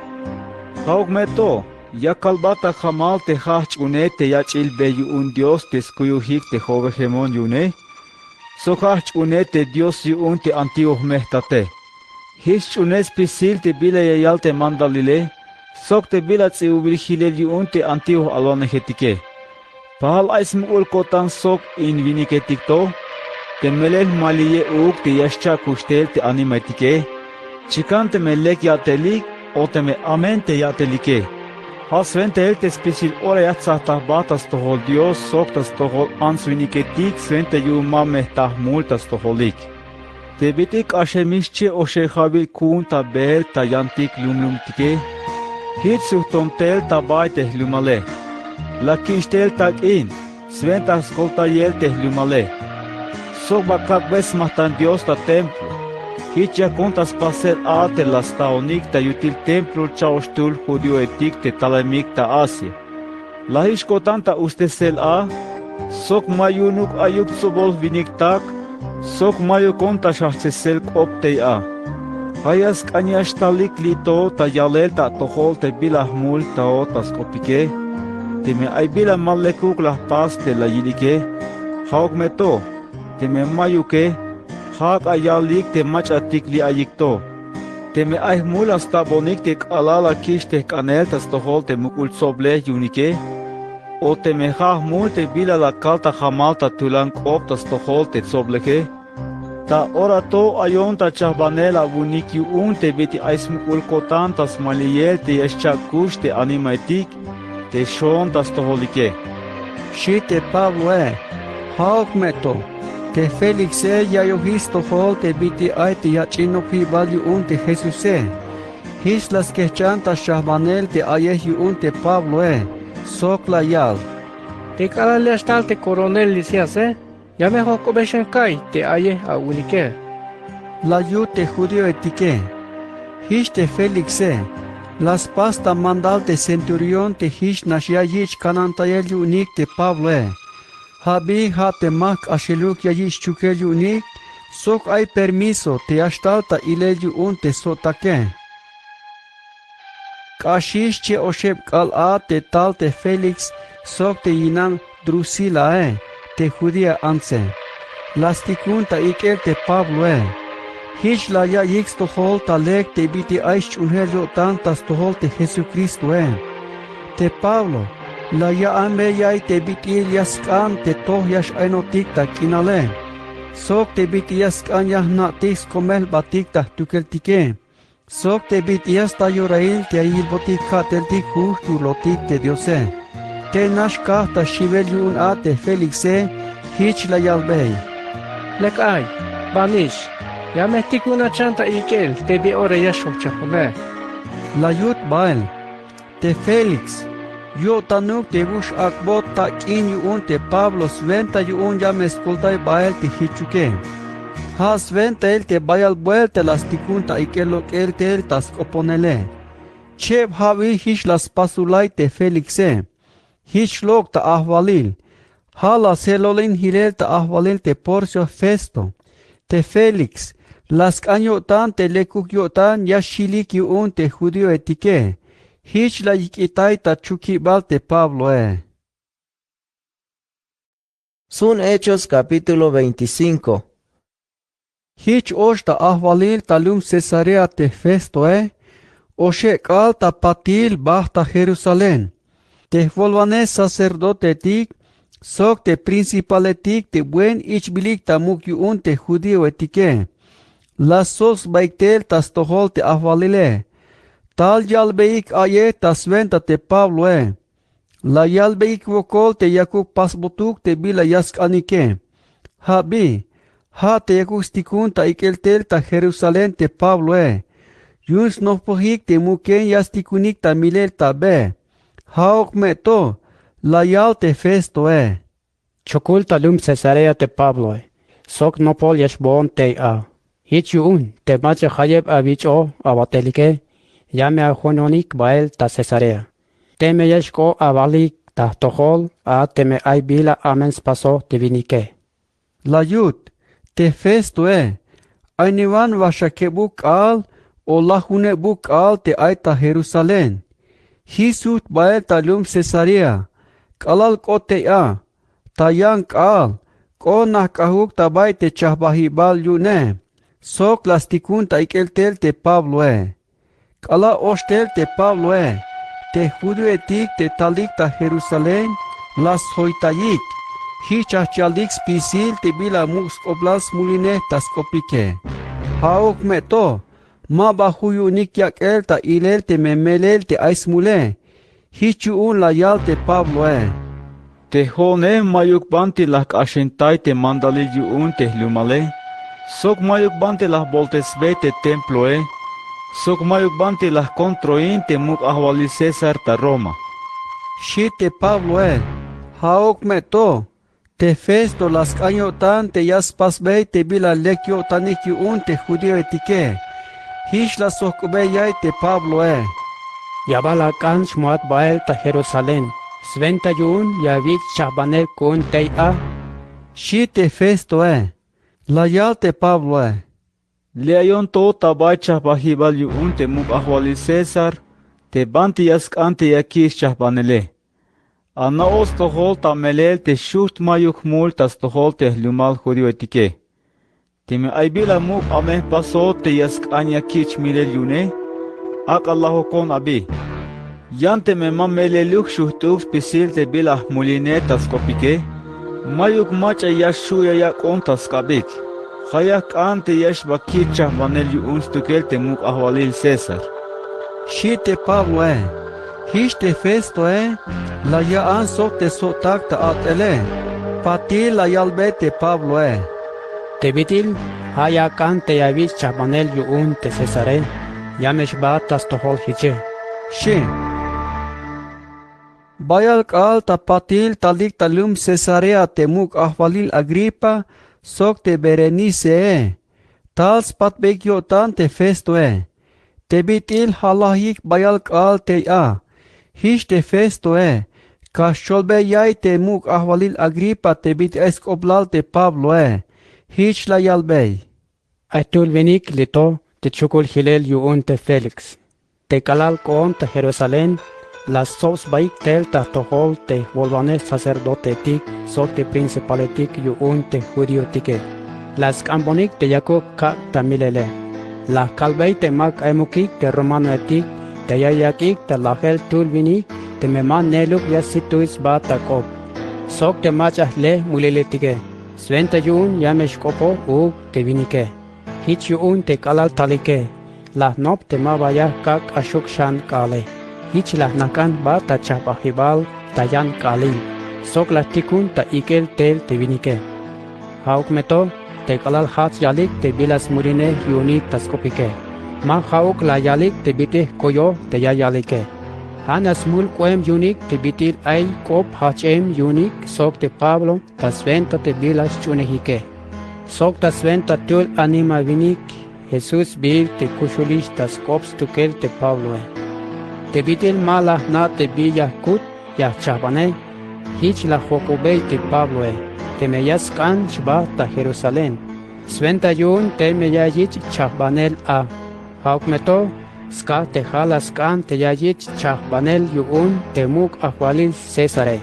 Ja'uk me to, ya kalbat ta jamal te ja' jch'uunej te yach'il be yu'un Dios te skuyujik te jowejemon yu'une, sok ja' jch'uunej te Dios yu'un te antiguo jme jtate. Jich jch'uunej spisil te bila ya yal te mandalile, sok te bila ts'ihbubil jilel yu'un te antiguo alwanejetike. Pajal ay smuk'ul ko'tan sok in winiketik to, te melel jmaliye uuk te ya xcha'kuxtel te animaetike, chikan teme lek ya'telik o teme amen te ya'telike. Ja' swentail te spisil ora ya jtsajtajbat ta stojol Dios sok ta stojol ants winiketik swenta yu'un ma me jta jmul ta stojolik. Te bit'il k'axemix che oxeb ja'wil ku'un ta beel ta yantik lumlumtike, Jich sujtom tel ta bay te jlumale. La kich' tel tak'in swenta skoltayel te jlumale. Sok ba kak'be smajtan Dios ta templo. Jich yakon ta spasel a te la staonik ta yutil templo cha'oxtul judioetik te talemik ta Asia. La jich ko'tan ta ustesel a, sok ma yu'unuk ayuk tsobol winik tak, sok mayukon ta xjajchesel k'op tey a. Ja' ya sk'an ya xtalik li' to ta yalel ta atojol te bila jmul to ta sk'opike. Teme ay bila ma lekuk la jpas te la yilike, ja'uk me to. Teme mayuke, ja' ak'a yalik te mach'atik li' ayik to. Teme ay jmul la stabonik te k'alal la kich' te jk'anel ta stojol te muk'ul tsoblej yu'unike, o teme ja' jmul te bila la kal ta jamal ta tulan k'op ta stojol te tsobleje. Ta ora to ayon ta chajbanel awu'unik yu'un te bit'il ay smuk'ul ko'tan ta smaliyel te ya xcha' kux te animaetik te xoon ta stojolike, xi' te Pabloe. Ja'uk me to. Te Félixe ya yo'jix stojol te bit'il ay te yach'in nopjibal yu'un te Jesuse. Jich la skejch'an ta xchajbanel te ayej yu'un te Pabloe, sok la yal: Te k'alal ya xtal te coronel Lisiase, ya me jojk'obe xan ka'y te ayej awu'unike, la yut te judioetike. Jich te Félixe, la spas ta mandal te centurión te jich nax ya yich' kanantayel yu'unik te Pabloe. Ja' bi ja' te ma jk'axeluk ya yich' chukel yu'unik, sok ay permiso te ya xtal ta ilel yu'un te sjo'take. K'axix che oxeb k'aal a te tal te Félix sok te yinan Drusilae te judía antse. La stikun ta ik'el te Pabloe. Jich la ya'iyik stojol ta lek te bit'il ay sch'uunjel yo'tan ta stojol te Jesucristoe. Te Pablo la ya'anbey ya'iy te bit'il ya sk'an te toj ya x-ainotik ta k'inale, sok te bit'il ya sk'an ya jna'tik skomel jbatik ta jtukeltike, sok te bit'il ya sta yorail te ya yilbotik ka'teltik jujyulotik te Diose. Te nax kaj ta xiwel yu'un a te Félixe, jich la yalbey: —Lek ay, banix, ya me jtikuna chan ta ik'el te bi ora ya xjojchajone, la yut bael. Te Félix, yo'tanuk te wux ak'bot tak'in yu'un te Pablo swenta yu'un ya me skoltay bael te jichuke. Ja' swentail te bayal buelta la stikun ta ik'el lok'el tel ta sk'oponele. Cheb ja'wil jich la spasulay te Félixe. Jich lok' ta ajwalil. Ja' la sjelolin jilel ta ajwalil te Porcio Festo. Te Félix la sk'an yo'tan te lekuk yo'tan ya xilik yu'un te judíoetike. Jich la yik'itay ta chukibal te Pabloe. Sun Hechos capítulo veinticinco. Jich och ta ajwalil ta lum Cesarea te Festoe, oxeb k'aal ta patil bajt ta Jerusalén. Te jwolwanej sacerdotetik sok te principaletik te buen ich'bilik ta muk' yu'un te judíoetike la ssob sbaik tel ta stojol te ajwalile. Tal yalbeyik a'yej ta swenta te Pabloe. La yalbeyik wokol te yakuk pasbotuk te bila ya sk'anike. Ja' bi, ja' te yakuk stikun ta ik'el tel ta Jerusalén te Pabloe. Yu'un snopojik te muken ya stikunik ta milel ta be. Ja'uk me to, la yal te Festoe. Chukul ta lum Cesarea te Pabloe, sok nopol ya xboon tey a. Jich yu'un te mach'a jayeb awich'o awatelike, ya me ajononik bael ta Cesarea. Teme ya xk'ot awalik ta jtojol a teme ay bila amen spasoj te winike, la yut. Te Festoe, ayniwan waxakebuk k'aal o lajunebuk k'aal te ay ta Jerusalén. Jich sujt bael ta lum Cesarea. K'alal k'ot tey a, ta yan k'aal, k'ot najk'ajuk ta bay te chajbajibal yu'une, sok la stikun ta ik'el tel te Pabloe. K'alal och tel te Pabloe, te judíoetik te talik ta Jerusalén la sjoytayik. Jich jajch yalik spisil te bila muk' sk'oplal smulinej ta sk'opike. Ja'uk me to, ma ba ju' yu'unik yak'el ta ilel teme melel te ay smule. Jich yu'un la yal te Pabloe. Te jo'one ma'yuk banti la jk'axentay te mandalil yu'un te jlumale, sok ma'yuk banti la jboltesbey te temploe. sok mayuk banti la jkontroin te muk' ajwalil César ta Roma, xi' te Pabloe. Ja'uk me to te Festo la sk'an yo'tan te ya spasbey te bila lek yo'tanik yu'un te judíoetike. Jich la sojk'obey ya'iy te Pabloe: —Ya bal ak'an xmoat bael ta Jerusalén swenta yu'un ya awich' chajbanel ku'un tey a, xi' te Festoe. La yal te Pabloe: —Li' ayon to ta bay chajbajibal yu'un te muk' ajwalil César te banti ya sk'an te ya kich' chajbanele. Ana'oj stojol ta melel te xujt' mayuk jmul ta stojol te jlumal judíoetike. Teme ay bila muk' amel jpasot te ya sk'an ya kich' milel yu'une, ak'a lajokon abi. Yan teme ma meleluj xujt'uk spisil te bila jmuline ta sk'opike, mayuk mach'a ya xju' ya yak'on ta sk'abik. Ja' ya jk'an te ya xba kich' chajbanel yu'un stukel te muk' ajwalil César, xi' te Pabloe. Jich te Festoe la ya'an sok te sjo'tak ta a't'ele. Patil la yalbey te Pabloe: —Te bit'il ja' ya ak'an te ya awich' chajbanel yu'un te Césare, ya me xbaat ta stojol jiche, xi'. Bayal k'aal ta patil talik ta lum Cesarea te muk' ajwalil Agripa sok te Berenicee, tal spatbeyik yo'tan te Festoe. Te bit'il ja' lajik bayal k'aal tey a. Jich te Festoe, ka xcholbey ya'iy te muk' ajwalil Agripa te bit'il ay sk'oplal te Pabloe. Jich la yalbey: —Ay jtul winik li' to te chukul jilel yu'un te Félix. Te k'alal k'oon ta Jerusalén la stsob sbaik tel ta jtojol te jwolwanej sacerdoteetik sok te principaletik yu'un te judíoetike. La sk'anbonik te yakuk kak' ta milele. La jkalbey te ma k'aymukik te romanoetik te ya yak'ik ta lajel jtul winik teme ma jne'eluk ya situy sba ta k'op, sok te mach'a jle muliletike, swenta yu'un ya me xk'opoj uuk te winike. Jich yu'un te k'alal talike la jnop te ma ba ya jkak' k'axuk xan k'aale. Jich la jnajk'an jba ta chajbajibal ta yan k'aalil, sok la jtikun ta ik'el tel te winike. Ja'uk me to te k'alal jajch yalik te bila smulinej yu'unik ta sk'opike, ma ja'uk la yalik te bit'il jkuyoj te ya yalike. Ja' nax smul k'oem yu'unik te bit'il ay k'op jajch'em yu'unik sok te Pablo ta swenta te bila xch'uunejike, sok ta swenta jtul anima winik Jesús sbiil te kuxulix ta sk'op stukel te Pabloe. Te bit'il ma la jna' te bi ya jkut ya jchajbane, jich la jwokobey te Pabloe teme ya sk'an xba ta Jerusalén, swenta yu'un teme ya yich' chajbanel a. Ja'uk me to skaj te ja' la sk'an te ya yich' chajbanel yu'un te muk' ajwalil Césare.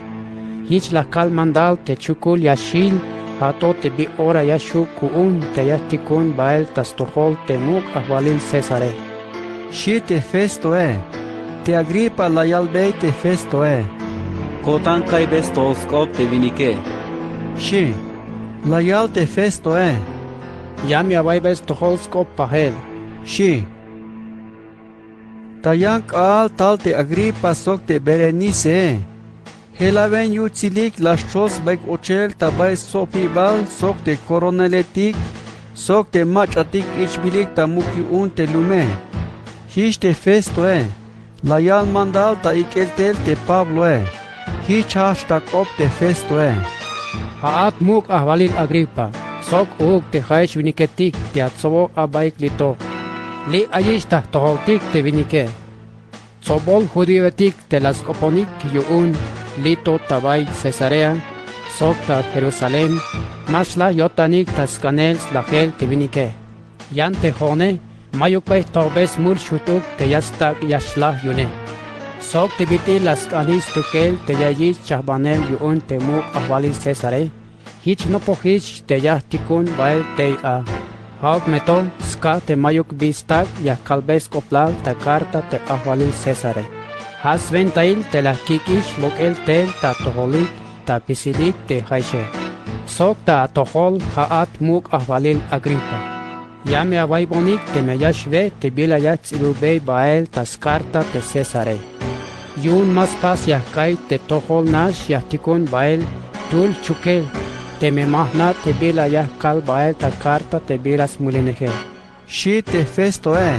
Jich la jkal mandal te chukul ya xjil ja' to te bi ora ya xju' ku'un te ya jtikun bael ta stojol te muk' ajwalil Césare, xi' te Festoe. Te Agripa la yalbey te Festoe: —Ko'tan ka'iybel stojol sk'op te winike, xi'. La yal te Festoe: —Ya me awa'iybel stojol sk'op pajel, xi'. Ta yan k'aal tal te Agripa sok te Berenicee, jelawen yutsilik la xchol sbaik ochel ta bay stsobjibal sok te koroneletik sok te mach'atik ich'bilik ta muk' yu'un te lume. Jich te Festoe la yal mandal ta ik'el tel te Pabloe. Jich jajch ta k'op te Festoe: —Ja'at muk' ajwalil Agripa sok uuk te ja'ix winiketik te atsoboj abaik li' to, li' ayich' ta jtojoltik te winike. Tsobol judíoetik te la sk'oponik yu'un li' to ta bay Cesarea sok ta Jerusalén ma xlaj yo'tanik ta sk'anel slajel te winike. Yan te jo'one mayuk bay jtojbey smul xujt'uk te ya stak' ya xlaj yu'une, sok te bit'il la sk'anix stukel te ya yich' chajbanel yu'un te muk' ajwalil Cesare. Jich jnopojix te ya jtikun bael tey a. Ja'uk me to skaj te mayuk bi stak' ya jkalbey sk'oplal ta karta te ajwalil Cesare. Ja' swentail te la jkik'ix lok'el tel ta atojolik ta apisilik te ja'ixe, sok ta atojol ja'at muk' ajwalil Agripa. Ya me awa'iybonik teme ya xwe te bila ya jts'ibubey bael ta skarta te Cesare. Yu'un ma spas ya jk'ay te tojol nax ya jtikun bael jtul jchukel teme ma jna' te bila ya jkal bael ta karta te bila smulineje, xi' te Festoe.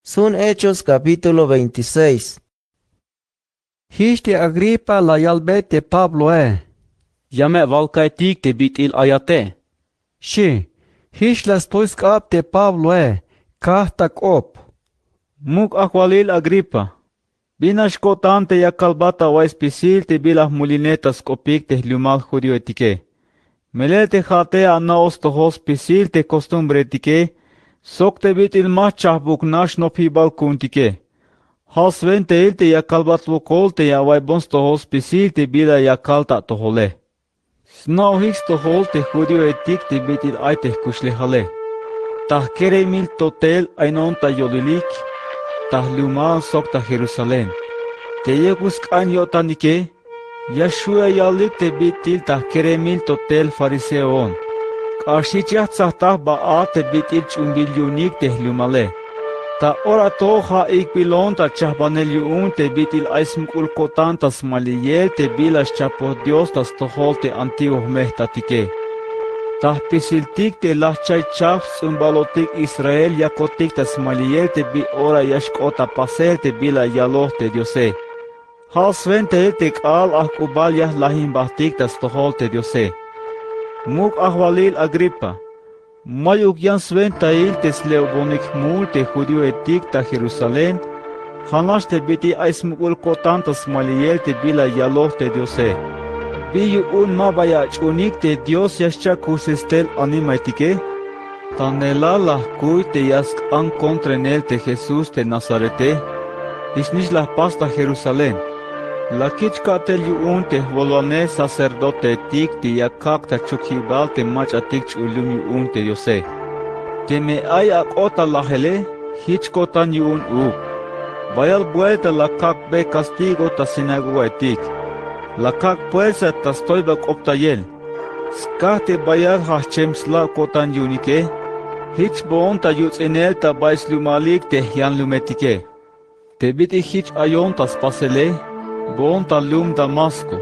Sju'un Hechos capítulo veintiséis. Jich te Agripa la yalbe te Pabloe: —Ya me awalk'aytik te bit'il ayate —xi. Jich la stuy sk'ab te Pabloe, kaj ta k'op: —Muk' ajwalil Agripa, ¿bin nax ko'tan te ya kalbat awa'iy spisil te bila jmulinej ta sk'opik te jlumal judioetike? Melel te ja'ate ana'oj stojol spisil te kostumbretike sok te bit'il ma jchajpuk nax nopjibal ku'untike. Ja' swentail te ya kalbat wokol te ya awa'ibon stojol spisil te bila ya kal ta atojole. Sna'ojik stojol te judioetik te bit'il ay te jkuxlejale. Ta jkeremil to tel aynon ta yolilik, ta jlumal sok ta Jerusalén. Te yakuk sk'an yo'tanike, ya xju' ya yalik te bit'il ta jkeremil to tel fariseoon. K'ax jich ya jtsajtaj jba a te bit'il ch'uunbil yu'unik te jlumale. Ta ora to ja' ijk'bilon ta chajbanel yu'un te bit'il ay smuk'ul ko'tan ta smaliyel te bila xchapoj Dios ta stojol te antiguo jme'jtatike. Ta jpisiltik te lajchaychajp sts'umbalotik Israel yakotik ta smaliyel te bi ora ya xk'ot ta pasel te bila yaloj te Diose. Ja' swentail te k'aal ajk'ubal ya jlajinbajtik ta stojol te Diose. Muk' ajwalil Agripa, mayuk yan swentail te sle'obonik jmul te judioetik ta Jerusalén, ja' nax te bit'il ay smuk'ul ko'tan ta smaliyel te bila yaloj te Diose. ¿Bi yu'un maba ya ach'uunik te Dios ya xcha'kuxsel stel animaetike? Ta neelal la jkuy te ya sk'an kontrenel te Jesús te Nazarete, jichnix la jpas ta Jerusalén. La kich' ka'tel yu'un te jwolwanej sacerdoteetik te ya kak' ta chukjibal te mach'atik ch'ul lum yu'un te Diose. Teme ay ak'ot ta lajele, jich ko'tan yu'un uuk. Bayal buelta la kak'be castigo ta sinagogaetik. La kak' puersa ta stoybak'optayel. Skaj te bayal jajchem slab ko'tan yu'unike, jich boon ta yuts'inel ta bay slumalik te jyanlumetike. Te bit'il jich ayon ta spasele, boon ta lum Damasco.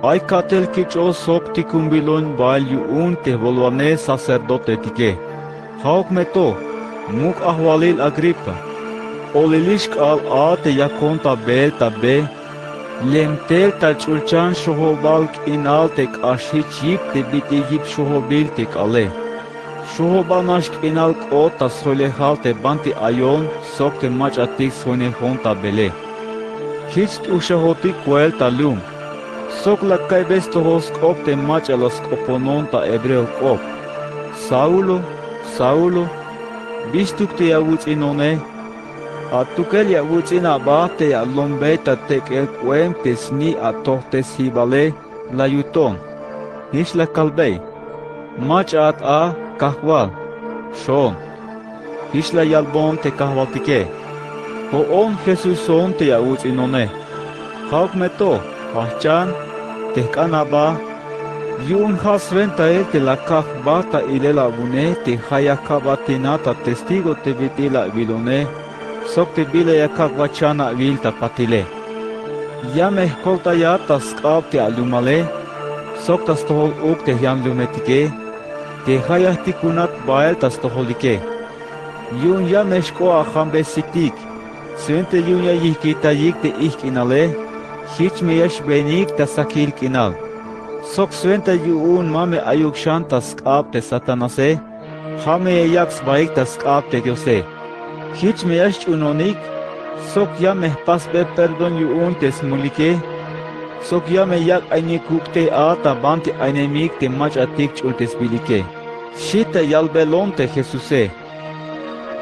Ay ka'tel kich'oj sok tikunbilon bael yu'un te jwolwanej sacerdoteetike. Ja'uk me to, muk' ajwalil Agripa, k'oolilix k'aal a te yakon ta beel ta be, lem tel ta ch'ulchan xojobal k'inal te k'ax jich yip te bit'il yip xojobil te k'aale. Xojobal nax k'inal k'ot ta sjoylejal te banti ayon sok te mach'atik sjoynejon ta beele. Jich t'uxajotik koel ta lum, sok la ka'iybe stojol sk'op te mach'a la sk'oponon ta hebreo k'op: Saulo, Saulo, ¿bistuk te ya awuts'inone? Atukel ya awuts'in aba te ya alombe ta tek'el k'oem te sni' atojtes jibale, la yuton. Jich la kalbey: Mach'aat a, Kajwal, xoon. Jich la yalbon te kajwaltike: Jo'on Jesuson te ya awuts'inone. Ja'uk me to, jajchan, tejk'an aba. Yu'un ja' swentail te la kak' jba ta ilel awu'une te ja' ya ka'bat tina ta testigo te bit'il la awilone sok te bila ya kak'bat xan awil ta patile. Ya me jkoltayat ta sk'ab te alumale sok ta stojol uuk te jyanlumetike, te ja' ya jtikunat bael ta stojolike. Yu'un ya me xk'ot ajambesitik, swenta yu'un ya yijkitayik te ijk' k'inale, jich me ya xbeenik ta sakil k'inal. Sok swenta yu'un ma me ayuk xan ta sk'ab te Satanase, ja' me ya yak' sbaik ta sk'ab te Diose. Jich me ya xch'uunonik, sok ya me jpasbe perdón yu'un te smulike, sok ya me yak' aynikuk tey a ta banti aynemik te mach'atik ch'ultesbilike, xi ta yalbelon te Jesuse.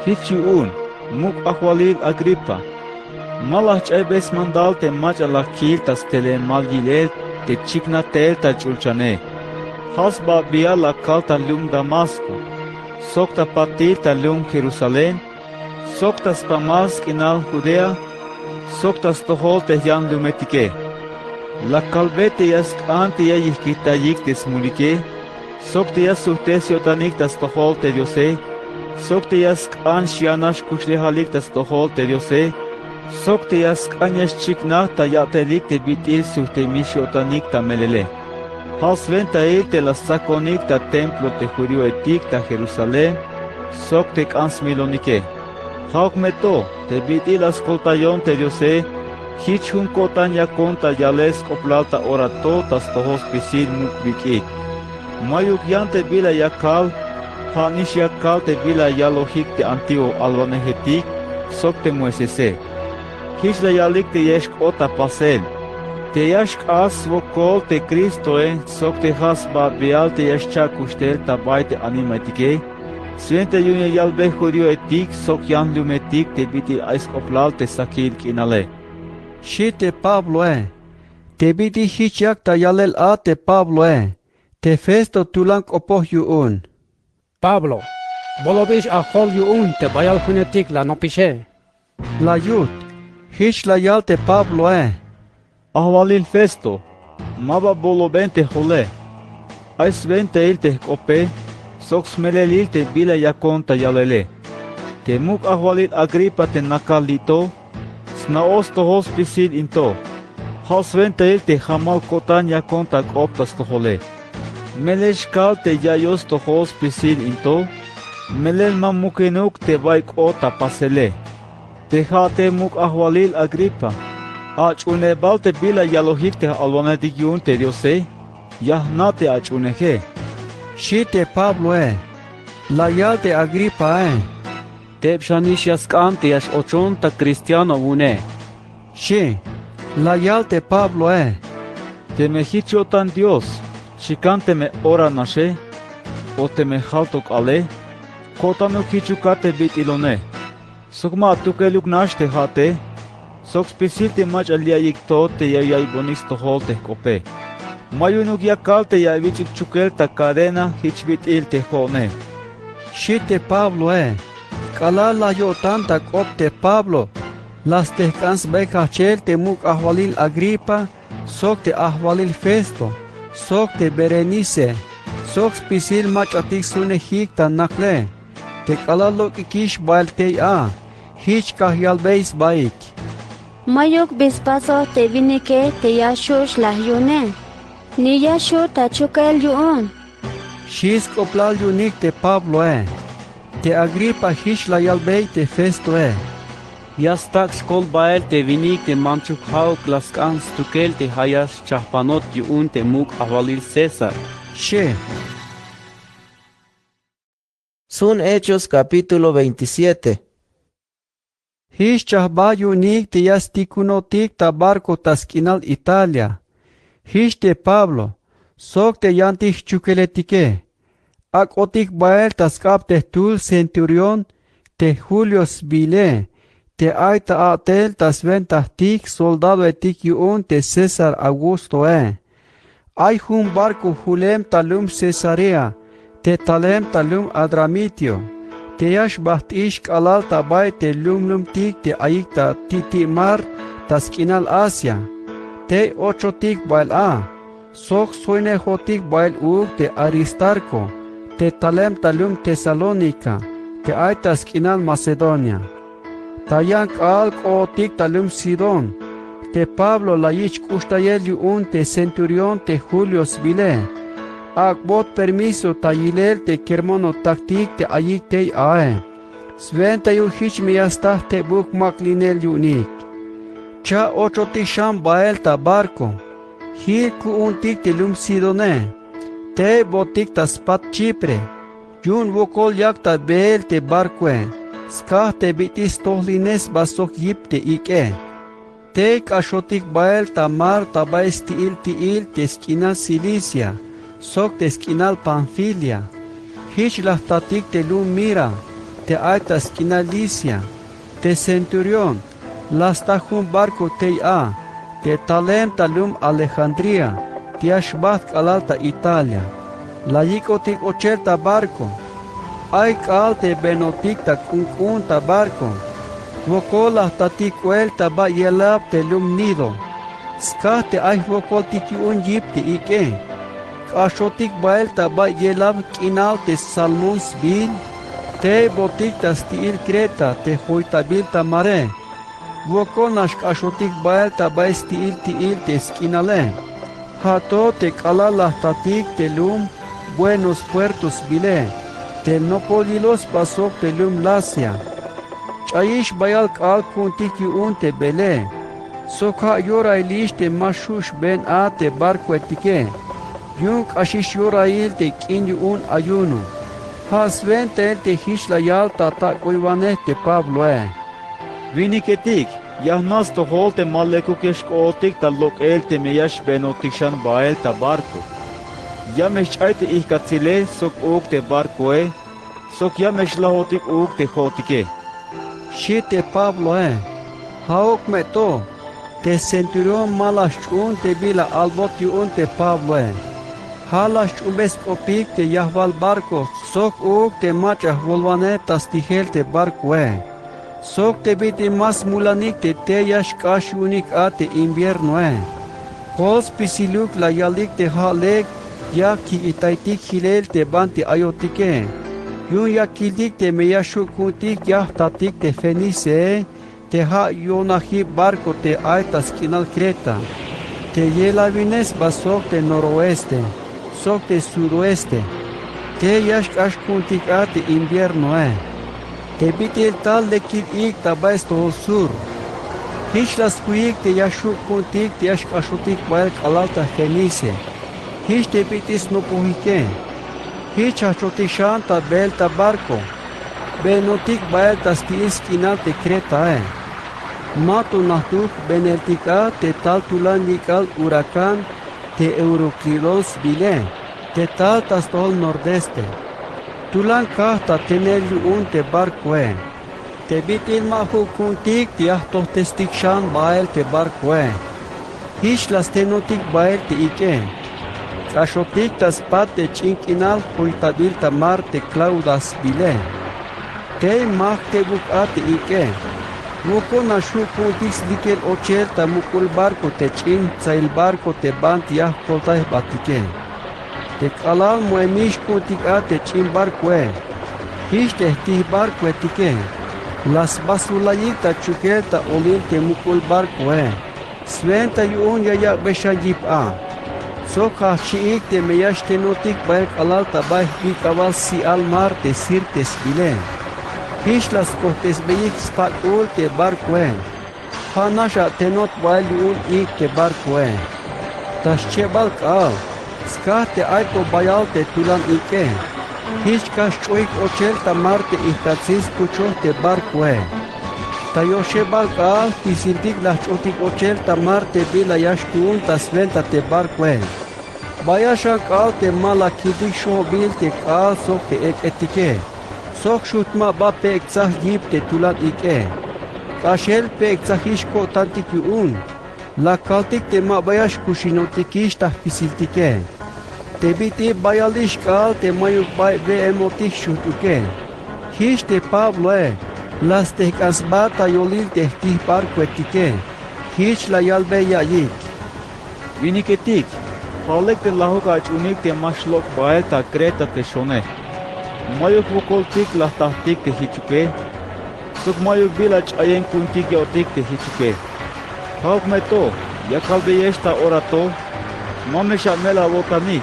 Jich yu'un, muk' ajwalil Agripa, ma la jch'aybe smandal te mach'a la kil ta stelemal yilel te chiknaj tel ta ch'ulchane. Ja' sba bial la kal ta lum Damasco, sok ta patil ta lum Jerusalén, sok ta spamal sk'inal Judea, sok ta stojol te jyanlumetike. La kalbe te ya sk'an te ya yijkitayik te smulike, sok te ya sujtes yo'tanik ta stojol te Diose, sok te ya sk'an xyanar xkuxlejalik ta stojol te Diose, sok te ya sk'an ya xchiknaj ta ya'telik te bit'il sujtemix yo'tanik ta melele. Ja' swentail te la stsakonik ta templo te judioetik ta Jerusalén, sok te k'an smilonike. Ja'uk me to te bit'il la skoltayon te Diose. Jich jun ko'tan yakon ta yalel sk'oplal ta ora to ta stojol spisil muk' bik'ik. Mayuk yan te bila ya kal. Ja' nix ya kal te bila yalojik te antiguo alwanejetik sok te Moisese. Jich la yalik te ya xk'ot ta pasel te ya xk'ax swokol te Cristoe sok te ja' sbabial te ya xcha'kuxtel ta bay te animaetike, swenta yu'un ya yalbey judioetik sok yanjlumetik te bit'il ay sk'oplal te sakil k'inale, xi' te Pabloe. Te bit'il jich yak ta yalel a te Pabloe, te Festo tulan k'opoj yu'un. —Pablo, bolobix ajol yu'un te bayal junetik la anopixe, xi'. La yut. Jich la yal te Pabloe: —Ajwalil Festo, ma ba boloben te jole. Ay swentail te jk'ope sok smelelil te bila yakon ta yalele. Te muk' ajwalil Agripa te nakal li' to, sna'oj stojol spisil in to. Ja' swentail te jamal ko'tan yakon ta k'op ta stojole. Melel xkal te ya'iyot stojol spisil in to, melel ma mukinuk te bay k'ot ta pasele. Te ja'ate muk' ajwalil Agripa, ach'uunebal te bila yalojik te alwanejetik yu'un te Diose. Ya jna' te ach'uuneje, xi' te Pabloe. La yal te Agripae: —Teb xanix ya sk'an te ya x-ochon ta cristiano wu'une, xi'. La yal te Pabloe: —Teme jich yo'tan Dios, chikan teme ora naxe o teme jal to k'aale, ko'tanuk jichukat te bit'ilone. Sok ma atukeluk nax te ja'ate sok spisil te mach'a li' ayik to te ya yaibonik stojol te jk'ope. Ma yu'unuk ya kal te ya awich'ik chukel ta cadena jich bit'il te jo'one, xi' te Pabloe. K'alal la yo'tan ta k'op te Pablo, la stejk'an sbaik jajchel te muk' ajwalil Agripa sok te ajwalil Festo sok te Berenice sok spisil mach'atik sunejik ta nakle. Te k'alal lok'ikix bael tey a, jich k'aj yalbey sbaik: —Mayuk bi spasoj te winike te ya xju' xlaj yu'une ni ya xju' ta chukel yu'un, xi' sk'oplal yu'unik te Pabloe. Te Agripa jich la yalbey te Festoe: —Ya stak' xkol bael te winik te manchuk ja'uk la sk'an stukel te ja' ya xchajpanot yu'un te muk' ajwalil César, xi'. Sun Hechos capítulo veintisiete. Jich chajbal yu'unik te ya stikunotik ta barco ta sk'inal Italia. Jich te Pablo sok te yantik jchukeletike ak'otik bael ta sk'ab te jtul centurión te Julio sbiile, te ay ta a'tel ta swenta jtik jsoldadoetik yu'un te César Augustoe. Ay jun barco julem ta lum Cesarea te talem ta lum Adramitio, te ya xbajt-ix k'alal ta bay te lumlumtik te ayik ta ti'ti' mar ta sk'inal Asia. Tey ochotik bael a sok sjoinejotik bael uuk te Aristarco te talem ta lum Tesalónica te ay ta sk'inal Macedonia. Ta yan k'aal k'ootik ta lum Sidón, te Pablo la yich' k'uxtayel yu'un te centurión te Julio sbiile. Ak'bot permiso ta yilel te kermanotaktik te ayik tey ae. Swenta yu'un jich me ya sta jtebuk mak'linel yu'unik. Cha' ochotik xan bael ta barco, jil ku'untik te lum Sidone. Teybotik ta spat Chipre, yu'un wokol yak ta beel te barcoe, skaj te bit'il stojlinej sba sok yip te ik'e. Tey k'axotik bael ta mar ta bay sti'il ti'il te sk'inal Cilicia sok te sk'inal Panfilia. Jich la jtatik te lum Mira te ay ta sk'inal Licia. Te centurión, la sta jun barco tey a te talem ta lum Alejandría te ya xbajt k'alal ta Italia. La yik'otik ochel ta barco. Ay k'aal te benotik ta k'unk'un ta barco. Wokol la jtatik k'oel ta bay yelab te lum Gnido, skaj te ay jwokoltik yu'un yip te ik'e. K'axotik bael ta bay yelab k'inal te Salmón sbiil. Teybotik ta sti'il Creta te joytabil ta mare. Wokol nax k'axotik bael ta bay sti'il ti'il te sk'inale. Ja' to te k'alal la jtatik te lum Buenos Puertos sbiile, te nopol yiloj sba sok te lum Lasea. Ch'ayix bayal k'aal ku'untik yu'un te beele, sok ja' yorailix te ma xju' xbeen a te barkoetike. Yu'un k'axix yorail te k'in yu'un ayuno. Ja' swentail te jich la yal ta atak'oywanej te Pabloe: Winiketik, ya jna' stojol te ma lekukex k'ootik ta lok'el teme ya xbeenotik xan bael ta barko. Ya me xch'ay te ijkatsile sok uuk te barkoe, sok ya me xlajotik uuk te jo'otike, xi' te Pabloe. Ja'uk me to, te centurión ma la xch'uun te bila albot yu'un te Pabloe. Ja' la xch'uunbe sk'opik te yajwal barko sok uuk te mach'a jwolwanej ta stijel te barkoe, sok te bit'il ma smulanik te tey ya xk'ax yu'unik a te inviernoe. Kool spisiluk la yalik te ja' lek ya kik'itaytik jilel te banti ayotike. Yu'un ya kiltik teme ya xju' ku'untik ya jtatik te Fenicee, te ja' yo'najib barko te ay ta sk'inal Creta, te yelawinej sba sok te noroeste sok te suroeste, tey ya xk'ax ku'untik a te inviernoe, te bit'il tal lekil ik' ta bay stojol sur. Jich la skuyik te ya xju' ku'untik te ya xk'axotik bael k'alal ta Fenice, jich te bit'il snopojike. Jich jajchotik xan ta beel ta barko, beenotik bael ta sti'il sk'inal te Cretae. Ma to najtuk beeneltik a te tal tulan yik'al huracán te Euroclidón sbiile, te tal ta stojol nordeste. Tulan kaj ta tenel yu'un te barkoe. Te bit'il ma ju' ku'untik te ya jtojtestik xan bael te barkoe. Jich la stenotik bael te ik'e. K'axotik ta spat te ch'in k'inal joytabil ta mar te Clauda sbiile. Tey ma jtebuk a te ik'e. Wokol nax ju' ku'untik slikel ochel ta muk'ul barko te ch'in jtsail barko te banti ya jkoltay jbatike. Te k'alal mo'emix ku'untik a te ch'in barkoe, jich te jtij barkoetike, la sbasulayik ta chukel ta olil te muk'ul barkoe. Swenta yu'un ya yak'be xan yip a, sok ja' jchi'ik teme ya xtenotik bael k'alal ta bay jbik'awal si'al mar te Sirte sbiile. Jich la skojtesbeyik spak'ul te barkoe. Ja' nax atenot bael yu'un ik' te barkoe. Ta schebal k'aal, skaj te ay to bayal te tulan ik'e, jich k'ax xch'oik ochel ta mar te ijk'atsil skuchoj te barkoe. Ta yoxebal k'aal jpisiltik la jch'otik ochel ta mar te bila ya xtuun ta swenta te barkoe. Bayal xan k'aal te ma la kiltik xojobil te k'aal sok te ek'etike, sok xujtmaba pek'tsaj yip te tulan ik'e. K'axel pek'tsajix ko'tantik yu'un, la kaltik te ma bayal xkuxinotikix ta jpisiltike. Te bit'il bayalix k'aal te mayuk bay we'emotik xujt'uke. Jich te Pabloe, la stejk'an sba ta yolil te jtij barkoetike. Jich la yalbe ya'iyik: Winiketik, ja' lek te lajuk ach'uunik te ma xlok' bael ta Creta te xone. Mayuk wokoltik la jtajtik te jichuke, sok mayuk bila ch'ayen ku'untik yo'tik te jichuke. Ja'uk me to, ya kalbeyex ta ora to, ma me xamel awo'tanik,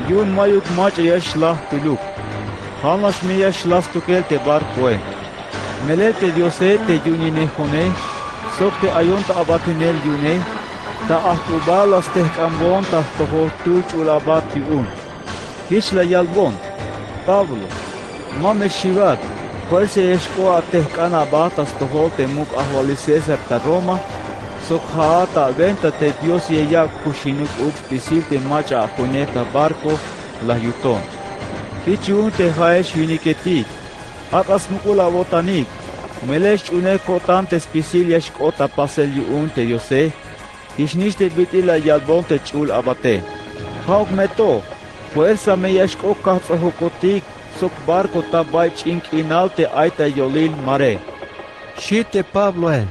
yu'un mayuk mach'a ya xlaj jtuluk. Ja' nax me ya xlaj stukel te barkoe. Melel te Diose te yu'un ine jo'one, sok te ayon ta abatinel yu'une, ta ajk'ubal la stejk'anbon ta stojol jtul ch'ul abat yu'un. Jich la yalbon: Pablo, ma me xiwat, fuerza ya xk'ox atejk'an aba ta stojol te muk' ajwalil César ta Roma, sok ja'at ta awenta te Dios ya yak' kuxinuk uuk spisil te mach'a ajoinej ta barko la yuton. Jich yu'un te ja'ex winiketik, ak'a smuk'ul awo'tanik, melel xch'uunej ko'tan te spisil ya xk'ot ta pasel yu'un te Diose. Jichnix te bit'il la yalbon te ch'ul abate. Ja'uk me to, fuerza me ya xk'ot kajts'ojokotik sok barko ta bay ch'in k'inal te ay ta yolil mare, xi' te Pabloe.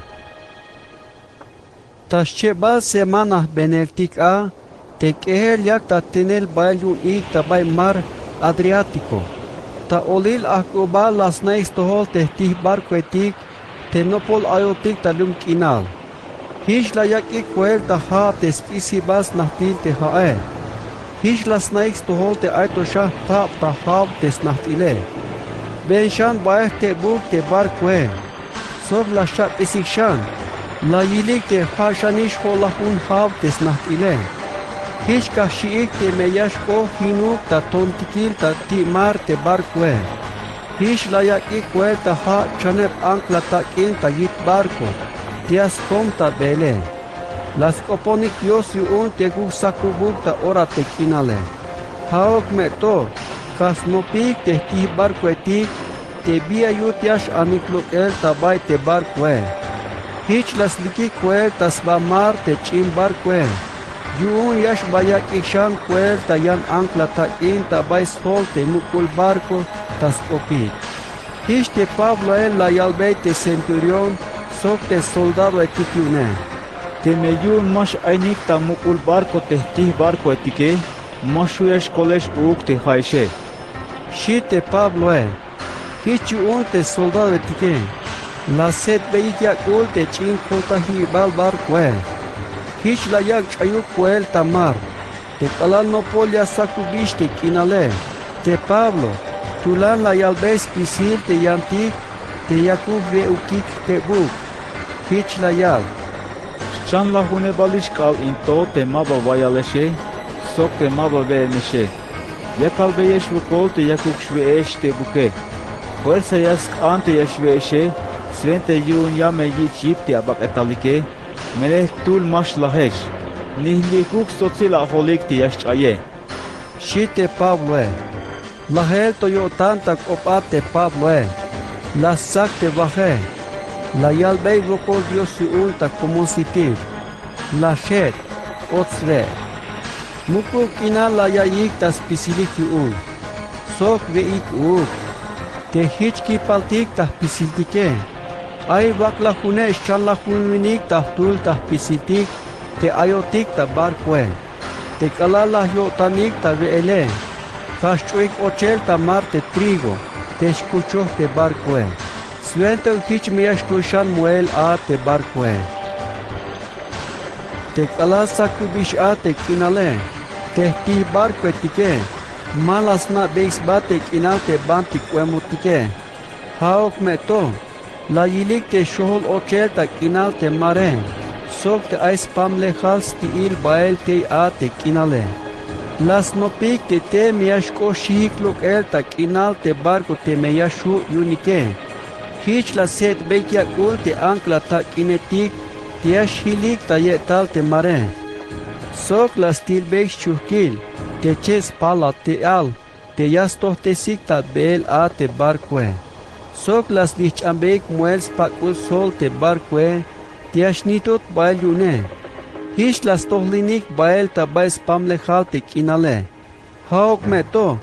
Ta schebal semana jbeeneltik a, te k'ejel yak ta tenel bael yu'un ik' ta bay mar Adriático, ta olil ajk'ubal la snaik stojol te jtij barkoetik te nopol ayotik ta lum k'inal. Jich la yak'ik koel ta ja' te sk'isibal snajtil te ja'e. Jich la snaik stojol te ay to xan jtab ta jaw te snajt'ile. Been xan bael jtebuk te barkoe. sok la xcha'p'esik xan. La yilik te ja' xanix jo'lajun jaw te snajt'ile. Jich kajxi'ik teme ya xk'o jinuk ta tontikil ta ti' mar te barkoe. Jich la yak'ik koel ta ja' chaneb ancla tak'in ta yit barko te ya skom ta beele. La sk'oponik Dios yu'un te yakuk sakubuk ta ora te k'inale. Ja'uk me to, ka snopik te jtij barkoetik te bi ya yut ya x-anik lok'el ta bay te barkoe. Jich la slikik koel ta sba mar te ch'in barkoe. Yu'un ya xba yak'ik xan koel ta yan ancla tak'in ta bay sjol te muk'ul barko ta sk'opik. Jich te Pabloe la yalbey te centurión sok te soldadoetik yu'une: Teme yu'un ma x-ainik ta muk'ul barko te jtij barkoetike, ma xju' ya xkolex uuk te ja'exe. Xi te Pabloe. Jich yu'un te soldadoetike la setbeyik yak'ul te ch'in koltajiybal barkoe. Jich la yak' ch'ayuk koel ta mar. Te k'alal nopol ya sakubix te k'inale, te Pablo tulan la yalbey spisil te yantik te yakuk we'ukik jtebuk. Jich la yal: Xchanlajunebalix k'aal in to te ma ba wayalexe sok te ma ba we'enexe. Ya kalbeyex wokol te yakuk xwe'ex jtebuke. Fuerza ya sk'an te ya xwe'exe swenta yu'un ya me yich' yip te abak'etalike. Melel jtul ma xlajex. Ni jli'juk stsotsil ajolik te ya xch'aye, xi te Pabloe. Lajel to yo'tan ta k'opbal te Pabloe, la stsak te waje. La yalbey wokol Dios yu'un ta komon sitir. La xet', k'ot sre'. Muk'ul k'inal la yaiyik ta spisilik yu'un sok we'ik uuk. Te jich kipaltik ta jpisiltike ay waklajune xchanlajunwinik ta jtul ta jpisiltik te ayotik ta barkoe. Te k'alal la yo'tanik ta we'ele, ka xch'uik ochel ta mar te trigo te xkuchoj te barkoe. Swenta jich me ya xtul xan moel a te barkoe. Te k'alal sakubix a te k'inale, te jtij barkoetike ma la sna'beik sba te k'inal te banti k'oemotike. Ja'uk me to, la yilik te xojol ochel ta k'inal te mare sok te ay spamlejal sti'il bael tey a te k'inale. La snopik te tey me ya xk'ox xijik lok'el ta k'inal te barko teme ya xju' yu'unike. Jich la set'beyik yak'ul te ancla tak'inetik te ya xjilik ta ye'tal te mare sok la stilbeyik xchujkil te cheb spalal te al te ya stojtesik ta beel a te barkoe. Sok la sdijch'ambeyik moel spak'ul sjol te barkoe te ya xnitot bael yu'une. Jich la stojlinik bael ta bay spamlejal te k'inale. Ja'uk me to,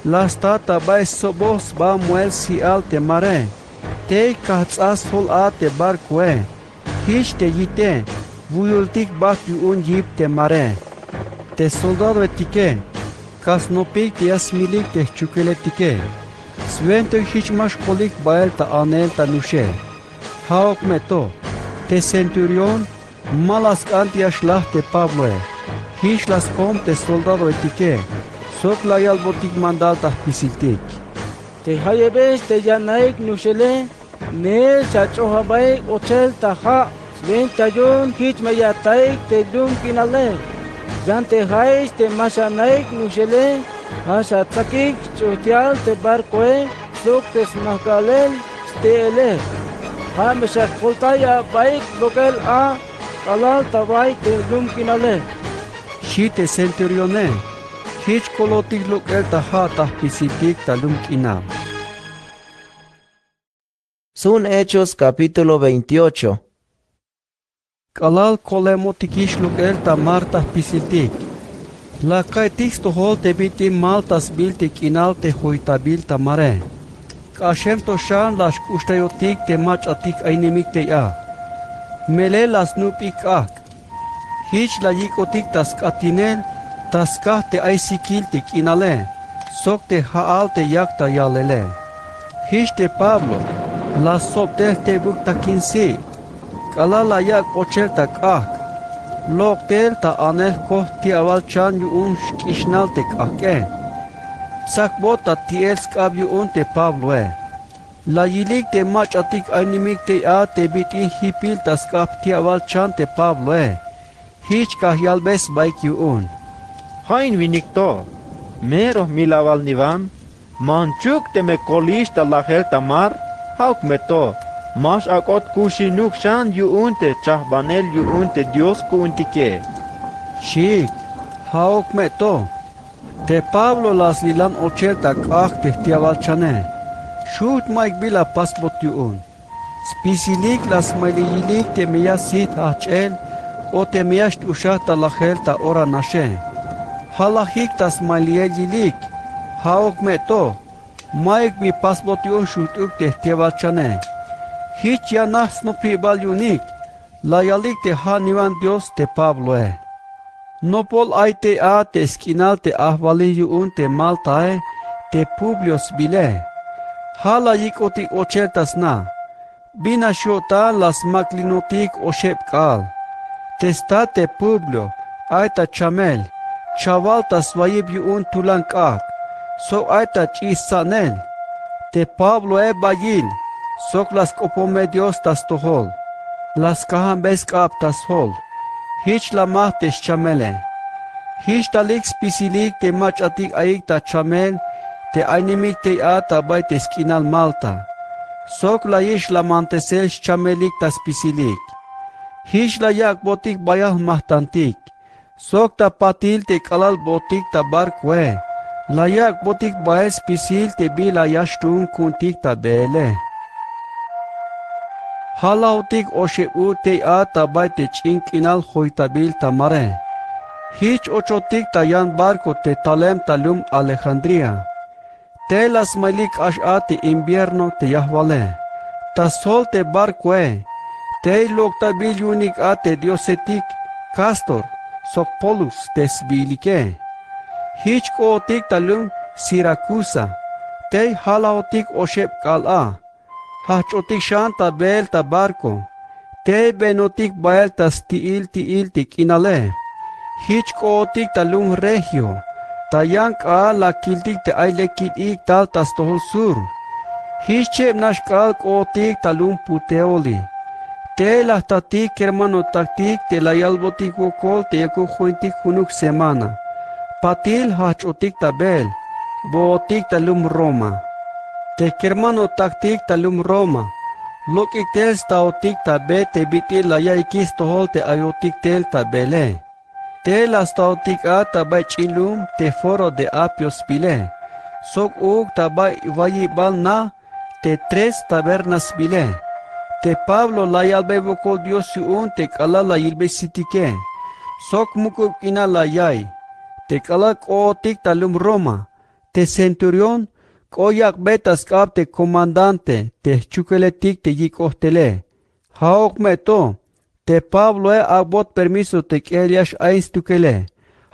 la sta ta bay stsoboj sba moel sji'al te mare. Tey kajts'aj sjol a te barkoe. Jich te yite wuyultik bajt' yu'un yip te mare. Te soldadoetike ka snopik te ya smilik te jchukeletike. Swenta jich ma xkolik bael ta anel ta nuxe. Ja'uk me to, te centurión ma la sk'an te ya xlaj te Pabloe. Jich la skom te soldadoetike sok la yalbotik mandal ta jpisiltik: Te jayebex te ya anaik nuxele, neel xach'oj abaik ochel ta ja'. Swenta yu'un jich me ya ataik te lum k'inale. Yan te ja'ex te ma xanaik nuxele, ja' xatsakik xch'ujtial te barkoe sok te smajk'alel ste'ele. Ja' me xakoltay abaik lok'el a k'alal ta bay te lum k'inale, xi te centurione. Jich kolotik lok'el ta ja' ta jpisiltik ta lum k'inal. Sun Hechos capítulo veintiocho. K'alal kolemotikix lok'el ta mar ta jpisiltik, la ka'iytik stojol te bit'il Malta sbiil te k'inal te joytabil ta mare. K'axem to xan la xk'uxtayotik te mach'atik aynemik tey a. Melel la snup'ik k'ajk'. Jich la yik'otik ta sk'atinel ta skaj te ay sikil te k'inale sok te ja'al te yak ta yalele. Jich te Pablo la ssob tel jtebuk takin si'. K'alal la yak' ochel ta k'ajk', lok' tel ta anel jkoj jti'abal chan yu'un xk'ixnal te k'ajk'e. Psakbot ta ti'el sk'ab yu'un te Pabloe. La yilik te mach'atik ainemik tey a te bit'il jipil ta sk'ab jtiabal chan te Pabloe. Jich kajyalbe sbaik yu'un: Ja' in winik to, mero jmilabal niwan. Manchuk teme kolix ta lajel ta mar. Ja'uk me to, ma x-ak'ot kuxinuk xan yu'un te chajbanel yu'un te Dios ku'untike, xchiik. Ja'uk me to, te Pablo la slilan ochel ta k'ajk' te jtiabal chane. Xujt' mayuk bi la pasbot yu'un. Spisilik la smaliy yilik teme ya sjit jajch'el o teme ya xt'uxaj ta lajel ta ora naxe. Ja' la jik' ta smaliyel yilik. Ja'uk me to, mayuk bi pasbot yu'un xujt'uk te jtiabal chane. Jich yanaj snopjibal yu'unik. La yalik te ja' niwan Dios te Pabloe. Nopol ay tey a te sk'inal te ajwalil yu'un te Maltae, te Publio sbile. Ja' la yik'otik ochel ta sna. Bin nax yo'tan la smaklinotik oxeb k'aal. Te stat te Publio ay ta chamel, chawal ta swayib yu'un tulan k'ajk', sok ay ta ch'in stsanel. Te Pabloe bayal, sok la sk'opome Dios ta stojol. La skajanbe sk'ab ta sjol. Jich la maj te xchamele. Jich talik spisilik te mach'atik ayik ta chamel te ainemik tey a ta bay te sk'inal Malta. Sok la yich' xlamantesel xchamelik ta spisilik. Jich la yak'botik bayal jmajtantik. Sok ta patil te k'alal bootik ta barcoe, la yak'botik bael spisil te bila ya xtuun ku'untik ta beele. Ja' lajotik oxeb uuk tey a ta bay te ch'in k'inal joytabil ta mare. Jich ochotik ta yan barco te talem ta lum Alejandría. Tey la smaliy k'ax a te invierno te yajwale. Ta sjol te barcoe, tey lok'tabil yu'unik a te diosetik Cástor sok Pólux te sbiilike. Jich k'ootik ta lum Siracusa. Tey jalajotik oxeb k'aal a. Jajch'otik xan ta beel ta barco. Tey beenotik bael ta sti'il ti'il te k'inale. Jich k'ootik ta lum Regio. Ta yan k'aal la kiltik te ay lekil ik' tal ta stojol sur. Jich cheb nax k'aal k'ootik ta lum Puteoli. Tey la jtatik kermanotaktik te la yalbotik wokol te yakuk jointik junuk semana. Patil jajch'otik ta beel, bootik ta lum Roma. Te kermanotaktik ta lum Roma lok'ik tel staotik ta be te bit'il la yaiyik stojol te ayotik tel ta beele. Tey la staotik a ta bay ch'in lum te Foro de Apio sbiile, sok uuk ta bay wayibal na te Tres Tabernas sbiile. Te Pablo la yalbe wokol Dios yu'un te k'alal la yilbesitike, sok muk'ub k'inal la yaiy. Te k'alal k'ootik ta lum Roma, te centurión k'ot yak'be ta sk'ab te comandante te jchukeletik te yik'oj tele. Ja'uk me to, te Pabloe ak'bot permiso te k'el ya x-ain stukele.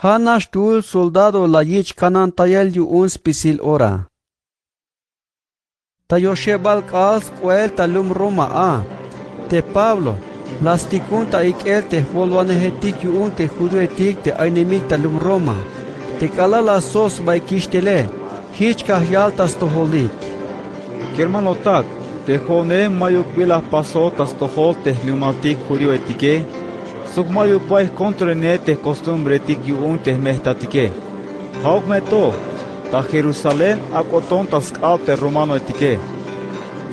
Ja' nax tuul soldado la yich' kanantayel yu'un spisil ora. Ta yoxebal k'aal sk'oel ta lum Roma a, te Pablo la stikun ta ik'el te jwolwanejetik yu'un te judioetik te ainemik ta lum Roma. Te k'alal la soj sbaikix tele, jich kajyal ta stojolik: Kermanotak, te jo'one mayuk bi la jpasoj ta stojol te jlumaltik judioetike, sok mayuk bay jkontrene te jkostumbretik yu'un te jme' jtatike. Ja'uk me to, ta Jerusalén ak'oton ta sk'ab te romanoetike.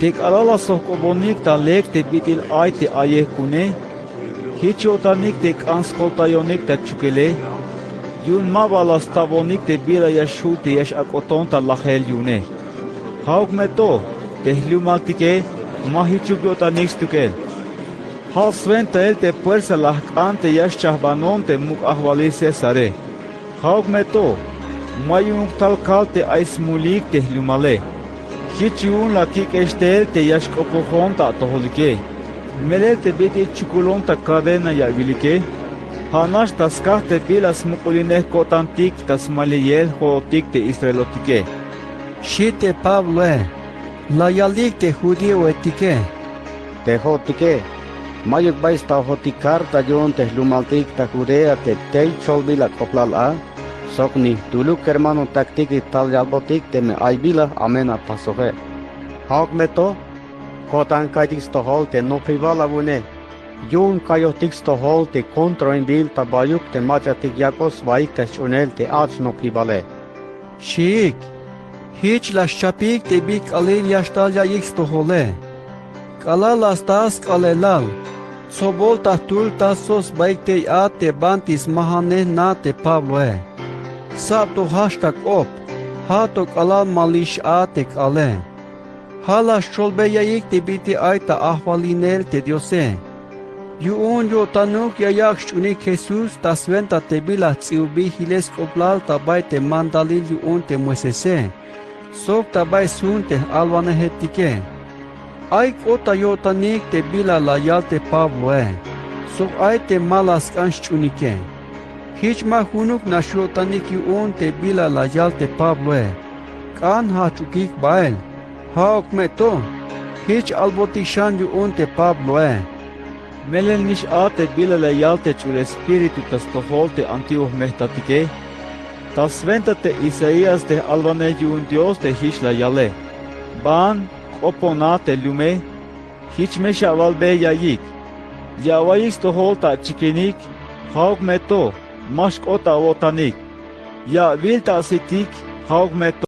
Te k'alal la sojk'obonik ta lek te bit'il ay te ayej ku'une, jich yo'tanik te k'an skoltayonik ta chukele, yu'un maba la stawonik te bila ya xju' te ya x-ak'oton ta lajel yu'une. Ja'uk me to, te jlumaltike ma jichuk yo'tanik stukel. Ja' swentail te puersa la jk'an te ya xchajbanon te muk' ajwalil Césare. Ja'uk me to, ma yu'unuk tal kal te ay smulik te jlumale. Jich yu'un la kik'ex tel te ya xk'opojon ta atojolike. Melel te bit'il chukulon ta cadena ya awilike, ja' nax ta skaj te bila smuk'ulinej ko'tantik ta smaliyel jo'otik te israelotike, xchi te Pabloe. La yalik te judíoetike: Te jo'otike, mayuk bay staojotik karta yu'un te jlumaltik ta Judea te tey cholbil ak'oblal a, sok ni jtuluk kermanotaktik tal yalbotik teme ay bila amen apasoje. Ja'uk me to, ko'tan ka'iytik stojol te nopjibal awu'une. Yu'un ka'iyojtik stojol te kontroinbil ta bayuk te mach'atik yak'oj sbaik ta sch'uunel te ach nopjibale, xiik. Jich la xchapik te bi k'aalil ya xtal ya'iyik stojole. K'alal la sta sk'aalelal, tsobol ta jtul ta stsoj sbaik tey a te banti smajanej na te Pabloe. Sab to jajch ta k'op, ja' to k'alal malix a te k'aale. Ja' la xcholbey ya'iyik te bit'il ay ta ajwalinel te Diose. Yu'un yo'tanuk ya yak' sch'uunik Jesús ta swenta te bila jts'ihubil jilel sk'oplal ta bay te mandalil yu'un te Moisese sok ta bay sjun te j-alwanejetike. Ay k'ot ta yo'tanik te bila la yal te Pabloe sok ay te ma la sk'an sch'uunike. Jich ma junuk nax yo'tanik yu'un te bila la yal te Pabloe. K'an jajch'ukik bael. Ja'uk me to, jich albotik xan yu'un te Pabloe: Melel nix a te bila la yal te Ch'ul Espíritu ta stojol te antiguo jmejtatike. Ta swenta te Isaías te j-alwanej yu'un Dios te jich la yale: Ban k'opona te lume. Jich me xawalbey ya'iyik. Ya awa'iyik stojol ta achikinik. Ja'uk me to, ma xk'ot ta awo'tanik. Ya awil ta asitik. Ja'uk me to.